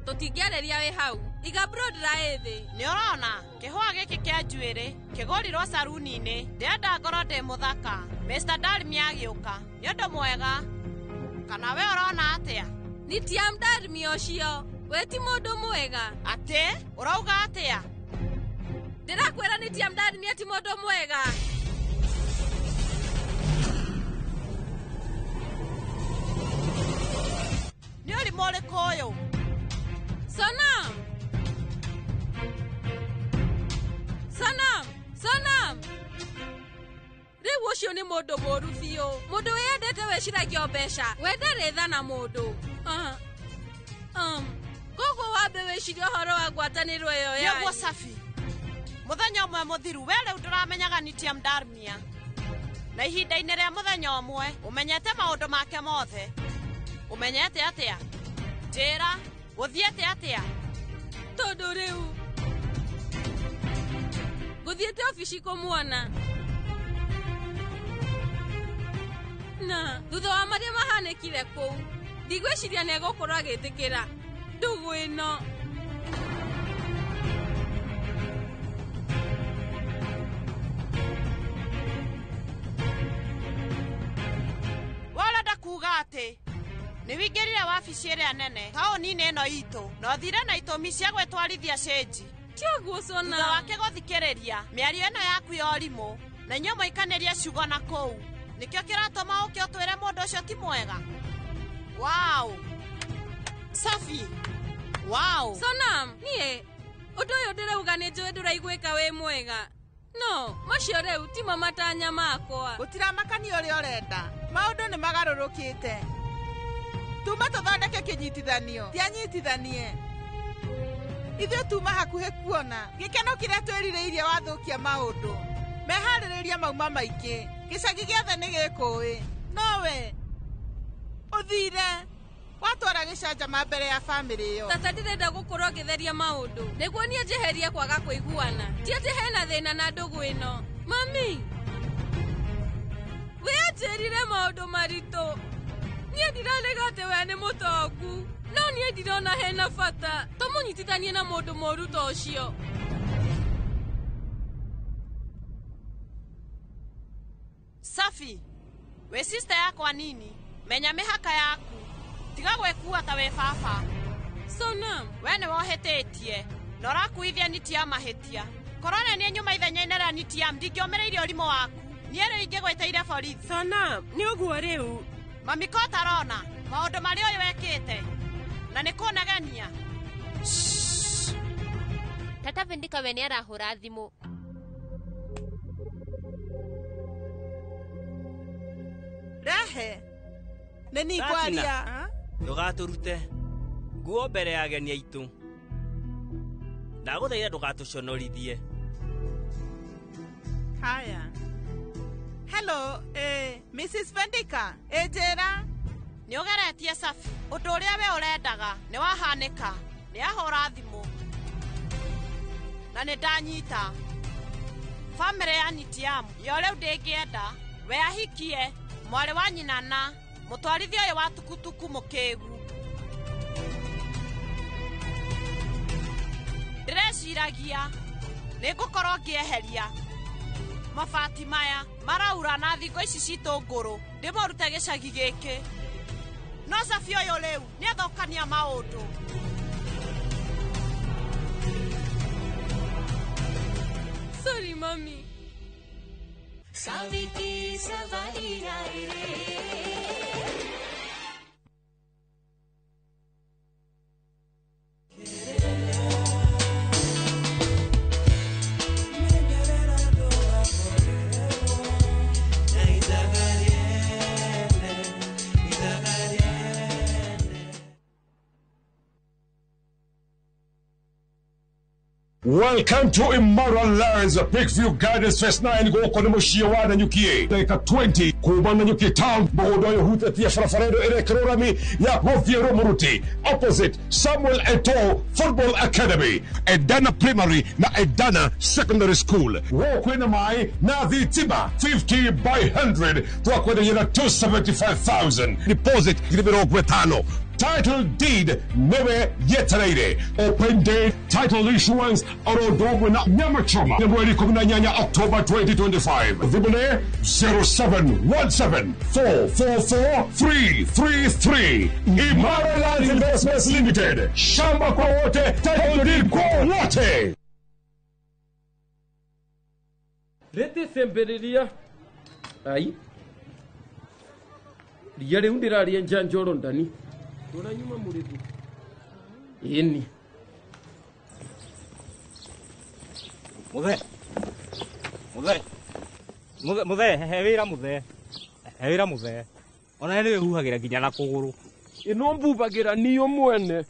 Tũtingĩarĩria wĩ hau. Iga brodra ĩ thĩ. Nĩ ũrona kĩhũa gĩkĩ kĩa njuĩrĩ kĩgũrirwo saruni-inĩ. Ndĩrenda ngorwo ndĩ mũthaka. Mr. Dalmia agĩũka. Nĩ ũndũ mwega. Kana we ũrona atĩa? Nitiam Dalmia ũcio we ti mũndũ mwega. Atĩ ũrauga atĩa? Ndĩrakwĩra Nitiam Dalmia ti mũndũ mwega. Nĩ ũrimũ ũrĩkũ ũyũ? Sonam! Sonam! Sonam! Rĩu ũcio nĩ mũndũ mũũru biũ. Mũndũ wĩyendete weciragia o mbeca. We ndarĩ tha na mũndũ. Koguo wambe wĩcirie ũhoro wa ngwatanĩro ĩyo yanyu. Nĩguo Safi. Mũthenya ũmwe mũthiru we rĩu ndũramenyaga Nitiam Dalmia. Na ihinda-inĩ rĩa mũthenya ũmwe ũmenyete maũndũ make mothe. Ũmenyete atĩa? Njĩra, gũthiĩte atĩa? Tondũ rĩu gũthiĩte obici kũmuona. Na thutha wa marĩa mahanĩkire kũu ndigwĩciria nĩ egũkorwo agĩtĩkĩra ndũgũ ĩno. We ũrenda kuga atĩ nĩ wĩingĩrire wabici ĩrĩa nene taũni-inĩ ĩno itũ na ũthire na itũmi cia gwĩtwarithia cĩnji. Ti ũguo Sona. Thutha wake gũthikĩrĩria mĩario ĩno yaku ya ũrimũ na inyuĩ mũikanĩrie ciugo na kũu nĩkĩo kĩratũma ũke ũtwĩre mũndũ ũcio ti mwega. Wow. Safi. Wow. Sonam, niĩ ũndũ ũyũ ndĩrauga nĩ njũĩ ndũraiguĩka wĩ mwega. No, macio rĩu timo matanya makwa. Gũtiramakania ũrĩa ũrenda. Maũndũ nĩ magarũrũkĩte. Tuma tũthondeke kĩnyitithanio. Tianyitithanie. Ithuĩ tuma hakuhĩ kuona gĩkeno kĩrĩa twĩrirĩirie wathũkia maũndũ. Meharĩrĩria mauma maingĩ. Gĩcagi gĩothe nĩ gĩkũĩ. No we ũthire watwara gĩcanjama mbere ya bamĩrĩ ĩyo. Tata ndĩrenda gũkorwo ngĩtheria maũndũ nĩguo niĩ njeherie kwaga kũiguana. Ti atĩ hena thĩna na ndũgũ ĩno. Mami, we anjĩrire maũndũ maritũ. Niĩ ndirarega atĩ we nĩ mũtongu, no niĩ ndirona hena bata tũmũnyitithanie na mũndũ mũũru ta ũcio. Safi, we sister yakwa nini, menya mĩhaka yaku. Tiga gwĩkua ta wĩ baba. Sonam, we nĩ wohĩtĩtie na ũrakuithia niti ya mahĩtia. Korwo nĩ niĩ nyuma ithenya-inĩ rĩa niti ya ndingĩũmĩrĩirie ũrimũ waku. Niĩ rĩu ingĩgwĩtĩire borithi. Sonam, nĩ ũguo rĩu. Mami ko tarona maũndũ marĩa ũyũ wekĩte na nĩ kũnegenia. Tata Vindika we nĩ arahũra thimũ. Rehe nĩ niĩ kwaria. Ndũgatũrute nguo mbere ya ageni aitũ. Ndagũthaitha ndũgatũconorithie. Haya. Hello, Mrs. Vendika. Njĩra. Nĩ ũgeretie Safi. Ũndũ ũrĩa we ũrendaga nĩ wahanĩka. Nĩ ahũra thimũ na nĩ ndanyita. Bamĩrĩ ya Nitiamu yo rĩu ndĩngĩenda we ahikie mwarĩ wa nyina na mũtwarithia ũyũ wa tukutuku mũkĩgu. Ndĩreciragia nĩ ngũkorwo ngĩeheria mabati maya maraura na thingo ici citũ ngũrũ ndĩmũrute gĩcagi gĩkĩ. No Safi ũyũ rĩu nĩ athũkania maũndũ. Sorry, mami. Saviki savari रे. Welcome to Imara Lands, Peakview Gardens Phase 9 gũkũ nĩ mũciĩ wa Nanyuki. Ndagĩka 20 kuma Nanyuki town, mũgũnda ũyũ ũhutĩtie barabara ĩno ĩrekĩrwo rami ya gũthiĩ Rũmũruti, opposite Samuel Eto'o Football Academy, Edana Primary na Edana Secondary School. Gũkũ kwĩna maĩ na thitima 50 by 100 twakwenderia na 275,000 deposit 50,000. Title deed newe yetereire. Open day title issuance oro na nyama choma mweri 18 October 2025. Thimũ nĩ 0717 444 333. Imara Land Investments Limited. Shamba kwa wote, title deed kwa wote. Rete sembereria. Ai. Ria rĩu ndĩraria njanjoro ndani. Tora nyuma mũrĩthi. Ĩni. Muthe. Muthe. Muthe, muthe, he wĩra muthe. He wĩra muthe. Ona nĩ wĩhuhagĩra nginya na kũgũrũ. Ĩno mbubagĩra niyo mwene.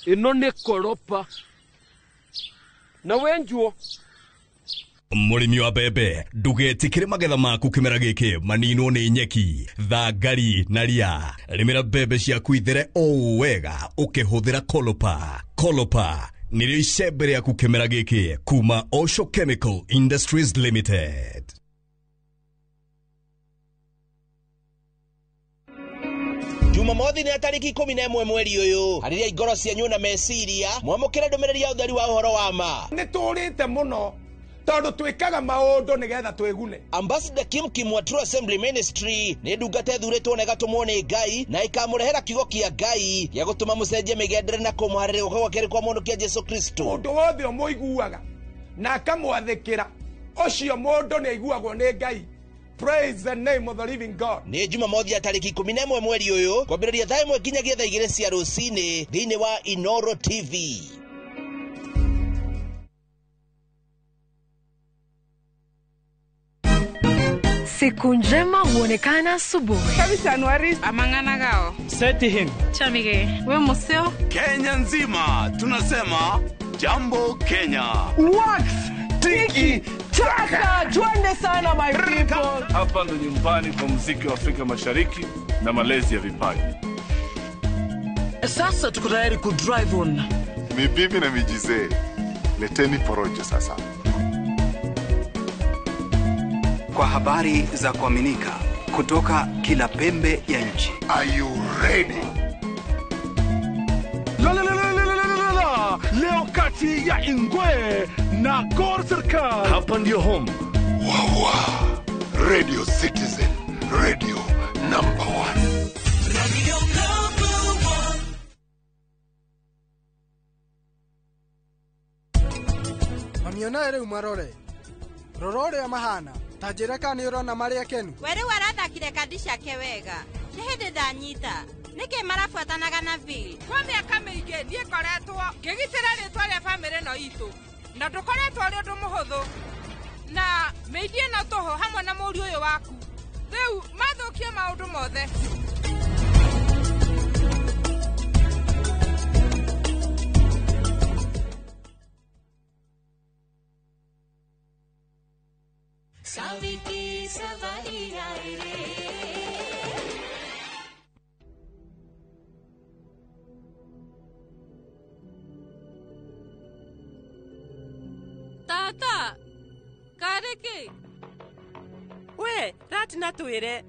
Ĩno nĩ koropa. Na wenjuo. Mũrĩmi wa mbembe ndũgetĩkĩre magetha maku kĩmera gĩkĩ maninwo nĩ nyeki, thangari na ria. Rĩmĩra mbembe ciaku ithere o wega ũkĩhũthĩra Kolopa. Kolopa nĩrĩo icembe rĩaku kĩmera gĩkĩ kuma Osho Chemical Industries Limited. Jumamothi nĩ tarĩki 11 mweri ũyũ harĩria ingoro cianyu na meciria mwamũkĩre ndũmĩrĩri ya ũtheri wa ũhoro wa ma. Nĩ tũrĩte mũno tondu twikaga maundu nigetha twigune. Ambassador Kim Kim wa True Assembly Ministry nĩ ndungata ĩthurĩtwo na ĩgatũmwo nĩ Ngai na ĩkamũrehera kiugo kĩa Ngai gĩa gũtũma mũcenjie mĩgendere na kũmũharĩrĩria gũka gwa kerĩ kwa mũndũ kĩa Jesu Kristo. Mũndũ wothe ũmũiguaga na akamwathĩkĩra ũcio mũndũ nĩ aiguagwo nĩ Ngai. Praise the name of the living God. Nĩ Jumamothi ya tarĩki 11 mweri ũyũ kwambĩrĩria thaa 1 nginyagia thaa 2 cia rũcinĩ thĩinĩ wa Inoro TV. Siku njema huonekana asubuhi. Kabisa Anuari amangana gao. Seti him. Chamige. We museo. Kenya nzima tunasema Jambo Kenya. Wax tiki Chaka, twende sana my people. Hapa ndo nyumbani kwa muziki wa Afrika Mashariki na malezi ya vipaji. Sasa tuko tayari ku drive on. Mibibi na mijizee, leteni porojo sasa. Kwa habari za kuaminika kutoka kila pembe ya nchi. Are you ready? La, la, la, la, la, la, la, la. Leo kati ya Ingwe na Gor Serikal. Hapa ndio home. Wawa. Radio Citizen, radio number 1. Radio number 1. Mamionae rĩu marore. Rora ũrĩa mahana. Ta njĩra kana nĩ ũrona marĩ akenu. We rĩu arathakire kandi ciake wega. Nĩ hĩndĩ ndanyita. Nĩkĩ marabuatanaga na Bill? Kwa mĩaka mĩingĩ niĩ ngoretwo ngĩgitĩra rĩtwa rĩa bamĩrĩ ĩno itũ na ndũkoretwo ũrĩ ũndũ mũhũthũ na mĩingĩ ĩno tũhũ hamwe na mũriũ ũyũ waku rĩu mathũkie maũndũ mothe. Sauti सवारी आए रे Tata, karĩ kĩ? We, Ratina twĩre.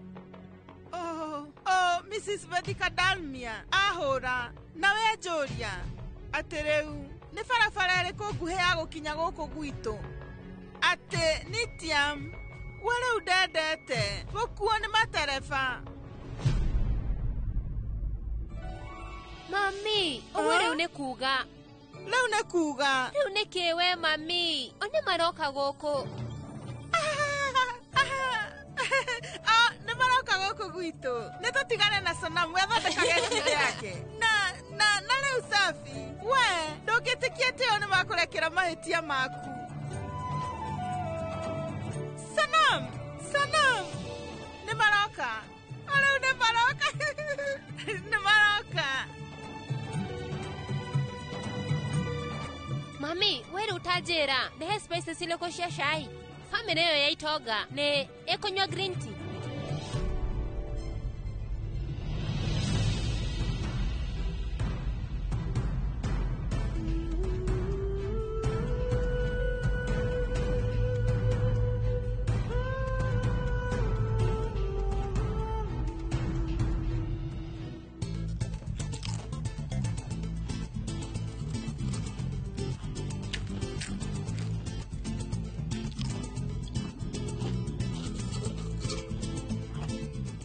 Oh, oh, Mrs. Vedika Dalmia ahũra na we njũria atĩ rĩu nĩ barabara ĩrĩkũ nguhĩ ya gũkinya gũkũ gwitũ atĩ Nitiam we rĩu ndendete gũkuo nĩ matereba. Mami, ũguo rĩu nĩ kuga. Rĩu nĩ kuga. Rĩu nĩ kĩ we mami? O nĩ maroka gũkũ. Nĩ maroka gũkũ gwitũ. Nĩ tũtigane na Sonamu athondekage njuĩrĩ yake. Na rĩu Safi, we ndũngĩtĩkia atĩ o nĩ makũrekera mahĩtia maku. Sonam, Sonam, nĩ maroka. O rĩu nĩ maroka. Nĩ maroka. Mami, we rĩu ta njĩra, ndehe spices irĩkũ cia cai? Bamĩrĩ ĩyo ya itonga nĩ ĩkũnyua green tea.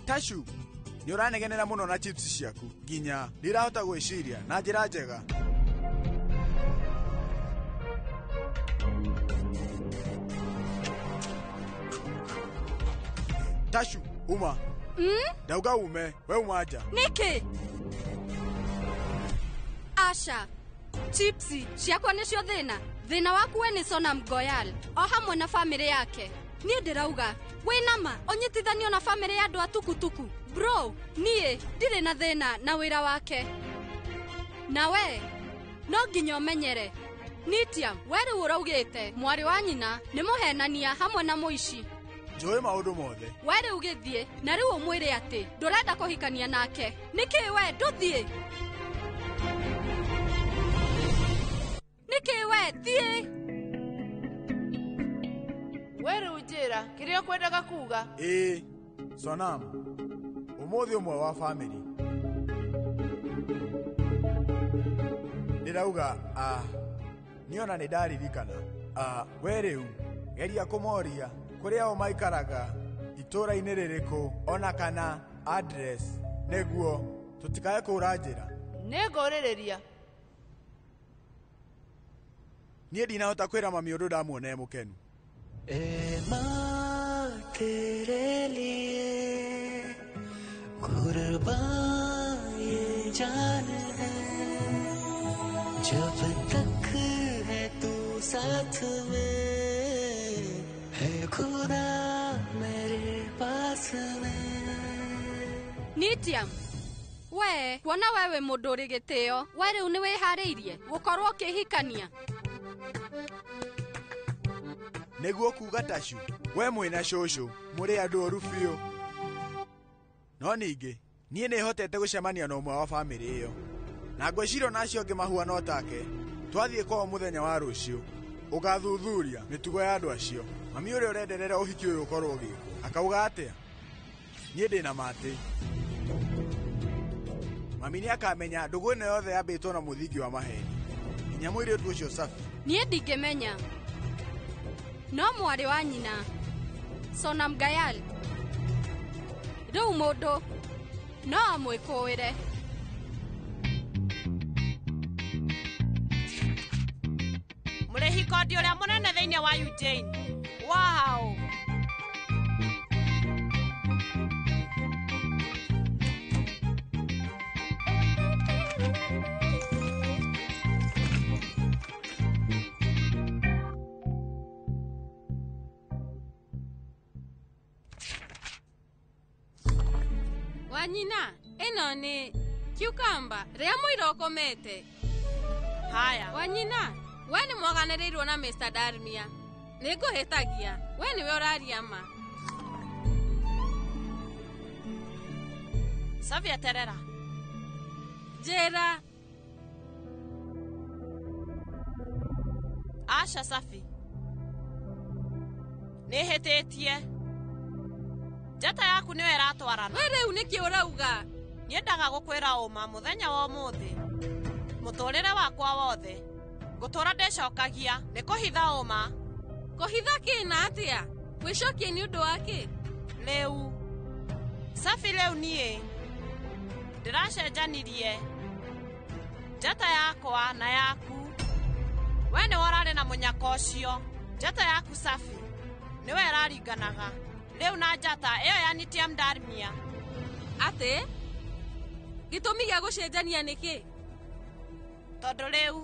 Tashu, nĩ ũranegenera mũno na chips ciaku nginya ndirahota gwĩciria na njĩra njega. Tashu, uma. Ndauga ume, we uma nja. Nĩkĩ? Asha, chipsi ciakwa nĩcio thĩna. Thĩna waku we nĩ Sonam Goyal o hamwe na bamĩrĩ yake. Niĩ ndĩrauga wĩna ma ũnyitithanio na bamĩrĩ ya andũ a tukutuku. Bro, niĩ ndirĩ na thĩna na wĩra wake. Na we no nginya ũmenyere. Nitiam, we rĩu ũraugĩte mwarĩ wa nyina nĩ mũhenania hamwe na mũici. Njũĩ maũndũ mothe. We rĩu gĩthiĩ na rĩu ũmwĩre atĩ ndũrenda kũhikania nake. Nĩkĩ we ndũthiĩ? Nĩkĩ we thiĩ? We rĩu njĩra kĩrĩa ũkwendaga kuga. Ĩĩ, Sonam, ũmũthĩ ũmwe wa bamĩrĩ. Ndĩrauga, niĩ ona nĩ ndaririkana. We rĩu geria kũmoria kũrĩa o maikaraga, itũũra-inĩ rĩrĩkũ, ona kana address, nĩguo tũtikae kũũra njĩra. Nĩngũrĩrĩria. Niĩ ndinahota kwĩra mami ũndũ ndamuona e mũkenu. माँ तेरे लिए कुर्बान ये जान है जब तक है तू साथ में है खुदा मेरे पास में. Nitiam, we kuona wewe mũndũ ũrĩ gĩtĩo, we rĩu nĩ wĩharĩirie gũkorwo ũkĩhikania. Nĩguo kuga tacu we mwĩna cũcũ mũrĩ andũ oru biũ. No ningĩ niĩ nĩhotete gũcemania na ũmwe wa bamĩrĩ ĩyo na ngwĩciria ona acio angĩ mahuana o take. Twathiĩ kwao mũthenya wa rũciũ ũgathuthuria mĩtugo ya andũ acio. Mami ũrĩa ũrenderera ũhiki ũyũ ũkorwo ũgĩkwo akauga atĩa? Niĩ ndĩna matĩ. Mami nĩakamenya ndũgũ ĩno yothe yambĩtwo na mũthingi wa maheni nginya mũirĩtu ũcio Safi. Niĩ ndingĩmenya no mwarĩ wa nyina Sonam Gayal rĩu mũndũ no amwĩkũĩre. Mũrĩhi kodi ũrĩa mũnene thĩinĩ wa Eugene. Wow! Wanyina, ĩno nĩ cucumber rĩa mũira ũkomete. Haya. Wanyina, we nĩ mwaganĩrĩirwo na Mr. Darmia. Nĩ ngũhĩtagia, we nĩwe ũraria ma. Safi eterera. Njĩra. Aca Safi. Nĩ hĩtĩtie. Njata yaku nĩyo ĩratwarana. We rĩu nĩkĩ ũrauga? Niĩ ndaga gũkwĩra ũma mũthenya wa ũmũthĩ. Mũtũrĩre wakwa wothe ngũtũra ndĩcokagia nĩ kũhitha ũma. Kũhitha kĩ na atĩa? Gwĩcokia nĩ ũndũ wa kĩ? Rĩu Safi, rĩu niĩ ndĩracenjanirie njata yakwa na yaku. We nĩwe ũrarĩ na mũnyaka ũcio. Njata yaku Safi nĩwe ĩraringanaga rĩu na njata ĩyo ya Nitiam Darmia. Atĩ? Gĩtũmi gĩa gũcenjania nĩ kĩ? Tondũ rĩu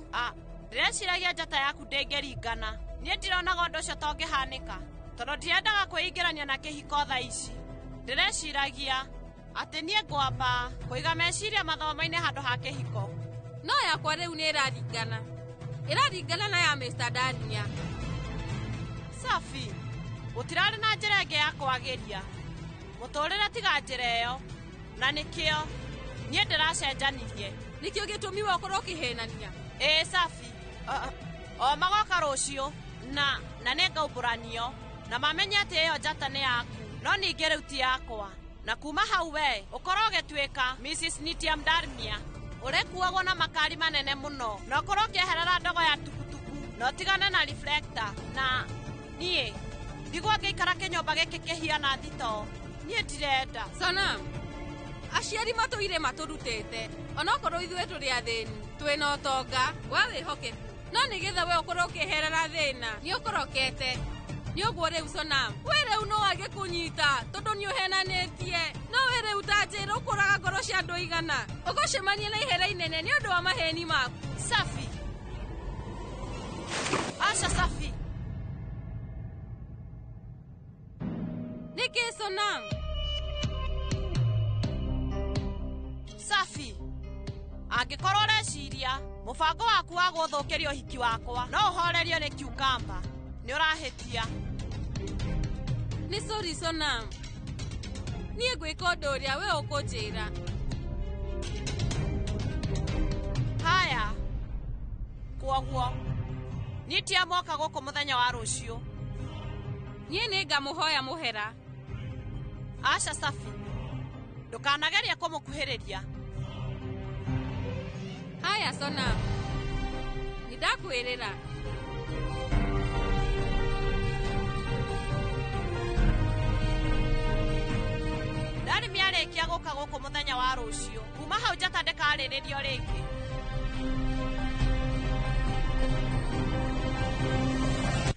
ndĩreciragia njata yaku ndĩngĩringana. Niĩ ndironaga ũndũ ũcio tongĩhanĩka tondũ ndirendaga kwĩingĩrania na kĩhiko thaa ici. Ndĩreciragia atĩ niĩ ngwamba kũiga meciria mathomo-inĩ handũ ha kĩhiko. No yakwa rĩu nĩ ĩraringana. Ĩraringana na ya Mr. Darmia. Safi, gũtirarĩ na njĩra ĩngĩ ya kwagĩria mũtũrĩre tiga njĩra ĩyo, na nĩkĩo niĩ ndĩracenjanirie. Nĩkĩo gĩtũmi we ũkorwo ũkĩhenania? Ĩĩ Safi, o magoka rũciũ na nĩngaumbũranio na mamenye atĩ ĩyo njata nĩ yaku no ningĩ rĩu ti yakwa. Na kuma hau we ũkorwo ũgĩtuĩka Mrs. Nitiam Darmia ũrĩkuagwo na makari manene mũno na ũkorwo ũkĩeherera ndogo ya tukutuku na ũtigane na reflector. Na niĩ ndigwo ngĩikara kĩnyũmba gĩkĩ kĩhiana thito. Niĩ ndirenda. Sonam, aciari matũire matũrutĩte onokorwo ithuĩ tũrĩ athĩni twĩna ũtonga wa wĩhokeku, no nĩgetha we ũkorwo ũkĩeherera thĩna nĩ ũkorokete. Nĩ ũguo rĩu Sonam, we rĩu no wage kũnyita tondũ nĩ ũhenanĩtie. No we rĩu ta njĩra ũkũraga ngoro cia andũ igana ũgũcemania na ihera inene nĩ ũndũ wa maheni maku. Safi. Aca Safi. Nĩkĩ Sonam? Safi, angĩkorwo ũreciria mũbango waku wa gũthũkĩria ũhiki wakwa no ũhorerio nĩ cucumber, nĩ ũrahĩtia. Nĩ sorry Sonam, niĩ ngwĩka ũndũ ũrĩa we ũkũnjĩra. Haya, kwoguo niĩ tiamoka gũkũ mũthenya wa rũciũ. Niĩ nĩngamũhoya mũhera. Aca Safi, ndũkanagerie kũmũkuhĩrĩria. Haya Sonam, nĩndakwĩrĩra. Darmia arĩkia gũka gũkũ mũthenya wa rũciũ. Kuma hau njata ndĩkarĩrĩrio rĩngĩ.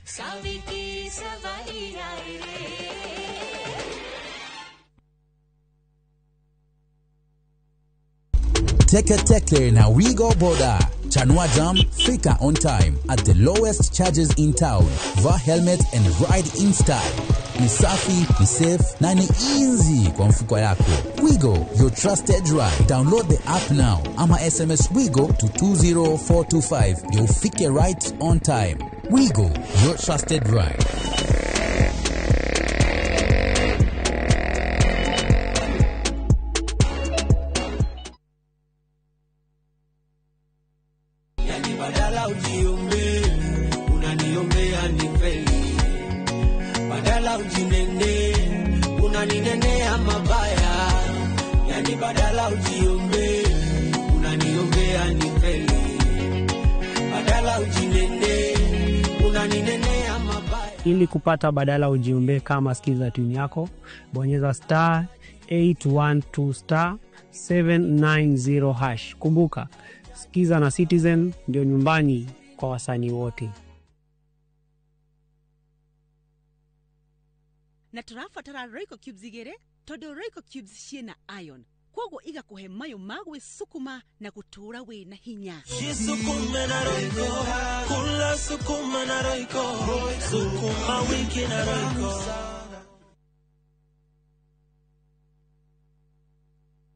Saviki savari ai re. Teke Teke na Wigo Boda. Chanua Jam, fika on time at the lowest charges in town. Vaa helmet and ride in style. Ni safi, ni safe na ni easy kwa mfuko yako. Wigo, your trusted ride. Download the app now ama SMS Wigo to 20425 ndio ufike right on time. Wigo, your trusted ride. Yani badala ujiombe, unaniombea nifeli. Badala ujinene, unaninenea mabaya. Yani badala ujiombe, unaniombea nifeli. Badala ujinene, unaninenea mabaya. Ili kupata badala ujiombe kama skiza tune yako, bonyeza star 812 star 790 hash. Kumbuka, Skiza na Citizen ndio nyumbani kwa wasanii wote. Na tũrabatara Royco cubes igĩrĩ tondũ Royco cubes ciĩna iron kwoguo igakuhe mayũ ma gwĩsukuma na gũtũũra wĩna hinya. Jisukume na Royco, kula sukuma na Royco, sukuma wiki na Royco.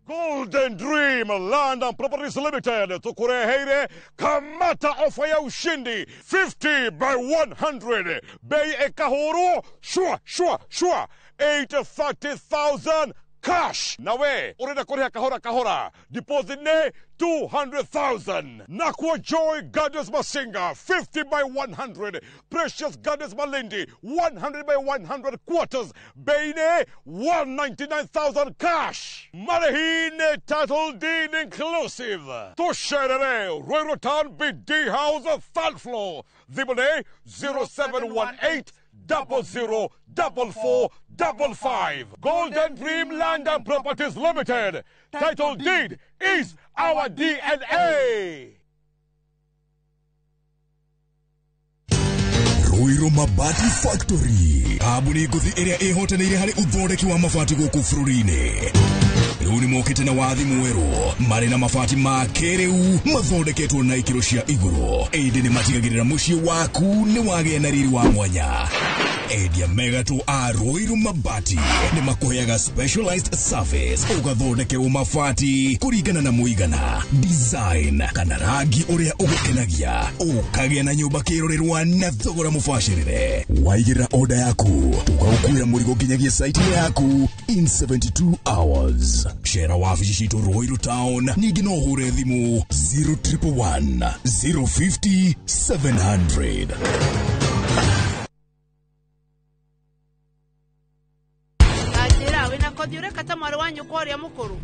Golden Dream Land and Properties Limited tukureheire kamata ofa ya ushindi 50 by 100 bei ekahuru shua shua shua 830,000 cash nawe urenda kuriha kahora kahora deposit ne 200,000 Nakwa Joy Gardens Masinga 50 by 100 Precious Gardens Malindi 100 by 100 quarters bei ne 199,000 cash Marehine title deed inclusive Tusherere Ruiru Town BD House third floor Thimũ 0718 00 44 55. Golden Dream Land and Properties Limited. Title deed is our DNA. Ruiru Mabati Factory kambuni ngũthi ĩrĩa ĩhotanĩire harĩ ũthondeki wa mabati gũkũ bũrũri-inĩ. Rĩu nĩmokĩte na wathi mwerũ marĩ na mabati ma kĩrĩu mathondeketwo na ikĩro cia igũrũ, ĩndĩ nĩmatigagĩrĩra mũciĩ waku nĩ wagĩa na riri wa mwanya. Endia megatũ a Ruiru Mabati nĩmakũheaga specialized service ũgathondekerwo mabati kũringana na mũigana, design kana rangi ũrĩa ũgũkenagia, ũkagĩa na nyũmba kĩrorerwa na thogora mũbacĩrĩre. Waigĩrĩra order yaku tũgagũkuĩra mũrigo nginyagia site yaku in 72 hours. Cera wabici citũ Ruiru Town, ningĩ no ũhũre thimũ 0111 050 700. Anjĩra wĩna kothi ũreka ta mwarĩ wa nyũkwa ũrĩa mũkũrũ.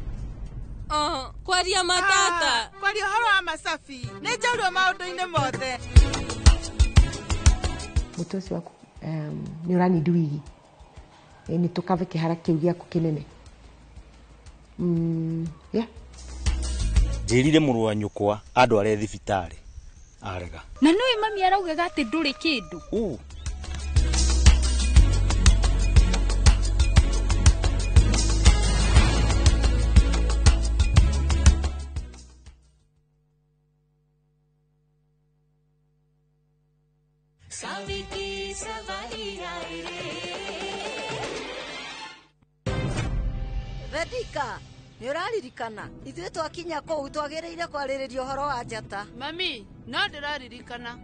Kwaria matata. Kwaria ũhoro wa masafi nĩ njaurwo maũndũ-inĩ mothe. Mũtwe ũcio waku nĩ ũranindi wigi nĩ tũkave kĩhara kĩu gĩaku kĩnene. Yeah. Njĩrire mũrũ wa nyũkwa andware thibitarĩ arega. Na nĩũĩ mami araugaga atĩ ndũrĩ kĩndũ. Saviki savari रे Vedika nĩ ũraririkana ithuĩ twakinya kũu twagĩrĩire kwarĩrĩria ũhoro wa njata. Mami no ndĩraririkana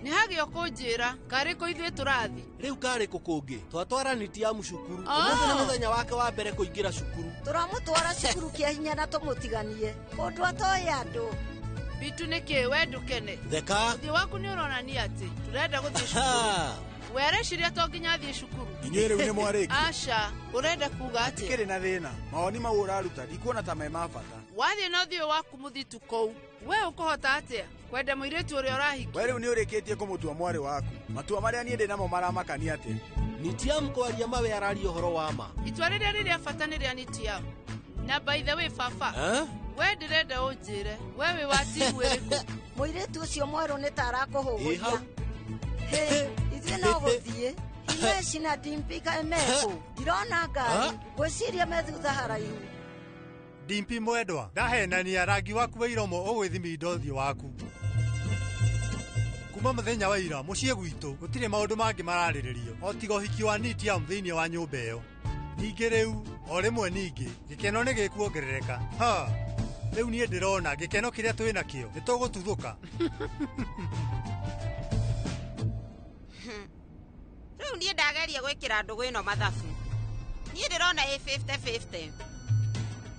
nĩ hagĩa ũkũnjĩra karĩ kũ ithuĩ tũrathi rĩu karĩ kũ kũngĩ twatwara Nitiamu cukuru ũmũthĩ nĩ mũthenya wake wa mbere kũingĩra cukuru. Tũramũtwara cukuru kĩa hinya na tũmũtiganie kũndũ atoĩ andũ. Bitu nĩkĩ we ndũkene theka ũthiũ waku nĩ ũronania atĩ tũrenda gũthiĩ cukuru. We areciria to nginya athiĩ cukuru. Inyuĩ rĩu nĩ mwarĩkia. Aca ũrenda kuga atĩa? Tikĩrĩ na thĩna mawoni mau ũraruta ndikuona ta me ma bata. Wathiĩ na ũthiũ waku mũthitu kũu we ũkũhota atĩa kwenda mũirĩtu ũrĩa ũrahikia? We rĩu nĩ ũrĩkĩtie kũmũtua mwarĩ waku. Matua marĩa niĩ ndĩ namo maramakania atĩa? Nitiamu kwaria mawe araria ũhoro wa ma. Itua rĩrĩa rĩrĩa bata nĩ rĩa Nitiamu. Na by the way baba, we ndĩrenda ũnjĩre we wĩ wa timu ĩrĩkũ? Mũirĩtu ũcio mwerũ nĩ ta arakũhũgũria. Ithuĩ no gũthiĩ Himeshi na Dimpika emekũ ndirona ngari ngwĩciria me thutha haraihu. Dimpi mwendwa ndahenania rangi waku wa iromo ũgwĩthiminda ũthiũ waku. Kuma mũthenya wa ira mũciĩ gwitũ gũtirĩ maũndũ mangĩ mararĩrĩrio o tiga ũhiki wa Nitiamu thĩinĩ wa nyũmba ĩyo. Ningĩ rĩu o rĩmwe ningĩ gĩkeno nĩ gĩkuongerereka. Ha rĩu niĩ ndĩrona gĩkeno kĩrĩa twĩ nakĩo nĩ tũgũtuthũka. Ndũgerie gwĩkĩra ndũgũ ĩno mathabu. Niĩ ndĩrona ĩ 50-50.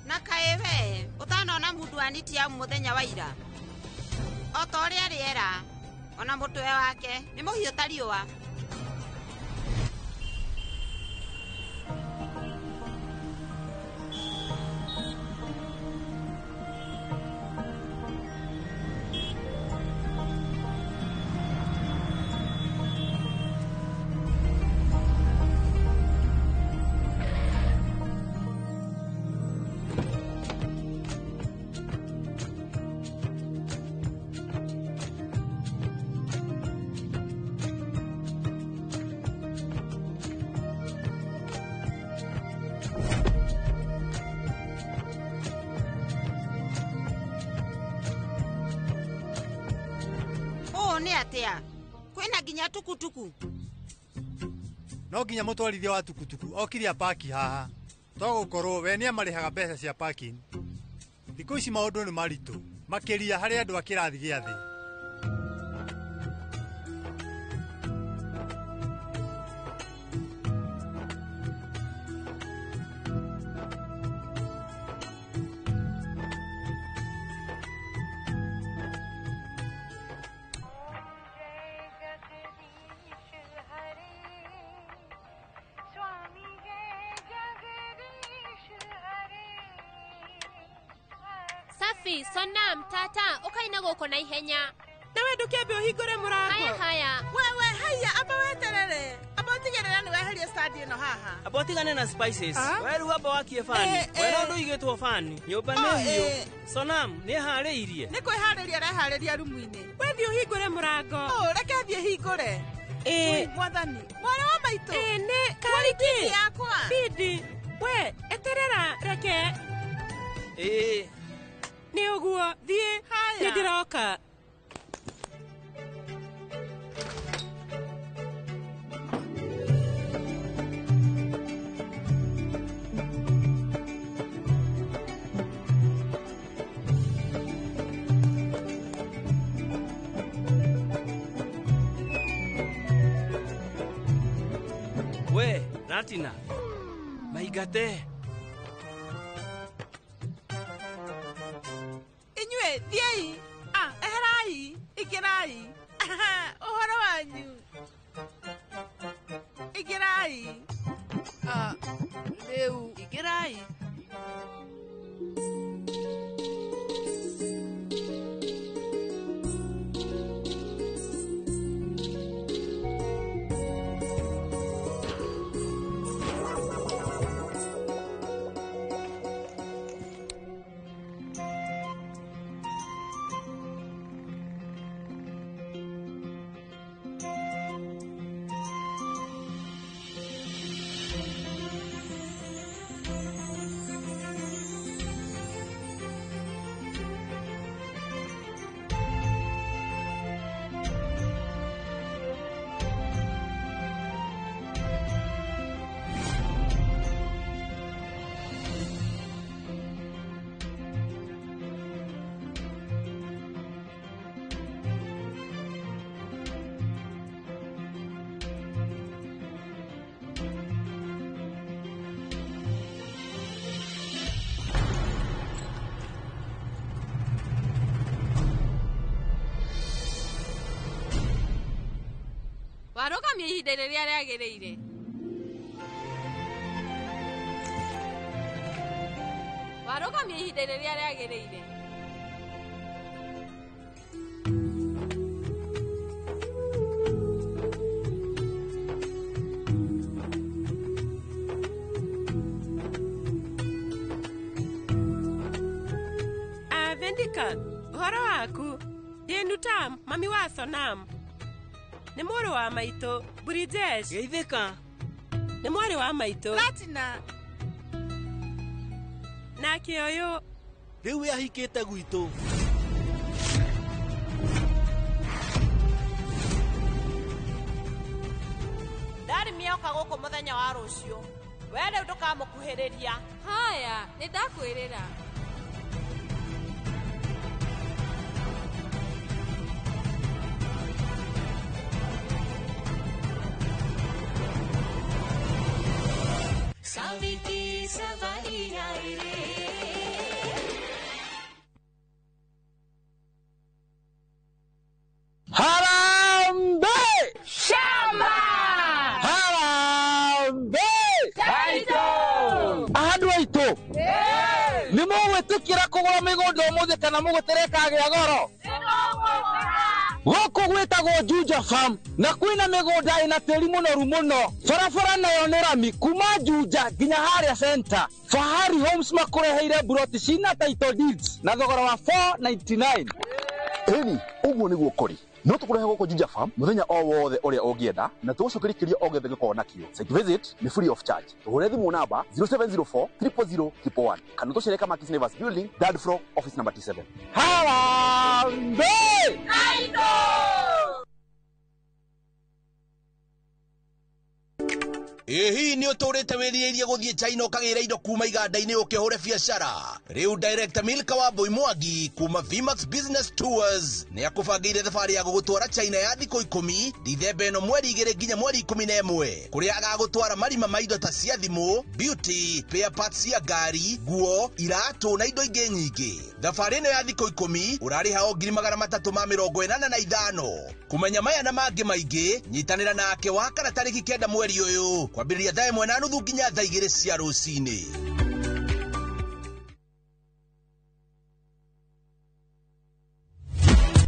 Na kaĩ we ũtanona mundu wa Nitiam mũthenya wa ira. O ta ũrĩa rĩera, ona mũtwe wake nĩ mũhiũ ta riũa. Atia kwina nginya tukutuku. No nginya mutwarithia wa tukutuku okire paki haha to gukorwo we ni amarihaga mbeca cia parking. Thikũ ici maũndũ nĩ maritũ makĩria harĩ andũ a kĩrathi gĩa thĩ. Safi, Sonam, tata, ukaina gũkũ na ihenya. Nawe ndũkĩambe ũhingũre mũrango. Haya haya. Wewe haya amba weterere. Amba ũtigĩrĩre nĩ weheria stand ĩno haha. Amba ũtigane na spices. We rĩu amba wakie fani. We no ndũigĩtwo fani. Nyũmba nĩ hiũ. Sonam, nĩ harĩirie. Nĩ kwĩharĩria areharĩria rumu-inĩ. We thiĩ ũhingũre mũrango. Ũ, reke thiĩ hingũre. Ĩ, mwathani. Mwarĩ wa maitũ. Ĩ, nĩ karĩki. Yakwa. Bidi. We, eterera reke. Ĩ. Nĩ ũguo, thiĩ. Nĩ ndĩroka. We, Ratina. Maigate. Inyuĩ thiĩi. Ah, eherai, ingĩrai. Ũhoro wanyu. Ingĩrai. Ah, rĩu ingĩrai. Warũgamia ihinda rĩrĩa rĩagĩrĩire. Warũgamia ihinda rĩrĩa rĩagĩrĩire. Avendika, ũhoro waku? Ndĩ Nutam, mami wa Sonam. Nĩ mũrũ wa maitũ, Brijesh. Geithĩka. Nĩ mwarĩ wa maitũ. Latina. Nake ũyũ. Rĩu we ahikĩte gwitũ. Ndarĩ mĩoka gũkũ mũthenya wa rũciũ. We rĩu ndũkamũkuhĩrĩria. Haya, nĩ ndakwĩrĩra. Nĩ mũgwĩtĩkĩra kũgũra mĩgũnda ũmũthĩ kana mũgũtere ĩkagĩa goro? Gũkũ gwĩtagwo Juja Farm na kwĩna mĩgũnda ĩna tĩri mũnoru mũno. Barabara nayo nĩ rami kuma Juja nginya harĩa center. Fahari Homes makũreheire mburoti cina title deeds na thogora wa 499. Ĩni, ũguo nĩguo kũrĩ. No tũkũrehe gũkũ Juja Farm mũthenya o wothe ũrĩa ũngĩenda na tũgũcokeria kĩũria o gĩothe gĩkorwo nakĩo. Site visit nĩ free of charge. Tũhũre thimũ namba 0704 000 111 kana tũcere Kamakis Neighbors Building, third floor, office number T7. Harambee! Ĩ hihi nĩ ũtũrĩte wĩrirĩirie gũthiĩ China ũkagĩra indo kuma iganda-inĩ ũkĩhũre biacara? Rĩu Director Milka Wambui Mwangi kuma Vmax Business Tours nĩ akũbangĩire thabarĩ ya gũgũtwara China ya thikũ 10 Dithemba ĩno mweri 2 nginya mweri 11 kũrĩa agagũtwara marima ma indo ta cia thimũ, beauty, spare parts cia ngari, nguo, iratũ na indo ingĩ nyingĩ. Thabarĩ ĩno ya thikũ 10 ũrarĩha o 385,000. Kũmenya maya na mangĩ maingĩ, nyitanĩra nake wa kana tarĩki 9 mweri ũyũ kwambĩrĩria thaa 1:30 nginya thaa 2 cia rũcinĩ.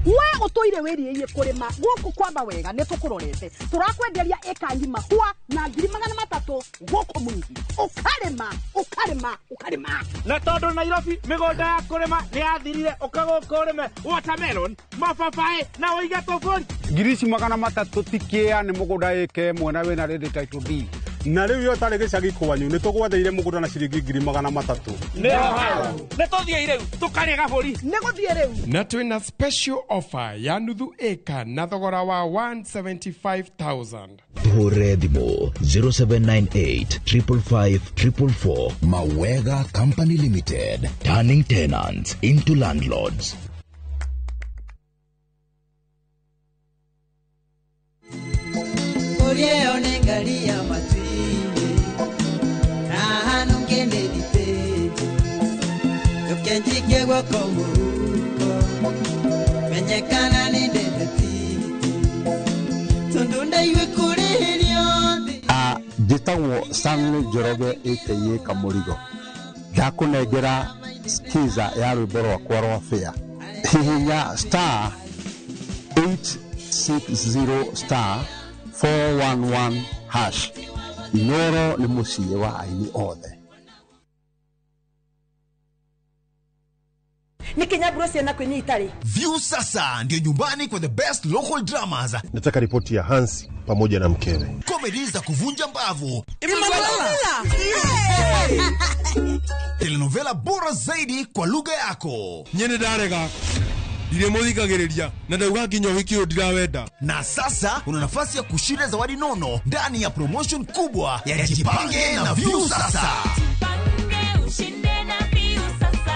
We ũtũire wĩrirĩirie kũrĩma gũkũ kwamba wega nĩ tũkũrorete tũrakwenderia ĩka ng'ima hwa na 300,000 gũkũ Mwingi ũkarĩma ũkarĩma ũkarĩma. Na tondũ Nairobi mĩgũnda ya kũrĩma nĩ yathirire, ũka gũkũ ũrĩme watermelon, mababaĩ na ũige tũbũri. 300,000 ti kĩa nĩ mũgũnda ĩka ĩmwe na wĩna ready title deed. Na rĩu yo tarĩ gĩcagi kwanyu nĩ tũgwathĩire mũgũnda na ciringi 300,000. Nĩho hau. Nĩ tũthiĩ rĩu tũkarĩe gabũri. Nĩ gũthiĩ rĩu. Na twĩna special offer ya nuthu ĩka na thogora wa 175,000. Tũhũre thimũ 0798 555 444. Mawega Company Limited, turning tenants into landlords. Urieo nĩ ngari ya matuinĩ na hanu ngĩmĩthitĩte ndũkenjikie guoko mũhuko menyekana nĩ ndete tigiti tondũ ndaigue kũrĩhĩrio thĩ. Njĩtagwo Stanley Njoroge aka Kamũrigo. Ndakũnengera skiza ya rwĩmbo rwakwa rwa fare. Hihinya star 860 star 411 hash. Inoro nĩ mũciĩ wa aini othe. Nikinyaburo ciana kwenye itari. View sasa ndio nyumbani kwa the best local dramas. Nataka ripoti ya Hansi pamoja na mkewe. Comedy za kuvunja mbavu. Telenovela bora zaidi kwa lugha yako. Nyene ndarega. Ndiremuthikagiriria na ndauga nginya ũhiki ũyũ ndirawenda. Na sasa una nafasi ya kushinda zawadi nono ndani ya promotion kubwa ya Jipange na View Sasa. Jipange ushinde na View Sasa.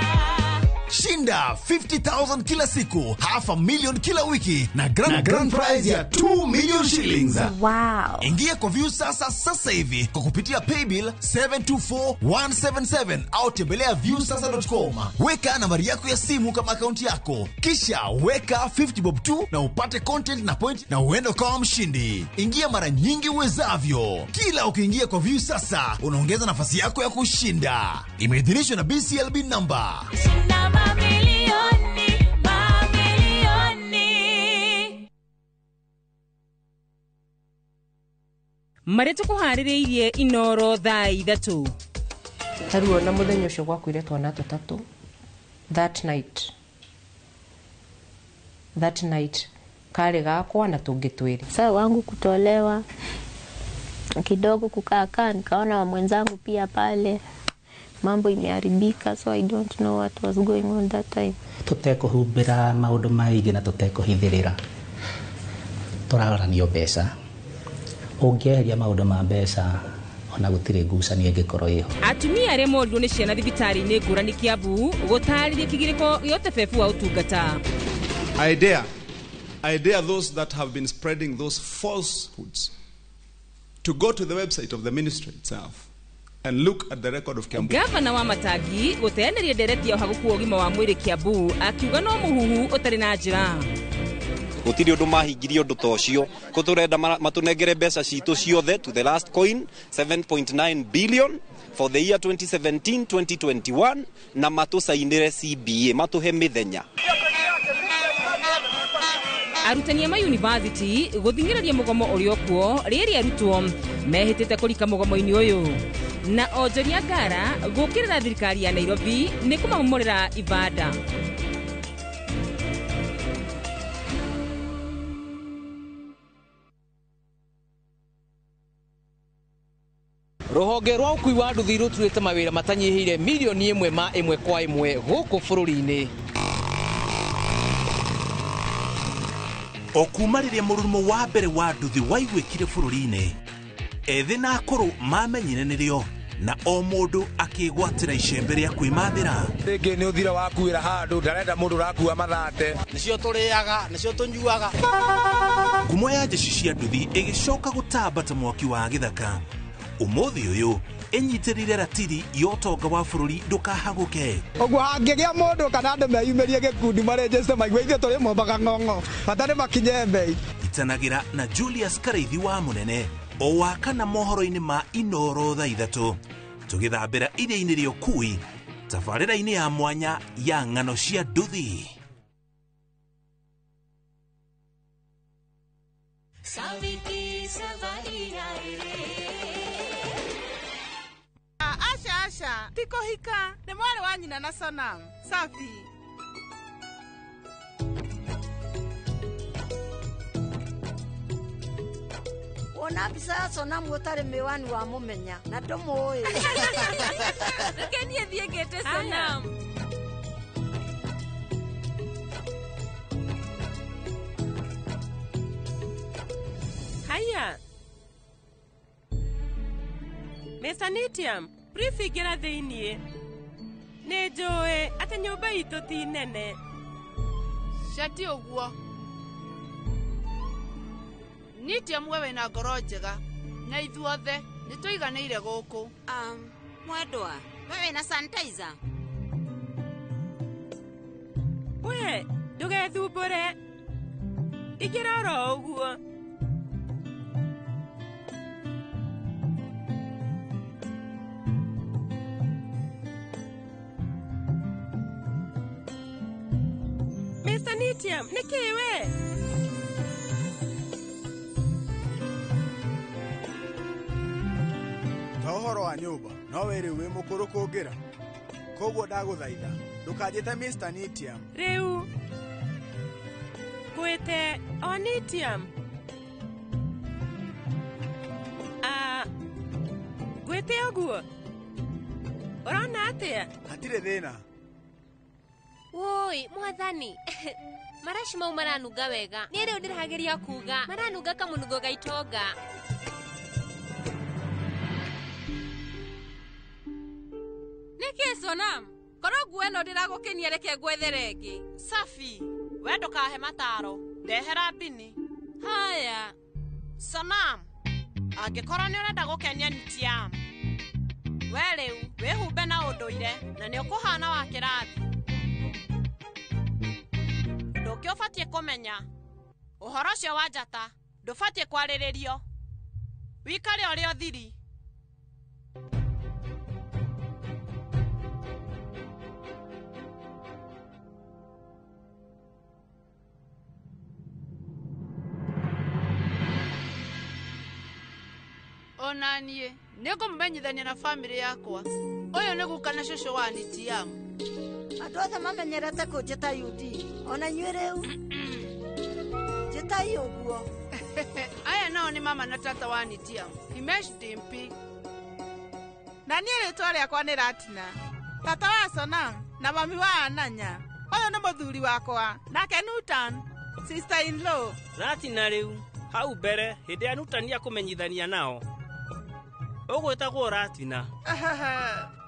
Shinda 50,000 kila siku, 500,000 kila wiki na grand prize ya 2 million shillings. Wow. Ingia kwa View Sasa sasa hivi kwa kupitia paybill 724177 au tembelea viewsasa.com. Weka nambari yako ya simu kama akaunti yako, kisha weka 50 bob tu na upate content na point na uende ukawa mshindi. Ingia mara nyingi uwezavyo. Kila ukiingia kwa View Sasa unaongeza nafasi yako ya kushinda. Imeidhinishwa na BCLB number. Shinda mamilioni, mamilioni. Marĩa tũkũharĩrĩirie Inoro thaa 3. Tarĩu ona mũthenya ũcio gwakuire twana tũtatũ. That night karĩ gakwa na tũngĩ twĩrĩ. Sasa wangu kutolewa kidogo kukaa nikaona mwenzangu pia pale mambo imeharibika, so I don't know what was going on that time. Tũtekũhumbĩra maũndũ maingĩ na tũtekũhithĩrĩra, tũraranio mbeca. Ũngĩeheria maũndũ ma mbeca ona gũtirĩ ngucanio ĩngĩkorwo ĩho. Atumia arĩa morirwo nĩ ciana thibitarĩ-inĩ ngũrani Kiambu gũtarĩria kĩgirĩko gĩa ũtebebu wa ũtungata. I dare those that have been spreading those falsehoods to go to the website of the ministry itself and look at the record of Kiambu. Gavana wa Matangi gũteanĩria ndereti ya ũhagũku wa ũgima wa mwĩrĩ Kiambu akiuga no mũhuhu ũtarĩ na njĩra. Gũtirĩ ũndũ mahingirie ũndũ ta ũcio. Kũ tũrenda matũnengere mbeca citũ ciothe to the last coin 7.9 billion For the year 2017 2021 na matũcainĩre CBA matũhe mĩthenya. Arutani a mayunivasĩtĩ gũthing'ĩrĩria mũgomo ũrĩ okuo rĩrĩ arutwo mehĩtĩte kũrika mũgomo-inĩ ũyũ na onjoria ngara gũkĩrĩra thirikari ya Nairobi nĩ kũmamomorera ibanda. Rũhonge rwa ũkui wa nduthi rũturĩte mawĩra matanyihĩire milioni ĩmwe ma ĩmwe kwa ĩmwe gũkũ bũrũri-inĩ. O kuma rĩrĩa mũrurumo wa mbere wa nduthi waiguĩkire bũrũri-inĩ, ethĩ na akũrũ mamenyire nĩrĩo na o mũndũ akĩgwatĩra icembe rĩa kwĩmathĩra. Rĩngĩ nĩ ũthira wakuĩra handũ ndarenda mũndũ ũrakua mathate. Nĩcio tũrĩaga, nĩcio tũnyuaga. Ngumo ya jeshi cia nduthi ĩgĩcoka gũtamba ta mwaki wa gĩthaka. Ũmũthĩ ũyũ ĩnyitĩrĩire ratiri ya ũtonga wa bũrũri ndũkahagũke. Ũguo hangĩgĩa mũndũ kana andũ meyumĩrie gĩkundi marĩnjĩte maigue ithuĩ tũrĩ mombaga ng'ong'o bata nĩ makinye mbei. Itanagĩra na Julius Karaithi wa Mũnene o wa kana mohoro-inĩ ma Inoro thaa 3 tũgĩthambĩra iria-inĩ rĩa ũkui tabarĩra-inĩ ya mwanya ya ng'ano cia nduthi. Asha asha ti kũhika nĩ mwarĩ wa nyina na Sonam. Safi. Wona mbica ya Sonam ũtarĩ mĩwani wa mũmenya na ndũmũĩ. Reke niĩ thiĩ ngĩte Sonam. Haya. Mr. Nitiam, brief ingĩra thĩiniĩ. Nĩ njũĩ atĩ nyũmba itũ ti nene. Cati ũguo. Nitiam we wĩna ngoro njega na ithuothe nĩ tũiganĩire gũkũ. Mwendwa, we wĩna sanitizer? We, ndũgethumbũre. Ingĩra oro ũguo. Mr. Nitiam, nĩ kĩĩ we? Ta ũhoro wa nyũmba, no we rĩu wĩ mũkũrũ kũngĩra. Koguo ndagũthaitha, ndũkanjĩte Mr. Nitiam. Rĩu ngwĩte o Nitiam. Ngwĩte ũguo? Ũrona atĩa? Hatirĩ thĩna. Woi, mwathani. Marashi mau maranunga wega. Niĩ rĩu ndĩrageria kuga maranunga kamũnungo ga itonga. Nĩkĩ Sonam? Korwo nguo ĩno ndĩragũkenia reke ngwethere ĩngĩ. Safi, we ndũkahe mataro. Ndehera mbini. Haya. Sonam, angĩkorwo nĩ ũrenda gũkenia Nitiam, we rĩu wĩhumbe na ũndũire na nĩ ũkũhana wa kĩrathi. Ũndũ ũngĩ ũbatiĩ kũmenya, ũhoro ũcio wa njata ndũbatiĩ kwarĩrĩrio. Wikare ũrĩa ũthiri. Ona niĩ nĩ ngũmũmenyithania na bamĩrĩ yakwa. Ũyũ nĩ guka na cũcũ wa Nitiam. Andũ othe mamenyerete kũnjĩta UD. Ona inyuĩ rĩu njĩtai ũguo. Aya nao nĩ mama na tata wa Nitiam, Himesh Dimpi. Na niĩ rĩtwa rĩakwa nĩ Ratina. Tata wa Sonam na mami wa Ananya. Ũyũ nĩ mũthuri wakwa nake Nutan, sister in law. Ratina rĩu hau mbere hĩndĩ ya Nutan akũmenyithania nao. Ũgwĩtagwo Ratina.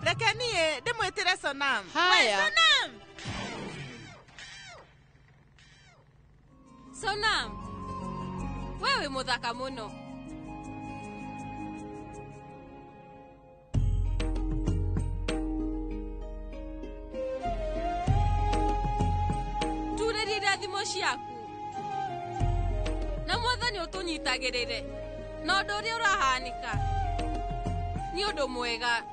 Reke niĩ ndĩmwĩtĩre Sonam. Haya. We Sonam. Sonam, we wĩ mũthaka mũno. Turĩria irathimo ciaku na mwathani ũtũnyitagĩrĩre na ũndũ ũrĩa ũrahanĩka nĩ ũndũ mwega.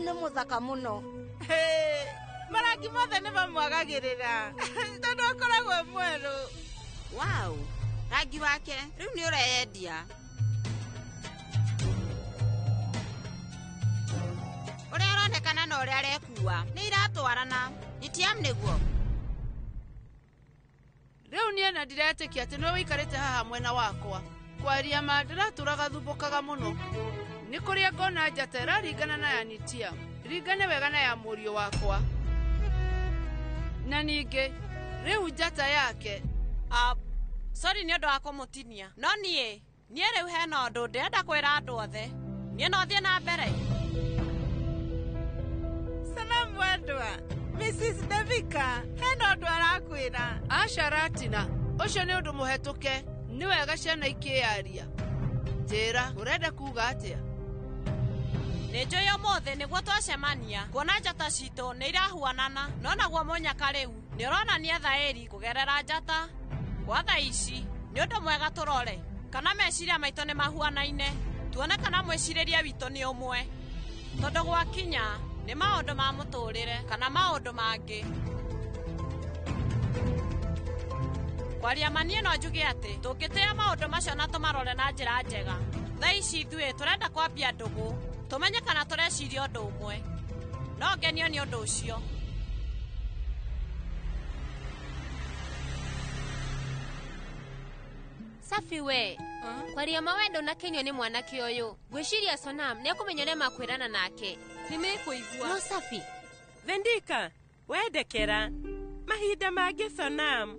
Rĩu nĩ mũthaka mũno. Marangi mothe nĩ mamwagagĩrĩra tondũ akoragwo e mwerũ. Wow, rangi wake rĩu nĩ ũreyendia. Ũrĩa aronekana na ũrĩa arekua nĩ iratwarana. Nitiam nĩguo. Rĩu niĩ na ndiretĩkia atĩ nĩwe ũikarĩte haha mwena wakwa. Kwaria ma ndĩratũraga thumbũkaga mũno. Nĩ kũrĩa ngona njata ĩraringana na ya Nitiam, ringane wega na ya mũriũ wakwa. Na ningĩ rĩu njata yake. Sorry nĩ ũndũ wa kũmũtinia, no niĩ rĩu hena ũndũ ndĩrenda kwĩra andũ othe. Niĩ no thiĩ na mbere. Sonam mwendwa, Mrs. Devika hena ũndũ arakwĩra. Aca Ratina, ũcio nĩ ũndũ mũhetũke. Nĩ wega ciana ikĩyaria. Njĩra, ũrenda kuga atĩa? Nĩ njũĩ ũmũthĩ nĩguo twacemania kuona njata citũ nĩ irahuanana, no naguo mũnyaka rĩu nĩ ũronania thaĩri kũgerera njata. Gwa thaa ici nĩ ũndũ mwega tũrore kana meciria maitũ nĩ mahuanaine, tuone kana mwĩcirĩrie witũ nĩ ũmwe, tondũ gwakinya nĩ maũndũ ma mũtũrĩre kana maũndũ mangĩ. Kwaria ma niĩ no njuge atĩ tũngĩtĩa maũndũ macio na tũmarore na njĩra njega. Thaa ici ithuĩ tũrenda kwambia ndũgũ, tũmenye kana tũreciria ũndũ ũmwe. No ngenio nĩ ũndũ ũcio. Safi we, kwaria mawendo na kenyo nĩ mwanake ũyũ. Ngwĩciria Sonam nĩ ekũmenya ũrĩa makwĩrana nake. Nĩmekũigua. No Safi. Vendika, wendekera. Mahinda mangĩ Sonam,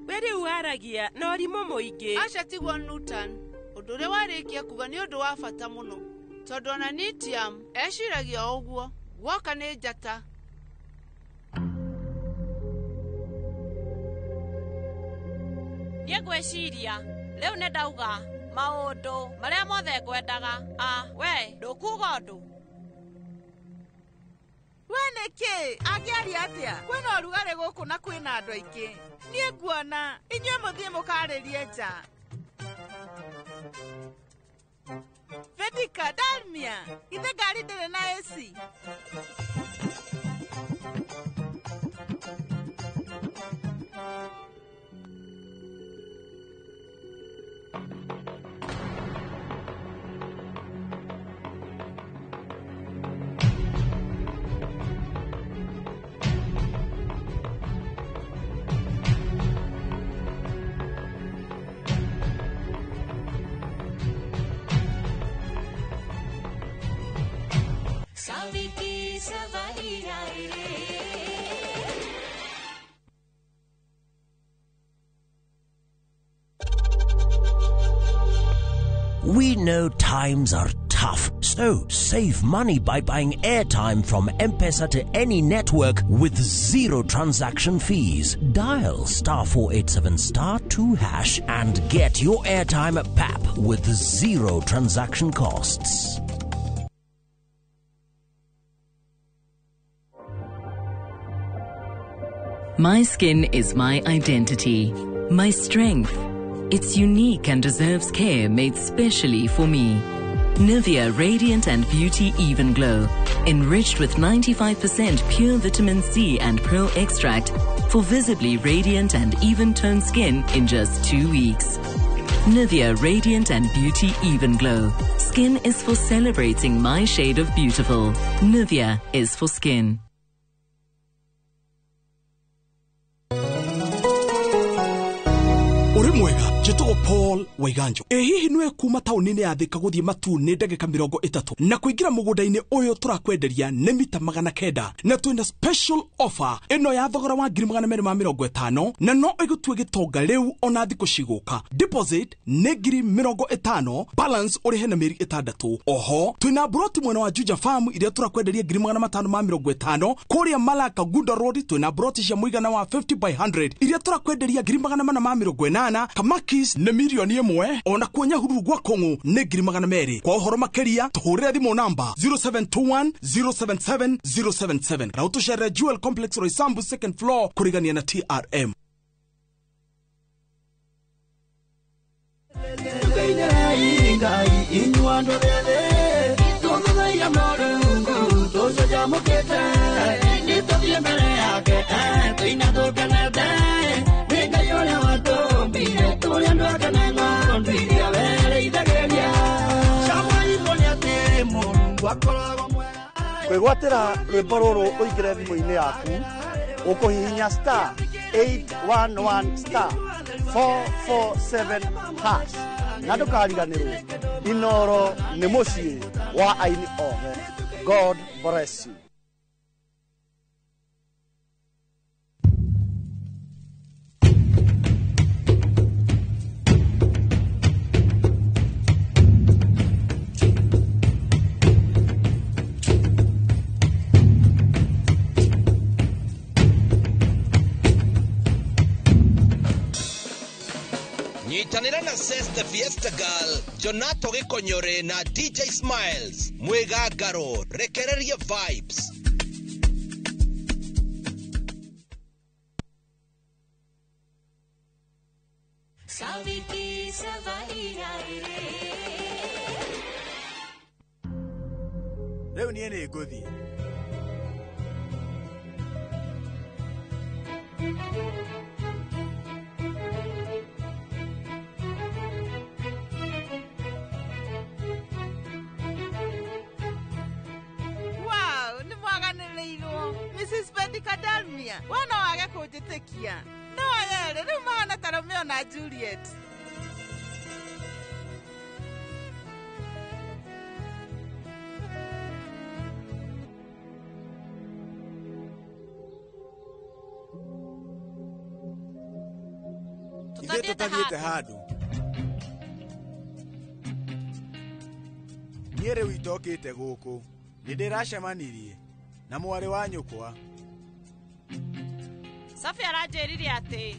we rĩu waragia na ũrimũ mũingĩ. Aca tiguo Nutan, ũndũ ũrĩa warĩkia kuga nĩ ũndũ wa bata mũno. Tondũ ona Nitiam eciragia o ũguo, guoka nĩ njata. Niĩ ngwĩciria rĩu nĩ ndauga maũndũ marĩa mothe ngwendaga. We ndũkuga ũndũ. We nĩkĩ angĩaria atĩa? Kwĩna ũrugarĩ gũkũ na kwĩna andũ aingĩ. Niĩ nguona inyuĩ mũthiĩ mũkarĩrie nja. Vedika, Dalmia, ithe ngari ndĩrĩ na AC. We know times are tough, so save money by buying airtime from M-Pesa to any network with zero transaction fees. Dial *487*2# and get your airtime at PAP with zero transaction costs. My skin is my identity, my strength. It's unique and deserves care made specially for me. Nivea Radiant and Beauty Even Glow, enriched with 95% pure vitamin C and pearl extract for visibly radiant and even-toned skin in just 2 weeks. Nivea Radiant and Beauty Even Glow. Skin is for celebrating my shade of beautiful. Nivea is for skin. Uri mwega njĩtagwo Paul Waiganjo. Ĩ hihi nĩwe kuma taũni-inĩ ya Thika gũthiĩ Matuu nĩ ndagĩka 30 na kũingĩra mũgũnda-inĩ ũyũ tũrakwenderia nĩ mita 900 na twĩna special offer ĩno ya thogora wa 250,000 na no ĩgũtue gĩtonga rĩu ona thikũ cigũka. Deposit nĩ 50,000, balance ũrĩhe na mĩeri 6. Oho twĩna broti mwena wa Juja Farm iria tũrakwenderia 550,000. Kũrĩa Malaka Gunda Road twĩna broti cia mũigana wa 50 by 100 iria tũrakwenderia 480,000. Kamakis nĩ 1,000,000 ona kuo Nyahururu gwa Kũng'ũ nĩ 200,000. Kwa ũhoro makĩria tũhũrĩre thimũ namba 0721 077 077 na ũtũcerere Jewel Complex Roysambu second floor kũrigania na TRM. Tũcanjamũkĩte nĩ tũthiĩ mbere yake tũina tũkenete nĩ Ngai ũrĩa watũmbire tũrĩ andũ ake na ng'ondu iria werĩithagĩria. Camairwo nĩ atĩ Mũrungu akoragwo mwega. Kwĩgwatĩra rwĩmbo rũrũ ũingĩre thimũ-inĩ yaku ũkũhihinya star 811 star 447 hash na ndũkariganĩrwo Inoro nĩ mũciĩ wa aini othe. God bless you. Nyitanĩra na Ses the Fiesta Girl, Jonato Gĩkonyore na DJ Smiles mwĩgangaro rekereria vibes. Saviki सवारी आए रे Rĩu niĩ nĩ ngũthiĩ. Wow, nĩ mwaganĩrĩirwo Mrs. Bedika Dalmia, we no wage kũnjĩtĩkia no ayerĩ rĩu mahana ta Romeo na Juliet. Ithuĩ tũtathiĩte handũ. Niĩ rĩu itokĩte gũkũ nĩ ndĩracemanirie na mwarĩ wa nyũkwa. Safi aranjĩrire atĩ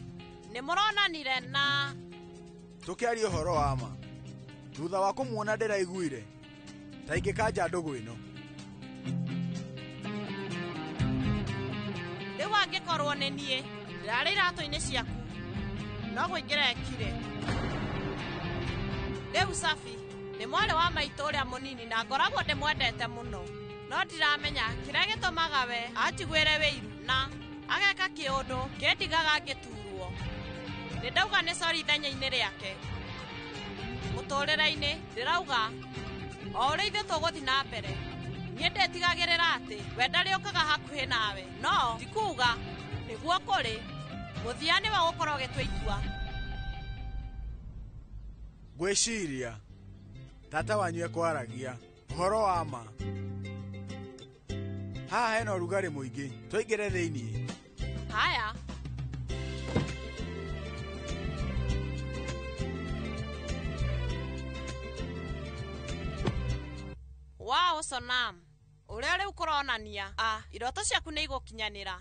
nĩ mũronanire na Tũkĩaria ũhoro wa ma thutha wa kũmuona ndĩraiguire ta ingĩkanja ndũgũ ĩno. Rĩu angĩkorwo nĩ niĩ ndĩrarĩ iratũ-inĩ ciaku no kũingĩra ekire. Rĩu Safi nĩ mwarĩ wa maitũ ũrĩa mũnini na ngoragwo ndĩmwendete mũno no ndiramenya kĩrĩa gĩtũmaga we anjiguĩre wĩiru na ageka kĩũndũ kĩndigaga ngĩturwo. Nĩ ndauga nĩ sori ithenya-inĩ rĩake. Mũtũrĩre-inĩ ndĩrauga o ũrĩa ithuĩ tũgũthiĩ na mbere niĩ ndĩtigagĩrĩra atĩ we ndarĩũkaga hakuhĩ nawe no ti kuuga nĩguo kũrĩ mũthia nĩwe ũgũkorwo ũgĩtua itua. Ngwĩciria tata wanyu ekwaragia ũhoro wa ma. Haha hena ũrugarĩ mũingĩ tũingĩre thĩiniĩ. Haya. Wow, Sonam ũrĩa rĩu kũronania iroto ciaku nĩ igũkinyanĩra.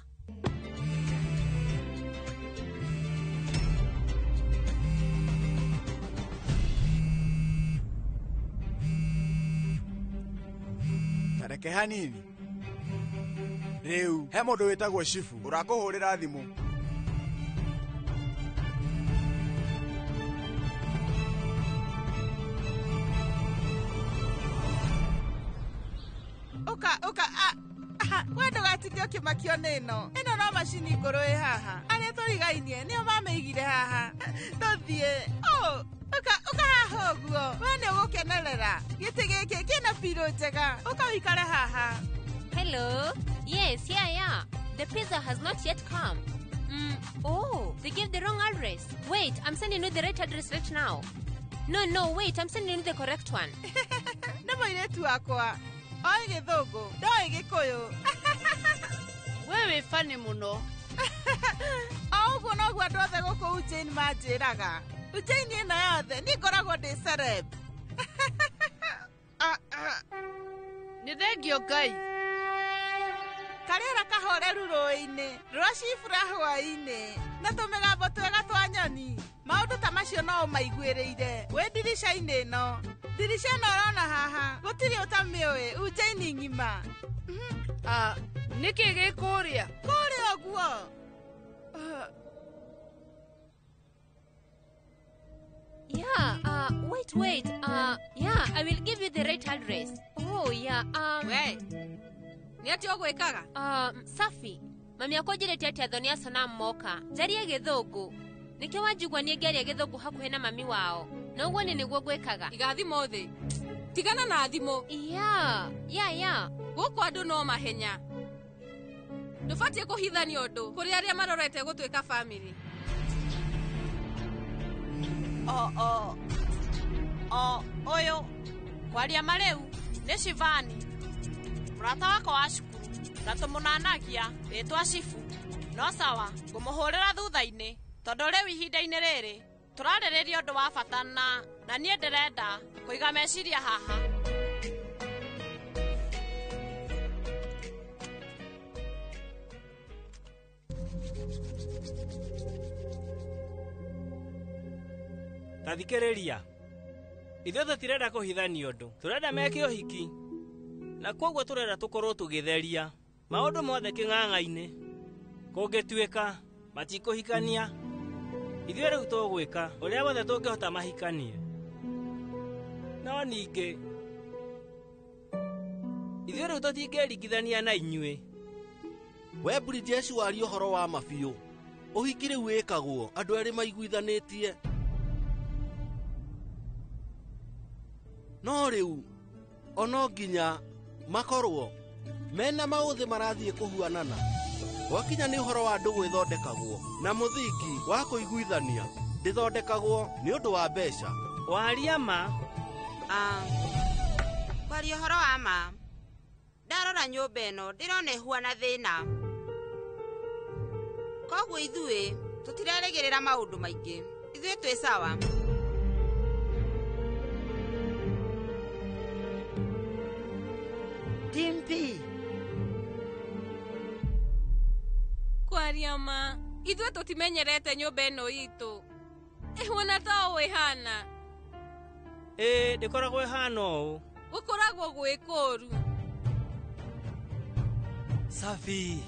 Tareke hanini. Rĩu he mũndũ wĩtagwo Shifu ũrakũhũrĩra thimũ. Ũka ũka we ndũgatinde ũkĩmakio nĩ ĩno ĩno no macini ngũrũ ĩ haha arĩa tũrigainie nĩo mamĩigire haha tũthiĩ. Ũka ũka haha ũguo we nĩ ũgũkenerera gĩtĩ gĩkĩ kĩna pirũ njega ũka ũikare haha. Hello. Yes, yeah. The pizza has not yet come. Oh, they gave the wrong address. Wait, I'm sending you the right address right now. No, wait, I'm sending you the correct one. Nĩ mũirĩtu wakwa oĩ gĩthũngũ ndoĩ gĩkũyũ. We wĩ funny mũno. O ũguo noguo andũ othe gũkũ Ujjain manjĩraga. Ujjain ĩno yothe niĩ ngoragwo ndĩ celeb. Nĩ thengio Ngai. Karĩera kahoreru rũĩ-inĩ rũracibura hwaĩ-inĩ na tũmĩgambo twega twa nyoni maũndũ ta macio no ũmaiguĩrĩire wĩ ndirica-inĩ ĩno. Ndirica ĩno ũrona haha gũtirĩ ũtamĩũĩ Ujjain ng'ima. Nĩkĩ gĩ kũrĩa? Kũrĩa ũguo. Yeah, wait. Yeah, I will give you the right address. Oh, yeah, We Nĩ atĩa ũgwĩkaga? Safi, mami akwa njĩrĩte atĩ athoni a Sonam moka njarie gĩthũngũ. Nĩkĩo wanjigua niĩ ngĩaria gĩthũngũ hakuhĩ na mami wao. Na ũguo nĩ nĩguo gwĩkaga. Iga thimũ thĩ. Tigana na thimũ. Ya, ya, ya. Gũkũ andũ no mahenya. Ndũbatiĩ kũhithania ũndũ kũrĩ arĩa marorete gũtuĩka family. O o o ũyũ kwaria marĩu nĩ Shivani, mũrata wakwa wa cukuru, na tũmũnanagia rĩtwa Shifu. No sawa, ngũmũhũrĩra thutha-inĩ tondũ rĩu ihinda-inĩ rĩrĩ tũrarĩrĩria ũndũ wa bata na niĩ ndĩrenda kũiga meciria haha. Ta thikĩrĩria, ithuĩ tũtirenda kũhithania ũndũ, tũrenda meke ũhiki, na kwoguo tũrenda tũkorwo tũgĩtheria maũndũ mothe kĩng'ang'a-inĩ. Kũngĩtuĩka matikũhikania, ithuĩ rĩu tũgwĩka ũrĩa wothe tũngĩhota mahikanie. No ningĩ ithuĩ rĩu tũtingĩringithania na inyuĩ. We Bridget waria ũhoro wa ma biũ. Ũhiki rĩu wĩkagwo andũ erĩ maiguithanĩtie. No rĩu ono nginya makorwo mena maũthĩ marathiĩ kũhuanana. Gwakinya nĩ ũhoro wa ndũgũ ĩthondekagwo na mũthingi wa kũiguithania ndĩthondekagwo nĩ ũndũ wa mbeca. Waria ma. Kwaria ũhoro wa ma, ndarora nyũmba ĩno ndĩrona ĩhuana thĩna. Koguo ithuĩ tũtirerĩgĩrĩra maũndũ maingĩ. Ithuĩ twĩ sawa. Dimpi. Kwaria ma, ithuĩ tũtimenyerete nyũmba ĩno itũ. Ĩhuana ta ũũ ĩhana. Ĩĩ, ndĩkoragwo ĩhana ũũ. Gũkoragwo gwĩ kũũru. Safi.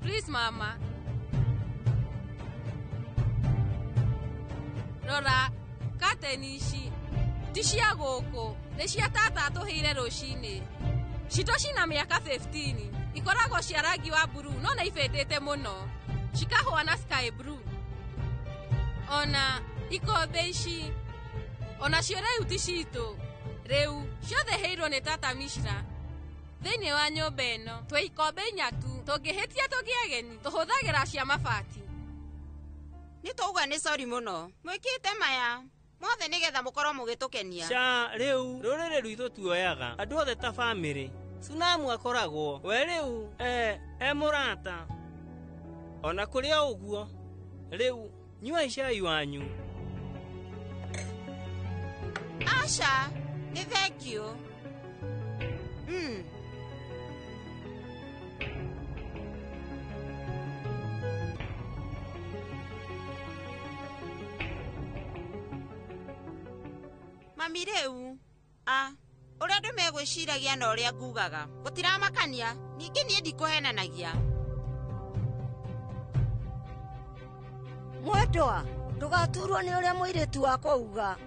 Please mama. Rora, kateni ici ti cia gũkũ, nĩ cia tata atũheire rũcinĩ. Citũ cina mĩaka 15, ikoragwo cia rangi wa blue no nĩ ibĩndĩte mũno, cikahũana sky blue. Ona ikombe ici onacio rĩu ti citũ, rĩu ciothe heirwo nĩ tata Mishra. Thĩinĩ wa nyũmba ĩno twĩ ikombe inya tu, tũngĩhĩtia tũgĩe ageni tũhũthagĩra cia mabati. Nĩ twauga nĩ sorry mũno, mwĩkĩte maya mothe nĩgetha mũkorwo mũgĩtũkenia. Ca rĩu rũrĩrĩ rwitũ tuoyaga andũ othe ta bamĩrĩ. Sunamu akoragwo we rĩu e mũrata. Ona kũrĩ o ũguo, rĩu nyuai cai wanyu. Aca, nĩ thank you. Mami rĩu, ũrĩa andũ megwĩciragia na ũrĩa ngugaga gũtiramakania, ningĩ niĩ ndikũhenanagia. Mwendwa, ndũgaturwo nĩ ũrĩa mũirĩtu wakwa uga.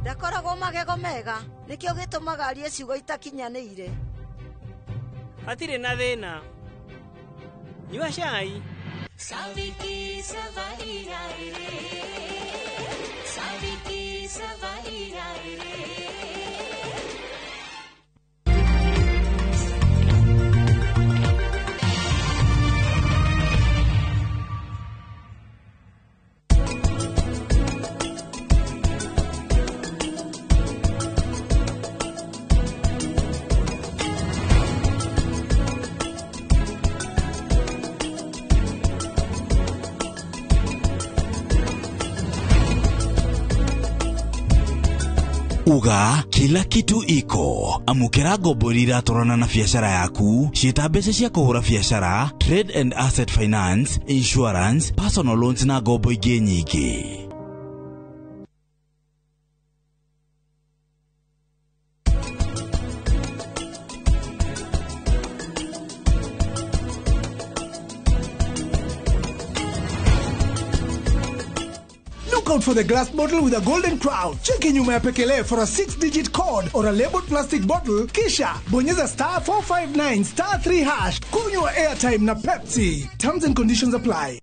Ndakoragwo magego mega, nĩkĩo gĩtũmaga arie ciugo itakinyanĩire. Hatirĩ na thĩna. Nyua cai. Saviki savai रे, Saviki savai रे। Uga kila kitu iko. Amukira ngombo iria iratwarana na biacara yaku, ciĩta mbeca cia kũhũra biacara, trade and asset finance, insurance, personal loans na ngombo ingĩ nyingĩ. out for the glass bottle with a golden crown. Cheki nyuma ya pekele for a 6-digit code or a labeled plastic bottle, kisha bonyeza star 459 star 3 hash. Kunywa airtime na Pepsi. Terms and conditions apply.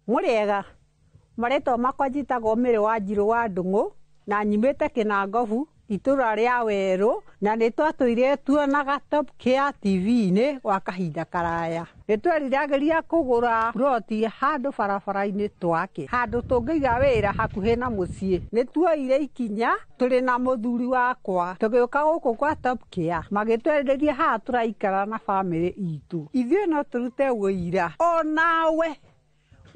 Muriega maretwa makwa njitagwo Mary Wanjiru wa Ndung'u na nyumĩte Kĩnangobu itũra rĩa Werũ na nĩ twatũire tuonaga Top Care TV-inĩ gwa kahinda karaya. Nĩ tweriragĩria kũgũra ploti handũ barabara-inĩ twake, handũ tũngĩiga wĩra hakuhĩ na mũciĩ. Nĩ tuoire ikinya tũrĩ na mũthuri wakwa tũgĩũka gũkũ kwa Top Care, magĩtwenderia haha tũraikara na bamĩrĩ itũ. Ithuĩ no tũrute wũira onawe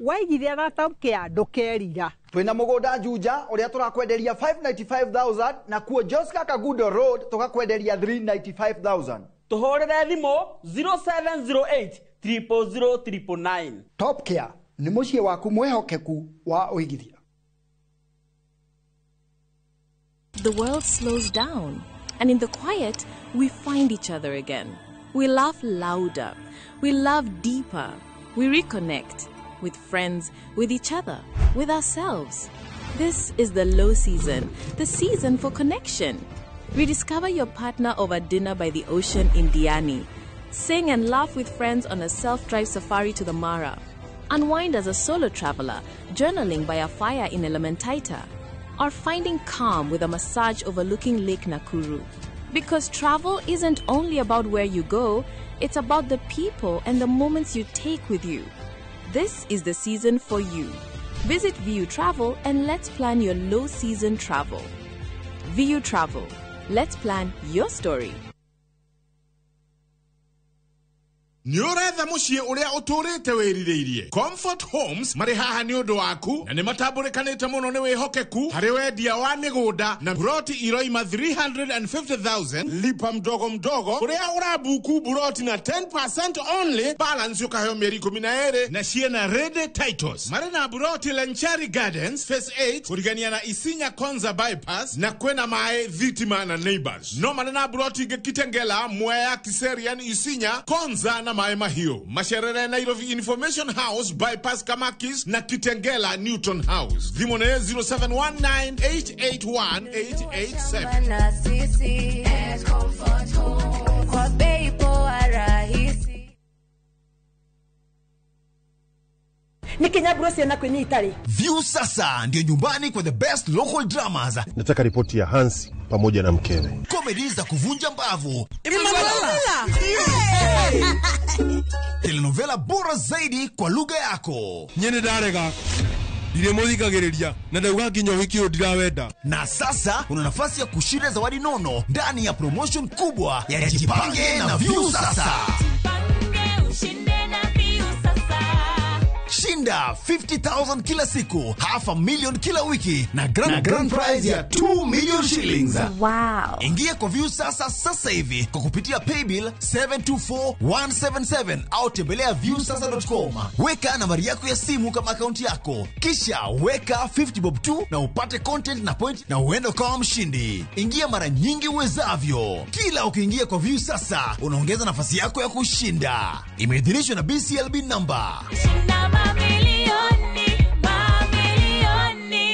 waigithia na Top Care ndũkerira. Twina mugunda Juja uria turakwenderia 595,000 na kuo Joska Kagudo Road tukakwenderia 395,000. Tuhurire thimu 0708 000 999. Top Care ni muciĩ waku mwihokeku wa uigithia. The world slows down, and in the quiet we find each other again. We laugh louder, we love deeper, we reconnect with friends, with each other, with ourselves. This is the low season, the season for connection. Rediscover your partner over dinner by the ocean in Diani. Sing and laugh with friends on a self-drive safari to the Mara. Unwind as a solo traveler, journaling by a fire in Elementaita. Or finding calm with a massage overlooking Lake Nakuru. Because travel isn't only about where you go, it's about the people and the moments you take with you. This is the season for you. Visit VU Travel and let's plan your low season travel. VU Travel. Let's plan your story. Nĩ ũretha mũciĩ ũrĩa ũtũrĩte wĩrirĩirie. Comfort Homes marĩ haha nĩ ũndũ waku na nĩ matambũrĩkanĩte mũno nĩ wĩhokeku harĩ wendia wa mĩgũnda na buroti iroima 350,000 lipa mdogo mdogo ũrĩa ũrabuku buroti na 10% only balance ũkaheo mĩeri 12 na ciena ready titles. Marĩ na buroti Lenchari Gardens Phase 8 kũrigania na Isinya Konza Bypass na kwĩna maĩ thitima na neighbors. No marĩ na buroti ingĩ Kitengela, Mwea, Kiserian, Isinya, Konza na Maĩ Mahiũ. Macerere Nairobi Information House Bypass Kamakis na Kitengela Newton House. Thimũ nĩ 0719881887. Na sisi Comfort Home kwa bei poa rahisi. Nikinyaburo ciana kwĩnyita rĩ. View sasa ndio nyumbani kwa the best local dramas. Nataka ripoti ya Hansi pamoja na mkewe. Comedy za kuvunja mbavu. Emanuela. Telenovela bora zaidi kwa lugha yako. Nyene ndarega. Ndiremuthikagiriria na ndauga nginya ũhiki ũyũ ndirawenda. Na sasa una nafasi ya kushinda zawadi nono ndani ya promotion kubwa ya Jipange na View sasa. Jipange ushinde na View sasa. Shinda 50,000 kila siku, 500,000 kila wiki na grand prize ya 2 million shillings. Wow. Ingia kwa View sasa sasa hivi kwa kupitia paybill 724177 au tembelea viewsasa.com. Weka nambari yako ya simu kama akaunti yako. Kisha weka 50 bob 2 na upate content na point na uende kama mshindi. Ingia mara nyingi uwezavyo. Kila ukiingia kwa View sasa unaongeza nafasi yako ya kushinda. Imeidhinishwa na BCLB number. Shinda mamilioni, mamilioni.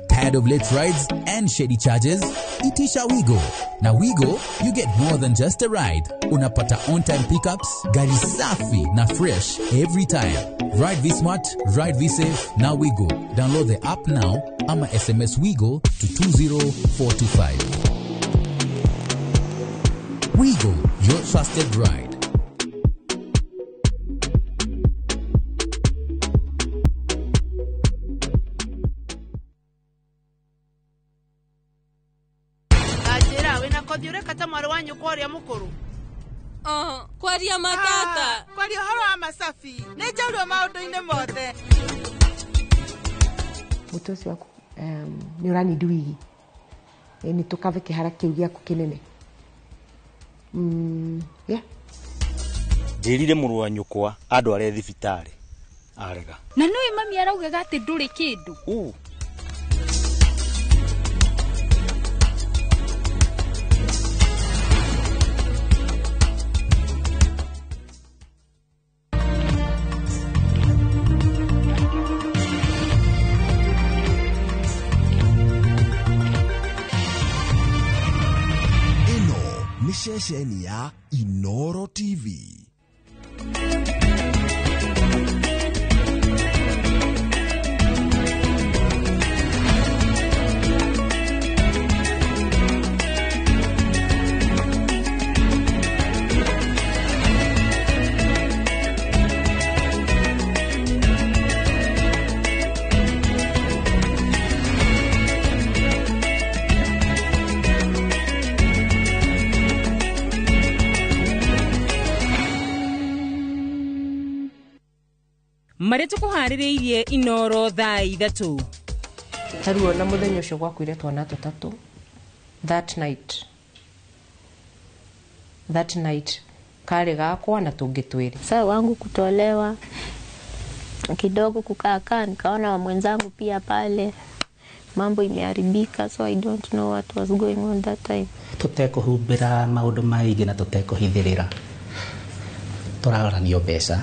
Tired of late rides and shady charges? Itisha Wigo. Na Wigo, you get more than just a ride. Unapata on-time pickups, gari safi na fresh every time. Ride V-Smart, ride V-Safe, na Wigo. Download the app now ama SMS Wigo to 20425. Wigo, your trusted ride. Anjĩra wĩna kothi ũreka ta mwarĩ wa nyũkwa ũrĩa mũkũrũ. Kwaria matata. Kwaria ũhoro wa masafi. Nĩ njaurwo maũndũ-inĩ mothe. Mũtwe ũcio waku nĩ ũranindi wigi. Nĩ tũkave kĩhara kĩu gĩaku kĩnene. Yeah. Njĩrire mũrũ wa nyũkwa andware thibitarĩ arega. Na nĩũĩ mami araugaga atĩ ndũrĩ kĩndũ. Ceceni ya Inoro TV. Marĩa tũkũharĩrĩirie Inoro thaa 3. Tarĩu ona mũthenya ũcio gwakuire twana tũtatũ that night karĩ gakwa na tũngĩ twĩrĩ. Sasa wangu kutolewa kidogo kukaa nikaona wa mwenzangu pia pale mambo imeharibika, so I don't know what was going on that time. Tũtekũhumbĩra maũndũ maingĩ na tũtekũhithĩrĩra, tũraranio mbeca.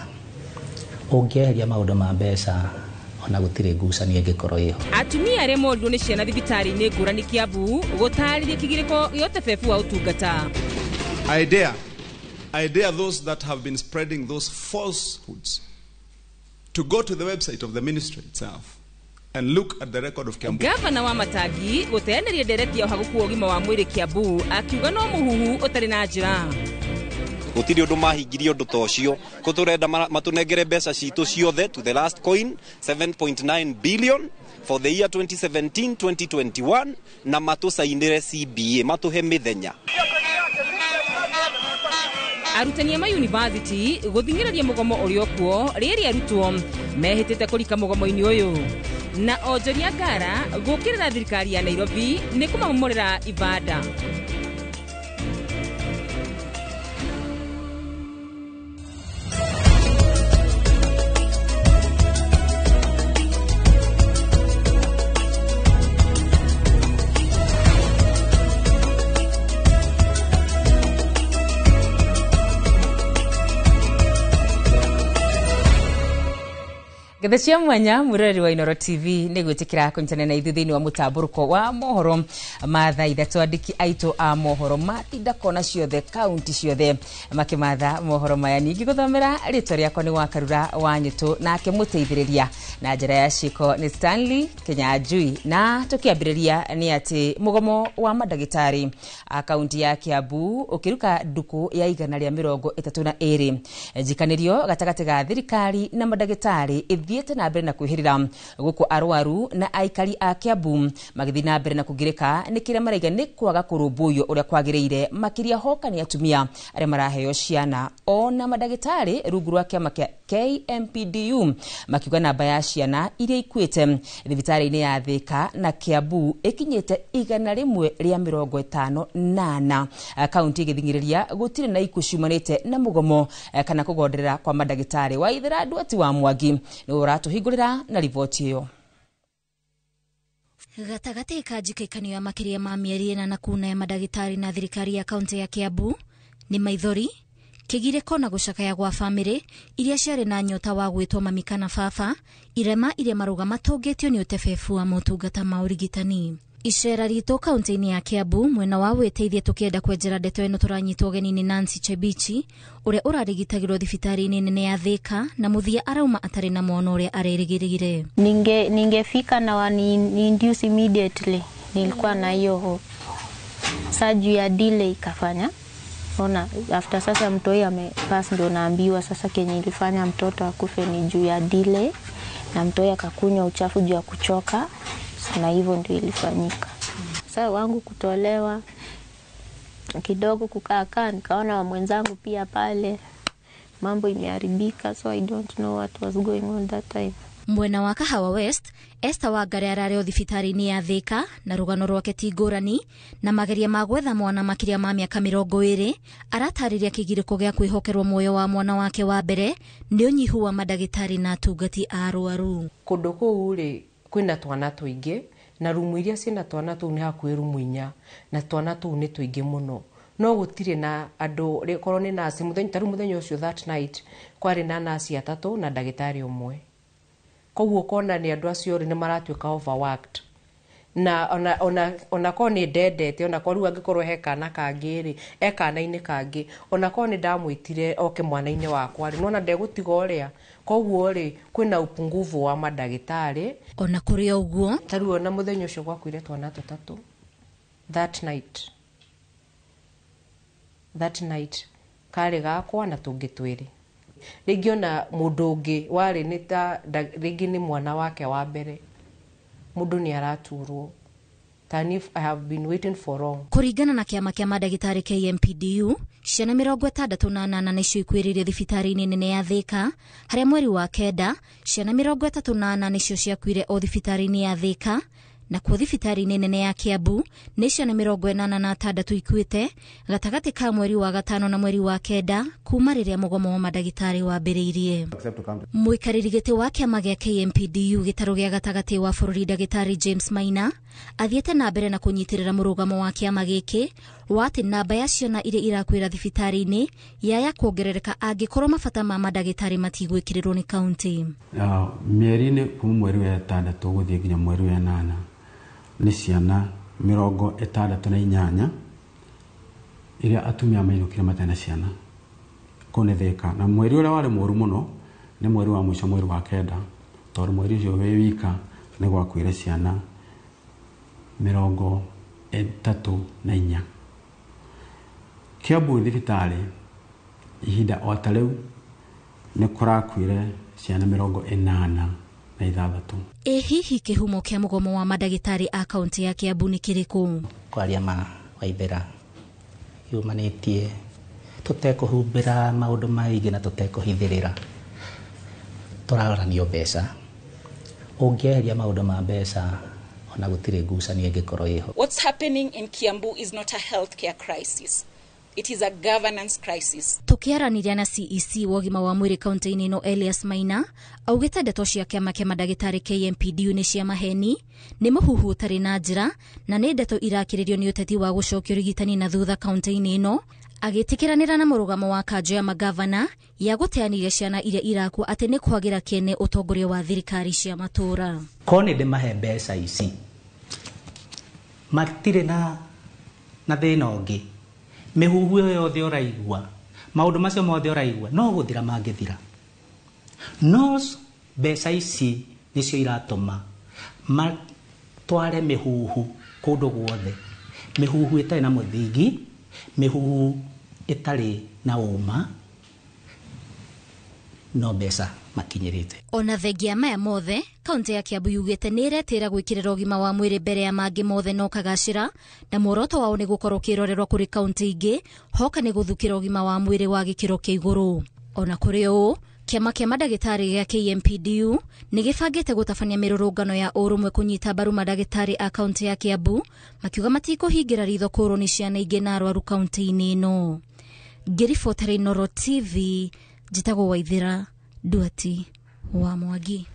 Ũngĩeheria maũndũ ma mbeca ona gũtirĩ ngucanio ĩngĩkorwo ĩho. Atumia arĩa morirwo nĩ ciana thibitarĩ-inĩ ngũrani Kiambu gũtarĩria kĩgirĩko gĩa ũtebebu wa ũtungata. I dare those that have been spreading those falsehoods to go to the website of the ministry itself and look at the record of Kiambu. Gavana wa Matangi gũteanĩria ndereti ya ũhagũku wa ũgima wa mwĩrĩ Kiambu akiuga no mũhuhu ũtarĩ na njĩra. Gũtirĩ ũndũ mahingirie ũndũ ta ũcio, kũ tũrenda matũnengere mbeca citũ ciothe to the last coin 7.9 billion for the year 2017-2021 na matũcainĩre CBA matũhe mĩthenya. Arutani a mayunivasĩtĩ gũthing'ĩrĩria mũgomo ũrĩa ũkuo rĩrĩa arutwo mehĩtĩte kũrika mũgomo-inĩ ũyũ, na onjoria ngara gũkĩrĩra thirikari ya Nairobi nĩ kũmamomorera ibanda. Getha cia mwanya mwiroreri wa Inoro TV nĩ gwĩtĩkĩra kũnyitanĩra na ithuĩ thĩinĩ wa mũtambũrũko wa mohoro ma thaa 3. Andĩki aitũ a mohoro matinda kona ciothe kaunti ciothe makĩmatha mohoro maya. Ningĩ gũthomera rĩtwa rĩakwa nĩ Wakarura wa Nyũtũ, nake mũteithĩrĩria na njĩra ya ciĩko nĩ Stanley Kinyanjui. Na tũkĩambĩrĩria nĩ atĩ mũgomo wa mandagĩtarĩ a kaunti ya Kiambu ũkĩruka ndukũ ya 132 njikanĩrio gatagatĩ ga thirikari na mandagĩtarĩ ĩthiĩte na mbere na kwĩhĩrĩra gũkũ arwaru na aikari a Kiambu magĩthiĩ na mbere na kũgirĩka nĩ kĩrĩa maraiga nĩ kwaga kũrũmbũiyo ũrĩa kwagĩrĩire, makĩria hoka nĩ atumia arĩa maraheo ciana. Ona mandagĩtarĩ rungu rwa kĩama kĩa KMPDU makiuga namba ya ciana iria ikuĩte thibitarĩ-inĩ ya Thika na Kiambu ĩkinyĩte 158, kaunti ĩgĩthing'ĩrĩria gũtirĩ na ikuũ ciumanĩte na mũgomo kana kũgonderera kwa mandagĩtarĩ. Waithera Ndwati wa Mwangi nĩwe ũratũhingũrĩra na riboti ĩyo. Gatagatĩ ka njikaikanio ya makĩria ma mĩeri 4 na kuna ya mandagĩtarĩ na thirikari ya kaunti ya Kiambu nĩ maithori, kĩgirĩko na gũcakaya gwa bamĩrĩ iria ciarĩ na nyota wa gwĩtwo mami kana baba, irema iria marũga matũngĩtio nĩ ũtebebu wa motungata ma ũrigitani. Icera ritũ kaunti-inĩ ya Kiambu mwena wa wĩteithie tũkĩenda kwenjera ndeto ĩno tũranyitwo ũgeni nĩ Nancy Chebichi ũrĩa ũrarigitagĩrwo thibitarĩ-inĩ nene ya Thika na mũthia arauma atarĩ na mwana ũrĩa arerĩgĩrĩire. Ningefika na wani induce immediately, nilikuwa na hiyo hope. Sasa juu ya delay ikafanya ona after sasa mtoi amepass ndo naambiwa sasa kenye ilifanya mtoto akufe ni juu ya delay na mtoi akakunywa uchafu juu ya kuchoka, na hivyo ndio ilifanyika. Sasa wangu kutolewa kidogo kukaa nikaona wa mwenzangu pia pale mambo imeharibika, so I don't know what was going on that time. Mwena wa Kahawa West, Esther Wangari ararĩ o thibitarĩ-inĩ ya Thika na rũgano rwake ti ngũrani na mageria ma gwetha mwana makĩria ma mĩaka 20 aratarĩria kĩgirĩko gĩa kwĩhokerwo muoyo wa mwana wake wa mbere nĩ ũnyihu wa mandagĩtarĩ na atungati a arwaru. Kũndũ kũu rĩ kwĩna twana tũingĩ na rumu iria ciĩna twana tũu nĩ hakuhĩ rumu 4 na twana tũu nĩ tũingĩ mũno, no gũtirĩ na andũ korwo nĩ nurse mũthenya ta rĩu mũthenya ũcio that night kwarĩ na nurse 3 na ndagĩtarĩ ũmwe. Koguo ũkona nĩ andũ acio rĩ nĩ maratuĩka overworked, Na ona korwo nĩ ndendete, ona korwo rĩu angĩkorwo he kana kangĩ rĩ, e kana-inĩ kangĩ, ona korwo nĩ ndamwĩtire oke mwana-inĩ wakwa rĩ, nona ndegũtiga ũrĩa. Koguo rĩ, kwĩna upungufu wa mandagĩtarĩ. Ona kũrĩ o ũguo, ta rĩu ona mũthenya ũcio gwakuire twana tũtatũ that night karĩ gakwa na tũngĩ twĩrĩ. Rĩngĩ ona mũndũ ũngĩ warĩ nĩ ta rĩngĩ nĩ mwana wake wa mbere, mũndũ nĩ araturwo. Tani I have been waiting for long. Kũringana na kĩama kĩa mandagĩtarĩ KMPDU, ciana 68 nĩcio ikuĩrĩire thibitarĩ-inĩ nene ya Thika, harĩa mweri wa 9 ciana 34 nĩcio ciakuire o thibitarĩ-inĩ ya Thika, na kuo thibitarĩ-inĩ nene ya Kiambu nĩ ciana 86 ikuĩte gatagatĩ ka mweri wa 5 na mweri wa 9 kuma rĩrĩa mũgomo wa mandagĩtarĩ wambĩrĩirie. Mũikarĩri gĩtĩ wa kĩama gĩa KMPDU gĩtarũ gĩa gatagatĩ wa bũrũri ndagĩtarĩ James Maina athiĩte na mbere na kũnyitĩrĩra mũrũgamo wa kĩama gĩkĩ wa atĩ namba ya ciana iria irakuĩra thibitarĩ-inĩ yaya kuongerereka angĩkorwo mabata ma mandagĩtarĩ matigwĩkĩrĩrwo nĩ kaunti. Mĩeri-inĩ kuma mweri wa 6 gũthiĩ nginya mweri wa 8 nĩ ciana 68 iria atumia mainũkire matarĩ na ciana kũu nĩ Thika. Na mweri ũrĩa warĩ mũru mũno nĩ mweri wa mũico, mweri wa 9, tondũ mweri ũcio wĩ wika nĩ gwakuire ciana 34. Kiambu thibitarĩ ihinda o ta rĩu nĩ kũrakuire ciana 86. Ĩ hihi kĩhumo kĩa mũgomo wa mandagĩtarĩ a kaunti ya Kiambu nĩ kĩrĩkũ? Kwaria ma Waithera yumanĩtie tũtekũhumbĩra maũndũ maingĩ na tũtekũhithĩrĩra, tũraranio mbeca. Ũngĩeheria maũndũ ma mbeca ona gũtirĩ ngucanio ĩngĩkorwo ĩho. What's happening in Kiambu is not a healthcare crisis. It is a governance crisis. Tukiaranĩria na CEC wa ũgima wa mwĩrĩ kaunti-inĩ ĩno Elias Maina augĩte ndeto cia kĩama kĩa mandagĩtarĩ KMPDU nĩ cia maheni, nĩ mũhuhu ũtarĩ na njĩra na nĩ ndeto irakĩrĩrio nĩ ũteti wa gũcokia ũrigitani na thutha kaunti-inĩ ĩno, agĩtĩkĩranĩra na mũrũgamo wa kanjũ ya magavana ya gũteanĩria ciana iria irakua atĩ nĩ kwagĩra kĩene ũtongoria wa thirikari cia matũũra. Korwo nĩ ndĩmahe mbeca ici matirĩ na thĩna ũngĩ, mĩhuhu ĩyo yothe ũraigua, maũndũ macio mothe ũraigua no gũthira mangĩthira. No mbeca ici nĩcio iratũma matware mĩhuhu kũndũ guothe, mĩhuhu ĩtarĩ na mũthingi, mĩhuhu ĩtarĩ na ũma, no mbeca makinyĩrĩte. Ona thengia maya mothe, kaunti ya Kiambu yugĩte nĩ ĩretĩra gwĩkĩrĩra ũgima wa mwĩrĩ mbere ya mangĩ mothe no kagacĩra, na muoroto wao nĩ gũkorwo kĩrorerwa kũrĩ kaunti ingĩ hoka nĩ gũthukĩra ũgima wa mwĩrĩ wa gĩkĩro kĩa igũrũ. Ona kũrĩ ũũ, kĩama kĩa mandagĩtarĩ gĩa KMPDU nĩ gĩbangĩte gũtabania mĩrũrũngano ya ũrũmwe kũnyita mbaru mandagĩtarĩ a kaunti ya Kiambu, makiuga matikũhingĩra ritho kũrwo nĩ ciana ingĩ na arwaru kaunti-inĩ ĩno. Ngĩribotera Inooro TV, njĩtagwo Waithera Duati wa Mwangi.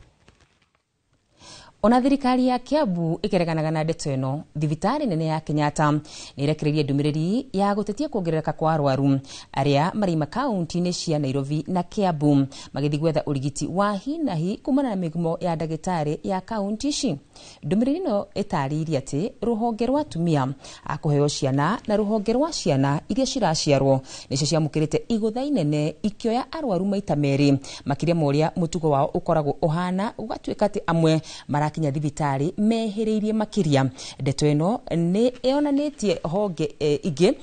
Ona thirikari ya Kiambu ĩkereganaga na ndeto ĩno, thibitarĩ nene ya Kenyatta nĩ ĩrekereirie ndũmĩrĩri ya gũtetia kuongerereka kwa arwaru arĩa maraima kaunti-inĩ cia Nairobi na Kiambu magĩthiĩ gwetha ũrigiti wa hi na hi kumana na mĩgomo ya ndagĩtarĩ ya kaunti ici. Ndũmĩrĩri ĩno ĩtarĩirie atĩ rũhonge rwa atumia a kũheo ciana na rũhonge rwa ciana iria ciraciarwo nĩcio ciamũkĩrĩte igũtha inene ikĩoya arwaru maita merĩ makĩria ma ũrĩa mũtugo wao ũkoragwo ũhana, gũgatuĩka atĩ amwe marakinya thibitarĩ mehĩrĩirie makĩria. Ndeto ĩno nĩ ĩonanĩtie honge ingĩ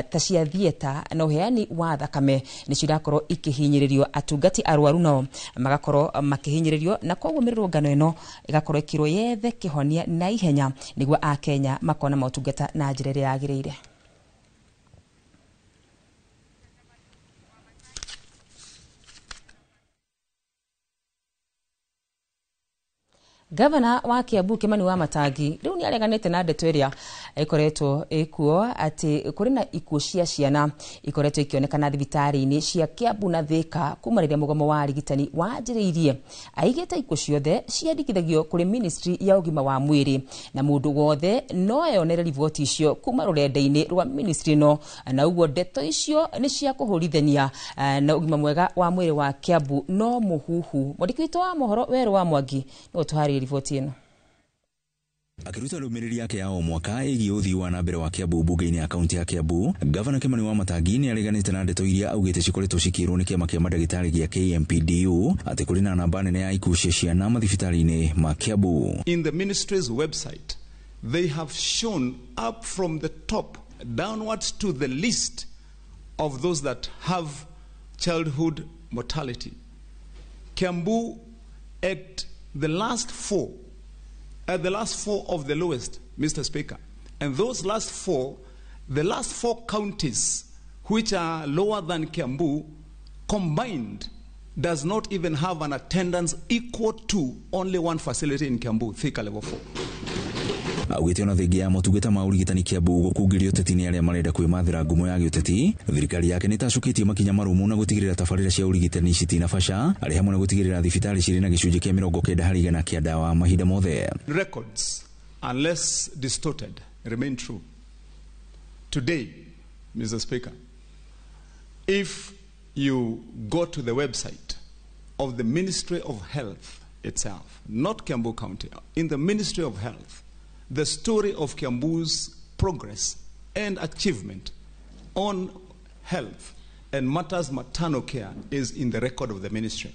ta cia thieta na ũheani wa thakame nĩcio irakorwo ikĩhinyĩrĩrio, atungati arwaru nao magakorwo makĩhinyĩrĩrio, na koguo mĩrũrũngano ĩno ĩgakorwo ĩkĩrwo yethe kĩhonia na ihenya nĩguo akenya makona motungata na njĩra ĩrĩa yagĩrĩire. Gavana wa Kiambu Kimani wa Matangi riu ni areganite na ndeto iria ikoretwo ikuo ati kuri na ikuo cia ciana ikoretwo ikionekana thibitari-ini cia Kiambu na Thika kuma riria mugomo wa arigitani wanjiriirie. Aigite ikuo ciothe ciandikithagio kuri ministry ya ugima wa mwiri na mundu wothe no eyonere riboti icio kuma rurenda-ini rwa ministry no, na uguo ndeto icio ni cia kuhurithania na ugima mwega wa mwiri wa Kiambu no muhuhu. Mwandiki witũ wa mohoro Werũ wa Mwangi no tuharĩrie riboti ĩno. Akĩruta ndũmĩrĩri yake ya o mwaka ĩgiĩ ũthii wa na mbere wa Kiambu mbunge-inĩ ya kaunti ya Kiambu, Gavana Kimani Wamatangi nĩ areganĩte na ndeto iria augĩte cikoretwo cikĩrwo nĩ kĩama kĩa mandagĩtarĩ gĩa KMPDU atĩ kũrĩ na namba nene ya ikuũ cia ciana mathibitarĩ-inĩ ma Kiambu. In the ministry's website, they have shown up from the top downwards to the list of those that have childhood mortality. Kiambu at the last four, at the last four of the lowest, Mr. Speaker. And those last four, the last four counties which are lower than Kiambu combined does not even have an attendance equal to only one facility in Kiambu, Thika Level 4. Augĩte ona thengia ya motungata ma ũrigitani Kiambu gũkungĩrio ũteti nĩ arĩa marenda kwĩmathĩra ngumo ya gĩũteti, thirikari yake nĩ ĩtacũkĩtie makinya marũmu na gũtigĩrĩra tabarĩra cia ũrigitani citinabaca, arĩ hamwe na gũtigĩrĩra thibitarĩ cirĩ na gĩcunjĩ kĩa 90% kĩa ndawa mahinda mothe. Records, unless distorted, remain true. Today, Mr. Speaker, if you go to the website of the Ministry of Health itself, not Kiambu County, in the Ministry of Health, the story of Kiambu's progress and achievement on health and matters maternal care is in the record of the ministry.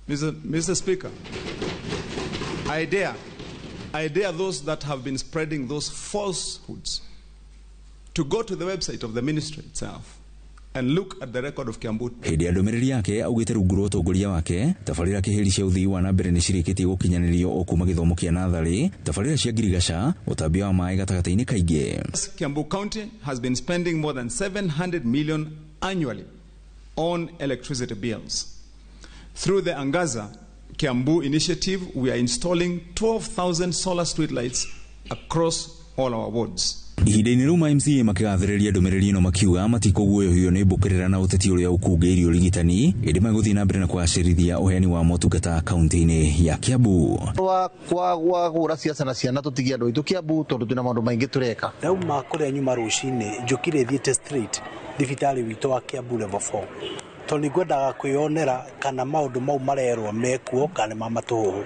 Mr. Speaker, I dare those that have been spreading those falsehoods to go to the website of the ministry itself and look at the record of Kiambu. Hĩndĩ ya ndũmĩrĩri yake augĩte rungu rwa ũtongoria wake tabarĩra kĩhĩri cia ũthii wa na mbere nĩ cirĩkĩtie gũkinyanĩrio o kuma gĩthomo kĩa natharĩ, tabarĩra cia ngirigaca, ũtambia wa maĩ gatagatĩ-inĩ kaingĩ. Kiambu County has been spending more than 700 million annually on electricity bills. Through the Angaza Kiambu initiative, we are installing 12,000 solar streetlights across all our wards. Ihinda-inĩ rĩu ma MCA makĩgathĩrĩria ndũmĩrĩri ĩno makiuga matikũguoyohio nĩ mbũkĩrĩra na ũteti ũrĩa ũkungĩirio ũrigitani, ĩndĩ megũthiĩ na mbere na kũgacĩrithia ũheani wa motungata kaunti-inĩ ya Kiambu. Wagũra ciaca na ciana tũtigie andũ aitũ Kiambu tondũ twĩna maũndũ maingĩ tũreka. Ndauma kũrĩa nyuma rũcinĩ njũkire thiĩte straight thibitarĩ witũ wa Kiambu Level 4 tondũ nĩngwendaga kwĩyonera kana maũndũ mau marerwo mekuo kana ma matũhũhũ,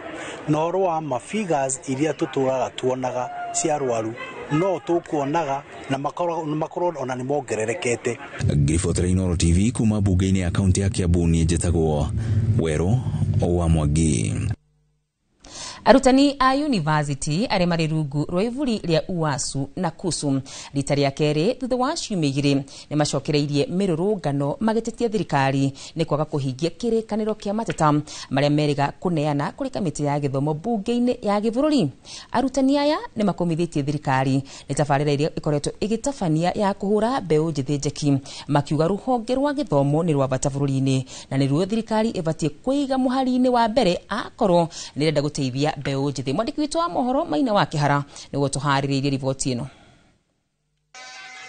na ũhoro wa ma figures iria tũtũraga tuonaga cia arwaru no tũkuonaga na makorwo ona nĩ mongererekete. Ngĩribotera Inooro TV kuma mbunge-inĩ ya kaunti ya Kiambu, niĩ njĩtagwo Werũ wa Mwangi. Arutani a university arĩa marĩ rungu rwa iburi rĩa UASU na KUSU rita rĩa kerĩ thutha wa ciumia igĩrĩ nĩ macokereirie mĩrũrũngano magĩtetia thirikari nĩ kwaga kũhingia kĩrĩkanĩro kĩa mateta marĩa merĩga kũneana kũrĩ kamĩtĩ ya gĩthomo mbunge-inĩ ya gĩbũrũri. Arutani aya nĩ makũmithĩtie thirikari nĩ tabarĩra ĩrĩa ĩkoretwo ĩgĩtabania ya kũhũra mbeũ njĩthĩ njeki, makiuga rũhonge rwa gĩthomo nĩ rwa bata bũrũri-inĩ na nĩruo thirikari ĩbatiĩ kũiga mũhari-inĩ wa mbere akorwo nĩrenda gũteithia mbeũ njĩthĩ. Mwandĩki witũ wa mohoro Maina wa Kĩhara nĩguo tũharĩrĩirie riboti ĩno.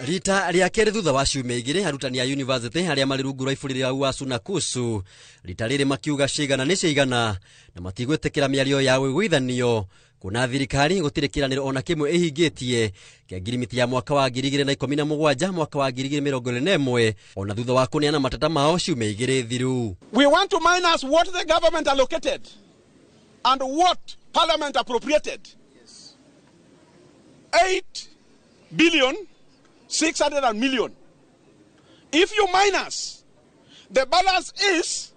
Rita rĩa kerĩ thutha wa ciumia igĩrĩ arutani a university arĩa marĩ rungu rwa iburi rĩa UASU na KUSU rita rĩrĩ makiuga cigana nĩ cigana na matigwĩtĩkĩra mĩario ya ũiguithanio kuna thirikari gũtirĩ kĩranĩro ona kĩmwe ĩhingĩtie kĩa ngirimiti ya mwaka wa 2017 mwaka wa 2021 ona thutha wa kũneana mateta mao ciumia igĩrĩ thiru. We want to minus what the government allocated and what Parliament appropriated. Yes. 8.6 billion. If you minus, the balance is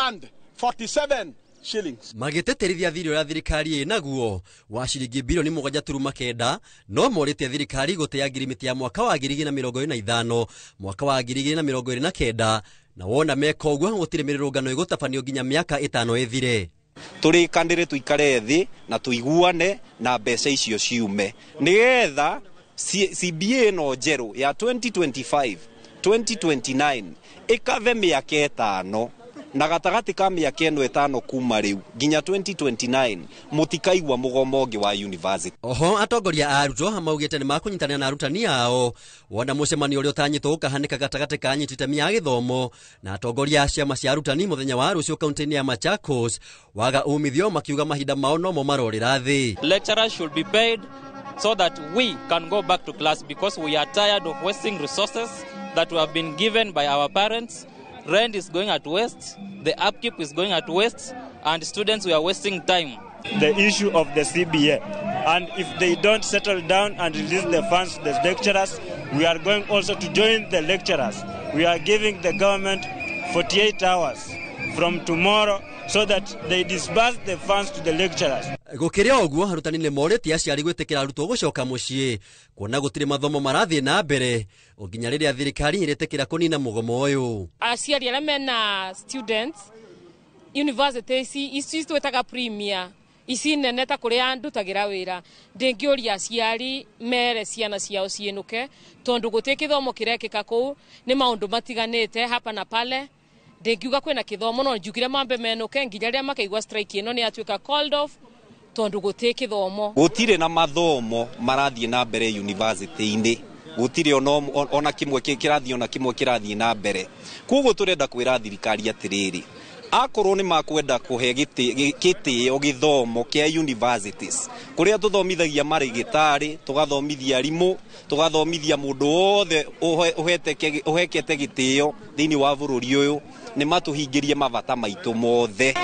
7,974,630,447 shillings. Magĩtĩtĩrithia thirĩ ũrĩa thirikari ĩnaguo wa ciringi bilioni 7.9 no morĩtie thirikari gũtĩa ngirimiti ya mwaka wa 2025 mwaka wa 2029 na wona meka ũguo gũtirĩ mĩrũrũngano ĩgũtabanio nginya mĩaka 5 ĩthire. Tũrĩkanĩre tũikare thĩ na tũiguane na mbeca icio ciume nĩgetha CBA ĩno njerũ ya 2025 2029 ĩkathe mĩaka 5 na gatagatĩ ka mĩaka ĩno 5 kuma rĩu nginya 2029 mũtikaigua mũgomo ũngĩ wa university. Oho atongoria a arutwo maugĩte nĩ makũnyitanĩra na arutani ao wona mũcemanio ũrĩa ũtanyĩtwo ũkahanĩka gatagatĩ ka anyiti itemi a gĩthomo na atongoria a ciama cia arutani mũthenya wa rũciũ kaunti-inĩ ya Machakos waga umithio makiuga mahinda mao nomo marorĩra thĩ. Lecturers should be paid so that we can go back to class because we are tired of wasting resources that we have been given by our parents. Rent is going at waste, the upkeep is going at waste, and students, we are wasting time. The issue of the CBA, and if they don't settle down and release the funds to the lecturers, we are going also to join the lecturers. We are giving the government 48 hours from tomorrow so that they disburse the funds to the lecturers. Gũkĩrĩ o ũguo arutani nĩ morĩtie aciari gwĩtĩkĩra arutwo gũcoka mũciĩ kuona gũtirĩ mathomo marathiĩ na mbere o nginya rĩrĩa thirikari ĩrĩtĩkĩra kũnina mũgomo ũyũ. Aciari arĩa mena students university ici twĩtaga premier ici nene ta kũrĩa ndutagĩra wĩra, ndĩngĩũria aciari mere ciana ciao ciĩnũke tondũ gũtirĩ kĩthomo kĩrekĩka kũu, nĩ maũndũ matiganĩte hapa na pale. Ndingiuga kwĩna kĩthomo no njugire mambe menũke nginya rĩrĩa makaigua strike ĩno nĩ yatuĩka called off tondũ gũtirĩ kĩthomo. Gũtirĩ na mathomo marathiĩ na mbere university-inĩ, gũtirĩ ona kĩmwe kĩrathiĩ ona kĩmwe kĩrathiĩ na mbere. Koguo tũrenda kwĩra thirikari atĩrĩrĩ, akorwo nĩ makwenda kũhe gĩtĩo gĩthomo kĩa universities kũrĩa tũthomithagia marĩgĩtarĩ, tũgathomithia arimũ, tũgathomithia mũndũ wothe ũhekete gĩtĩo thĩinĩ wa bũrũri ũyũ, nĩ matũhingĩrie mabata maitũ mothe.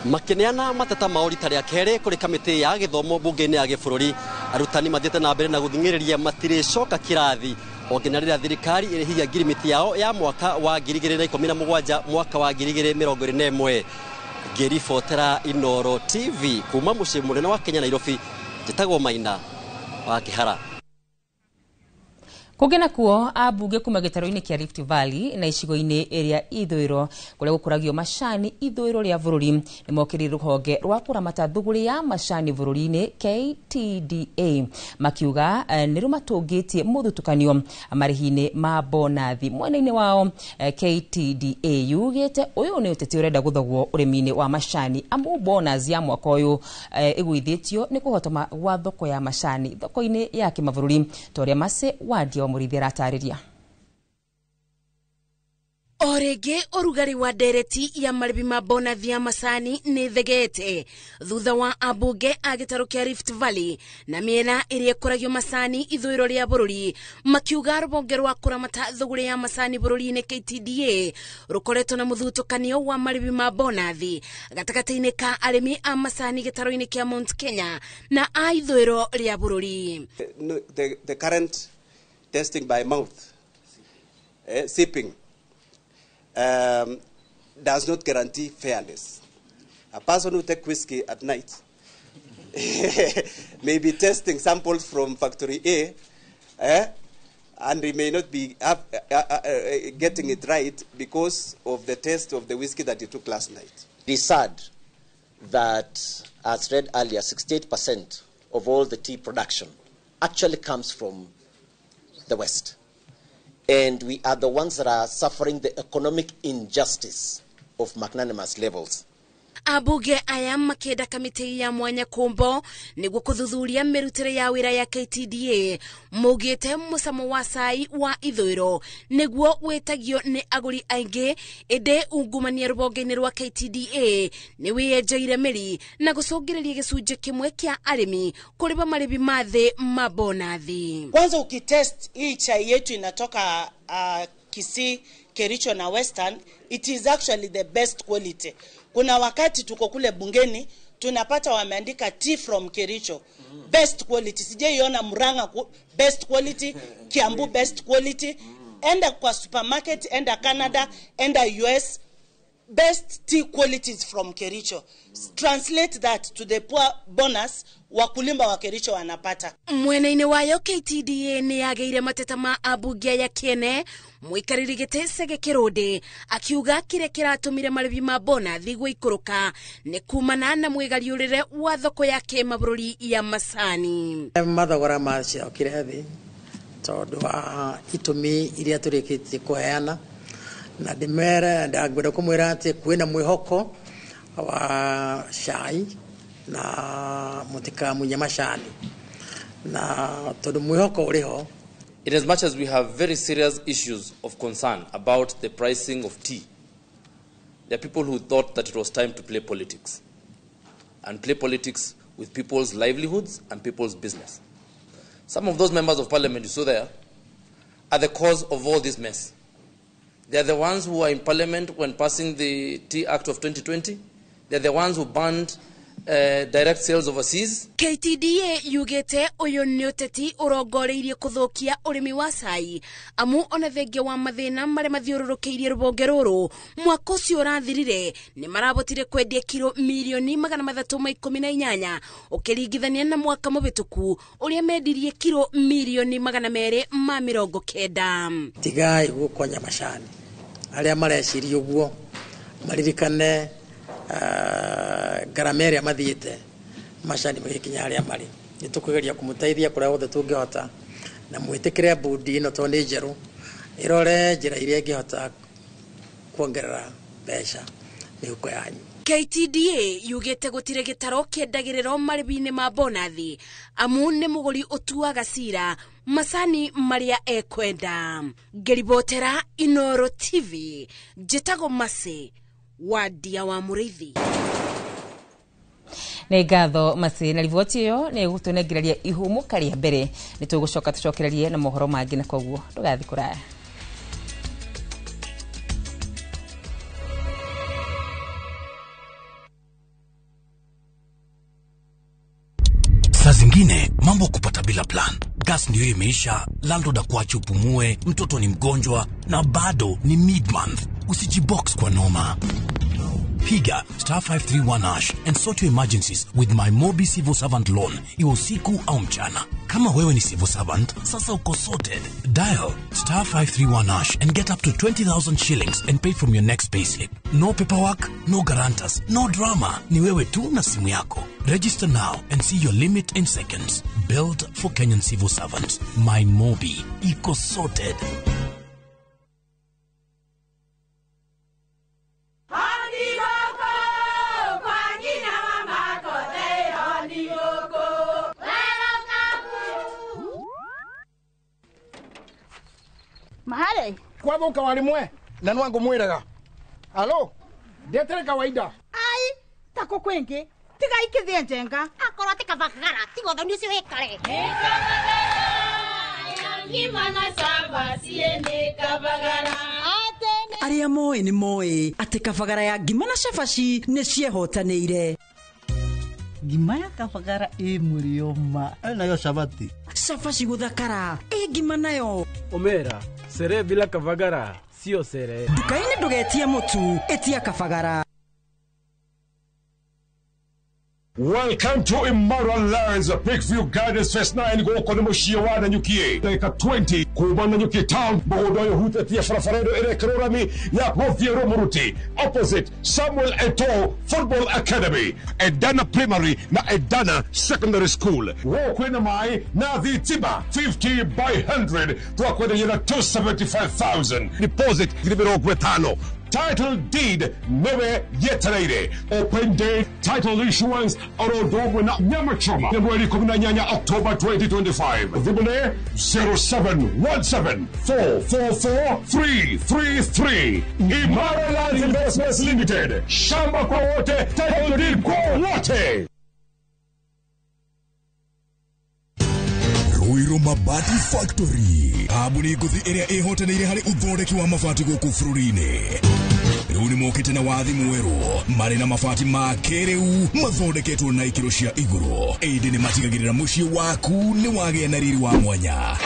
Makĩneana mateta mao rita rĩa kerĩ kũrĩ kamĩtĩ ya gĩthomo mbunge-inĩ ya gĩbũrũri, arutani mathiĩte na mbere na gũthing'ĩrĩria matirĩcoka kĩrathi o nginya rĩrĩa thirikari ĩrĩhigia ngirimiti yao ya mwaka wa 2017 mwaka wa 2021. Ngĩribotera Inooro TV kuma mũciĩ mũnene wa Kenya Nairobi, njĩtagwo Maina wa Kĩhara. Kũngĩ nakuo ambunge kuma gĩtarũ-inĩ kĩa Rift Valley na icigo-inĩ ĩrĩa ithũĩro kũrĩa gũkũragio macani ithũĩro rĩa bũrũri nĩmokĩrĩire rũhonge rwa kũramata thũgũrĩ ya macani bũrũri-inĩ KTDA makiuga nĩ rũmatũngĩtie mũthutũkanio marĩhi-inĩ ma bonathi. Mwena-inĩ wao KTDA yugĩte ũyũ nĩ ũteti ũrenda gũthogwo ũrĩmi-inĩ wa macani amu bonathi ya mwaka ũyũ ĩgũithĩtio nĩ kũhotoma gwa thoko ya macani thoko-inĩ ya kĩmabũrũri ta ũrĩa Mercy Wandia wa Mũrĩithi aratarĩria. O rĩngĩ ũrugarĩ wa ndereti ya marĩhi ma bonathi ya macani nĩ thegete thutha wa ambunge a gĩtarũ kĩa Rift Valley na mĩena ĩrĩa ĩkũragio macani ithũĩro rĩa bũrũri makiuga rũhonge rwa kũramata thũgũrĩ ya macani bũrũri-inĩ KTDA rũkoretwo na mũthutũkanio wa marĩhi ma bonathi gatagatĩ-inĩ ka arĩmi a macani gĩtarũ-inĩ kĩa Mount Kenya na a ithũĩro rĩa bũrũri. The current testing by mouth, sipping, does not guarantee fairness. A person who takes whiskey at night may be testing samples from factory A, and he may not be getting it right because of the taste of the whiskey that he took last night. It is sad that, as read earlier, 68% of all the tea production actually comes from the West. And we are the ones that are suffering the economic injustice of magnanimous levels. Ambunge aya makĩenda kamĩtĩ ya mwanya kũmbo nĩguo kũthuthuria mĩrutĩre ya wĩra ya KTDA maugĩte mũcamo wa cai wa ithũĩro nĩguo wĩtagio nĩ agũri aingĩ ĩndĩ ungumania rũhonge-inĩ rwa KTDA nĩ wĩyenjeire mĩri na gũcũngĩrĩria gĩcunjĩ kĩmwe kĩa arĩmi kũrĩba marĩhi ma thĩ ma bonathi. Kwanza ukitest hii chai yetu inatoka Kisii, Kericho na Western, it is actually the best quality. Kuna wakati tuko kule bungeni tunapata wameandika tea from Kericho, best quality. Sijaiona Murang'a best quality, Kiambu best quality. Enda kwa supermarket, enda Canada, enda US, best tea qualities from Kericho. Translate that to the poor bonus wakulima wa Kericho wanapata. Mwena-inĩ wayo KTDA nĩ yagĩire mateta ma ambunge ya kĩene mũikarĩri gĩtĩ Chege Kĩrũndĩ akiuga kĩrĩa kĩratũmire marĩhi ma bonathi gũikũrũka nĩ kumana na mwĩgariũrĩre wa thoko ya kĩmabũrũri ya macani. Mathogora macokire thĩ tondũ wa itũmi iria tũrĩkĩtie kũheana na ndĩmere ndangwenda kũmwĩra atĩ kwĩna mwĩhoko wa cai na mũtikamunye macani na tondũ mwĩhoko ũrĩ ho. In as much as we have very serious issues of concern about the pricing of tea, there are people who thought that it was time to play politics, and play politics with people's livelihoods and people's business. Some of those members of parliament you saw there are the cause of all this mess. They are the ones who were in parliament when passing the Tea Act of 2020. They are the ones who banned direct sales overseas. KTDA yugite uyu ni uteti urongoreirie kuthukia urimi wa cai amu ona thengia wa mathina maria mathiururukeirie rubonge ruru mwaka ucio urathirire ni marabotire kwendia kiro milioni 318 ukiringithania na mwaka mubituku uria mendirie kiro milioni 290. Tigai gukonya macani aria mareciria uguo maririkane ngarama ĩrĩa mathiĩte macani magĩkinya harĩa marĩ. Nĩ tũkũgeria kũmũteithia kũrĩa guothe tũngĩhota na mwĩtĩkĩre bodi ĩno tondũ nĩ njerũ ĩrore njĩra iria ĩngĩhota kuongerera mbeca mĩhuko yanyu. KTDA yugĩte gũtirĩ gĩtaro kĩendagĩrĩrwo marĩbi-inĩ ma bonathi amu nĩ mũgũri ũtuaga cira macani marĩa ekwenda. Ngĩribotera Inoro TV njĩtagwo Mercy Wadia wa Mũrĩithi. Nĩ ngatho Mercy na riboti ĩyo nĩ ĩgũtũnengereria ihũmũka rĩa mbere. Nĩ tũgũcoka tũcokererie na mohoro mangĩ na koguo ndũgathiĩ kũraya. Saa zingine mambo kupata bila plan. Gas ndio imeisha, landlord akuache upumue, mtoto ni mgonjwa na bado ni mid-month. Usijibox kwa noma. Piga star 531 hash and sort your emergencies with my Mobi Civil Servant Loan. Iwe usiku au mchana. Kama wewe ni civil servant, sasa uko sorted. Dial star 531 hash and get up to 20,000 shillings and pay from your next payslip. No paperwork, no guarantors, no drama. Ni wewe tu na simu yako. Register now and see your limit in seconds. Built for Kenyan civil servants. My Mobi. Iko sorted. Mahale kwathuka warimwe na nwangu mwiraga alo ndetere kawaida ai tako kwingi tiga ikithie njenga akorwo ti kabagara tiga uthoni ucio wikare Arĩa moĩ nĩ moĩ atĩ kabagara ya ngima na cabaci nĩ ciehotanĩire. Ngima ya kabagara ĩ mũrĩo ma nayo cabati cabaci gũthakara ĩ ngima nayo omera sere bila kabagara sio sere. Nduka-inĩ ndũgetie mũtu ĩtia kabagara. Welcome to Imara Lands, Peakview Gardens Phase 9 gũkũ nĩ mũciĩ wa Nanyuki. Ndagĩka 20 kuma Nanyuki town mũgũnda ũyũ ũhutĩtie barabara ĩno ĩrekĩrwo rami ya gũthiĩ Rũmũruti opposite Samuel Eto'o Football Academy, Edana Primary na Edana Secondary School. Gũkũ kwĩna maĩ na thitima 50 by 100 twakwenderia na 275,000 deposit 50,000. Title deed newe yetereire. Open day title issuance oro na nyama choma mweri 18 October 2025. Thimũ 0717 444 333. Imara Land Investments Limited. Shamba kwa wote, title deed kwa wote. Ruiru Mabati Factory kambuni ngũthi ĩrĩa ĩhotanĩire harĩ ũthondeki wa mabati gũkũ bũrũri-inĩ. Rĩu nĩ mokĩte na wathi mwerũ marĩ na mabati ma kĩrĩu mathondeketwo na ikĩro cia igũrũ, ĩndĩ nĩ matigagĩrĩra mũciĩ waku nĩ wagĩa na riri wa mwanya.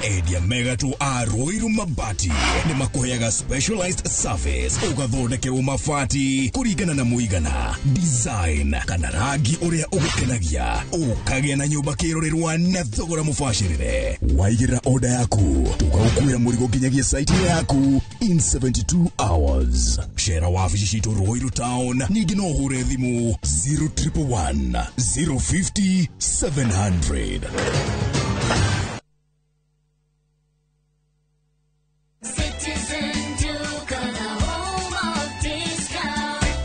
Endia mega tu a Ruiru Mabati nĩ makũheaga specialized service ũgathondekerwo mabati kũringana na mũigana, design kana rangi ũrĩa ũgũkenagia, ũkagĩa na nyũmba kĩrorerwa na thogora mũbacĩrĩre. Waigĩrĩra order yaku tũgagũkuĩra mũrigo nginyagia site yaku in 72 hours. Cera wabici citũ Ruiru town, ningĩ no ũhũre thimũ 0111 050 700.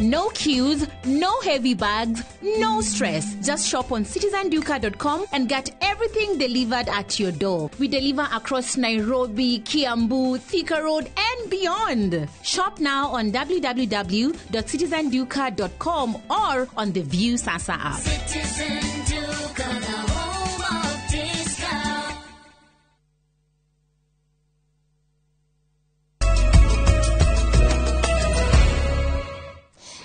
No queues, no heavy bags, no stress. Just shop on citizenduka.com and get everything delivered at your door. We deliver across Nairobi, Kiambu, Thika Road, and beyond. Shop now on www.citizenduka.com or on the View Sasa app. Citizen Duka, the home of discount.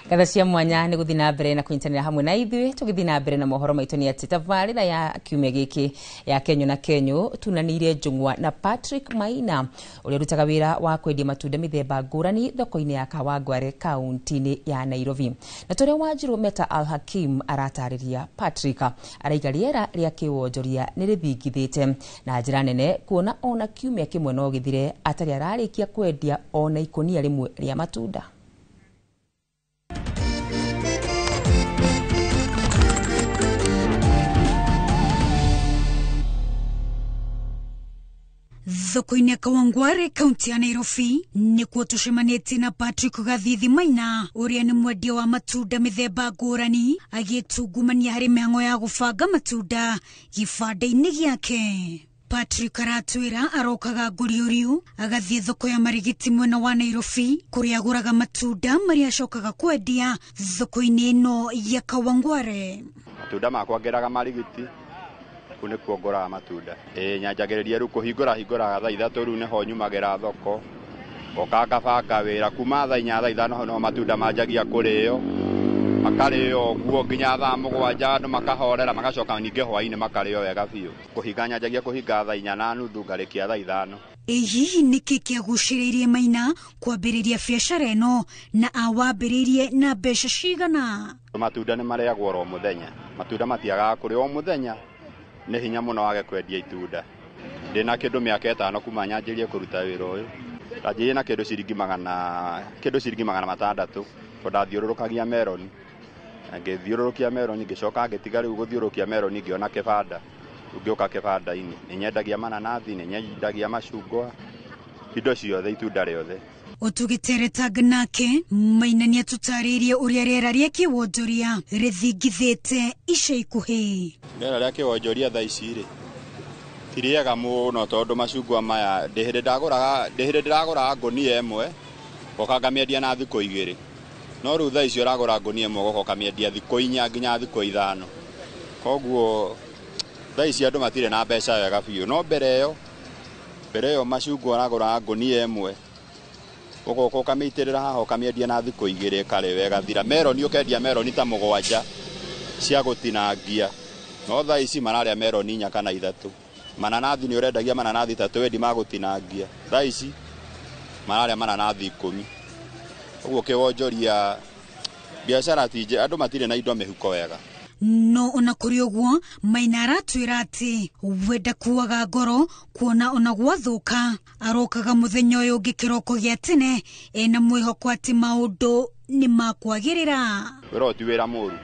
Ngatho cia mwanya nĩ gũthiĩ na mbere na kũnyitanĩra hamwe na ithuĩ tũgĩthiĩ na mbere na mohoro maitũ nĩ atĩ tabarĩra ya kiumia gĩkĩ ya Kenyũ na Kenyũ tunanĩire njũng'wa na Patrick Maina ũrĩa ũrutaga wĩra wa kwendia matunda mĩthemba ngũrani thoko-inĩ ya Kawangware kaunti-inĩ ya Nairobi. Na tũrĩa Wanjirũ Meta Al Hakim aratarĩria, Patrick araiga rĩera rĩa kĩwonjoria nĩ rĩthingithĩte na njĩra nene kuona ona kiumia kĩmwe no gĩthire atarĩ ararĩkia kwendia ona ikũnia rĩmwe rĩa matunda. Thoko-inĩ ya Kawangware kaunti ya Nairobi nĩkuo tũcemanĩtie na Patrick Gathithi Maina ũrĩa nĩ mwendia wa matunda mĩthemba ngũrani agĩtungumania harĩ mĩhang'o ya gũbanga matunda gĩbanda-inĩ gĩake. Patrick aratwĩra arokaga ngũriũriũ agathiĩ thoko ya Marigiti mwena wa Nairobi kũrĩa agũraga matunda marĩa acokaga kwendia thoko-inĩ ĩno ya Kawangware. Matunda makwa ngeraga Marigiti kuu nĩkuo ngũraga matunda. Nyanjagĩrĩria rĩu kũhingũra hingũraga thaa 3 rĩu nĩho nyumagĩra thoko ngoka ngabanga wĩra kuma thaa 4 thaa 5 no matunda manjagia kũrĩo makarĩo ũguo nginya thaa 7 andũ makahorera magacoka ningĩ hwaĩ-inĩ makarĩo wega biũ. Kũhinga nyanjagia kũhinga thaa 4:30 ngarĩkia thaa 5. Ĩ hihi nĩkĩ kĩagucĩrĩirie Maina kwambĩrĩria biacara ĩno na awambĩrĩirie na mbeca cigana? Matunda nĩ marĩagwo oro mũthenya, matunda matiagaga kũrĩo o mũthenya, nĩ hinya mũno wage kwendia itunda. Ndĩna kĩndũ mĩaka 5 kuma nyanjĩrie kũruta wĩra ũyũ. Ndanjĩrĩirie na kĩndũ ciringi 600 tondũ ndathiũrũrũkagia meroni. Ngĩthiũrũrũkia meroni ngĩcoka ngĩtiga rĩu gũthiũrũrũkia meroni ngĩona kĩbanda. Ngĩũka kĩbanda-inĩ nĩ nyendagia mananathi, nĩ nyendagia macungwa, indo ciothe, itunda rĩothe. Ũtũgĩteretanga nake Maina nĩatũtarĩirie ũrĩa rĩera rĩa kĩwonjoria rĩthingithĩte ica ikuhĩ. Rĩera rĩa kĩwonjoria thaa ici rĩ ti rĩega mũno tondũ macungwa maya ndĩ hĩndĩ ndĩragũraga ngũnia ĩmwe ngoka ngamĩendia na thikũ 2, no rĩu thaa ici ũragũra ngũnia ĩmwe ũgoka ũkamĩendia thikũ 4 nginya thikũ 5. Koguo thaa ici andũ matirĩ na mbeca wega biũ, no mbere ĩyo macungwa ũragũraga ngũnia ĩmwe ũgoka ũkamĩitĩrĩra haha ũkamĩendia na thikũ 2 ĩkarĩo ĩgathira. Meroni ũkendia meroni ta 7 cia gũtinangia, no thaa ici mararĩa meroni 4 kana 3. Mananathi nĩ ũrendagia mananathi ta 20 ma gũtinangia, thaa ici mararĩa mananathi 10. Ũguo kĩwonjoria biacara ti andũ matirĩ na indo mĩhuko wega. No ona kũrĩ ũguo Maina aratwĩra atĩ we ndakuaga ngoro kuona ona gwathũka arokaga mũthenya ũyũ ũngĩ kĩroko gĩa tene ena mwĩhoko atĩ maũndũ nĩ makwagĩrĩra. Wĩra ũyũ ti wĩra mũru,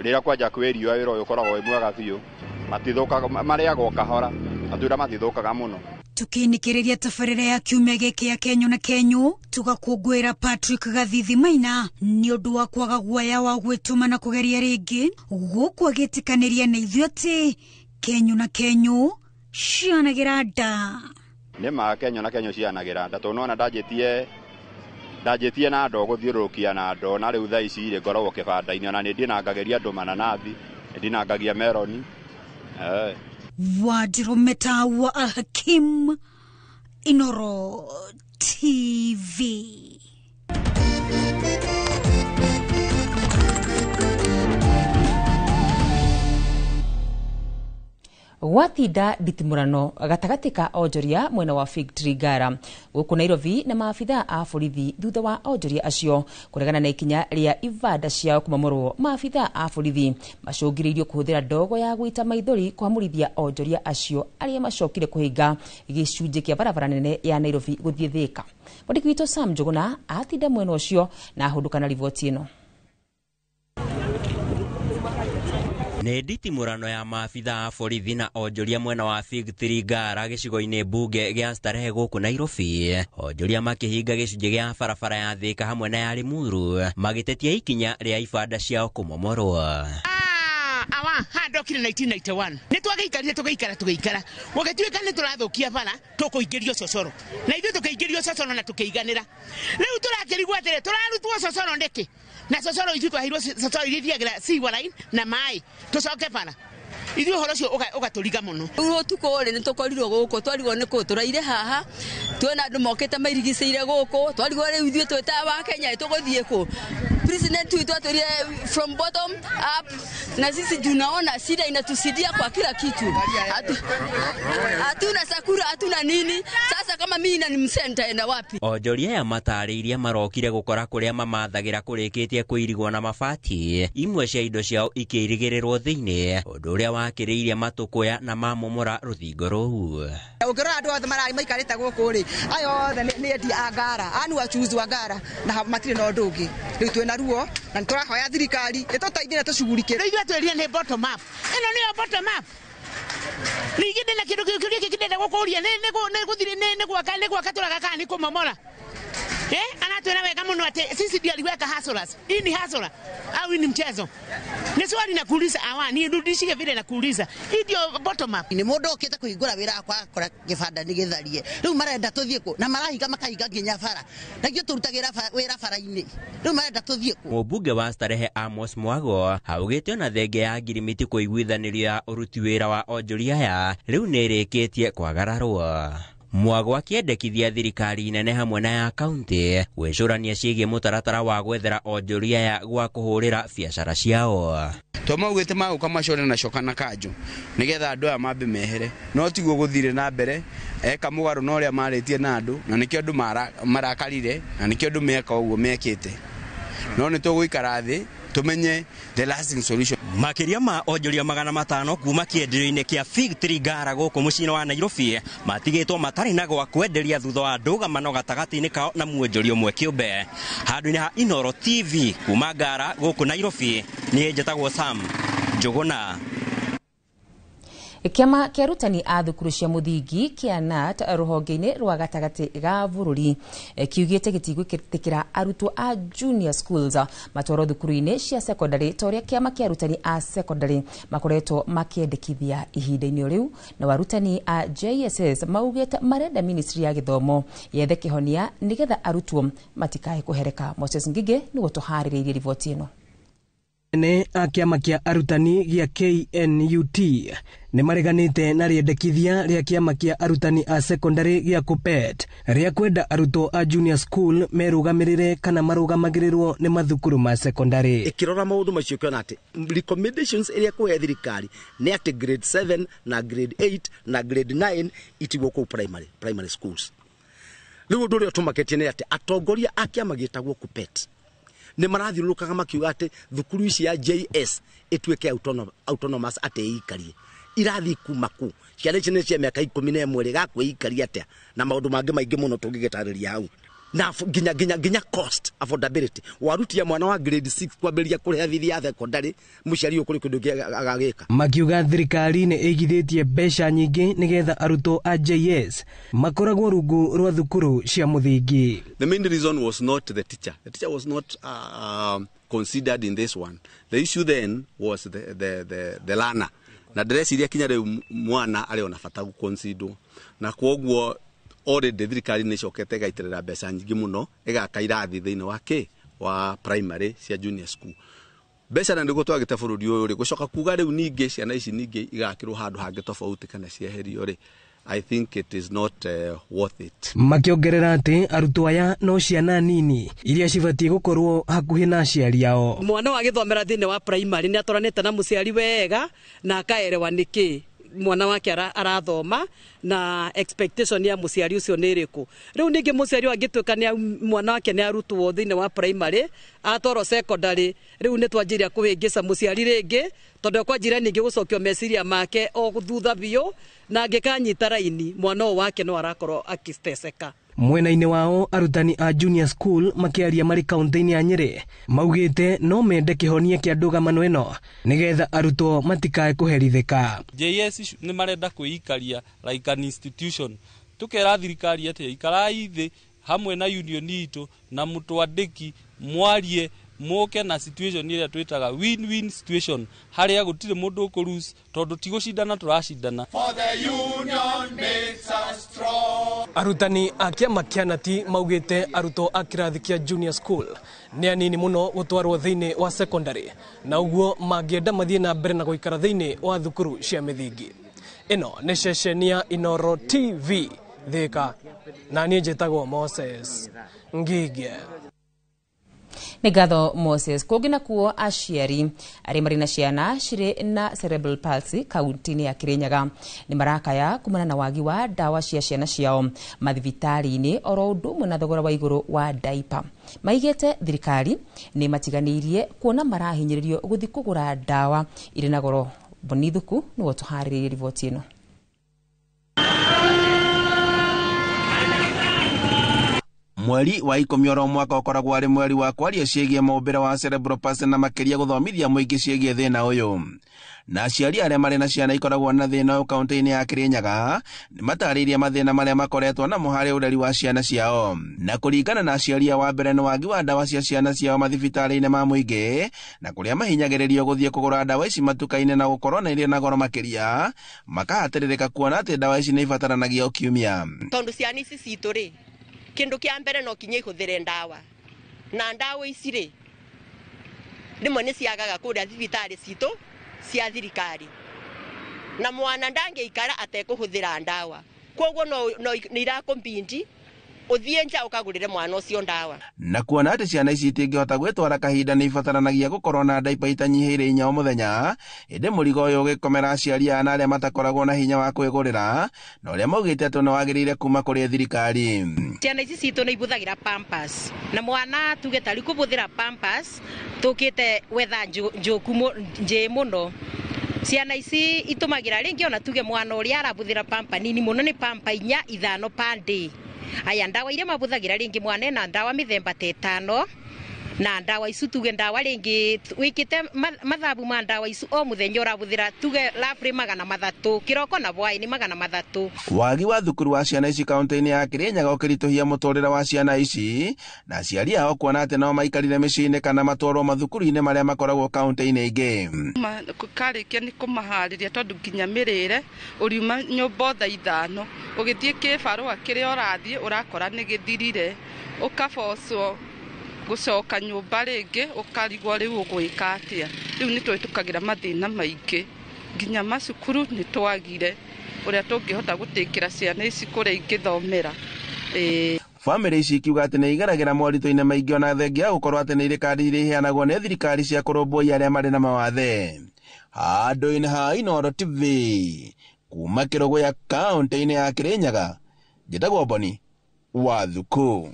rĩrĩa kwanja kwĩ riũa wĩra ũyũ ũkoragwo wĩ mwega biũ, matithũkaga, marĩagwo kahora, matunda matithũkaga mũno. Tukiinĩkĩrĩria tabarĩra ya kiumia gĩkĩ ya Kenyũ na Kenyũ tũgakũngũĩra Patrick Gathithi Maina nĩ ũndũ wa kwaga guoya wa gwĩtũma na kũgeria rĩngĩ gũkũ agĩtĩkanĩria na ithuĩ atĩ Kenyũ na Kenyũ cianagĩra nda. Nĩ ma Kenyũ na Kenyũ cianagĩra nda tondũ nĩwona ndanjĩtie na ndoo gũthiũrũrũkia na ndoo, na rĩu thaa ici rĩ ngoragwo kĩbanda-inĩ, ona nĩ ndinangagĩria andũ mananathi, nĩ ndinangagia meroni. Wanjirũ Meta wa Al-Hakim, Inoro TV. Gwatinda nditimũrano gatagatĩ ka onjoria mwena wa Fig Tree Ngara gũkũ Nairobi na maabithaa a borithi thutha wa onjoria acio kũregana na ikinya rĩa ibanda ciao kũmomorwo. Maabithaa a borithi macũngĩrĩirio kũhũthĩra ndogo ya gũita maithori kũhamũrithia onjoria acio arĩa macokire kũhinga gĩcunjĩ kĩa barabara nene ya Nairobi gũthiĩ Thĩka. Mwandĩki witũ Sam Njũgũna atinda mwena ũcio na ahũndũka na riboti ĩno. Nĩ nditimũrano ya maabithaa a borithi na onjoria mwena wa Fig Tree Ngara gĩcigo-inĩ mbunge gĩa Starehe gũkũ Nairobi. Onjoria makĩhinga gĩcunjĩ gĩa barabara ya Thĩka hamwe na ya Limuru magĩtetia ikinya rĩa ibanda ciao kũmomorwo. Awa handokire 1991 nĩ twagĩikarire tũgĩikara gũgĩtuĩka nĩ tũrathũkia bara tũkũingĩrio cocoro na ithuĩ tũkĩingĩrio cocoro na tũkĩiganĩra. Rĩu tũrakĩrigwo atĩrĩ tũrarutwo cocoro nĩkĩ na cocoro ithuĩ twaheirwo cocoro iria ithiagĩra sewer line na maĩ tũcoke bara ithuĩ ũhoro ũcio ũgatũriga mũno. Rĩu ũtukũ rĩ nĩ tũkorirwo gũkũ twarigwo nĩ kũ tũraire haha tuona andũ mokĩte mairigicĩire gũkũ twarigwo rĩu ithuĩ twĩta wa Kenya tũgũthiĩ kũ. President wetu atwĩrire from bottom up, na sisi tunaona shida inatusidia kwa kila kitu. Hatuna sakura, hatuna nini. Sasa kama mimi na nimsenta nitaenda wapi? Onjoria aya matarĩirie marokire gũkora kũrĩa mamathagĩra kũrĩkĩtie kũirigwo na mabati, imwe cia indo ciao ikĩirigĩrĩrwo thĩinĩ, ũndũ ũrĩa wakĩrĩirie matũkũya na mamomora rũthingo rũu. Ũngĩrora andũ othe mararĩ maikarĩte gũkũ rĩ, aya othe nĩ endia a ngara, anu achuzi wa ngara, na matirĩ na ũndũ ũngĩ. Rĩu twĩna ruo na nĩtũrahoya thirikari ĩtũteithie na tũcugurikĩre. Rĩu ithuĩ twĩrire nĩ bottom up, ĩno nĩyo bottom up. Ningĩ ndĩna kĩndũ kĩũria gĩkĩ ndĩrenda gũkũria, nĩ gwaka tũraga kana nĩ kũmomora? Anatwĩra wega mũno atĩ sisi ndio aliweka hustlers. Hii ni hustler au hii ni mchezo? Ni swali nakuuliza awa, nirudishie vile nakuuliza. Hii ndio bottom up. Ni mũndũ okĩte kũhingũra wĩra akwa akora kĩbanda nĩ gĩtharie. Rĩu marenda tũthiĩ kũ? Na marahinga makahinga nginya bara. Na ithuĩ tũrutagĩra wĩra bara-inĩ. Rĩu marenda tũthiĩ kũ? Mũmbunge wa Starehe Amos Mwago augĩte ona thenge ya ngirimiti kũiguithanĩrio ya ũruti wĩra wa onjoria aya rĩu nĩ ĩrĩkĩtie kwagararwo. Mwago akĩendekithia thirikari nene hamwe na ya kaunti gwĩcũrania ciĩgiĩ mũtaratara wa gwethera onjoria aya gwa kũhũrĩra biacara ciao. Twaugĩte magũka macore na coka na kanjũ nĩgetha andũ aya mambe mehere, no tiguo gũthire na mbere eka mũgarũ na ũrĩa marĩtie na andũ, na nĩkĩo andũ marakarire, na nĩkĩo andũ meka ũguo mekĩte. No nĩ tũgũikara thĩ tumenye the lasting solution. Makĩria ma onjoria 500 kuma kĩenderio-inĩ kĩa Fig Tree Ngara gũkũ mũciĩ-inĩ wa Nairobi matigĩtwo matarĩ na gwa kwenderia thutha wa ndũgamano gatagatĩ-inĩ kao na mwonjoria ũmwe kĩũmbe. Handũ-inĩ ha Inooro TV kuma Ngara gũkũ Nairobi, niĩ njĩtagwo Sam Njũgũna. Kĩama kĩa arutani a thukuru cia mũthingi kĩa KNUT rũhonge-inĩ rwa gatagatĩ ga bũrũri kiugĩte gĩtigwĩtĩkĩra arutwo a junior schools matwarwo thukuru-inĩ cia secondary ta ũrĩa kĩama kĩa arutani a secondary makoretwo makĩendekithia ihinda-inĩ rĩu. Na arutani a JSS maugĩte marenda ministry ya gĩthomo yethe kĩhonia nĩgetha arutwo matikae kũhereka. Moses Ngige nĩguo tũharĩrĩirie riboti ĩno. Ene a kĩama kĩa arutani gĩa KNUT nĩ mareganĩte na rĩendekithia rĩa kĩama kĩa arutani a secondary gĩa KUPPET rĩa kwenda arutwo a junior school merũgamĩrĩre kana marũgamagĩrĩrwo nĩ mathukuru ma secondary. Ĩkĩrora maũndũ macio ũkĩona atĩ recommendations ĩrĩa kũhe thirikari nĩ atĩ grade 7 na grade 8 na grade 9 itigwo kũu primary schools. Rĩu ũndũ ũrĩa ũtũmakĩtie nĩ atĩ atongoria a kĩama gĩtagwo KUPPET nĩ marathiũrũrũkaga makiuga atĩ thukuru ici ya JS ĩtuĩke autonomous atĩ ĩikarie irathi kuma kũ ciana ici nĩ cia mĩaka 11 rĩ gakwĩikaria atĩa na maũndũ mangĩ maingĩ mũno tũngĩgĩtarĩria hau na nginya cost affordability warutia mwana wa grade 6 kwambĩrĩria kũrĩha bithi ya secondary mũciari ũkũrĩ kĩndũ agagĩka. Makiuga thirikari nĩ ĩigithĩtie mbeca nyingĩ nĩgetha arutwo a JS makoragwo rungu rwa thukuru cia mũthingi. The main reason was not the teacher. The teacher was not considered in this one. The issue then was the learner. Na ndĩreciria kinya rĩu mwana arĩ ona bata gũconsiderwo na kwoguo already thirikari nĩ ĩcokete ĩgaitĩrĩra mbeca nyingĩ mũno ĩgaka irathi thĩinĩ wa kĩ wa primary cia junior school. Mbeca na nĩguo twagĩte bũrũri ũyũ rĩ gũcoka kuga rĩu ningĩ ciana ici ningĩ igakĩrwo handũ hangĩ tofauti kana cieherio rĩ, I think it is not worth it. Makĩongerera atĩ arutwo aya no ciana nini iria cibatiĩ gũkorwo hakuhĩ na aciari ao. Mwana wa gĩthomera thĩinĩ wa primary nĩ atwaranĩte na mũciari wega na akaerewa nĩkĩ mwana wake arathoma na expectation ya mũciari ũcio nĩ ĩrĩkũ. Rĩu ningĩ mũciari angĩtuĩka nĩ mwana wake nĩ arutwo thĩinĩ wa primary atwarwo secondary, rĩu nĩ twanjĩria kũhĩngĩca mũciari rĩngĩ tondũ kwanjira ningĩ gũcokio meciria make o thutha biũ na angĩkanyita raini mwana ũyũ wake no arakorwo akĩteceka. Mwena-inĩ wao arutani a junior school makĩaria marĩ kaunti-inĩ ya Nyĩrĩ maugĩte no mende kĩhonia kĩa ndũgamano ĩno nĩgetha arutwo matikae kũherithĩka. JS nĩ marenda kwĩikaria like an institution. Tukera thirikari atĩ ikarai thĩ hamwe na union itũ na mũtwandĩki mwarie moke na situation ĩrĩa twĩtaga win-win situation harĩa gũtirĩ mũndũ ũkũlose tondũ ti gũcindana tũracindana. For the union makes us strong. Arutani a kĩama kĩa nati maugĩte arutwo a kĩrathi kĩa junior school nĩ anini mũno gũtwarwo thĩinĩ wa secondary na ũguo mangĩenda mathiĩ na mbere na gũikara thĩinĩ wa thukuru cia mĩthingi. Ĩno nĩ ceceni ya Inooro TV Thika, na niĩ njĩtagwo Moses Ngige. Nĩ ngatho Moses. Kũngĩ nakuo aciari arĩa marĩ na ciana cirĩ na cerebral palsy kaunti-inĩ ya Kirinyaga nĩ marakaya kumana na wagi wa ndawa cia ciana ciao mathibitarĩ-inĩ oro ũndũ ũmwe na thogora wa igũrũ wa diaper. Maigĩte thirikari nĩ matiganĩirie kuona marahinyĩrĩrio gũthiĩ kũgũra ndawa irĩ na goro. Bonithuku nĩwe ũtũharĩrĩirie riboti ĩno. Mweri wa 10 oro mwaka ũkoragwo arĩ mweri wa kwaria ciĩgiĩ mũũmbĩre wa cerebral palsy na makĩria gũthomithia mũingĩ ciĩgiĩ thĩna ũyũ. Na aciari arĩa marĩ na ciana ikoragwo na thĩna ũyũ kaunti-inĩ ya Kirinyaga nĩ matarĩirie mathĩna marĩa makoretwo namo harĩ ũreri wa ciana ciao. Na kũringana na aciari a wa mbere nĩ wagi wa ndawa cia ciana ciao mathibitarĩ-inĩ ma mũingĩ na kũrĩa mahinyagĩrĩrio gũthiĩ kũgũra ndawa ici matuka-inĩ na gũkorwo na irĩ na goro makĩria, makahatĩrĩrĩka kuona atĩ ndawa ici nĩ ibataranagia o kiumia. Tondũ ciana ici citũ rĩ, kindu kia mbere no kinya ihuthire ndawa na ndawa ici ri rimwe ni ciagaga kuria thibitari citu cia thirikari na mwana ndangĩikara atekũhũthĩra ndawa, koguo no nĩ irakombindi uthie nja ukagurire mwana ucio ndawa. Na kuona ati ciana ici itingĩhota gwĩtwara kahinda nĩ ibataranagia gũkorwo na ndaipa itanyihĩire 4 o mũthenya, ĩndĩ mũrigo ũyũ ũgĩkomera aciari aya na arĩa matakoragwo na hinya wa kwĩgũrĩra na ũrĩa maugĩte atĩ nĩ wagĩrĩire kuma kũrĩ thirikari. Ciana ici citũ nĩ ibuthagĩra Pampers na mwana tuge tari kũbũthĩra Pampers tũkĩte wetha njũku njĩ mũno. Ciana ici itũmagira rĩngĩ ona tuge mwana ũrĩa arabũthĩra pampa nini mũno nĩ pampa 4 5 per day. Aya ndawa iria mabuthagira ringi mwana na ndawa mithemba ta 5 na ndawa icu tuge ndawa ringi wikite mathabu ma ndawa icu o muthenya urabuthira tuge labri 300 kiroko na bwaini 300. Wagi wa thukuru wa ciana ici kaunti-inĩ ya Kirinyaga ũkĩritũhia mũtũrĩre wa ciana ici na aciari ao kuona atĩ no maikarire mĩciĩ-inĩ kana matwarwo mathukuru-inĩ marĩa makoragwo kaunti-inĩ ingĩ. Karĩkia nĩ kũmaharĩria tondũ nginya mĩrĩre ũriuma nyũmba thaa 5 ũgĩthiĩ kĩbarũa kĩrĩa ũrathiĩ ũrakora nĩ gĩthirire, ũkabocwo gũcoka nyũmba rĩngĩ ũkarigwo rĩu ũgwĩka atĩa. Rĩu nĩ twĩtũkagĩra mathĩna maingĩ nginya macukuru nĩ twagire ũrĩa tũngĩhota gũtĩkĩra ciana ici kũrĩa ingĩthomera. Bamĩrĩ ici ikiuga atĩ nĩ igeragĩra moritũ-inĩ maingĩ ona thengia ya gũkorwo atĩ nĩ irĩ kandi iria iheanagwo nĩ thirikari cia kũrũmbũiya arĩa marĩ na mawathe. Handũ-inĩ ha Inooro TV kuma Kĩrũgũya kaunti-inĩ ya Kirinyaga, njĩtagwo Boni wa Thuku.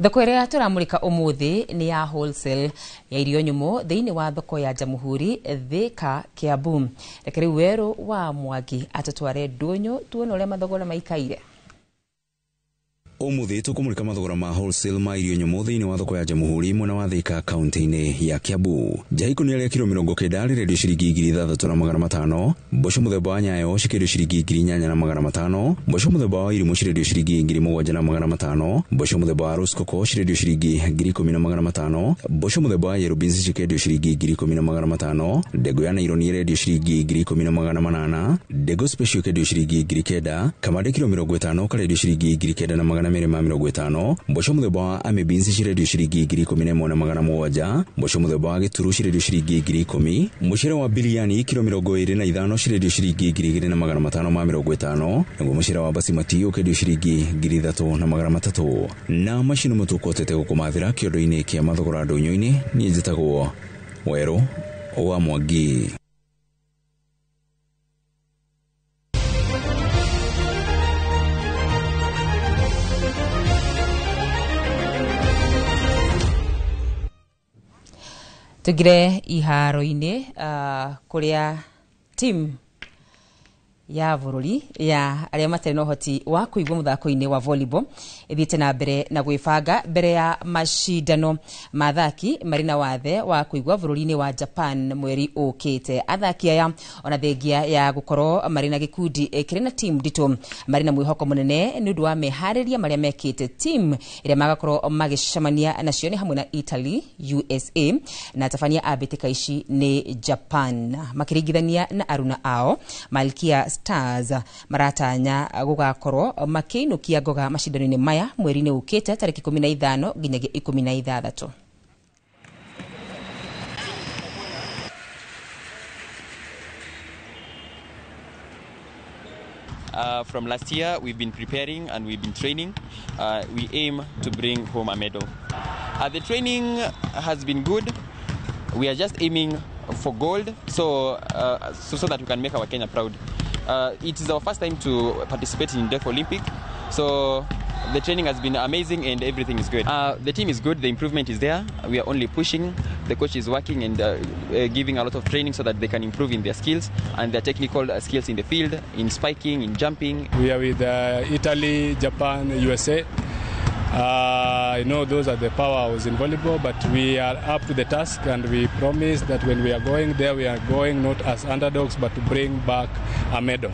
Thoko ĩrĩa tũramũrĩka ũmũthĩ nĩ ya wholesale ya irio nyũmũ thĩinĩ wa thoko ya Jamhuri Thika Kiambu. Reke rĩu Werũ wa Mwangi atũtware ndũnyũ tuone ũrĩa mathogora maikaire. Ũmũthĩ tũkũmũrĩka mathogora ma wholesale ma irio nyũmũ thĩinĩ wa thoko ya Jamhuri mwena wa Thika kaunti-inĩ ya Kiambu. Njahi ikũnia rĩa kiro 90 rĩrendio ciringi 6500, mboco mũthemba wa nyayo cikĩendio ciringi 8500, mboco mũthemba wa irimũ cirendio ciringi 7500, mboco mũthemba wa roskoko cirendio ciringi 10500, mboco mũthemba wa yellow beans cikĩendio ciringi 10500, ndengũ ya naironi ĩrendio ciringi 10800, ndengũ special ĩkendio ciringi 9000, kamande kiro 50 karendio ciringi 9250, mboco mũthemba wa ame beans cirendio ciringi 11700, mboco mũthemba wa gĩturu cirendio ciringi 10000, mũcere wa biriani kiro 25 cirendio ciringi 2550, naguo mũcere wa basimati ũkendio ciringi 3300. Na macio nĩmo tũkũhotete gũkũmathĩra kĩondo-inĩ kĩa mathogora ndũnyũ-inĩ. Niĩ njĩtagwo Werũ wa Mwangi. Tugire iharo-inĩ kũrĩa team ya bũrũri ya arĩa matarĩ na ũhoti wa kũigua mũthako-inĩ wa volleyball ĩthiĩte na mbere na gwĩbanga mbere ya macindano ma athaki marĩ na wathe wa kũigua bũrũri-inĩ wa Japan mweri ũkĩte. Athaki aya ona thengia ya gũkorwo marĩ na gĩkundi kĩrĩ na team nditũ marĩ na mwĩhoko mũnene nĩ ũndũ wa meharĩria marĩa mekĩte. Team ĩrĩa magakorwo magĩcemania nacio nĩ hamwe na Italy, USA na tabania a mbĩtĩka ici nĩ Japan. Makĩringithania na aruna ao Malkia Stars maratanya gũgakorwo makĩinũkia ngoga macindano-inĩ maya mweri-inĩ ũkĩte tarĩki 15 nginyagia 16. From last year, we've been preparing and we've been training. We aim to bring home a medal. The training has been good. We are just aiming for gold so that we can make our Kenya proud. It is our first time to participate in Deaf Olympic, so the training has been amazing and everything is good. The team is good, the improvement is there. We are only pushing. The coach is working and giving a lot of training so that they can improve in their skills and their technical skills in the field, in spiking, in jumping. We are with Italy, Japan, USA. I know those are the powerhouse in volleyball, but we are up to the task, and we promise that when we are going there, we are going not as underdogs, but to bring back a medal.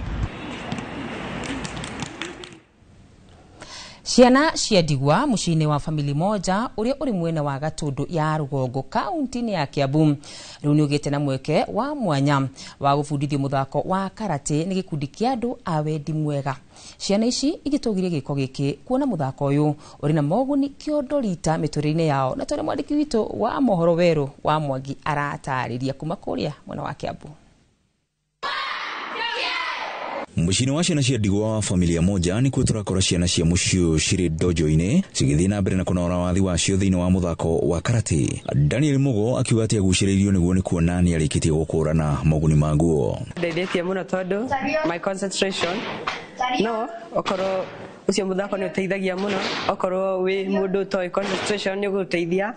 Ciana cia ndigwa muciĩ-inĩ wa famili moja ũrĩa ũrĩ mwena wa Gatũndũ ya rũgongo kaunti-inĩ ya Kiambu rĩu nĩ ũgĩte na mweke wa mwanya wa gũbundithio mũthako wa karate nĩ gĩkundi kĩa andũ a wendi mwega. Ciana ici igĩtũgirie gĩko gĩkĩ kuona mũthako ũyũ ũrĩ na moguni kĩondo rita mĩtũrĩre-inĩ yao, na tondũ mwandĩki witũ wa mohoro Werũ wa Mwangi aratarĩria kuma kũrĩa mwena wa Kiambu. Muciĩ-inĩ wa ciana cia ndigwa wa familia moja nĩkuo tũrakora ciana cia mũciĩ ũyũ cirĩ dojo-inĩ cigĩthiĩ na mbere na kũnora wathi wacio thĩinĩ wa mũthako wa karate. Daniel Mugo akiuga atĩ agucĩrĩirio nĩguo nĩ kuona nĩ arĩkĩtie gũkũrana moguni maguo. Ndeithĩtie mũno tondũ my concentration no okorwo ũcio mũthako nĩ ũteithagia mũno, okorwo wĩ mũndũ ũtoĩ concentration nĩ ũgũteithia,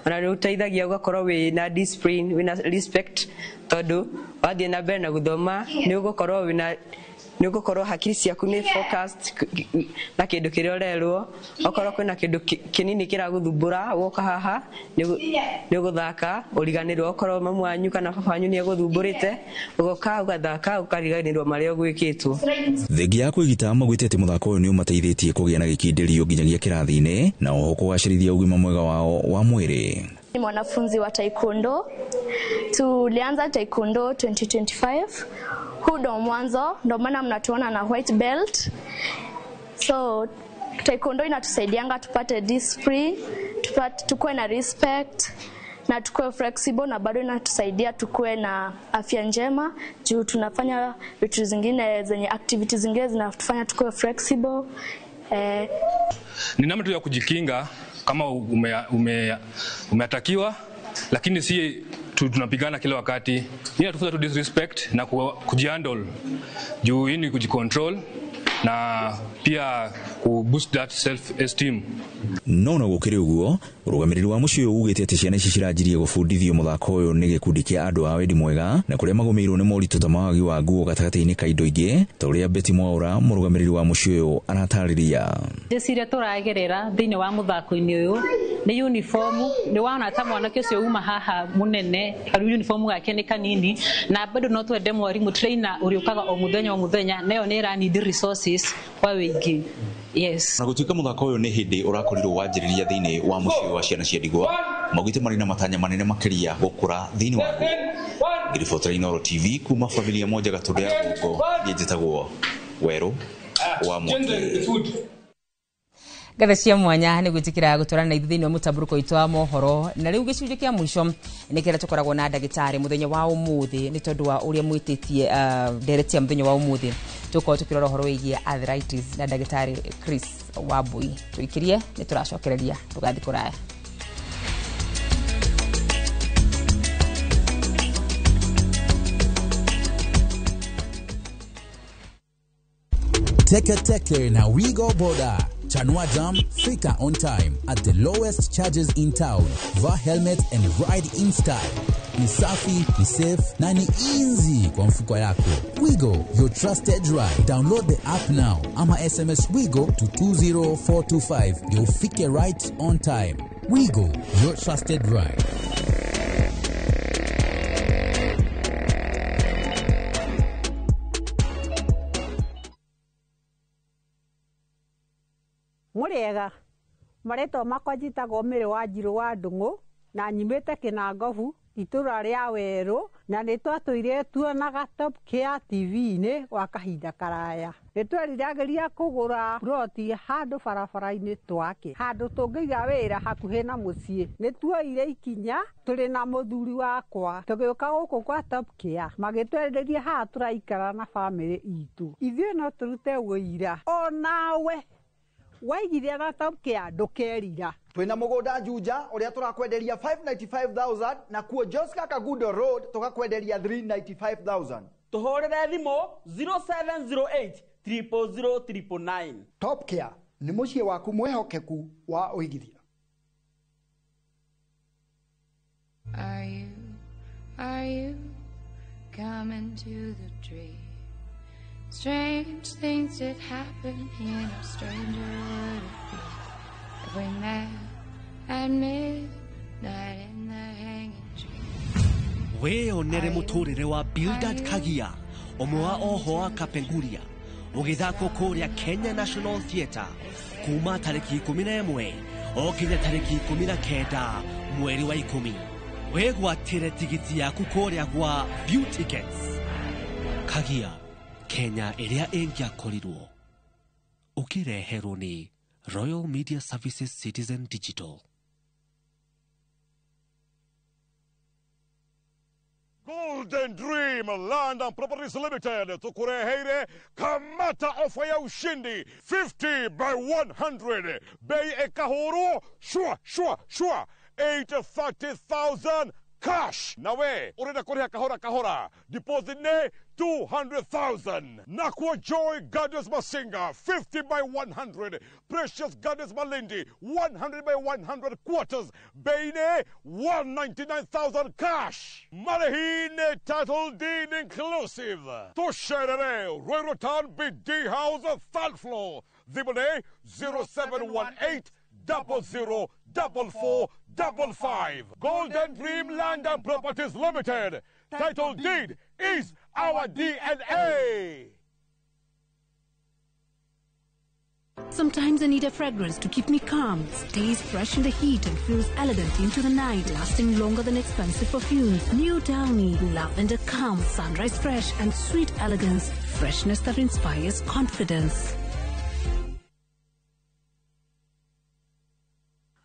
ona nĩ ũteithagia ũgakorwo wĩ na discipline, wĩna respect, tondũ wathiĩ na mbere na gũthoma nĩ ũgũkorwo wĩna nĩ ũgũkorwo hakiri ciaku nĩ focused na kĩndũ kĩrĩa ũrerwo. Okorwo kwĩna kĩndũ kĩnini kĩragũthumbũra woka haha nĩ ũgũthaka ũriganĩrwo, okorwo mamu wanyu kana baba wanyu nĩ egũthumbũrĩte ũgoka ũgathaka ũkariganĩrwo marĩa ũgwĩkĩtwo. Thengia ya kwĩgita maugĩte atĩ mũthako ũyũ nĩ ũmateithĩtie kũgĩa na gĩkindĩrio nginyagia kĩrathi-inĩ na oho kũgacĩrithia ũgima mwega wao wa mwĩrĩ. Ni mwanafunzi wa taekwondo. Tulianza taekwondo 2025. Huu ndo mwanzo, ndo maana mnatuona na white belt. So taekwondo inatusaidianga tupate discipline, tukue na respect na tukue flexible, na bado inatusaidia tukue na afya njema juu tunafanya vitu zingine zenye activities zingine zinatufanya tukue flexible. Ni namna tu ya kujikinga kama umeatakiwa, lakini si tunapigana kila wakati. Hii inatufunza tu disrespect na kujihandle. Juu hii ni kujicontrol na pia ku boost that self esteem. No na gũkĩrĩ ũguo, ũrũgamĩrĩri wa mũciĩ ũyũ ugĩte atĩ ciana ici ciranjirie gũbundithio mũthako ũyũ nĩ gĩkundi kĩa andũ a wendi mwega na kũrĩa magũmĩirwo nĩ moritũ ta ma wagi wa nguo gatagatĩ-inĩ ka indo ingĩ, ta ũrĩa Betty Mwaura mũrũgamĩrĩri wa mũciĩ ũyũ aratarĩria. Challenges iria tũragerera thĩinĩ wa mũthako-inĩ ũyũ nĩ uniform. Nĩ wona ta mwanake ũcio uma haha mũnene, rĩu uniform gake nĩ kanini, na bado no twende mwarimũ trainer ũrĩa ũkaga o mũthenya o mũthenya, nayo nĩ ĩra need resources kwa wĩingĩ. Yes. Na gũtuĩka mũthako ũyũ nĩ hĩndĩ ũrakorirwo wanjĩrĩria thĩinĩ wa mũciĩ wa ciana cia ndigwa, maugĩte marĩ na matanya manene makĩria gũkũra thĩinĩ wa guo. Ngĩribotera Inooro TV kuma familia moja Gatũndũ ya Rũgongo, niĩ njĩtagwo Werũ wa Mwangi. Ngatho cia mwanya nĩ gwĩtĩkĩra gũtwarana na ithuĩ thĩinĩ wa mũtambũrũko witũ wa mohoro. Na rĩu gĩcunjĩ kĩa mũico nĩ kĩrĩa tũkoragwo na ndagĩtarĩ mũthenya wa ũmũthĩ, nĩ tondũ wa ũrĩa mwĩtĩtie ndereti ya mũthenya wa ũmũthĩ tũkorwo tũkĩrora ũhoro wĩgiĩ arthritis na ndagĩtarĩ Chris Wambui. Tũikĩrie nĩ tũracokereria, ndũgathiĩ kũraya. Teke Teke na Wigo Boda. Chanua Jam, fika on time at the lowest charges in town. Vaa helmet and ride in style. Ni safi, ni safe na ni easy kwa mfuko yako. Wigo, your trusted ride. Download the app now ama SMS Wigo to 20425. You'll fike right on time. Wigo, your trusted ride. Mũrĩega, marĩtwa makwa njĩtagwo Mary Wanjirũ wa Ndung'u na nyumĩte Kĩnangobu Itũra rĩa werũ na nĩ twatũire tuonaga Top Care TV-inĩ gwa kahinda karaya. Nĩ tweriragĩria kũgũra ploti handũ barabara-inĩ twake, handũ tũngĩiga wĩra hakuhĩ na mũciĩ. Nĩ tuoire ikinya tũrĩ na mũthuri wakwa tũgĩũka gũkũ kwa Top Care, magĩtwenderia haha tũraikara na bamĩrĩ itũ. Ithuĩ no tũrute wũira onawe waigithia na Top Care ndũkerira. Twina mugunda Juja uria turakwenderia 595,000 na kuo Joska Kagudo Road tukakwenderia 395,000. Tuhurire thimu 0708 000 999. Top Care ni muciĩ waku mwihokeku wa uigithia. Are you coming to the tree? Strange things did happen here, no stranger would it be if we met at midnight in the hanging tree. Wĩyonere mũtũrĩre wa Bildad Kagia, ũmwe wa oho a Kapenguria, ũgĩthakwo kũrĩa Kenya National Theatre kuma tarĩki 11 o nginya tarĩki 19 mweri wa 10. Wĩgwatĩre tigiti yaku kũrĩa gwa View Tickets. Kagia, Kenya ĩrĩa ĩngĩakorirwo. Ũkĩreherwo nĩ Royal Media Services Citizen Digital. Golden Dream Land and Properties Limited tukureheire kamata ofa ya ushindi 50 by 100 bei ekahuru shwa shwa shwa 830,000 cash. Nawe urenda kuriha kahora kahora, deposit ne 200,000. Nakwa Joy Gardens Masinga 50 by 100, Precious Gardens Malindi 100 by 100 quarters, Beine 199,000 cash. Marehine title deed inclusive. Tusherere Royal Town BD House third floor. Zibone 0718 00 44 55. Golden Dream Land and Properties Limited. Title deed is our DNA. Sometimes I need a fragrance to keep me calm, stays fresh in the heat and feels elegant into the night, lasting longer than expensive perfumes. New Downy, lavender calm, sunrise fresh and sweet elegance, freshness that inspires confidence.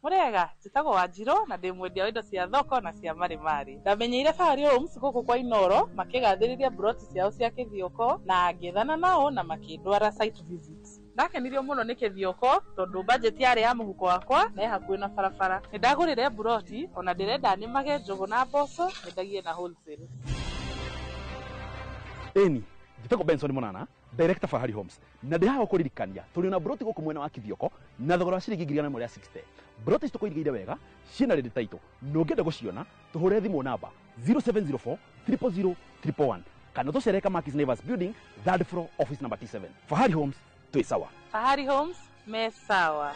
Murega njĩtagwo Wanjirũ na ndĩ mwendia wa indo cia thoko na cia marimari. Ndamenyeire Fahari Homes gũkũ kwa Inoro makĩgathĩrĩria broti ciao cia Kĩthioko na ngĩethana nao na makĩndwara site visit. Ndakenirio mũno nĩ Kĩthioko tondũ budget yarĩ ya mũhuko wakwa na ĩ hakuhĩ na barabara. Nĩndagũrire broti ona ndĩrenda nĩmage njũgũ na mboco nyendagie na wholesale. Ĩni njĩtagwo Benson Monana, Director Fahari Homes, na ndĩ haha gũkũririkania tũrĩ na broti gũkũ mwena wa Kĩthioko na thogora wa ciringi 160,000. Broti ici tũkũigĩire wega ciĩna rĩndĩ taitũ na ũngĩenda gũciona tũhũre thimũ namba 0704 000 111 kana tũcerere Kamakis Neighbors Building third floor office number T7. Fahari Homes twĩ sawa. Fahari Homes me sawa.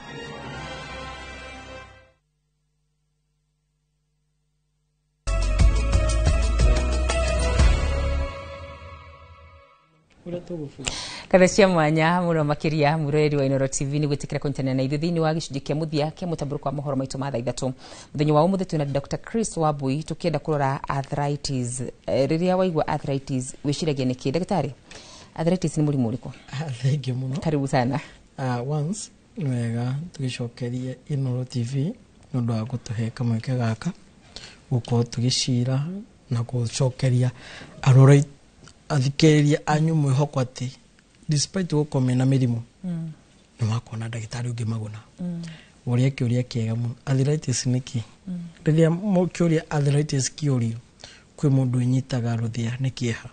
Katha cia mwanya muno makiria mureri wa Inoro TV ni gwitikira kunyitanira na ithuĩ thĩinĩ wa gĩcunjĩ kĩa mũthia kĩa mũtambũrũko wa mohoro maitũ ma thaa ithatũ. Mũthenya wa ũmũthĩ twĩna Dr. Chris Wambui tũkĩenda kũrora arthritis. Rĩrĩa waigua arthritis wĩciragia nĩkĩ? Ndagĩtarĩ, arthritis nĩ mũrimũ ũrĩkũ? Thank you mũno. Karibu sana. Once nĩ wega tũgĩcokerie Inoro TV nĩ ũndũ wa gũtũhe kamweke gaka gũkorwo tũgĩcira na gũcokeria arori athikĩrĩria anyu mwĩhoko atĩ despite gũkorwo mena mĩrimũ nĩ makona ndagĩtarĩ ũngĩ maguna. Ũrĩa kĩũria kĩega mũno, arthritis nĩ kĩ? Rĩrĩa kĩũria arthritis kĩũrio kwĩ mũndũ ũnyitaga rũthĩa nĩ kĩeha,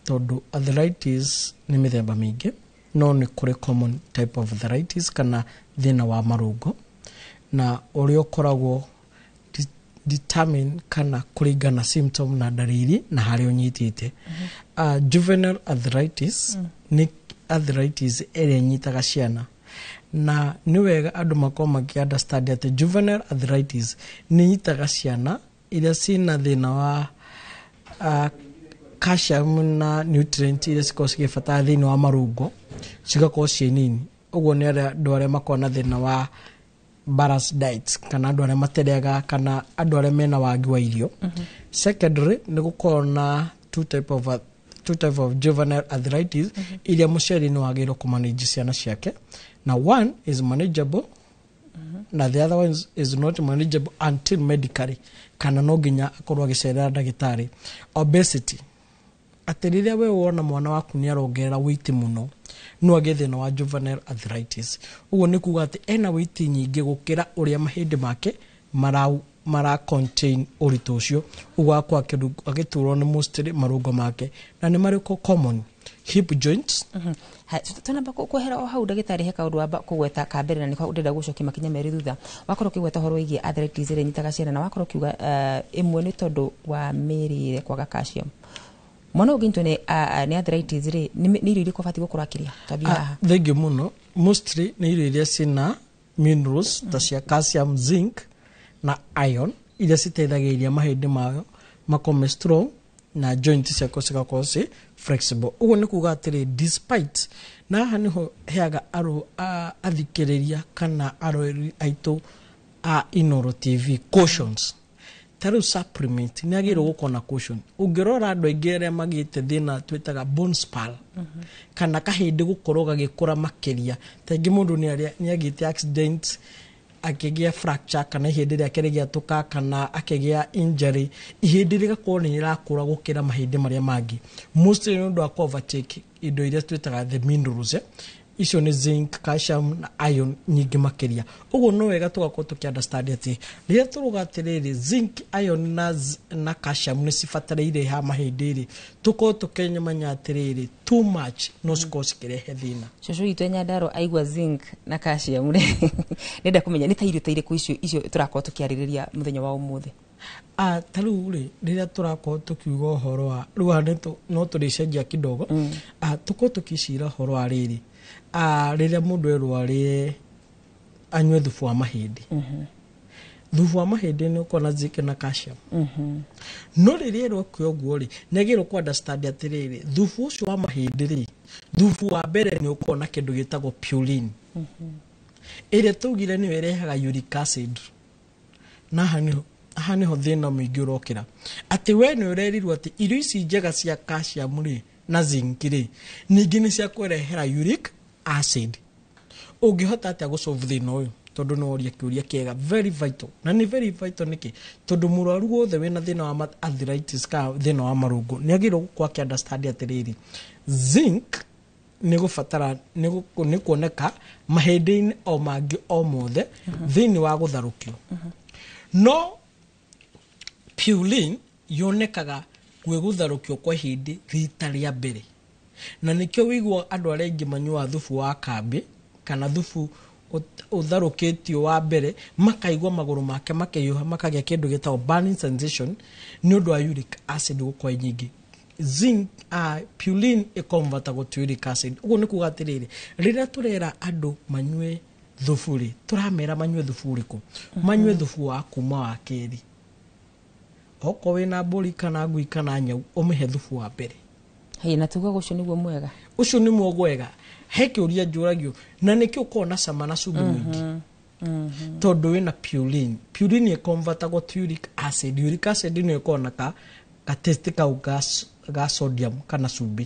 tondũ arthritis nĩ mĩthemba mĩingĩ, no nĩ kũrĩ common type of arthritis kana thĩna wa marũngo, na ũrĩa ũkoragwo determine kana kũringana symptom na ndariri na harĩa ũnyitĩte. Juvenile arthritis nĩ arthritis ĩrĩa ĩnyitaga ciana, na nĩ wega andũ makorwo makĩ understand atĩ juvenile arthritis nĩ ĩnyitaga ciana iria ciĩna thĩna wa calcium na nutrient iria cikoragwo cigĩbatara thĩinĩ wa marũngo cigakorwo ciĩ nini. Ũguo nĩ andũ arĩa makoragwo na thĩna wa balanced diet, kana andũ arĩa materega kana andũ arĩa mena wagi wa irio. Secondary, nĩ gũkorwo na two type of juvenile arthritis iria mũciari nĩ wagĩrĩirwo kũmanage ciana ciake, na one is manageable na the other one is not manageable until medically, kana no nginya akorwo agĩcerera ndagĩtarĩ. Obesity, atĩ rĩrĩa we wona mwana waku nĩ arongerera weight mũno, no agĩe thĩna wa juvenile arthritis. Ũguo nĩ kuga atĩ ena weight nyingĩ gũkĩra ũrĩa mahĩndĩ make mara contain ũritũ ũcio. Ũguo agakorwo agĩturwo nĩ mostly marũngo make, na nĩ marĩkũ common? Hip joints. Tũnamba kwehera o hau, ndagĩtarĩ, he kaũndũ wamba kũgweta ka mbere na nĩko ndĩrenda gũcokia makinya merĩ thutha. Wakorwo ũkĩgweta ũhoro wĩgiĩ arthritis ĩrĩa ĩnyitaga ciana, na wakorwo ũkiuga ĩmwe nĩ tondũ wa mĩrĩre kwaga calcium. Mwana ũngĩnyitwo nĩ arthritis rĩ, nĩ irio irĩkũ abatiĩ gũkorwo akĩrĩa? Twambie haha. Thengiũ mũno. Mostly nĩ irio iria ciĩna minerals ta cia calcium, zinc na iron, iria citeithagĩrĩria mahĩndĩ mayo makorwo me strong na joint ciako cigakorwo ci flexible. Ũguo nĩ kuga atĩrĩ, despite na haha nĩho heaga athikĩrĩria kana arori aitũ a Inoro TV cautions. Ta rĩu supplement nĩ agĩrĩirwo gũkorwo na caution. Ũngĩrora andũ aingĩ arĩa magĩte thĩna twĩtaga bone spur, kana kahĩndĩ gũkorwo gagĩkũra makĩria, ta ingĩ mũndũ nĩ agĩte accident, akĩgĩa fracture, kana ihĩndĩ rĩake rĩgĩatũka, kana akĩgĩa injury, ihĩndĩ rĩgakorwo nĩ rĩrakũra gũkĩra mahĩndĩ marĩa mangĩ, mostly nĩ ũndũ wa kũ overtake indo iria twĩtaga the minerals, eh? Icio nĩ zinc, calcium na iron nyingĩ makĩria. Ũguo no wega tũgakorwo tũkĩ understand atĩ rĩrĩa tũrauga atĩrĩrĩ, zinc, iron na calcium nĩ cibatarĩire ha mahĩndĩ rĩ, tũkorwo tũkĩmenya atĩrĩrĩ, too much no cikorwo cikĩrehe thĩna. Cũcũ witũ e Nyandarũa aigua zinc na calcium rĩ, nĩenda kũmenya nĩ ta irio ta irĩkũ icio tũrakorwo tũkĩarĩrĩria mũthenya wa ũmũthĩ. Ah, ta rĩu rĩ, rĩrĩa tũrakorwo tũkiuga ũhoro wa rĩu haha no tũrĩcenjia kidogo. Tũkorwo tũkĩcira ũhoro wa rĩrĩ, rĩrĩa mũndũ erwo arĩe, anyue thubu wa mahĩndĩ, thubu wa mahĩndĩ nĩ ũkorwo na zinc na calcium. No rĩrĩa erwo kĩ ũguo rĩ, nĩ agĩrĩirwo kũ understand atĩrĩrĩ, thubu ũcio wa mahĩndĩ rĩ, thubu wa mbere nĩ ũkorwo na kĩndũ gĩtagwo purine, ĩrĩa tũugire nĩyo ĩrehaga uric acid. Na haha nĩho thĩna mũingĩ ũrokĩra, atĩ we nĩ ũrerirwo atĩ irio ici njega cia calcium rĩ na zinc rĩ, ningĩ nĩ cia kũrehera uric acid. Ũngĩhota atĩa gũsolve thĩna ũyũ? Tondũ nĩ woria kĩũria kĩega, very vital, na nĩ very vital nĩkĩ? Tondũ mũrwaru wothe wĩna thĩna wa arthritis kana thĩna wa marũngo nĩ agĩrĩirwo gũkorwo akĩ understand atĩrĩrĩ, zinc nĩ gũbatara nĩ kuoneka mahĩndĩ-inĩ o mangĩ o mothe thĩinĩ wa gũtharũkio, no purine yonekaga gwĩ gũtharũkio kwa ihĩndĩ rita rĩa mbere. Na nĩkĩo wĩigua andũ arĩa aingĩ manyuaga thubu wa kambĩ kana thubu ũtharũkĩtio wa mbere, makaigua magũrũ make makĩhiũha, makagĩa kĩndũ gĩtagwo burning sensation, nĩ ũndũ wa uric acid gũkorwo nyingĩ. Zinc, purine ĩconvertagwo to uric acid. Ũguo nĩ kuga atĩrĩrĩ, rĩrĩa tũrera andũ manyue thubu rĩ, tũramera manyue thubu ũrĩkũ? Manyue thubu wa kuma wa kerĩ. Okorwo wĩna mbũri kana ngui kana nyau, ũmĩhe thubu wa mbere. Hĩ, na tugaga ũcio nĩguo mwega? Ũcio nĩ mwega. He kĩũria njũragio, na nĩkĩo ũkoragwo na cama na cumbĩ mũingĩ? Tondũ wĩna purine. Purine ĩconvertagwo to uric acid. Uric acid nĩyo ĩkoragwo na ka taste kau ga sodium kana cumbĩ.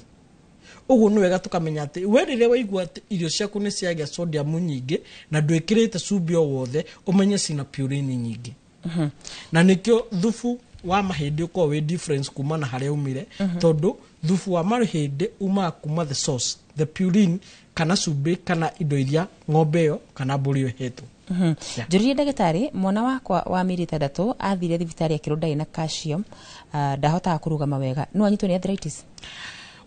Ũguo nĩ wega tũkamenya atĩ we rĩrĩa waigua atĩ irio ciaku nĩ ciagĩa sodium nyingĩ na ndwĩkĩrĩte cumbĩ o wothe, ũmenye cina purine nyingĩ. Na nĩkĩo thubu wa mahĩndĩ ũkoragwo wĩ difference kuma na harĩa umire, tondũ thubu wa mahĩndĩ umaga kuma the source, the purine kana cumbĩ kana indo iria ng'ombe ĩyo kana mbũri ĩyo ĩhetwo. Njũririe ndagĩtarĩ, mwana wakwa wa mĩeri 6 athire thibitarĩ akĩrwo ndarĩ na calcium, ndahotaga kũrũgama wega, no anyitwo nĩ arthritis?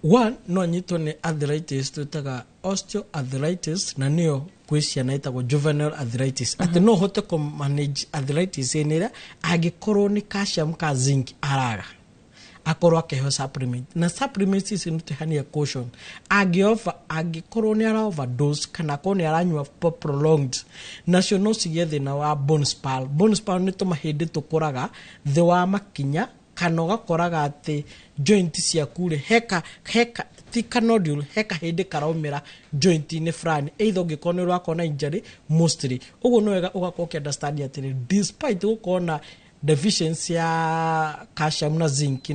One, no anyitwo nĩ arthritis twĩtaga osteoarthritis, na nĩyo kwĩ ciana ĩtagwo juvenile arthritis. Atĩ no ũhote kũ manage arthritis ĩno ĩrĩa angĩkorwo nĩ calcium ka zinc araga, akorwo akĩheo supplement. Na supplements ici nĩ tũhania caution, angĩkorwo nĩ ara overdose kana akorwo nĩ aranyua for prolonged, nacio no cigĩe thĩna wa bone spur. Bone spur nĩ tũmahĩndĩ tũkũraga thĩ wa makinya. Kana ũgakoraga atĩ joint ciaku rĩ, heka heka ti kanodule, he kahĩndĩ karaumĩra joint-inĩ fulani, either ũngĩkorwo nĩ ũrakorwo na injury mostly. Ũguo nĩ wega ũgakorwo ũkĩ understand atĩrĩ, despite gũkorwo na deficiency ya calcium na zinc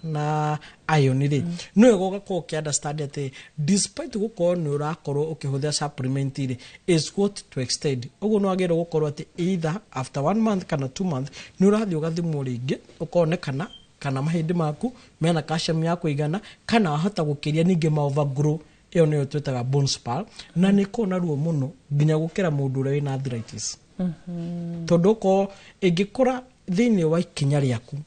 na iron rĩ, nĩ wega ũgakorwo ũkĩ understand atĩ despite gũkorwo nĩ ũrakorwo ũkĩhũthĩra supplement rĩ, is what to extend. Ũguo nĩ wagĩrĩirwo gũkorwo atĩ either after 1 month kana 2 month nĩ ũrathiĩ ũgathimwo rĩngĩ, ũkonekana kana mahĩndĩ maku mena calcium ya kũigana, kana wahota gũkĩria ningĩ ma overgrow. Ĩyo nĩyo twĩtaga bone spur, na nĩ ĩkoragwo na ruo mũno nginya gũkĩra mũndũ ũrĩa wĩna arthritis, tondũ okorwo ĩngĩkũra thĩinĩ wa ikinya rĩaku,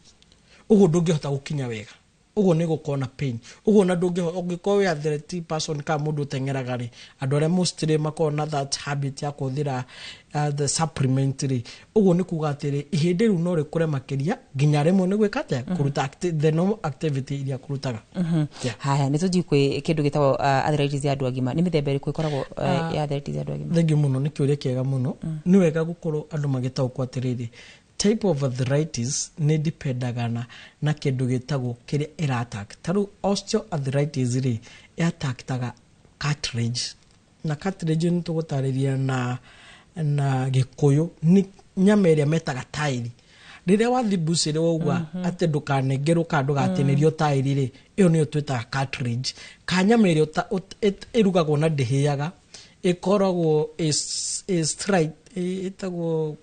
ũguo ndũngĩhota gũkinya wega, ũguo nĩ gũkorwo na pain. Ũguo na ũngĩkorwo wĩ athletic person kana mũndũ ũteng'eraga rĩ, andũ arĩa mostly makoragwo na that habit ya kũhũthĩra the supplement rĩ, ũguo nĩ kuga atĩrĩ, ihĩndĩ rĩu no rĩkũre makĩria nginya rĩmwe nĩ gwĩka atĩa, kũruta the normal activity iria kũrutaga. Yeah. Haya, nĩ tũthiĩ kwĩ kĩndũ gĩtagwo arthritis ya andũ agima. Nĩ mĩthemba ĩrĩkũ ĩkoragwo ya arthritis ya andũ agima? Thengiũ mũno, nĩ kĩũria kĩega mũno. Nĩ wega gũkorwo andũ magĩtaũkwo atĩrĩrĩ, type of arthritis nĩ dipendaga na kĩndũ gĩtagwo kĩrĩa ĩra-attack. Ta rĩu osteoarthritis rĩ, ĩattacktaga cartilage, na cartilage nĩ tũgũtarĩria na Gĩkũyũ nĩ nyama ĩrĩa metaga taĩri. Rĩrĩa wathiĩ mbucĩrĩ wauga atĩ ndũkanengerwo kana ndũgatinĩrio taĩri rĩ, ĩyo nĩyo twĩtaga cartilage, ka nyama ĩrĩa ĩrugagwo na ndĩhĩaga, ĩkoragwo ĩ straight, ĩtagwo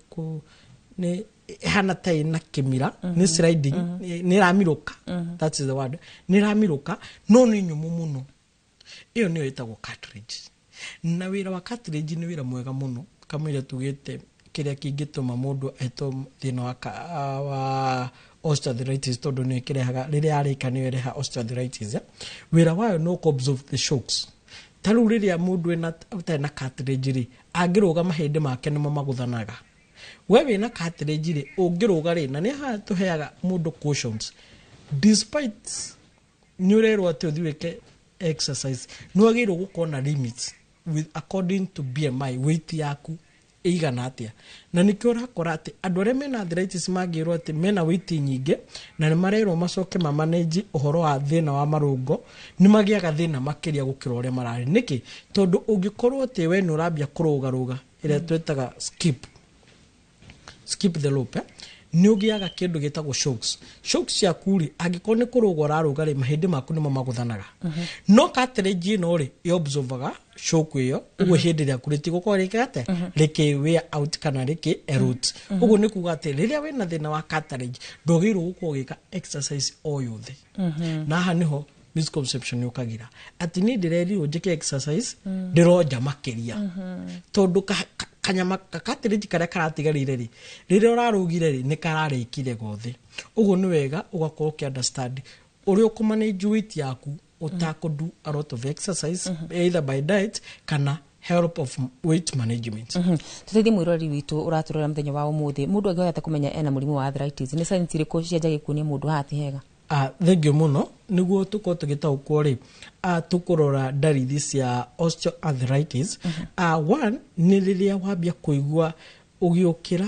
nĩ ĩhana ta ĩna kĩmira, nĩ sliding, nĩ ĩramirũka, that is the word, nĩ ĩramirũka no nĩ nyũmũ mũno. Ĩyo nĩyo ĩtagwo cartilage. Na wĩra wa cartilage nĩ wĩra mwega mũno kamũira tugĩte kĩrĩa kĩngĩtũma mũndũ etwo thĩna wa osteoarthritis, tondũ nĩyo ĩkĩrehaga, rĩrĩa yarĩka nĩyo ĩrehaga osteoarthritis, eh. Wĩra wayo no kũ absorb the shocks. Ta rĩu rĩrĩa mũndũ ĩna ũtarĩ na cartilage rĩ, angĩrũga mahĩndĩ make nĩmo magũthanaga. We wĩna cartilage rĩ, ũngĩrũga rĩ, na nĩ haha tũheaga mũndũ cautions, despite nĩ ũrerwo atĩ ũthiĩ wĩke exercise, nĩ wagĩrĩirwo gũkorwo na limits with according to BMI, weight yaku ĩigana atĩa. Na nĩkĩo ũrakora atĩ andũ arĩa mena arthritis mangĩrwo atĩ mena weight nyingĩ na nĩ marerwo macoke mamanage ũhoro wa thĩna wa marũngo, nĩ magĩaga thĩna makĩria gũkĩra ũrĩa mararĩ. Nĩkĩ? Tondũ ũngĩkorwo atĩ we nĩ ũrambia kũrũgarũga, ĩrĩa twĩtaga skip the rope, eh? Nĩ ũgĩaga kĩndũ gĩtagwo shocks. Shocks ciaku rĩ, angĩkorwo nĩ kũrũga ũrarũga rĩ, mahĩndĩ maku nĩmo magũthanaga. No cartilage ĩno rĩ, ĩabsorbaga shock ĩyo, ũguo ihĩndĩ rĩaku rĩtigũkorwo rĩkĩ atĩa, rĩkĩ wear out kana rĩkĩ erode. Ũguo nĩ kuga atĩ rĩrĩa wĩna thĩna wa cartilage, ndwagĩrĩirwo gũkorwo ũgĩka exercise o yothe. Na haha nĩho misconception yũkagĩra atĩ niĩ ndĩrerirwo njĩke exercise, ndĩronja makĩria, tondũ kanyama ka cartilage karĩa karatigarire rĩ, rĩrĩa ũrarũgire rĩ, nĩ kararĩkire gothe. Ũguo nĩ wega ũgakorwo ũkĩ understand ũrĩa ũkũmanage weight yaku ũtakũ do a lot of exercise, either by diet kana help of weight management. Tũteithie mwĩroreri witũ ũratũrora mũthenya wa ũmũthĩ, mũndũ angĩhota kũmenya ena mũrimũ wa arthritis, nĩ signs irĩkũ cianjagia kuonia mũndũ haha ti hega? Thengiũ mũno. Nĩguo tũkorwo tũgĩtaũkwo rĩ, tũkũrora ndariri cia osteoarthritis. One nĩ rĩrĩa wambia kũigua ũgĩũkĩra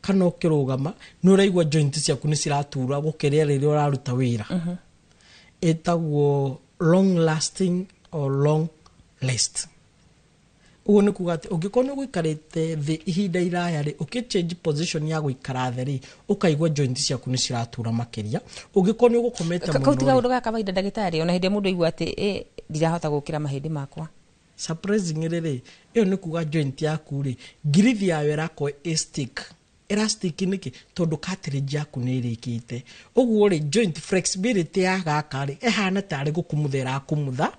kana ũkĩrũgama nĩ ũraigua joint ciaku nĩ ciratura gũkĩrĩa rĩrĩa ũraruta wĩra. Ĩtagwo long lasting or long rest. Ũguo nĩ kuga atĩ ũngĩkorwo nĩ ũgũikarĩte thĩ ihinda iraya rĩ, ũkĩ change position ya gũikara thĩ rĩ, ũkaigua joint ciaku nĩ ciratura makĩria. Ũngĩkorwo nĩ ũgũkomete kau ti mũno rĩ, kaũndũ ga kawaida, ndagĩtarĩ, ona hĩndĩ ĩrĩa mũndũ aigua atĩ ndirahota gũkĩra mahĩndĩ makwa? Surprisingly rĩ, ĩyo nĩ kuga joint yaku rĩ, ngirithi yayo ĩrakorwo ĩ stick. Ĩra stick nĩkĩ? Tondũ cartilage yaku nĩ ĩrĩkĩte. Ũguo rĩ, joint flexibility ya gaka rĩ, ĩhana tarĩ gũkumutha ĩrakumutha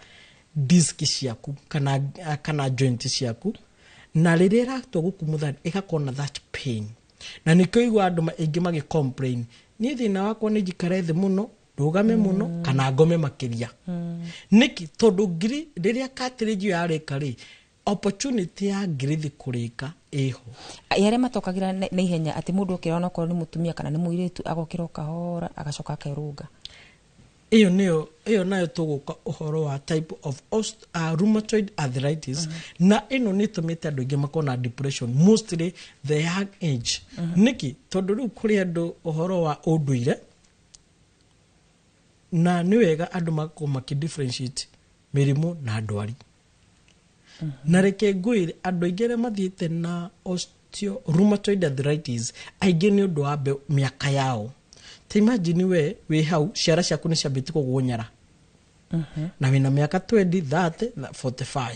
disc ciaku kana joint ciaku, na rĩrĩa ĩratua gũkumutha ĩgakorwo na that pain. Na nĩkĩo igua andũ aingĩ magĩ complain, niĩ thĩna wakwa nĩ njikare thĩ mũno, ndũgame mũno kana ngome makĩria. Nĩkĩ? Tondũ ngiri rĩrĩa cartilage ĩyo yarĩka rĩ, opportunity ya ngirithi kũrĩka ĩho. Ĩ arĩa matokagĩra na ihenya, atĩ mũndũ okĩra, onakorwo nĩ mũtumia kana nĩ mũirĩtu, agokĩra o kahora agacoka akerũnga? Ĩyo nĩyo, ĩyo nayo tũgũka ũhoro wa type of rheumatoid arthritis. Na ĩno nĩ ĩtũmĩte andũ aingĩ makorwo na depression, mostly the young age. Nĩkĩ? Tondũ rĩu kũrĩ andũ ũhoro wa ũndũire. Na nĩ wega andũ makorwo makĩ differentiate mĩrimũ na ndwari. Na reke ngwĩre, andũ aingĩ arĩa mathiĩte na osteo rheumatoid arthritis, aingĩ nĩ ũndũ wa mĩaka yao. Ta imagine we wĩ hau, ciara ciaku nĩ ciambĩtie kũgũnyara na wĩna mĩaka 20, 30 na 45.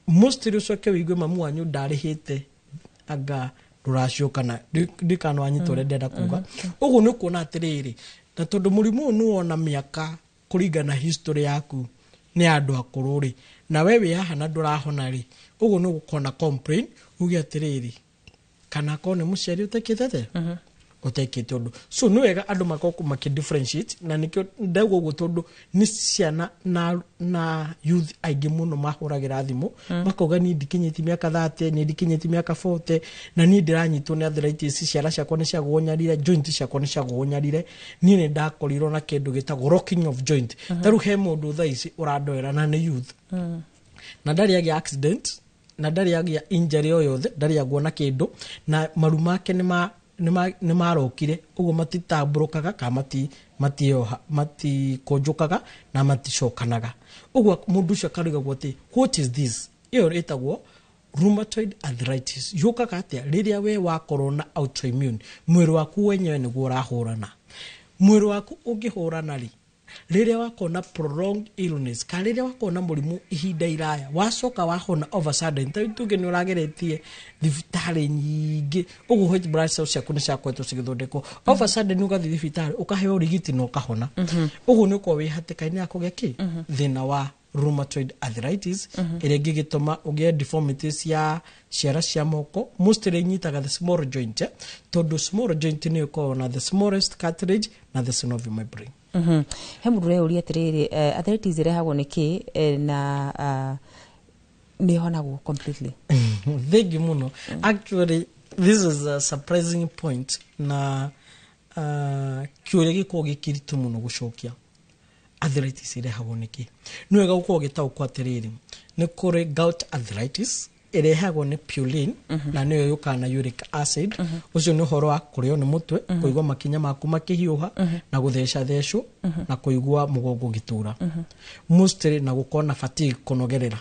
Mostly ũcoke wĩigue mamu wanyu ndarĩhĩte anga rũracio kana ndikana wanyita ũrĩa ndĩrenda kuga. Ũguo nĩ ũkuona atĩrĩrĩ, na tondũ mũrimũ ũyũ nĩ wona mĩaka kũringana na history yaku nĩ ya andũ akũrũ rĩ, na we wĩ haha na ndũrahona rĩ, ũguo nĩ ũgũkorwo na complain uge atĩrĩrĩ, kana akorwo nĩ mũciari ũtekĩte atĩa, ũtekĩte ũndũ. So nĩ wega andũ makorwo makĩ differentiate, na nĩkĩo ndauga ũguo, tondũ nĩ ciana na youth aingĩ mũno mahũragĩra thimũ, makauga, "Niĩ ndikinyĩtie mĩaka 30, niĩ ndikinyĩtie mĩaka 40, na niĩ ndĩranyitwo nĩ arthritis, ciara ciakwa nĩ ciagũnyarire, joint ciakwa nĩ ciagũnyarire, niĩ nĩ ndakorirwo na kĩndũ gĩtagwo locking of joint." Ta rĩu he mũndũ thaa ici ũrandoera na nĩ youth, na ndarĩ agĩa accident, na ndarĩ agĩa injury o yothe, ndarĩ agwo na kĩndũ, na maru make nĩ marokire ũguo, matitambũrũkaga kana matioha, matikũnjũkaga na maticokanaga. Ũguo mũndũ ũcio akarigagwo atĩ, "What is this?" Ĩyo ĩtagwo rheumatoid arthritis. Yũkaga atĩa? Rĩrĩa we wakorwo na autoimmune, mwĩrĩ waku wenyewe nĩguo ũrahũrana. Mwĩrĩ waku ũngĩhũrana rĩ, rĩrĩa wakorwo na prolonged illness kana rĩrĩa wakorwo na mũrimũ ihinda iraya, wacoka wahona over sudden, ta rĩu tuge nĩ ũrageretie thibitarĩ nyingĩ ũguo, white blood cells ciaku nĩ ciakoretwo cigĩthondekwo, over sudden ũgathiĩ thibitarĩ ũkaheo ũrigiti na ũkahona, ũguo nĩ ũkorwo wĩ hatĩka-inĩ ya kũgĩa kĩ thĩna wa rheumatoid arthritis, ĩrĩa ĩngĩgĩtũma ũgĩe deformities ya ciara cia moko. Mostly inyitaga the small joint, tondũ small joint nĩ ĩkoragwo na the smallest cartilage na the synovial membrane. He mũndũ ũreyũria atĩrĩrĩ, arthritis ĩrehagwo nĩ kĩ, na nĩ ĩhonagwo completely? Thank you muno. Actually, this is a surprising point na kĩũria gĩkoragwo gĩ kĩritũ mũno gũcokia. Arthritis ĩrehagwo nĩkĩ? Nĩ wega gũkorwo ũgĩtaũkwo atĩrĩrĩ, nĩ kũrĩ gout arthritis ĩrehagwo nĩ purine, na nĩyo yũkaga na uric acid. Ũcio nĩ ũhoro wa kũrĩo nĩ mũtwe, kũigua makinya maku makĩhiũha na gũthecathecwo na kũigua mũgongo ũgĩtura mostly na gũkorwo na fatigue, kũnogerera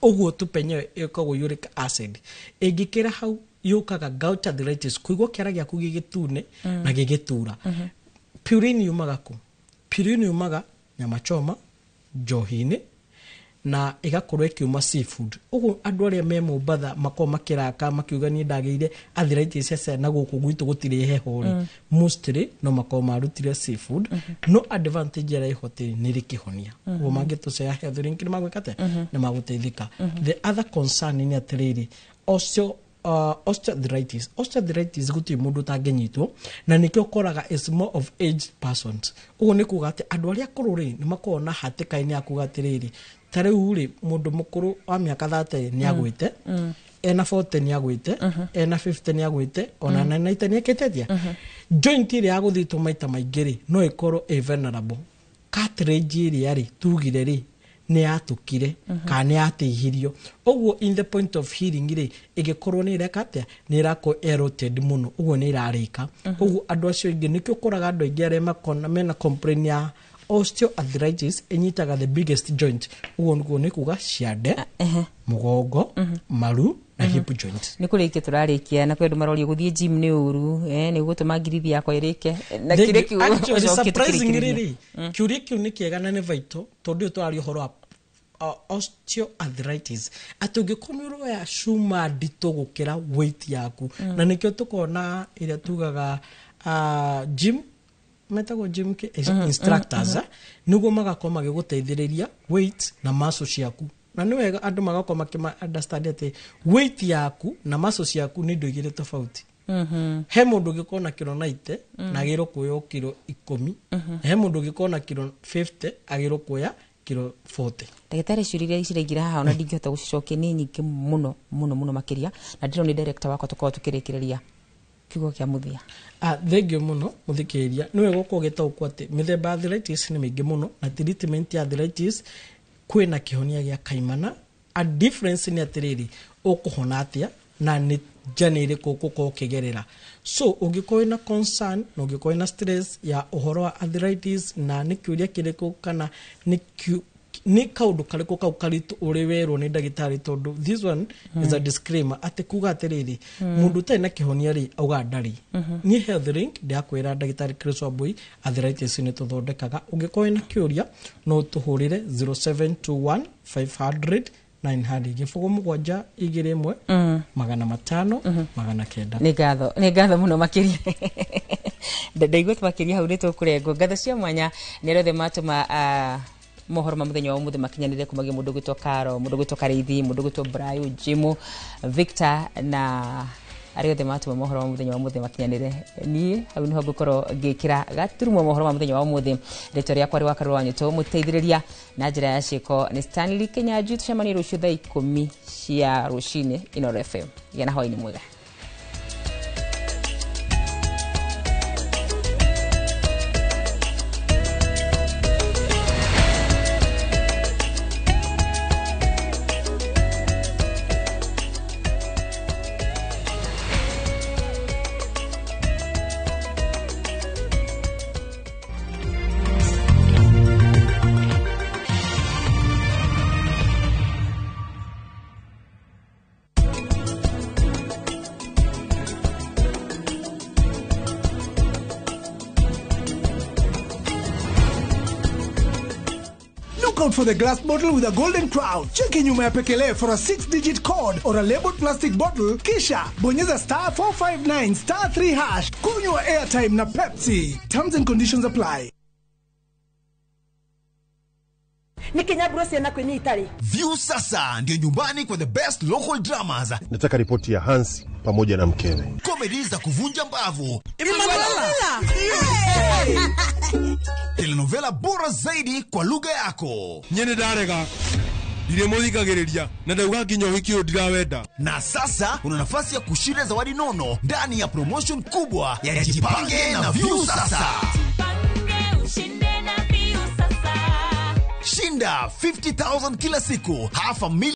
ũguo tu penyewe ĩkoragwo uric acid. Ĩngĩkĩra hau yũkaga gout arthritis, kũigua kĩara gĩaku gĩgĩtune na gĩgĩtura. Purine yumaga kũ? Purine yumaga nyama choma, njohi-inĩ, na ĩgakorwo ĩkiuma seafood. Ũguo andũ arĩa me Mombatha makorwo makĩraka makiuga, "Niĩ ndagĩire arthritis ya ciana gũkũ gwitũ gũtirĩ heho rĩ," mostly no makorwo marutire seafood. No advantage ĩrĩa ĩho atĩ nĩ rĩ kĩhonia. Ũguo mangĩtũcea Health Link nĩ magwĩka atĩa? Nĩ magũteithĩka. The other concern nĩ atĩrĩrĩ, osteoarthritis. Osteoarthritis gũtirĩ mũndũ ũtangĩnyitwo, na nĩkĩo ũkoraga is more of aged persons. Ũguo nĩ kuga atĩ andũ arĩa akũrũ rĩ, nĩ makoragwo na hatĩka-inĩ ya kuga atĩrĩrĩ, ta rĩu rĩ, mũndũ mũkũrũ wa mĩaka 30 nĩ agwĩte, ena 40 nĩ agwĩte, ena 50 nĩ agwĩte, ona na 90 nĩ ekĩte atĩa. Joint ĩrĩa ya gũthitwo maita maingĩ rĩ, no ĩkorwo ĩ vulnerable. Cartilage ĩrĩa rĩ tugire rĩ, nĩ yatũkire kana nĩ yatĩhirio. Ũguo in the point of healing rĩ, ĩgĩkorwo nĩ ĩreka atĩa? Nĩ ĩrakorwo eroded mũno, ũguo nĩ ĩrarĩka. Ũguo andũ acio aingĩ, nĩkĩo ũkoraga andũ aingĩ arĩa makona mena complain ya osteoarthritis, ĩnyitaga the biggest joint. Ũguo nĩguo nĩ kuga ciande, mũgongo, maru na hip joint. Nĩ kũrĩkia tũrarĩkia, na kwĩ andũ maroria, gũthiĩ gym nĩ ũru, nĩ gũtũma ngirithi yakwa ĩrĩke, na kĩrĩa kĩu Actually, ũcokie surprisingly tũkĩrĩkĩrĩria. rĩ, kĩũria kĩu nĩ kĩega na nĩ vital, tondũ ũyũ tũraria ũhoro wa osteoarthritis, atĩ ũngĩkorwo nĩ ũroya cuma nditũ gũkĩra weight yaku, na nĩkĩo tũkona ĩrĩa tugaga gym, metagwo gym instructors, nĩguo magakorwo magĩgũteithĩrĩria weight na muscle ciaku. Na nĩ wega andũ magakorwo makĩma understand atĩ weight yaku na muscle ciaku nĩ indo igĩrĩ tofauti. He mũndũ ũngĩkorwo na kiro 90 na agĩrwo kuoya kiro 10, na he mũndũ ũngĩkorwo na kiro 50 agĩrwo kuoya kiro 40. Ndagĩtarĩ, ciũria iria ciraingĩra haha ona ndingĩhota gũcicokia, nĩ nyingĩ mũno mũno mũno makĩria, na ndĩrona nĩ director wakwa tũkorwo tũkĩrĩkĩrĩria kiugo kĩa mũthia. Ah, thengiũ mũno mũthikĩrĩria. Nĩ wega gũkorwo ũgĩtaũkwo atĩ mĩthemba ya arthritis nĩ mĩingĩ mũno, na treatment ya arthritis kwĩna kĩhonia gĩa kaimana. A difference nĩ atĩrĩrĩ, ũkũhona atĩa, na nĩ journey ĩrĩkũ ũgũkorwo ũkĩgerera. So ũngĩkorwo wĩna concern na ũngĩkorwo wĩna stress ya ũhoro wa arthritis, na nĩ kĩũria kĩrĩkũ kana nĩ kaũndũ karĩkũ kau karitũ ũrĩ werwo nĩ ndagĩtarĩ, tondũ this one is a disclaimer atĩ kuga atĩrĩrĩ, mũndũ ũtarĩ na kĩhonia rĩ auga ndarĩ. Niĩ Health Link ndĩrakwĩra ndagĩtarĩ Chris Wambui, arthritis nĩ tũthondekaga. Ũngĩkorwo wĩna kĩũria no tũhũrĩre 0721 500 900, 0 7 21 500 900. Nĩ ngatho, nĩ ngatho mũno makĩria. Ndaigua makĩria hau nĩ tũkũrengwo. Ngatho cia mwanya nĩ arĩa othe matũma mohoro ma muthenya wa umuthi makinyanire, kumagia mundu gwitwo Karo, mundu gwitwo Kariithi, mundu gwitwo Brayo, Jimo, Victor na arĩa othe matũma mohoro ma muthenya wa umuthi makinyanire. Niĩ hau niho ngũkorwo ngĩkĩra gaturumo mohoro ma muthenya wa umuthi. Rĩtwa rĩakwa rĩ Wakarũra wa Nyũtũ, mũteithĩrĩria na njĩra ya ciĩko nĩ Stanley Kenyanjui. Tũcemanie rũciũ thaa 10 cia rũcinĩ, Inooro FM. Gĩa na hwaĩ-inĩ mwega. Look out for the glass bottle with a golden crown. Cheki nyuma ya pekele for a 6-digit code or a labeled plastic bottle, kisha bonyeza star 459 star 3 hash. Kunywa airtime na Pepsi. Terms and conditions apply. Nĩ kinyamburo ciana kwĩnya itarĩ. View sasa ndio nyumbani kwa the best local dramas, Nataka ripoti ya Hansi pamoja na mkewe. Comedy za kuvunja mbavu, telenovela bora zaidi kwa lugha yako. Nyene ndarega ndirĩmũthikagĩrĩria na ndauga nginya ũhiki ũyũ ndirawenda. Na sasa una nafasi ya kushinda zawadi nono ndani ya promotion kubwa ya Jipange na View Sasa. Shinda 50,000 kila siku, half a million.